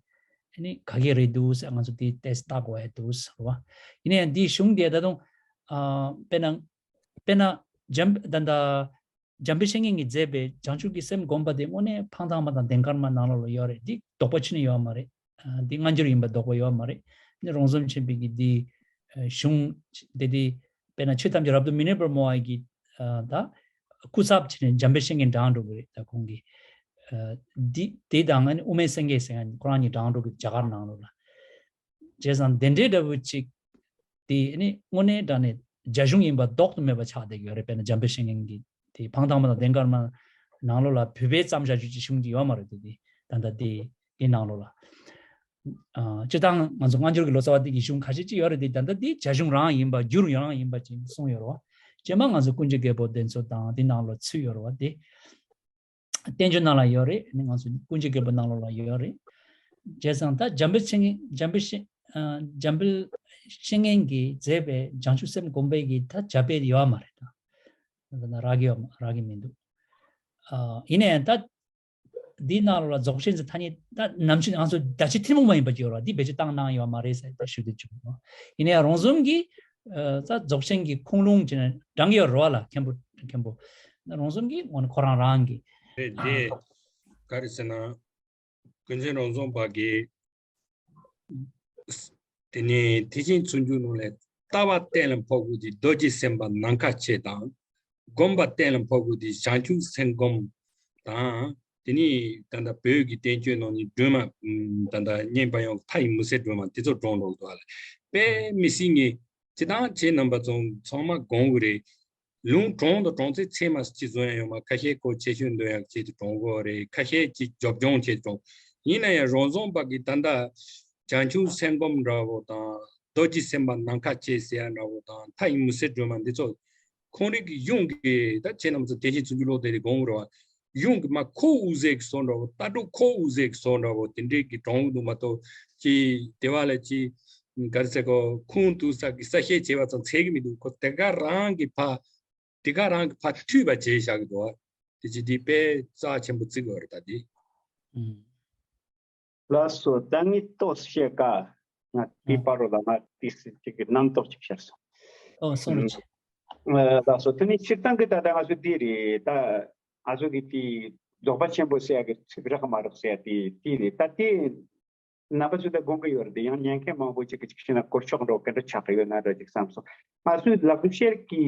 ཨ་ནི་ག་གེ་རེད་འདུག་ཟེར་ང་ཚོ་དེ་ཏེས་ལྟ་དགོས་ཡ་འདུག་ཟེར་བ། ཡིན་ནའི་འདི་གཞུང་དེ་ད་དུང་ཨ་དཔེར་ན་དཔེར་ན་འཇམ་ད་ད་འཇམ་དཔལ་བཤེས་གཉེན་གྱིས་མཛད་པའི་བྱང་ཆུབ་ཀྱི་སེམས་བསྒོམ་པ་དེ་དངོས་གནས་འཕང་ཐང་མ་དང་ལྡན་དཀར་མ་ནང་ལོགས་ལ་ཡོད་རེད། འདི་དོགས་པ་ཕྱིན་ཡོད་མ་རེད། ཨ་འདི་སྔ་འགྱུར་ཡིན་པ་དོགས་པ་ཡོད་མ་རེད། ནི་རོང་ཟོམ་ཆེན་པོའི་གི་འདི་ཨ་གཞུང་དེ་དེ་དཔེར་ན་ཆོས་ཐམས་ཅད་རབ་ཏུ་མི་གནས་པར་སྨྲ་བ་གི་ཨ་ད་སྐུ་ཚབ་བྱས་ནས་འཇམ་དཔལ་བཤེས་གཉེན་བགྲངས་འགྲོ་གི་རེད། ད་ཁོང་གི་ཨ་འདི་དེ་དང་ཨ་ནི་དབུ་མའི་སེང་གེ་ཟེར་མཁན་ཁོ་རང་གཉིས་བགྲངས་འགྲོ་གི་རྒྱ་གར་ནང་ལོགས་ལ། བྱས་ཙང་དེ་འདྲའི་འདྲ་བོ་ཅིག་དེ་ནི་དངོས་གནས་དྲང་གནས་རྒྱ་གཞུང་ཡིན་པ་ལྡོག་ཏུ་མེད་པ་ཆགས་བསྡད་ཡོད་རེད། དཔེར་ན་འཇམ་དཔལ་བཤེས་གཉེན་གྱི་དེ་འཕང་ཐང་མ་དང་ལྡན་དཀར་མ་ནང་ལོགས་ལ་བོད་པའི་བརྩམས་བཞག་རྒྱུ་ཅིག་གཞུང་གི་ཡོད་མ་རེད། དེ་དེ་ད་ལྟ་དེ་དེ་ནང་ལོགས་ལ་ཨ་སྤྱིར་བཏང་ང་ཚོ་སྔ་འགྱུར་གྱི་ལོ་ཙཱ་བ་དེ་གི་གཞུང་ཁ་ཤས་ཅིག་ཡོད་རེད། དེ་ད་ལྟ་དེ་རྒྱ་གཞུང་རང་ཡིན་པ་འགྱུར་ཡང་ཡིན་པ་ཅིག་གསུངས་ཡོད་རེད་བ། རྗེས་མ་ང་ཚོ་ཀུན་མཁྱེན་རྒྱལ་པོ་དེ་ཚོ་དང་དེ་ནང་ལ་ཚུད་ཡོད་རེད་བ། དེ་བསྟན་བཅོས་ནང་ལ་ཡོད་རེད། ནི་ང་ཚོ་ཀུན་མཁྱེན་རྒྱལ་པོ་ནང་ལོགས་ལ་ཡོད་རེད། བྱས་ཙང་ད་འཇམ་དཔལ་བཤེས་གཉེན་འཇམ་དཔལ་བཤེས་ཨ་འཇམ་དཔལ་བཤེས་གཉེན་གྱིས་མཛད་པའི་བྱང་ཆུབ་སེམས་བསྒོམ་པའི་གི་ད་ཇ་དཔེ་ཡོད་མ་རེད། ད་ད་ན་རག་གི་ཡོད་མ་རག་གི་མི་འདུག་ཨ་ཡིན་ནའི་ད་འདིའི་ནང་ལོགས་ལ་རྫོགས་ཆེན་ཟེར་ཐ་སྙད་ད་ནམ་ཕྱིན་ང་ཚོ་ད་ཅི་ཐུན་མོང་མ་ཡིན་པ་ཅིག་ཡོད་རེད་བ། འདི་བེད་སྤྱོད་བཏང་གནང་ཡོད་མ་རེད་ཟེར་ད་ཞུ་འདོད་བྱུང་། ཡིན་ནའི་རོང་ཟོམ་གྱི་ཨ་ད་རྫོགས་ཆེན་གྱི་ཁུངས་ལུང་ཅེས་ནས་བགྲང་གི་ཡོད་རེད་བ་ལ། མཁན་པོ་མཁན་པོ་ན་རོང་ཟོམ་གྱི་ངོ་ནས་ཁོ་རང་རང་གི་རེད། ཨ་དེ་ག་རེ་ཟེར་ན་ཀུན་མཁྱེན་རོང་ཟོམ་པ་གིས་དེ་ནས་ཐེག་ཆེན་སྤྱོད་འཇུག་ནང་ལས་ལྟ་བ་གཏན་ལ་ཕབ་དགོས་དེ་རྡོ་རྗེ་སེམས་དཔའ་ནམ་མཁའ་ཆེ་དང་། སྒོམ་པ་གཏན་ལ་ཕབ་དགོས་དེ་བྱང་ཆུབ་སེམས་སྒོམ་དང་། དེ་ནས་ད་ལྟ་བོད་ཀྱི་བསྟན་བཅོས་ནང་ནས་སྒྲོན་མ་ད་ལྟ་བསྙེན་པ་ཡང་མཐའ་ཡས་མུ་ཟེར་སྒྲོན་མ་དེ་ཚོ་བགྲངས་འགྲོ་གི་འདུག་ཨ་ལ། དཔེ་མི་སྲིད་ངེས་སྤྱིར་བཏང་ཁྱེད་རྣམ་པ་ཚོ་ཚང་མ་དགོངས་གི་རེད། ལུང་དྲངས་དང་དྲངས་ཚེ་ཚད་མ་ཅི་བཟོ་ཡང་ཡོད་མ། ཁ་ཤས་ཁོ་ཆེ་ཤོས་འདོན་ཡག་ཆེད་དུ་དྲངས་གོ་རེད། ཁ་ཤས་ཀྱིས་རྒྱབ་ལྗོངས་ཆེད་དུ་དྲངས། ཡིན་ན་ཡང་རོང་ཟོམ་པ་གིས་ད་ལྟ་བྱང་ཆུབ་སེམས་སྒོམ་འདྲ་བོ་དང་རྡོ་རྗེ་སེམས་དཔའ་ནམ་མཁའ་ཆེ་ཟེར་ཡ་འདྲ་བོ་དང་མཐའ་ཡས་མུ་ཟེར་སྒྲོན་མ་འདི་ཚོ་ཁོང་རང་གི་གཞུང་གི་ད་ཁྱེད་རྣམ་ཚོ་དེ་བཞིན་ཚུར་རྒྱུ་ལོག་དེ་རེད་དགོངས་རོགས། གཞུང་གི་མ་ཁོག་དབུ་ཟེར་གི་བཟོ་འདྲ་བོ། ལྟ་གྲུབ་ཁོག་དབུ་ཟེར་གི་བཟོ་འདྲ་བོ་དེ་འདྲའི་གི་དྲངས་འདུག་མ་གཏོགས་ཅི་དེ་བ་ལ་ཅི་ག་རེ་ཟེར་གོ་ཁུངས་གཏུགས་ས་གི་གསལ་བཤད་བྱས་པ་ཙམ་ཚད་གི་མི་འདུག་ཁོ་དེ་ག་རང་གི་ཕ་དེ་ག་རང་གི་ཕ་འཐུས་པ་བྱས་བཞག་གི་འདུག་དེ་ཅི་དེ་དཔེ་རྩ་ཆེན་པོ་བརྩི་དགོས་རེད་ད་དེ། ཨུམ། ལགས་སོ། ད་ངས་ཏོག་ཙམ་བཤད་ཀ་ང་དེའི་ཨ་བར་རོ་ལ་ང་ཏིས་ཅིག་གི་རྣམ་རྟོག་ཅིག་ཤར་སོང་། ཨོ་སོ་རི། ཨ་ལགས་སོ། དེ་ནི་སྤྱིར་བཏང་གི་ད་ལྟ་ང་ཚོ་འདི་རེད། ད་ང་ཚོ་གི་དེ་རྫོགས་པ་ཆེན་པོ་ཟེར་ཡ་གི་ཚིག་རག་མ་རག་ཟེར་ཡ་དེ་དེ་རེད། ད་དེ་རྣམ་པ་ཚོས་ད་དགོངས་ཀྱི་ཡོད་རེད། དེ་ཡང་ཉན་མཁན་མང་པོ་ཅིག་གིས་ཅིག་བྱས་ན་སྐོར་ཆོག་འགྲོ་ག་འདྲ་ཆགས་ཀྱི་ཡོད་ན་འདྲ་ཅིག་བསམ་སོང་། ང་ཚོའི་ལག་བཤད་ཀྱི་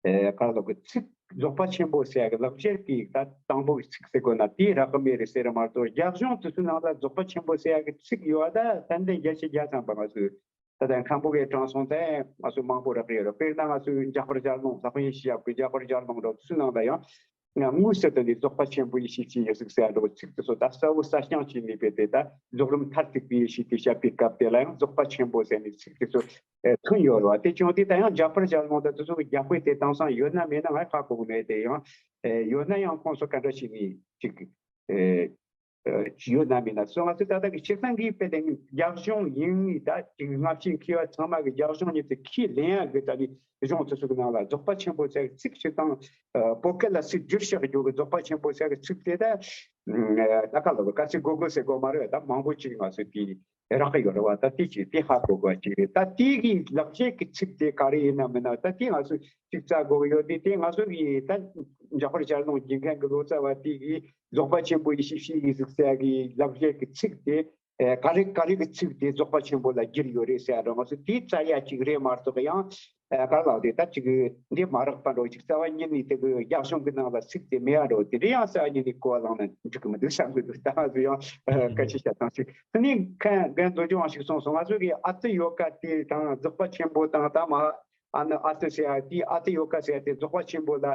ཨེ་ག་ལ་གི་ཚིག་རྫོགས་པ་ཆེན་པོ་ཟེར་ཡ་གི་ལག་བཤད་ཀྱི་ད་དང་པོ་གི་ཚིག་ཟེར་དགོས་ན་དེ་རག་གི་མེད་རེད་ཟེར་ར་མ་གཏོགས། རྒྱ་གཞུང་དེ་ཚོའི་ནང་ལ་རྫོགས་པ་ཆེན་པོ་ཟེར་ཡ་གི་ཚིག་ཡོད་ད་ཏན་ཏན་བརྒྱ་ཆ་བརྒྱ་ཚང་པ་ང་ཚོས་ད་ལྟ་མཁན་པོ་གིས་དྲངས་སོང་ཙང་ང་ཚོས་མང་པོ་རག་གི་ཡོད་རེད། དཔེར་ན་ང་ཚོའི་འཇམ་དཔལ་རྒྱལ་དབང་ལག་པས་ཡེ་ཤེས་ཞབས་ཀྱི་འཇམ་དཔལ་རྒྱལ་དབང་འདྲ་དེ་ཚོའི་ནང་ལ་ཡང་། ང་དངོས་སུ་དེ་ནས་རྫོགས་པ་ཆེན་པོ་ཡེ་ཤེས་ཀྱི་ཡེ་གཟིགས་ཟེར་ཡ་འདྲ་བོ་ཚིག་དེ་ཚོ་ད་གསལ་བོ་གསལ་རྐྱང་བྱས་ནས་དཔེ་དེ་ད་རྫོགས་རིམ་མཐར་ཐུག་པའི་ཡེ་ཤེས་དེ་བཤད་པའི་སྐབས་དེ་ལ་ཡང་རྫོགས་པ་ཆེན་པོ་ཟེར་ནས་ཚིག་དེ་ཚོ་ཨེ་ཐོན་ཡོད་རེད་བ། དེ་བྱུང་དུས་ད་ཡང་འཇམ་དཔལ་རྒྱལ་དབང་དང་དེ་ཚོ་གི་རྒྱབ་དཔེ་དེ་དེང་སང་ཡོད་ན་མེད་ན་ང་ཧ་གོ་གི་མེད། དེ་ཡང་ཨེ་ཡོད་ན་ཡང་ཁོང་ཚོ་ག་འདྲ་བྱས་ནས་ཅིག་ཨེ། ཨ་ཡོད་ན་མིན་ན་སོ་ང་ཚོ་ད་ལྟ་གི་སྤྱིར་བཏང་གི་དཔེ་དེ་རྒྱ་གཞུང་ཡིན་ངེས་ད་ཅིག་སྔ་ཕྱི་མཁས་པ་ཚང་མ་གི་རྒྱ་གཞུང་ཉིད་དུ་ཁས་ལེན་ཡ་གི་ད་ནི་གཞུང་དེ་ཚོ་གི་ནང་ལ་རྫོགས་པ་ཆེན་པོ་ཟེར་ཚིག་སྤྱིར་བཏང་ཨ་བོད་སྐད་ལ་ཚིག་བསྒྱུར་བྱ་རྒྱུ་གི་རྫོགས་པ་ཆེན་པོ་ཟེར་གི་ཚིག་དེ་ད་ད་ག་ལ་གི་ག་ཚིག་གོ་དགོས་ཟེར་དགོས་མ་རེད། ད་མང་པོ་ཅིག་ང་ཚོ་དེ་རག་གི་ཡོད་རེད་བ། ད་དེ་ཅིག་དེ་ཧ་གོ་དགོས་ཅིག་རེད། ད་དེ་གི་ལག་བཤད་གི་ཚིག་དེ་ག་རེ་ཡིན་ན་མིན་ན་ད་དེ་ང་ཚོ་ཅིག་བཙལ་དགོས་ཀྱི་ཡོད། དེ་དེ་ང་ཚོ་གི་ད་འཇམ་དཔལ་རྒྱལ་དབང་གི་མཁན་གི་ལོ་ཙཱ་བ་དེ་གི་རྫོགས་པ་ཆེན་པོ་ཡེ་ཤེས་ཡེ་གཟིགས་ཟེར་གི་ལག་བཤད་ཀྱི་ཚིག་དེ་ ཨེ་ག་རེ་ག་རེ་གི་ཚིག་དེ་རྫོགས་པ་ཆེན་པོ་ལ་བསྒྱུར་ཡོད་རེད་ཟེར་ཡ་འདྲ་ང་ཚོ་དེའི་རྩ་ཡ་གཅིག་རེད་མ་གཏོགས་ཡང་། ཨ་ག་ལ་དེ་ད་ཅིག་འདི་མ་རག་པ་འགྲོ་ཅིག་རྩ་བ་ཉིད་ནས་དེ་གི་རྒྱ་གཞུང་གི་ནང་ལ་ཚིག་དེ་མེད་ཡ་འགྲོ་དེ་འདྲ་ཡང་རྩ་བ་ཉིད་ནས་གོ་བ་བླངས་ན་འགྲིག་གི་མི་འདུག་བསམ་གི་འདུག་ད་ང་ཚོ་ཡང་ཨ་སྐད་ཆ་བཤད་སྟངས་ཤིག་དེ་ནས་མཁན་རྒན་རྡོ་རྗེ་དབང་ཕྱུག་གསུངས་སོང་། ང་ཚོ་གི་ཨ་ཏི་ཡོ་ག་དེ་དང་རྫོགས་པ་ཆེན་པོ་དང་ད་མ་ཨ་ནི་ཨ་ཏི་ཟེར་ཡ་དེ་ཨ་ཏི་ཡོ་ག་ཟེར་ཡ་དེ་རྫོགས་པ་ཆེན་པོ་ལ་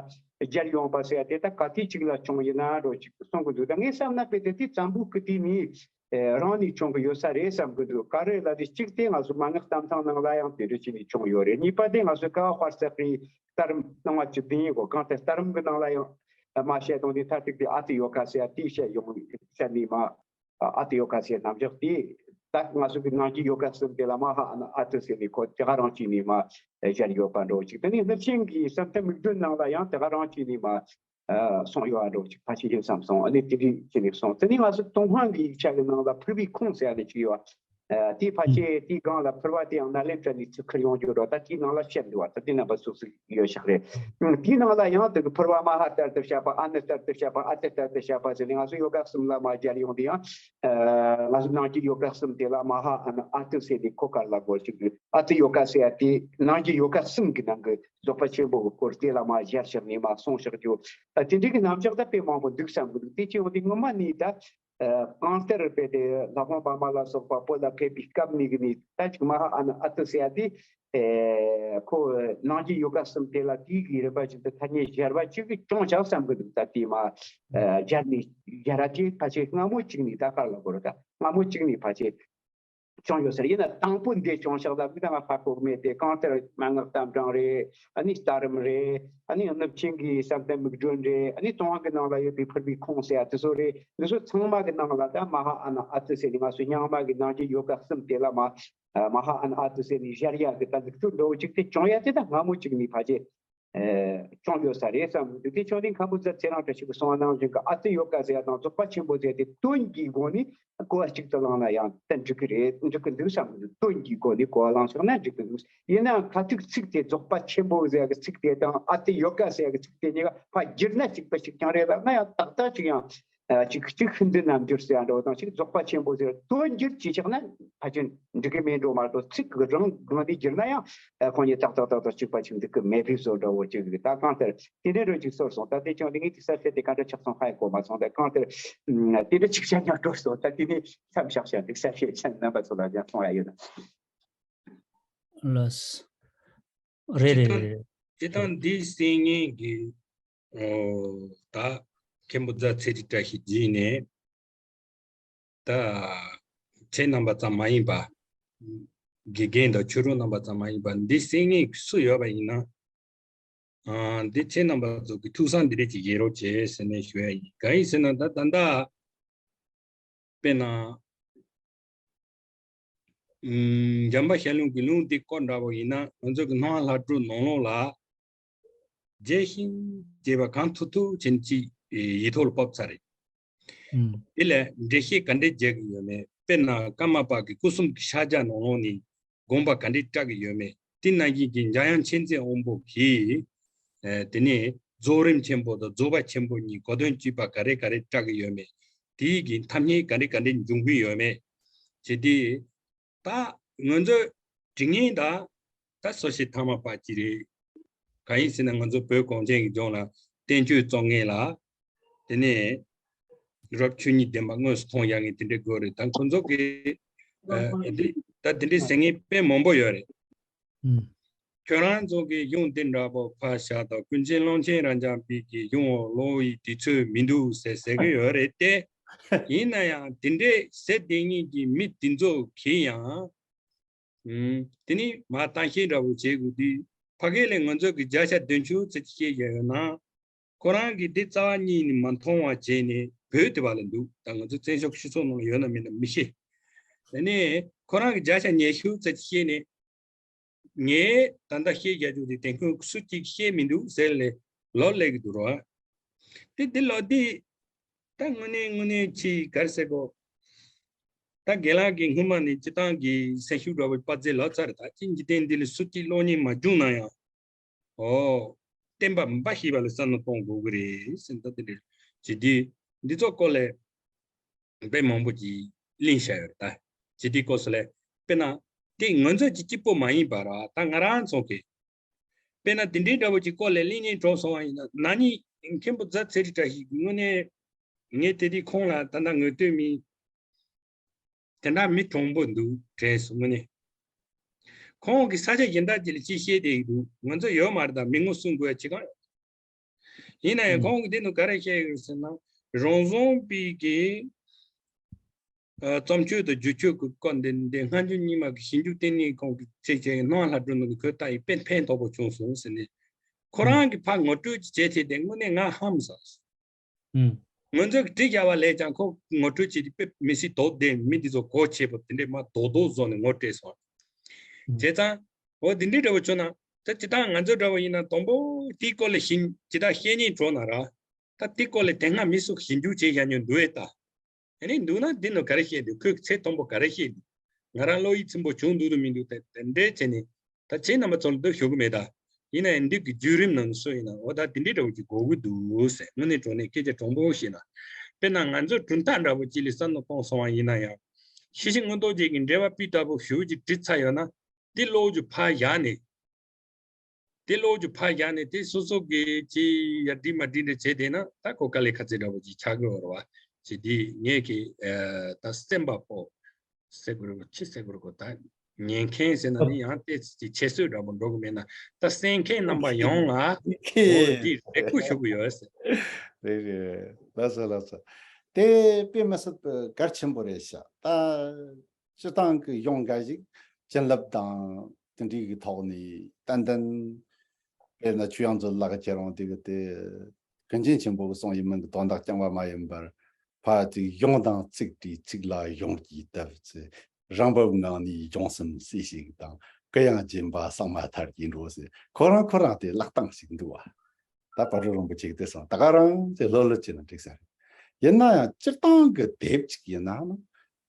སྦྱར་ཡོང་པ་ཟེར་ཡ་དེ་ད་ག་དུས་ཅིག་ལ་བྱུང་ཡིན་ན་འགྲོ་ཅིག་གསུང་གི་འདུག་ད་ངས་བསམ་ན་དཔེ་དེ་དེ་བཙན་པོ་སྐུ་དུས་ནས། ཨེ་རང་ནས་བྱུང་གི་ཡོད་ས་རེད་བསམ་གི་འདུག་ག་རེ་ལབ་དུས་གཅིག་དེ་ང་ཚོ་མན་ངག་གཏམ་ཐང་ནང་ལ་ཡང་དེ་འདྲ་བྱས་ནས་བྱུང་ཡོད་རེད། གཉིས་པ་དེ་ང་ཚོའི་ཀ་བ་དཔལ་བརྩེགས་པའི་ལྟ་རིམ་སྣང་བ་བཅུ་བདུན་ཡིན་གོ་གང་ལྟར་ལྟ་རིམ་གི་ནང་ལ་ཡང་མ་བཤད་དང་དེ་མཐར་ཐུག་དེ་ཨ་ཏི་ཡོ་ག་ཟེར་ཡ་དེ་བཤད་ཡོང་བཤད་ནས་མ་ཨ་ཏི་ཡོ་ག་ཟེར་རྣམ་གཞག་དེ་ད་ང་ཚོ་གི་ནང་གི་ཡོ་ག་གསུམ་དེ་ལ་མ་ཧ་ཨ་ན་ཨ་ཏི་ཟེར་ནས་ཁོ་དེ་ག་རང་བྱས་ནས་མ་བཤད་ཡོད་པ་འགྲོ་ཅིག་དེ་ནས་སློབ་ཆེན་གི་བསམ་གཏན་མིག་སྒྲོན་ནང་ལ་ཡང་དེ་ག་རང་བྱས་ནས་མ། ཨ་སོང་ཡོད་ཨ་འགྲོ་ཅིག་ཕལ་ཆེར་ཡིན་བསམ་སོང་། ཨ་ནི་དེ་རིགས་ཅི་ནས་སོང་དེ་ནི་ང་ཚོ་ཏུན་ཧོང་གི་ཡིག་ཆ་གི་ནང་ལ་ཕུར་བུའི་ཁུངས་ཟེར་ཡ་ནི་ཅིག་ཡོད། ཨ་དེའི་ཕལ་ཆེར་དེའི་སྒང་ལ་ཕུར་བ་དེ་ཡང་ནཱ་ལེནྡྲ་ནས་ཚུར་ཁུར་ཡོང་རྒྱུ་འགྲོ་ད་དེའི་ནང་ལ་བཤད་འདུག་བ་ད་དེ་རྣམ་པ་སོ་སོ་ཡོད་ཤག་རེད། དེའི་ནང་ལ་ཡང་དེ་གི་ཕུར་བ་མ་ཧ་ལྟར་དུ་བཤད་པ་ཨ་ནི་ལྟར་དུ་བཤད་པ་ཨ་ཏི་ལྟར་དུ་བཤད་པ་ཟེར་ནས་ང་ཚོ་ཡོ་ག་གསུམ་ལ་མ་སྦྱར་ཡོང་དེ་ཡང་ཨ་ང་ཚོ་ནང་གི་ཡོ་ག་གསུམ་དེ་ལ་མ་ཧ་ཨ་ནི་ཨ་ཏི་ཟེར་ནས་ཁོ་གར་ལ་གོ་ཅིག་ཨ་ཏི་ཡོ་ག་ཟེར་ཡ་དེ་ནང་གི་ཡོ་ག་གསུམ་གི་ནང་གི་རྫོགས་པ་ཆེན་པོ་གི་སྐོར་དེ་ལ་མ་སྦྱར་བཞག་ནས་མ་གསུངས་བཞག་རྒྱུ། ཨ་དེ་འདྲའི་གི་རྣམ་གཞག་ད་དཔེ་མང་པོ་འདུག་བསམ་གི་འདུག་དེ་ཅི་ཡོང་དེ་སྔོན་མ་ནས་ད་ཨ་གང་ལྟར་དཔེ་དེ་ལྷ་ཁང་པདྨ་ལ་སོགས་པ་བོད་ལ་ཕེབས་པའི་སྐབས་ནས་གི་ནས་ད་ཅིག་མ་ཧ་ཨ་ན་ཨ་ཏི་ཟེར་ཡ་དེ་ཨེ་ཁོ་ནང་གི་ཡོ་ག་གསུམ་དེ་ལ་དེའི་གི་རིམ་པ་བཞིན་དུ་ཐ་སྙད་སྦྱར་བ་ཅིག་གི་སྐྱོང་བཞག་བསམ་གི་འདུག་ད་དེ་མ་ཨ་སྦྱར་ནས་སྦྱར་ར་དེ་ཕལ་ཆེར་སྔ་མོ་ཅིག་ནས་ད་གར་ལ་གོ་ར་ད་སྔ་མོ་ཅིག་ནས་ཕལ་ཆེར། བྱུང་ཡོད་ཟེར། ཡིན་ན་དང་པོ་འདི་བྱུང་ཤག་ལ་མི་དང་ང་ཧ་གོ་མེད་དེ་གང་ལྟར་མན་ངག་གཏམ་བྲང་རེད། ཨ་ནི་ལྟ་རིམ་རེད། ཨ་ནི་སྣུབས་ཆེན་གྱི་བསམ་གཏན་མིག་སྒྲོན་རེད། ཨ་ནི་ཙོང་ཁ་གི་ནང་ལ་ཡོད་པའི་ཕུར་བུའི་ཁུངས་ཟེར་ཡ་དེ་ཚོ་རེད། འདི་ཚོ་ཚང་མ་གི་ནང་ལ་ད་མ་ཧ་ཨ་ན་ཨ་ཏི་ཟེར་ནི་ང་ཚོའི་རྙིང་མ་གི་ནང་གི་ཡོ་ག་གསུམ་དེ་ལ་མ་མ་ཧ་ཨ་ན་ཨ་ཏི་ཟེར་ནི་སྦྱར་ཡ་གི་ད་ལུགས་སྲོལ་འདྲ་བོ་ཅིག་དེ་བྱུང་ཡ་དེ་ད་སྔ་མོ་ཅིག་ནས་ཕལ་ཆེར། ཨེ་བྱུང་ཡོད་ས་རེད་བསམ་གི་འདུག་དེ་ཕྱོགས་ནས་མཁན་པོ་ཛ་ཚེ་རིང་བཀྲ་ཤིས་ཀྱིས་གསུངས་པ་ནང་བཞིན་གྱི་ཨ་ཏི་ཡོ་ག་ཟེར་ཡ་དང་རྫོགས་པ་ཆེན་པོ་ཟེར་ཡ་དེ་དོན་གྱི་སྒོ་ནས་གོ་བ་གཅིག་ཏུ་བླངས་ན་ཡང་ད་འགྲིག་གི་རེད། འགྲིག་གི་འདུག་བསམ་གི་འདུག་དོན་གྱི་སྒོ་ནས་གོ་བ་བླངས་ཆོག་ན་འགྲིག་གི་འདུག་ཡིན་ནའང་ཁ་ཐུག་ཚིག་དེ་རྫོགས་པ་ཆེན་པོ་ཟེར་ཡ་གི་ཚིག་དེ་དང་ཨ་ཏི་ཡོ་ག་ཟེར་ཡ་གི་ཚིག་དེ་གཉིས་ཀ་ཕར་བསྒྱུར་ན་གཅིག་པ་གཅིག་རྐྱང་རེད་ལབ་ན་ཡང་ཏག་ཏག་ཅིག་ཡང་། ཨ་གཅིག་གཅིག་ཤིན་ཏུ་རྣམ་འགྱུར་ཟེར་ཡ་འདྲ་བོ་དང་གཅིག་རྫོགས་པ་ཆེན་པོ་ཟེར་དོན་འགྱུར་གྱིས་ཆགས་ན་ཕལ་ཆེར་འགྲིག་གི་མེད་འགྲོ་མ་གཏོགས་ཚིག་གི་རང་དགོངས་འདི་བསྒྱུར་ན་ཡང་ཨ་ཁོང་གཉིས་ཏག་ཏག་ཏག་ཏག་གཅིག་པ་གཅིག་འགྲིག་གི་མེད་པའི་བཟོ་འདྲ་བོ་གཅིག་རེད། ད་གང་ལྟར་དེ་འདྲའི་འགྲོ་གཅིག་སོར་སོང་ད་དེ་ཀྱང་འདི་ངས་དེ་གསར་བཤད་དེ་ག་འདྲ་ཆགས་སོང་ཧ་ཡང་གོ་མ་སོང་། ད་གང་ལྟར་དེ་འདྲ་གཅིག་ཆ་ཉག་འགྲོ་སོང་ད་དེ་ནས་མཚམས་བཞག་བཞག་འདི་གསར་བཤད་ཆ་རྣམ་པ་ཚོ་ལ་ཡང་གསུང་ཡ་ཡོད་ན། ལགས། རེད་རེད་རེད་རེད། སྤྱིར་བཏང་འདིའི་གསན་མཁན་གྱི་ཨོ་ད་མཁན་པོ་རྫ་ཚེ་རིང་བཀྲ་ཤིས་རྗེས་ནས་ད་ཁྱེད་རྣམ་པ་ཙམ་མ་ཡིན་པ། དགེ་རྒན་དང་ཆོས་གྲོགས་རྣམ་པ་ཙམ་མ་ཡིན་པ་འདི་གསན་མཁན་སུ་ཡོད་པ་ཡིན་ན། ཨ་འདི་ཁྱེད་རྣམ་པ་ཚོ་གི་ཐུགས་བསམ་འདི་རེད་ཅིག་བཞེས་རོགས་བྱེད་ཟེར་ནས་ཞུ་ཡ་ཡིན། གང་ཡིན་ཟེར་ན་ད་ད་ལྟ། དཔེར་ན། ཨུམ། འཇམ་དཔལ་ཞལ་ལུང་གི་ལུང་འདི་བཀོད་འདྲ་བོ་ཡིན་ན་ང་ཚོ་གི་སྣང་བ་ལྷ་སྒྲུང་ནང་ལོགས་ལ། རྒྱས་ཤིང་རྒྱས་པ་གང་ཐུབ་ཐུབ་བྱས་ནས་ཅིག་ཡིག་ཐོག་ལ་ཕབ་ཚར་རེད། ཨུམ། དེ་ལས་འགྲེལ་བཤད་ག་འདྲས་རྒྱག་གི་ཡོད་མེད། དཔེར་ན་ཀརྨ་པ་གི་སྐུ་གསུམ་གྱི་ཕྱག་རྒྱ་ནང་ལོགས་ནས་དགོངས་པ་ག་འདྲས་བཀྲལ་གི་ཡོད་མེད། དེ་ནང་བཞིན་གྱི་འཇམ་དབྱངས་མཁྱེན་བརྩེ་དབང་པོ་གིས། ཨ་དེ་ནས་རྫོགས་རིམ་ཆེན་པོ་དང་རྫོགས་པ་ཆེན་པོ་གཉིས་གོ་དོན་གཅིག་པ་ག་རེ་ག་རེ་བཀྲལ་གི་ཡོད་མེད། དེའི་གི་ཐ་སྙད་ག་འདྲས་ག་འདྲས་འབྱུང་གི་ཡོད་མེད། བྱས་ཏེ། ད་ང་ཚོས་དྲི་ངན་ད་ད་སོ་སོའི་ཐ་མ་པ་ཅི་རེད། གང་ཡིན་ཟེར་ན་ང་ཚོ་བོད་གངས་ཅན་གྱི་ལྗོངས་ལ་བསྟན་བཅོས་རྩོམ་མཁན་ལ་དེ་ནས་རབ་ཆོས་ཉིད་ལྡན་པ་དངོས་སུ་མཐོང་ཡག་མཁན་དེ་འདྲའི་དགོས་རེད། ད་ཁོ་ཚོ་གི་ཨ་དེ་ད་དེ་འདྲའི་ཟེར་མཁན་དཔེ་མང་པོ་ཡོད་རེད། ཨུམ། ཁྱོད་རང་ཚོ་གི་གཞུང་དེ་འདྲ་པོ་ཕར་བཞག་དང་ཀུན་མཁྱེན་ཀློང་ཆེན་རབ་འབྱམས་པའི་གི་གཞུང་འོག་ལོག་ཡི་དུས་ཚོད་མི་འདུག་ཟེར་ཟེར་གི་ཡོད་རེད་དེ། ཡིན་ན་ཡང་དེ་འདྲས་ཟེར་བསྡད་མཁན་གྱི་མི་དེ་ཚོ་གིས་ཡང་། ཨུམ། དེ་ནི་མ་གཏམ་བཤད་འདྲ་པོ་བྱེད་དགོས་དུས་ཕ་གི་ལས་ང་ཚོ་གི་བརྒྱ་ཆ་བདུན་ཅུ་ཙམ་བཤད་ཡོད་ན། ཁོ་རང་གིས་དེ་རྩ་བ་ཉིད་ནས་མ་མཐོང་བ་བྱས་ནས་བོད་དེ་བ་ལ་འདུག་ད་ང་ཚོ་བཙན་བྱོལ་སྤྱི་ཚོགས་ནང་ལ་ཡོད་ན་མེད་ན་མི་ཤེས། དེ་ནས་ཁོ་རང་གིས་བརྒྱ་ཆ་ཉི་ཤུ་ཙམ་བཤད་ནས། ངས་ད་ལྟ་བཤད་རྒྱག་རྒྱུ་དེ་དེ་ཁོས་སུ་གཅིག་བཤད་མི་འདུག་ཟེར་ལས་ལོ་ལས་ཀྱི་འདུག་རོ། དེ་འདི་ལོ་འདི་ད་དངོས་གནས་དངོས་གནས་ཅི་ག་རེ་ཟེར་གོ། ད་རྒན་ལགས་ཀྱིས་སྔོན་མ་ནས་སྤྱི་བཏང་གི་སེམས་ཤུགས་འདྲ་བོ་དཔའ་རྩལ་ལོ་ཙཱ་རེད། ད་ཅི་འཇིག་རྟེན་འདི་ལ་སུ་གཅིག་གློག་བརྙན་མ་བྱུང་ན་ཡང་། ཨོ། བསྟན་པ་འབའ་ཞིག་པ་ལ་བསམ་བློ་གཏོང་དགོས་ཀྱི་རེད་ཟེར་ད་དེ་འདྲ་བྱེད་དུས་འདི་ཚོ་སྐོར་ལས་དཔེ་མང་པོ་ཅིག་ གླེང་བྱ་ཡོད་ད། ཇི་ལྟའི་སྐོར་སུ་ལས་དཔེར་ན་དེ་ང་ཚོ་གཅིག་གཅིག་པོ་མ་ཡིན་པ་ར། ད་ང་རང་ཚོ་གི་དཔེར་ན་དེ་འདྲའི་འདྲ་བོ་ཅིག་སྐོར་ལས་གླེང་སྙིང་བྲོ་སོང་བ་ཡིན་ན། ན་ནིང་མཁན་པོ་རྫ་ཚེ་རིང་བཀྲ་ཤིས་དངོས་གནས་ངས་དེ་དུས་ཁོང་ལ་ད་ལྟ་ངོ་སྤྲོད་མི་དེ་འདྲ་མི་གྲུང་པོ་འདུག་དྲན་སོང་། དངོས་གནས་ཁོང་གི་ས་ཆ་གཞན་དག་ཅིག་ལ་ཅིག་བཤད་བསྡད་ཀྱི་འདུག་ང་ཚོ་ཡོད་མ་རེད། ད་མི་ངོ་སྲུང་དགོས་ཡ་ཅི་གང་ཡོད། ཡིན་ན་ཡང་ཁོང་གིས་འདི་ནང་ག་རེ་བཤད་ཡོད་ཟེར་ན། རང་བྱུང་པའི་གི་ཨ་བརྩམས་ཆོས་དང་བསྒྱུར་བཅོས་ཀྱི་སྐོར་འདི་འདི་སྔ་འགྱུར་རྙིང་མ་གི་ཞིབ་འཇུག་ལྟེ་གནས་ཁང་གི་ཚེ་ཆེན་སྣང་ལྷ་སྒྲོན་ནང་གི་ཁོས་ལྟ་ཡི་དཔེ་ཕན་ཐོགས་པོ་བྱུང་སོང་ཟེར་ནས། ཁོ་རང་གི་ཕར་ངོ་སྤྲོད་ཅིག་བྱས་ཏེ་དེ་དངོས་གནས་ང་ཧམ་ཟ། ང་ཚོས་བྲིས་བཞག་པ་ལས་ཀྱང་ཁོ་ངོ་སྤྲོད་བྱས་ཏེ་དཔེ་མི་སྲིད་དོག་བདེ་མི་འདི་ཚོ་གོ་ཆེ་པོ་དེ་འདྲས་མ་དོག་དོག་བཟོ་ནས་ངོ་སྤྲད་སོང་། བྱས་ཙང་འོ་དེ་འདྲའི་འདྲ་བོ་བྱུང་ན། ད་ཇི་ལྟར་ང་ཚོ་འདྲ་བོ་ཡིན་ན་དང་པོ་དེའི་སྐོར་ལ་ཞིབ་ཇི་ལྟར་བཤད་སྙིང་བྲོ་ན་ར། ད་དེའི་སྐོར་ལ་དེ་སྔ་མི་སུ་ཞིབ་འཇུག་བྱས་བཞག་མྱོང་འདུག་ཨེ་ད། ཨ་ནི་འདུག་ན་འདི་ནང་ག་རེ་བཤད་འདུག་ཁོས་ཚེ་དང་པོ་ག་རེ་བཤད་འདུག་ང་རང་བློ་ཡིད་ཚིམ་པོ་བྱུང་འདུག་དང་མི་འདུག་དེ་དེ་འདྲས་བྱས་ནས། ད་ཁྱེད་རྣམ་པ་ཚོ་ལ་འདི་ཞུ་གི་མེད་ད། ཡིན་ན་ཡང་འདི་གི་བརྒྱུད་རིམ་ནང་སུ་ཡིན་ན་འོ་ད་དེ་འདྲའི་འདྲ་བོ་ཅིག་དགོས་ཀྱི་འདུག་ཟེར། དངོས་གནས་དྲང་གནས་སྐད་ཆ་དྲང་པོ་བཤད་ན། དཔེར་ན་ང་ཚོ་གྲུབ་མཐའ་འདྲ་བོ་ཅིག་ལ་བསམ་བློ་གཏོང་སོང་བ་ཡིན་ན་ཡང་། ཤེར་ཕྱིན་མངོན་རྟོགས་རྒྱན་གྱི་འགྲེལ་པ་སྤུས་དག་པོ་ཞེ་པོ་ཅིག་བྲིས་ཚར་ཡོད་ན། འདི་ཀློག་རྒྱུ་ཕར་བཞག་ནས། དེ་ཀློག་རྒྱུ་ཕར་བཞག་ནས་དེ་སོ་སོ་གི་ཅི་ཡར་བྲིས་མར་བྲིས་འདྲ་བྱས་བསྡད་ན་ད་ཁོ་དཀའ་ལས་ཁག་ཚིག་འདྲ་བོ་ཅིག་ཆགས་ཀྱི་ཡོད་རེད་བ། ཅི་འདི་ངས་ཀྱི་ཨ་ད་གསན་པ་པོ་ཟེར་དགོས་རེད་གོ། ཅི་ཟེར་དགོས་རེད་གོ། ད་ཉན་མཁན་ཟེར་ན་ནི་ཡང་ཏོག་ཙམ་ཅིག་ཁྱད་གསོད་འདྲ་པོ་འགྲོ་གི་མེད་ན། ད་གསན་མཁན་རྣམ་པ་ཡོངས་ལ་འོ་འདི་རེ་སྐུལ་ཞུ་གི་ཡོད་ཟེར། རེད་རེད། ལགས་སོ་ལགས་སོ། དེ་དཔེ་མི་སྲིད་པའི་གལ་ཆེན་པོ་རེད་ཤག་ད་སྤྱིར་བཏང་གི་གཞུང་འགའ་ཞིག་བྱིན་རླབས་དང་དེ་འདྲའི་གི་ཐོག་ནས་ཏན་ཏན། དཔེར་ན་ཆོས་དབྱངས་མཛོད་ལགས་ཀྱི་ཁྱེད་རང་དེ་གི་དེ་ཀུན་མཁྱེན་ཆེན་པོ་གི་གསུང་ཡིན་མིན་གྱི་དོན་དག་རྐྱང་པ་མ་ཡིན་པར། ཕར་ཅིག་གཞུང་དང་ཚིག་བྲིས། ཚིག་ལ་གཞུང་གིས་བཏབ་ཚེ། རང་བབས་ངང་ནས་གཞུང་གསུམ་གསལ་ཞིག་དང་། གུ་ཡངས་རྗེན་པ་གསང་བ་མཐར་གྱིས་འགྲོ་ཟེར། ཁོ་རང་ཁོ་རང་དེ་བཀླགས་སྟངས་ཤིག་འདུག་བ། ད་བག་གྲོ་རིན་པོ་ཆེ་གི་དེ་སོང་ད་ག་རང་དེ་ལྷོད་ལྷོད་བྱས་ན་འགྲིག་ས་རེད། ཡིན་ན་ཡང་སྤྱིར་བཏང་གི་དེབ་ཅིག་ཡིན་ན་ནི་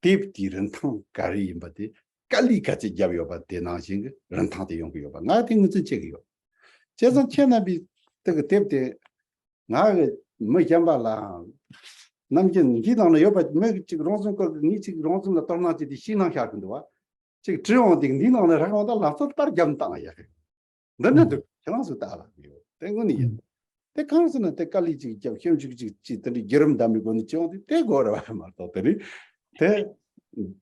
དེབ་དེའི་རིན་ཐང་ག་རེ་ཡིན་པ་དེ་དཀའ་ལས་ག་ཚད་བརྒྱབ་ཡོད་པ་དེ་ནང་བཞིན་གྱི་རིན་ཐང་དེ་ཡོང་གི་ཡོད་པ་ང་དེ་ངོས་འཛིན་བྱེད་ཀྱི་ཡོད། བྱས་ཙང་ཁྱེད་རྣམ་པས་དེ་གི་དེབ་དེ་ང་གི་མི་གཞན་པ་ལའང་ནམ་རྒྱུན་འདིའི་ནང་ན་ཡོད་པ་མི་གཅིག་རང་བྱུང་སྐོར་གྱི་ངས་གཅིག་རང་བྱུང་ལ་དོ་སྣང་བྱས་ཏེ་ཤིང་ནང་བཞག་གི་འདུག་བ། གཅིག་བྲིས་འོང་དེ་འདིའི་ནང་ན་རག་འོང་ད་ལག་རྩལ་པར་རྒྱབ་བཏང་ཡ། འདི་འདྲ་འདུག་ཁྱེད་རང་ཚོས་ལྟ་ལ་མི་ཡོད་དེ་དངོས་གནས་ཡིན། དེ་གང་ཟེར་ན་དེ་དཀའ་ལས་ཅིག་བརྒྱབ་ཞིབ་འཇུག་ཅིག་ཅིག་དེ་འདྲའི་བརྒྱུད་རིམ་ལྡན་པའི་སྒོ་ནས་བྱུང་དེ་དེ་དགོས་རེད་བ་མ་གཏོགས་དེ་རེད། དེ་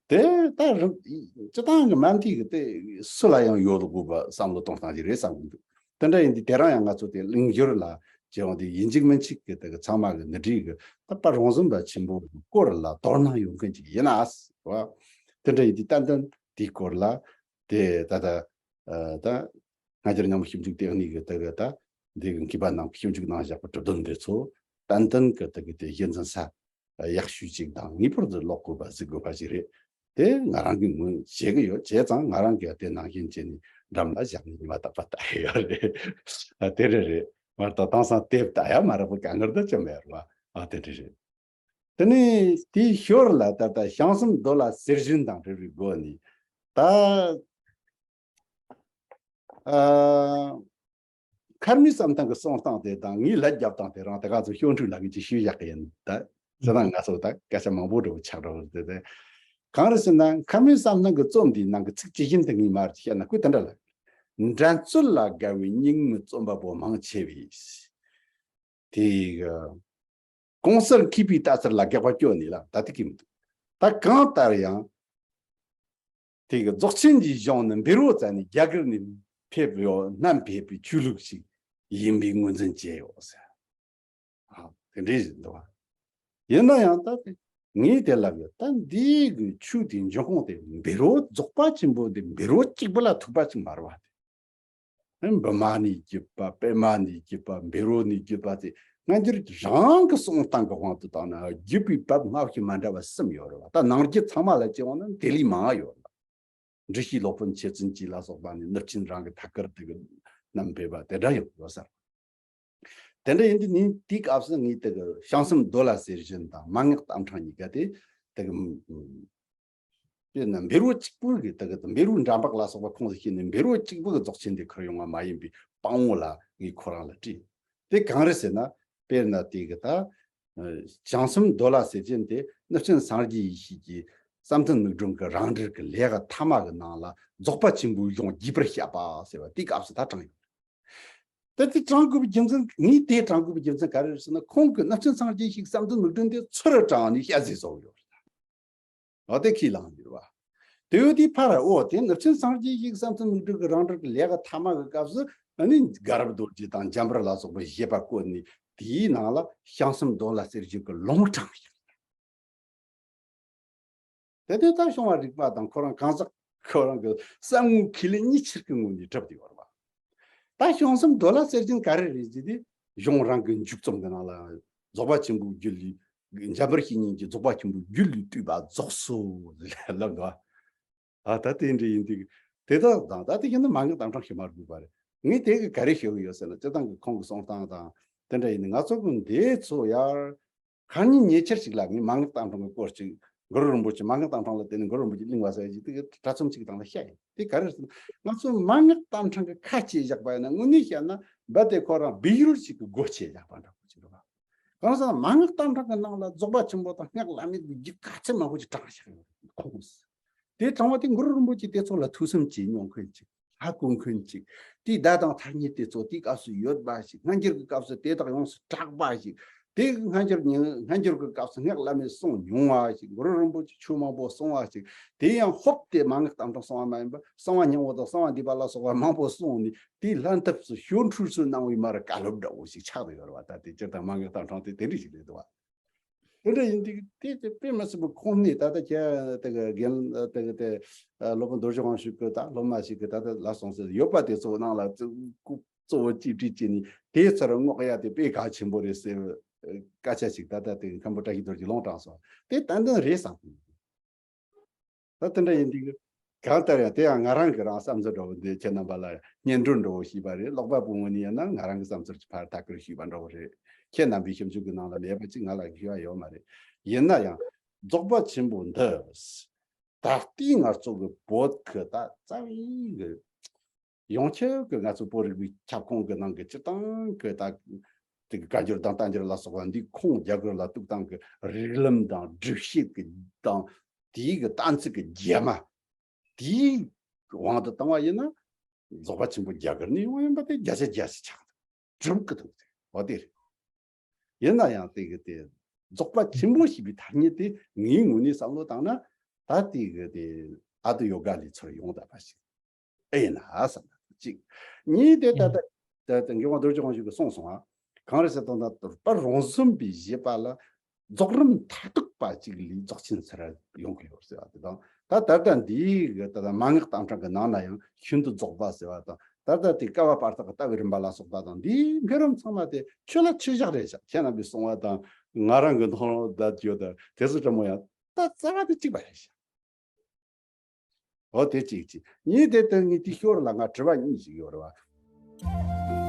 དེ་ད་རིམ་སྤྱི་བཏང་གི་མ་མཐའི་གི་དེ་སུ་ལ་ཡང་ཡོད་དགོས་པ་བསམ་བློ་གཏོང་སྟངས་ཅིག་རེད་བསམ་གི་འདུག་དེ་འདྲ་ཡིན་དུས་དེ་རང་ཡང་ང་ཚོ་དེ་གླེང་བརྗོད་ལ་བྱས་འོང་དེ་ཡིན་གཅིག་མིན་གཅིག་གི་དེ་གི་ཚང་མ་གི་འདི་འདྲའི་གི་ད་པར་རང་བཟུང་པ་ཆེན་པོ་སྐོར་ལ་དོ་སྣང་ཡོང་མཁན་ཅིག་ཡིན་ན་ཟེར་བ། དེ་འདྲ་ཡིན་དུས་ཏན་ཏན་དེའི་སྐོར་ལ་དེ་ད་ལྟ། ད་སྔ་འགྱུར་རྙིང་མ་ཞིབ་འཇུག་ལྟེ་གནས་ཀྱི་དེ་གི་ད་འདི་གི་མཁས་པ་རྣམས་ཀྱིས་ཞིབ་འཇུག་གནང་བཞག་པའི་གྲུབ་དོན་འདི་ཚོ་ཏན་ཏན་གི་དེ་གི་དེ་གཞི་འཛིན་ས་ཡག་ཤོས་ཅིག་དང་ངེས་པར་དུ་ཀློག་དགོས་པ་གཟིགས་དགོས་པ་ཞིག་རེད། དེ་ང་རང་གིས་ངོས་བཞེས་ཀྱི་ཡོད། བྱས་ཙང་ང་རང་གིས་དེ་ནང་བཞིན་བྱས་ནས་འགྲམ་ལ་བཞག་ནས་ཉི་མ་རྟག་པར་ལྟ་ཡི་ཡོད་རེད། ཨ་དེ་རེད་རེད། མ་གཏོགས་དེང་སང་དེབ་ལྟ་ཡ་མ་རག་པ་དཀའ་ངལ་འདི་ཅི་མེད་རེད་བ། ཨ་དེ་འདྲ་རེད། དེ་ནས་དེའི་ཞོར་ལ་ད་ལྟ་བྱང་སེམས་རྡོ་ལ་ཟེར་བཞིན་དང་འབྲེལ་བའི་སྒོ་ནས་ད་ཨ་མཁར་རྨེའུ་བསམ་གཏན་གྱི་གསུང་སྟངས་དེ་དང་ངའི་ལད་རྒྱབ་སྟངས་དེ་རང་དེ་ག་ཚོད་ཞོར་འཕྲོས་ལ་གི་ཅིག་ཞུས་བཞག་གི་ཡིན་ད། ཟེར་ན་ང་ཚོ་ད་སྐད་ཆ་མང་པོ་འདྲ་བོ་ཆགས་འགྲོ་གི་རེད་དེ། གང་རེད་ཟེར་ན་མཁར་རྨེའུ་བསམ་གཏན་གྱི་རྩོམ་འདིའི་ནང་གི་ཚིག་ཇི་བཞིན་དུ་ངས་མར་བཤད་ན་ཁོས་དེ་འདྲ་ལབ། འགྲན་རྩོད་ལ་དགའ་བའི་སྙིང་མི་རྩོམ་པ་པོ་མང་ཆེ་བས། དེ་གི་གང་ཟག་མཁས་པའི་ལྟ་ཚུལ་ལ་དགག་པ་བསྐྱོན་ནས་ལ་ད་དེ་གི་མི་འདུག་ད་གང་ལྟར་ཡང་དེ་གི་རྫོགས་ཆེན་གྱི་གཞུང་ནི་བཻ་རོ་ཙ་ནས་རྒྱ་གར་ནས་ཕེབས་ཡོད་བསྣམས་ཕེབས་པའི་ཆོས་ལུགས་ཤིག་ཡིན་པའི་ངོས་འཛིན་བྱས་ཡོད་ཟེར། ཨ་དེ་འདྲའི་ཞིག་འདུག་བ། ཡིན་ན་ཡང་ད་དེ་ངས་དེ་ལབ་ཡོད། ད་འདི་གི་ཆོས་དེའི་འབྱུང་ཁུངས་དེ་བཻ་རོ་རྫོགས་པ་ཆེན་པོ་དེ་བཻ་རོ་གཅིག་པུ་ལ་ཐུག་པ་ཅིག་མ་རེད་བ་དེ། བི་མ་ནས་བརྒྱུད་པ་པདྨ་ནས་བརྒྱུད་པ་བཻ་རོ་ནས་བརྒྱུད་པ་དེ་སྔ་འགྱུར་རང་གི་གསུང་སྟངས་ཀྱི་དབང་དུ་བཏང་ན་བརྒྱུད་པའི་བབ་སྔ་ཕྱི་མ་འདྲ་བ་གསུམ་ཡོད་རེད་བ། ད་ནང་རྒྱུད་ཚང་མ་ལ་བྱས་པ་ན་དེ་ལས་མང་ཡོད་རེད་བ། འབྲི་ཤེས་སློབ་དཔོན་མཁྱེན་བརྩེ་ཅན་ལ་སོགས་པ་ནས་ནུབ་ཆེན་རང་གི་ཐད་ཀར་དེ་གི་རྣམ་སྤེལ་བ་དེ་འདྲ་ཡོད་ཡོད་ས་རེད། དེ་འདྲ་ཡིན་དུས་ནི་དེའི་སྐབས་སུ་ངས་དེ་གི་བྱང་སེམས་རྡོ་ལ་ཟེར་བཞིན་དང་མན་ངག་གཏམ་ཕྲེང་གཉིས་ཀ་དེ་དེ་གི་དཔེར་ན་བཻ་རོ་གཅིག་པུ་གི་དེ་གི་བཻ་རོ་འདྲ་འབག་ལ་སོགས་པ་ཁོངས་སུ་བཤད་ནས་བཻ་རོ་གཅིག་པུ་གི་རྫོགས་ཆེན་དེ་ཁུར་ཡོང་བ་མ་ཡིན་པའི་དཔང་པོ་ལ་ངས་ཁོ་རང་ལ་དྲིས། དེ་གང་རེད་ཟེར་ན་དཔེར་ན་དེ་གི་ད་བྱང་སེམས་རྡོ་ལ་ཟེར་བཞིན་དེ་ནུབ་ཆེན་སངས་རྒྱས་ཡེ་ཤེས་ཀྱི་ བསམ་གཏན་དམིགས་སྒྲུབ་ཀྱི་རང་འགྲེལ་གྱི་ལས་ཀ་ཐ་མ་གི་ནང་ལ་རྫོགས་པ་ཆེན་པོའི་གཞུང་རྒྱས་པར་བཤད་པ་ཟེར་བ་དེའི་སྐབས་སུ་ད་དྲངས་ཡོད། ད་དེ་དྲངས་དགོས་པའི་རྒྱུ་མཚན། ངས་དེ་དྲངས་དགོས་པའི་རྒྱུ་མཚན་ག་རེ་རེད་ཟེར་ན། ཁོང་གིས་ནུབ་ཆེན་སངས་རྒྱས་ཞིག་བསམ་གཏན་དམིགས་སྒྲུབ་དེ་ཚུར་དྲངས་ནས་བཤད་ཟིན་སོང་ཡོད་རེད། འོ་དེ་ཁས་བླངས་ཡོད་པ། དེ་ཡོད་དུས་ཕར་འོ་དེ་ནུབ་ཆེན་སངས་རྒྱས་ཞིག་བསམ་གཏན་དམིགས་སྒྲུབ་ཀྱི་རང་འགྲེལ་གྱི་ལས་ཀ་ཐ་མ་གི་སྐབས་སུ་ཨ་ནི་དགའ་རབ་རྡོ་རྗེ་དང་འཇམ་དཔལ་ལ་སོགས་པའི་བཞེད་པ་བཀོད་ནས། དེའི་ནང་ལ་བྱང་སེམས་མདོ་ལ་རྩེར་སྤྱོད་ཀྱི་ལུང་དྲངས་ཡོད། དེ་དུས་ད་བྱུང་བ་རིག་པ་དང་ཁོ་རང་གང་ཟག་ཁོ་རང་གི་བསམ་ངོ་ཁས་ལེན་གཉིས་ཆར་གྱི་ངོས་ནས་གྲུབ་བསྡད་ཡོད་རེད་བ། ད་བྱང་སེམས་མདོ་ལ་རྩེར་སྤྱོད་ག་རེ་རེད་ཟེར་དུས། གཞུང་རང་གི་མཇུག་རྩོམ་གྱི་ནང་ལ། རྫོགས་པ་ཆེན་པོའི་རྒྱུད་ལས། འཇམ་དཔལ་བཤེས་གཉེན་གྱིས་རྫོགས་པ་ཆེན་པོའི་རྒྱུད་ལས་བཏུས་པ་རྫོགས་སོ་ལབ་འདུག། ཨ་ད་དེ་འདྲ་ཡིན་དུས། དེ་དག་དང་ད་དེ་བཞིན་དུ་མན་ངག་གཏམ་དྲང་ཞུ་མ་དགོས་པ་རེད། ངས་དེ་གི་ག་རེ་ཞུ་གི་ཡོད་ཟེར་ན། སྤྱིར་བཏང་གི་ཁོང་གི་གསུང་སྟངས་དང་དེ་འདྲ་ཡིན་ན། ང་ཚོ་གི་འདི་ཚོ་ཡར་ཁ་ཉིན་ཉེ་ཆར་ཞིག་ལ་ངས་མན་ངག་གཏམ་དྲང་གི་སྐོར་ཅིག། གུ་རུ་རིན་པོ་ཆེ། མན་ངག་གཏམ་དྲང་ལ་བརྟེན་ནས་གུ་རུ་རིན་པོ་ཆེ་གླེང་བ་ཟེར་ཡ་ཅིག་དེ་གི་དྲ་ཚོམས་ཅིག་སྟེང་ལ་བཤད་ཡིན། དེ་ག་རེ་ཟེར་ན། ང་ཚོ་མན་ངག་གཏམ་དྲང་གི་ཁ་ཕྱེ་བཞག་པ་ཡིན་ན། དངོས་གནས་བཤད་ན་རྦད་དེ་ཁོ་རང་སྦས་ཡུལ་ཅིག་གི་སྒོ་ཕྱེ་བཞག་པ་འདྲ་པོ་ཅིག་རེད་བ། གང་ཟེར་ན། མན་ངག་གཏམ་དྲང་གི་ནང་ལ་རྫོགས་པ་ཆེན་པོ་དང་སྔགས་བླ་མེད་ཀྱི་རྒྱུད་ག་ཚད་མང་པོ་ཅིག་དྲངས་བཞག་ཡོད་རེད། ཁོང་གིས། དེ་དྲངས་པ་དེ་གུ་རུ་རིན་པོ་ཆེ་དེ་ཚོ་ལ་ཐོས་བསམ་བྱེད་མྱོང་མཁན་ཅིག། ཧ་གོ་མཁན་ཅིག། དེའི་བརྡ་དང་ཐ་སྙད་དེ་ཚོ་དེའི་སྐབས་སུ་ཡོད་པ་ཞིག། སྔ་འགྱུར་གྱི་སྐབས་སུ་དེ་དག་ཡོངས་སུ་གྲགས་པ་ཞིག། དེ་སྔ་འགྱུར་ཉིན། སྔ་འགྱུར་གྱི་སྐབས་སུ་སྔགས་བླ་མེད་གསུངས་མྱོང་བ་ཞིག། གུ་རུ་རིན་པོ་ཆེ་ཆོས་མང་པོ་གསུངས་པ་ཞིག། དེ་ཡང་ཧོབ་སྟེ་མན་ངག་གཏམ་དྲང་གསུངས་པ་མ་ཡིན་པར། གསང་བ་སྙིང་པོ་དང་གསང་བ་འདུས་པ་ལ་སོགས་པ་མང་པོ་གསུངས་ནས། དེའི་ལྷན་ཐབས་སུ་ཞོར་འཕྲོས་སུ་གནང་བའི་མར་བཀའ་སློབ་འདྲ་བོ་ཞིག་ཆགས་བསྡད་ཡོད་རེད་བ། ད་དེ་སྤྱིར་བཏང་མན་ངག་གཏམ་དྲང་དེ་དེ་འདྲ་ཞིག་རེད་འདུག་བ། དེ་འདྲ་ཡིན་དུས་དེ་དེ་དཔེ་མི་སྲིད་པའི་ཁུངས་སྣེ། ད་ལྟ་ཁྱེད་དེ་གི་རྒན་དེ་གི་དེ་སློབ་དཔོན་རྡོ་རྗེ་དབང་ཕྱུག་གི་ད་སློབ་མ་ཞིག་གི་ད་ལྟ་ལ་སོང་ཟེར་ཡོད་པ་དེ་ཚོ་ནང་ལ་གཙོ་གཙོ་བོ་གཅིག་སྒྲིལ་བྱས་ནས་དེའི་ཚུར་བསྔོག་ཡ་དེ་དཔེ་གལ་ཆེན་པོ་རེད་ཟེར་བའི་སྐད་ཆ་ཞིག་ད་ལྟ་དེ་མཁན་པོ་བཀྲ་ཤིས་རྡོ་རྗེས་ལུང་དྲངས་སོང་། དེ་ཏན་ཏན་རེད་བསམ། ད་དེ་འདྲ་ཡིན་དུས་གང་ལྟར་ཡང་དེ་ཡང་ང་རང་གི་རང་བསམ་ཚུལ་འདྲ་བོ་འདི་ཁྱེད་རྣམ་པ་ལ་སྙན་སྒྲོན་འདྲ་བོ་ཞུས་པ་རེད། ཀློག་པ་པོའི་ངོས་ནས་ཡིན་ན་ང་རང་གི་བསམ་ཚུལ་གྱི་ཕར་ཐད་ཀར་ཞུས་པ་འདྲ་བོ་རེད། ཁྱེད་རྣམ་པའི་ཞིབ་འཇུག་གི་ནང་ལ་མེད་པ་ཅིག་ང་ལ་ཞུ་ཡ་ཡོད་མ་རེད། ཡིན་ན་ཡང་རྫོགས་པ་ཆེན་པོ་འདི་ད་ལྟའི་ང་ཚོ་གི་བོད་ཀྱི་ད་རྩ་བའི་གི་ཡོངས་ཁྱབ་ཀྱི་ང་ཚོ་བོད་རིག་པའི་ཁྱབ་ཁོངས་ཀྱི་ནང་གི་སྤྱིར་བཏང་གི་ད་དེ་གི་བཀའ་འགྱུར་དང་བསྟན་འགྱུར་ལ་སོགས་པ་འདི་ཁུངས་རྒྱ་གར་ལ་གཏུགས་སྟངས་ཀྱི་རིགས་ལམ་དང་སྒྲུབ་བྱེད་ཀྱི་དང་དེའི་གི་གཏན་ཚིགས་ཀྱི་རྒྱ་མ་དེའི་དབང་དུ་བཏང་བ་ཡིན་ན། རྫོགས་པ་ཆེན་པོ་རྒྱ་གར་ནས་ཡོང་བ་ཡིན་པ་དེ་བརྒྱ་ཆ་བརྒྱ་ཞིག་ཆགས་འདུག། གྲུབ་ཀྱི་འདུག། འོ་དེ་རེད། ཡིན་ན་ཡང་དེ་གི་དེ་རྫོགས་པ་ཆེན་པོ་ཞེས་པའི་ཐ་སྙད་དེ་ངའི་ངོས་ནས་བསམ་བློ་བཏང་ན། ད་དེ་གི་དེ་ཨ་ཏུ་ཡོ་ག་ལས་ཚུར་ཡོང་བསྡད་པ་ཞིག་ཨེ་ཡིན་ན་བསམ་ན་གཅིག། གཉིས་དེ་ད་ལྟ་ད་ལྟ་མཁས་དབང་རྡོ་རྗེ་དབང་ཕྱུག་གིས་གསུངས་སོང་ང་། གང་རེད་ཟེར་དུས་ད་ལྟ་དཔལ་རོང་ཟོམ་པའི་བཞེད་པ་ལ་རྫོགས་རིམ་མཐར་ཐུག་པ་གཅིག་ལས་རྫོགས་ཆེན་ཟེར་ཡོང་གི་ཡོད་ཟེར་བ་དེ་དང་། ད་ད་ལྟ་འདིའི་གི་ད་ལྟ་མན་ངག་གཏམ་དྲང་གི་ནང་ན་ཡང་ཤིན་ཏུ་རྫོགས་པ་ཟེར་བ་དང་། ད་ལྟ་དེ་བསྐལ་པ་བར་དག་གི་ལྟ་བའི་རིམ་པ་ལ་སོགས་པ་དང་། འདིའི་འགྲོ་ལམ་ཚང་མ་དེ་ཆོས་ལ་ཆོས་བཞག་རེད་ཤག། ཁྱེད་རྣམ་པས་གསུངས་པ་དང་ང་རང་གི་མཐོང་ལམ་བསྡད་ཡོད་དང་དེ་ཚོ་འདྲ་མོ་ཡང་ད་རྩ་བ་དེ་གཅིག་པ་རེད་ཤག། འོ་དེ་གཅིག་གཅིག། གཉིས་དེ་ལྟར་ངས་དེའི་ཞོར་ལ་ང་དྲི་བ་གཉིས་ཤིག་ཡོད་རེད་བ།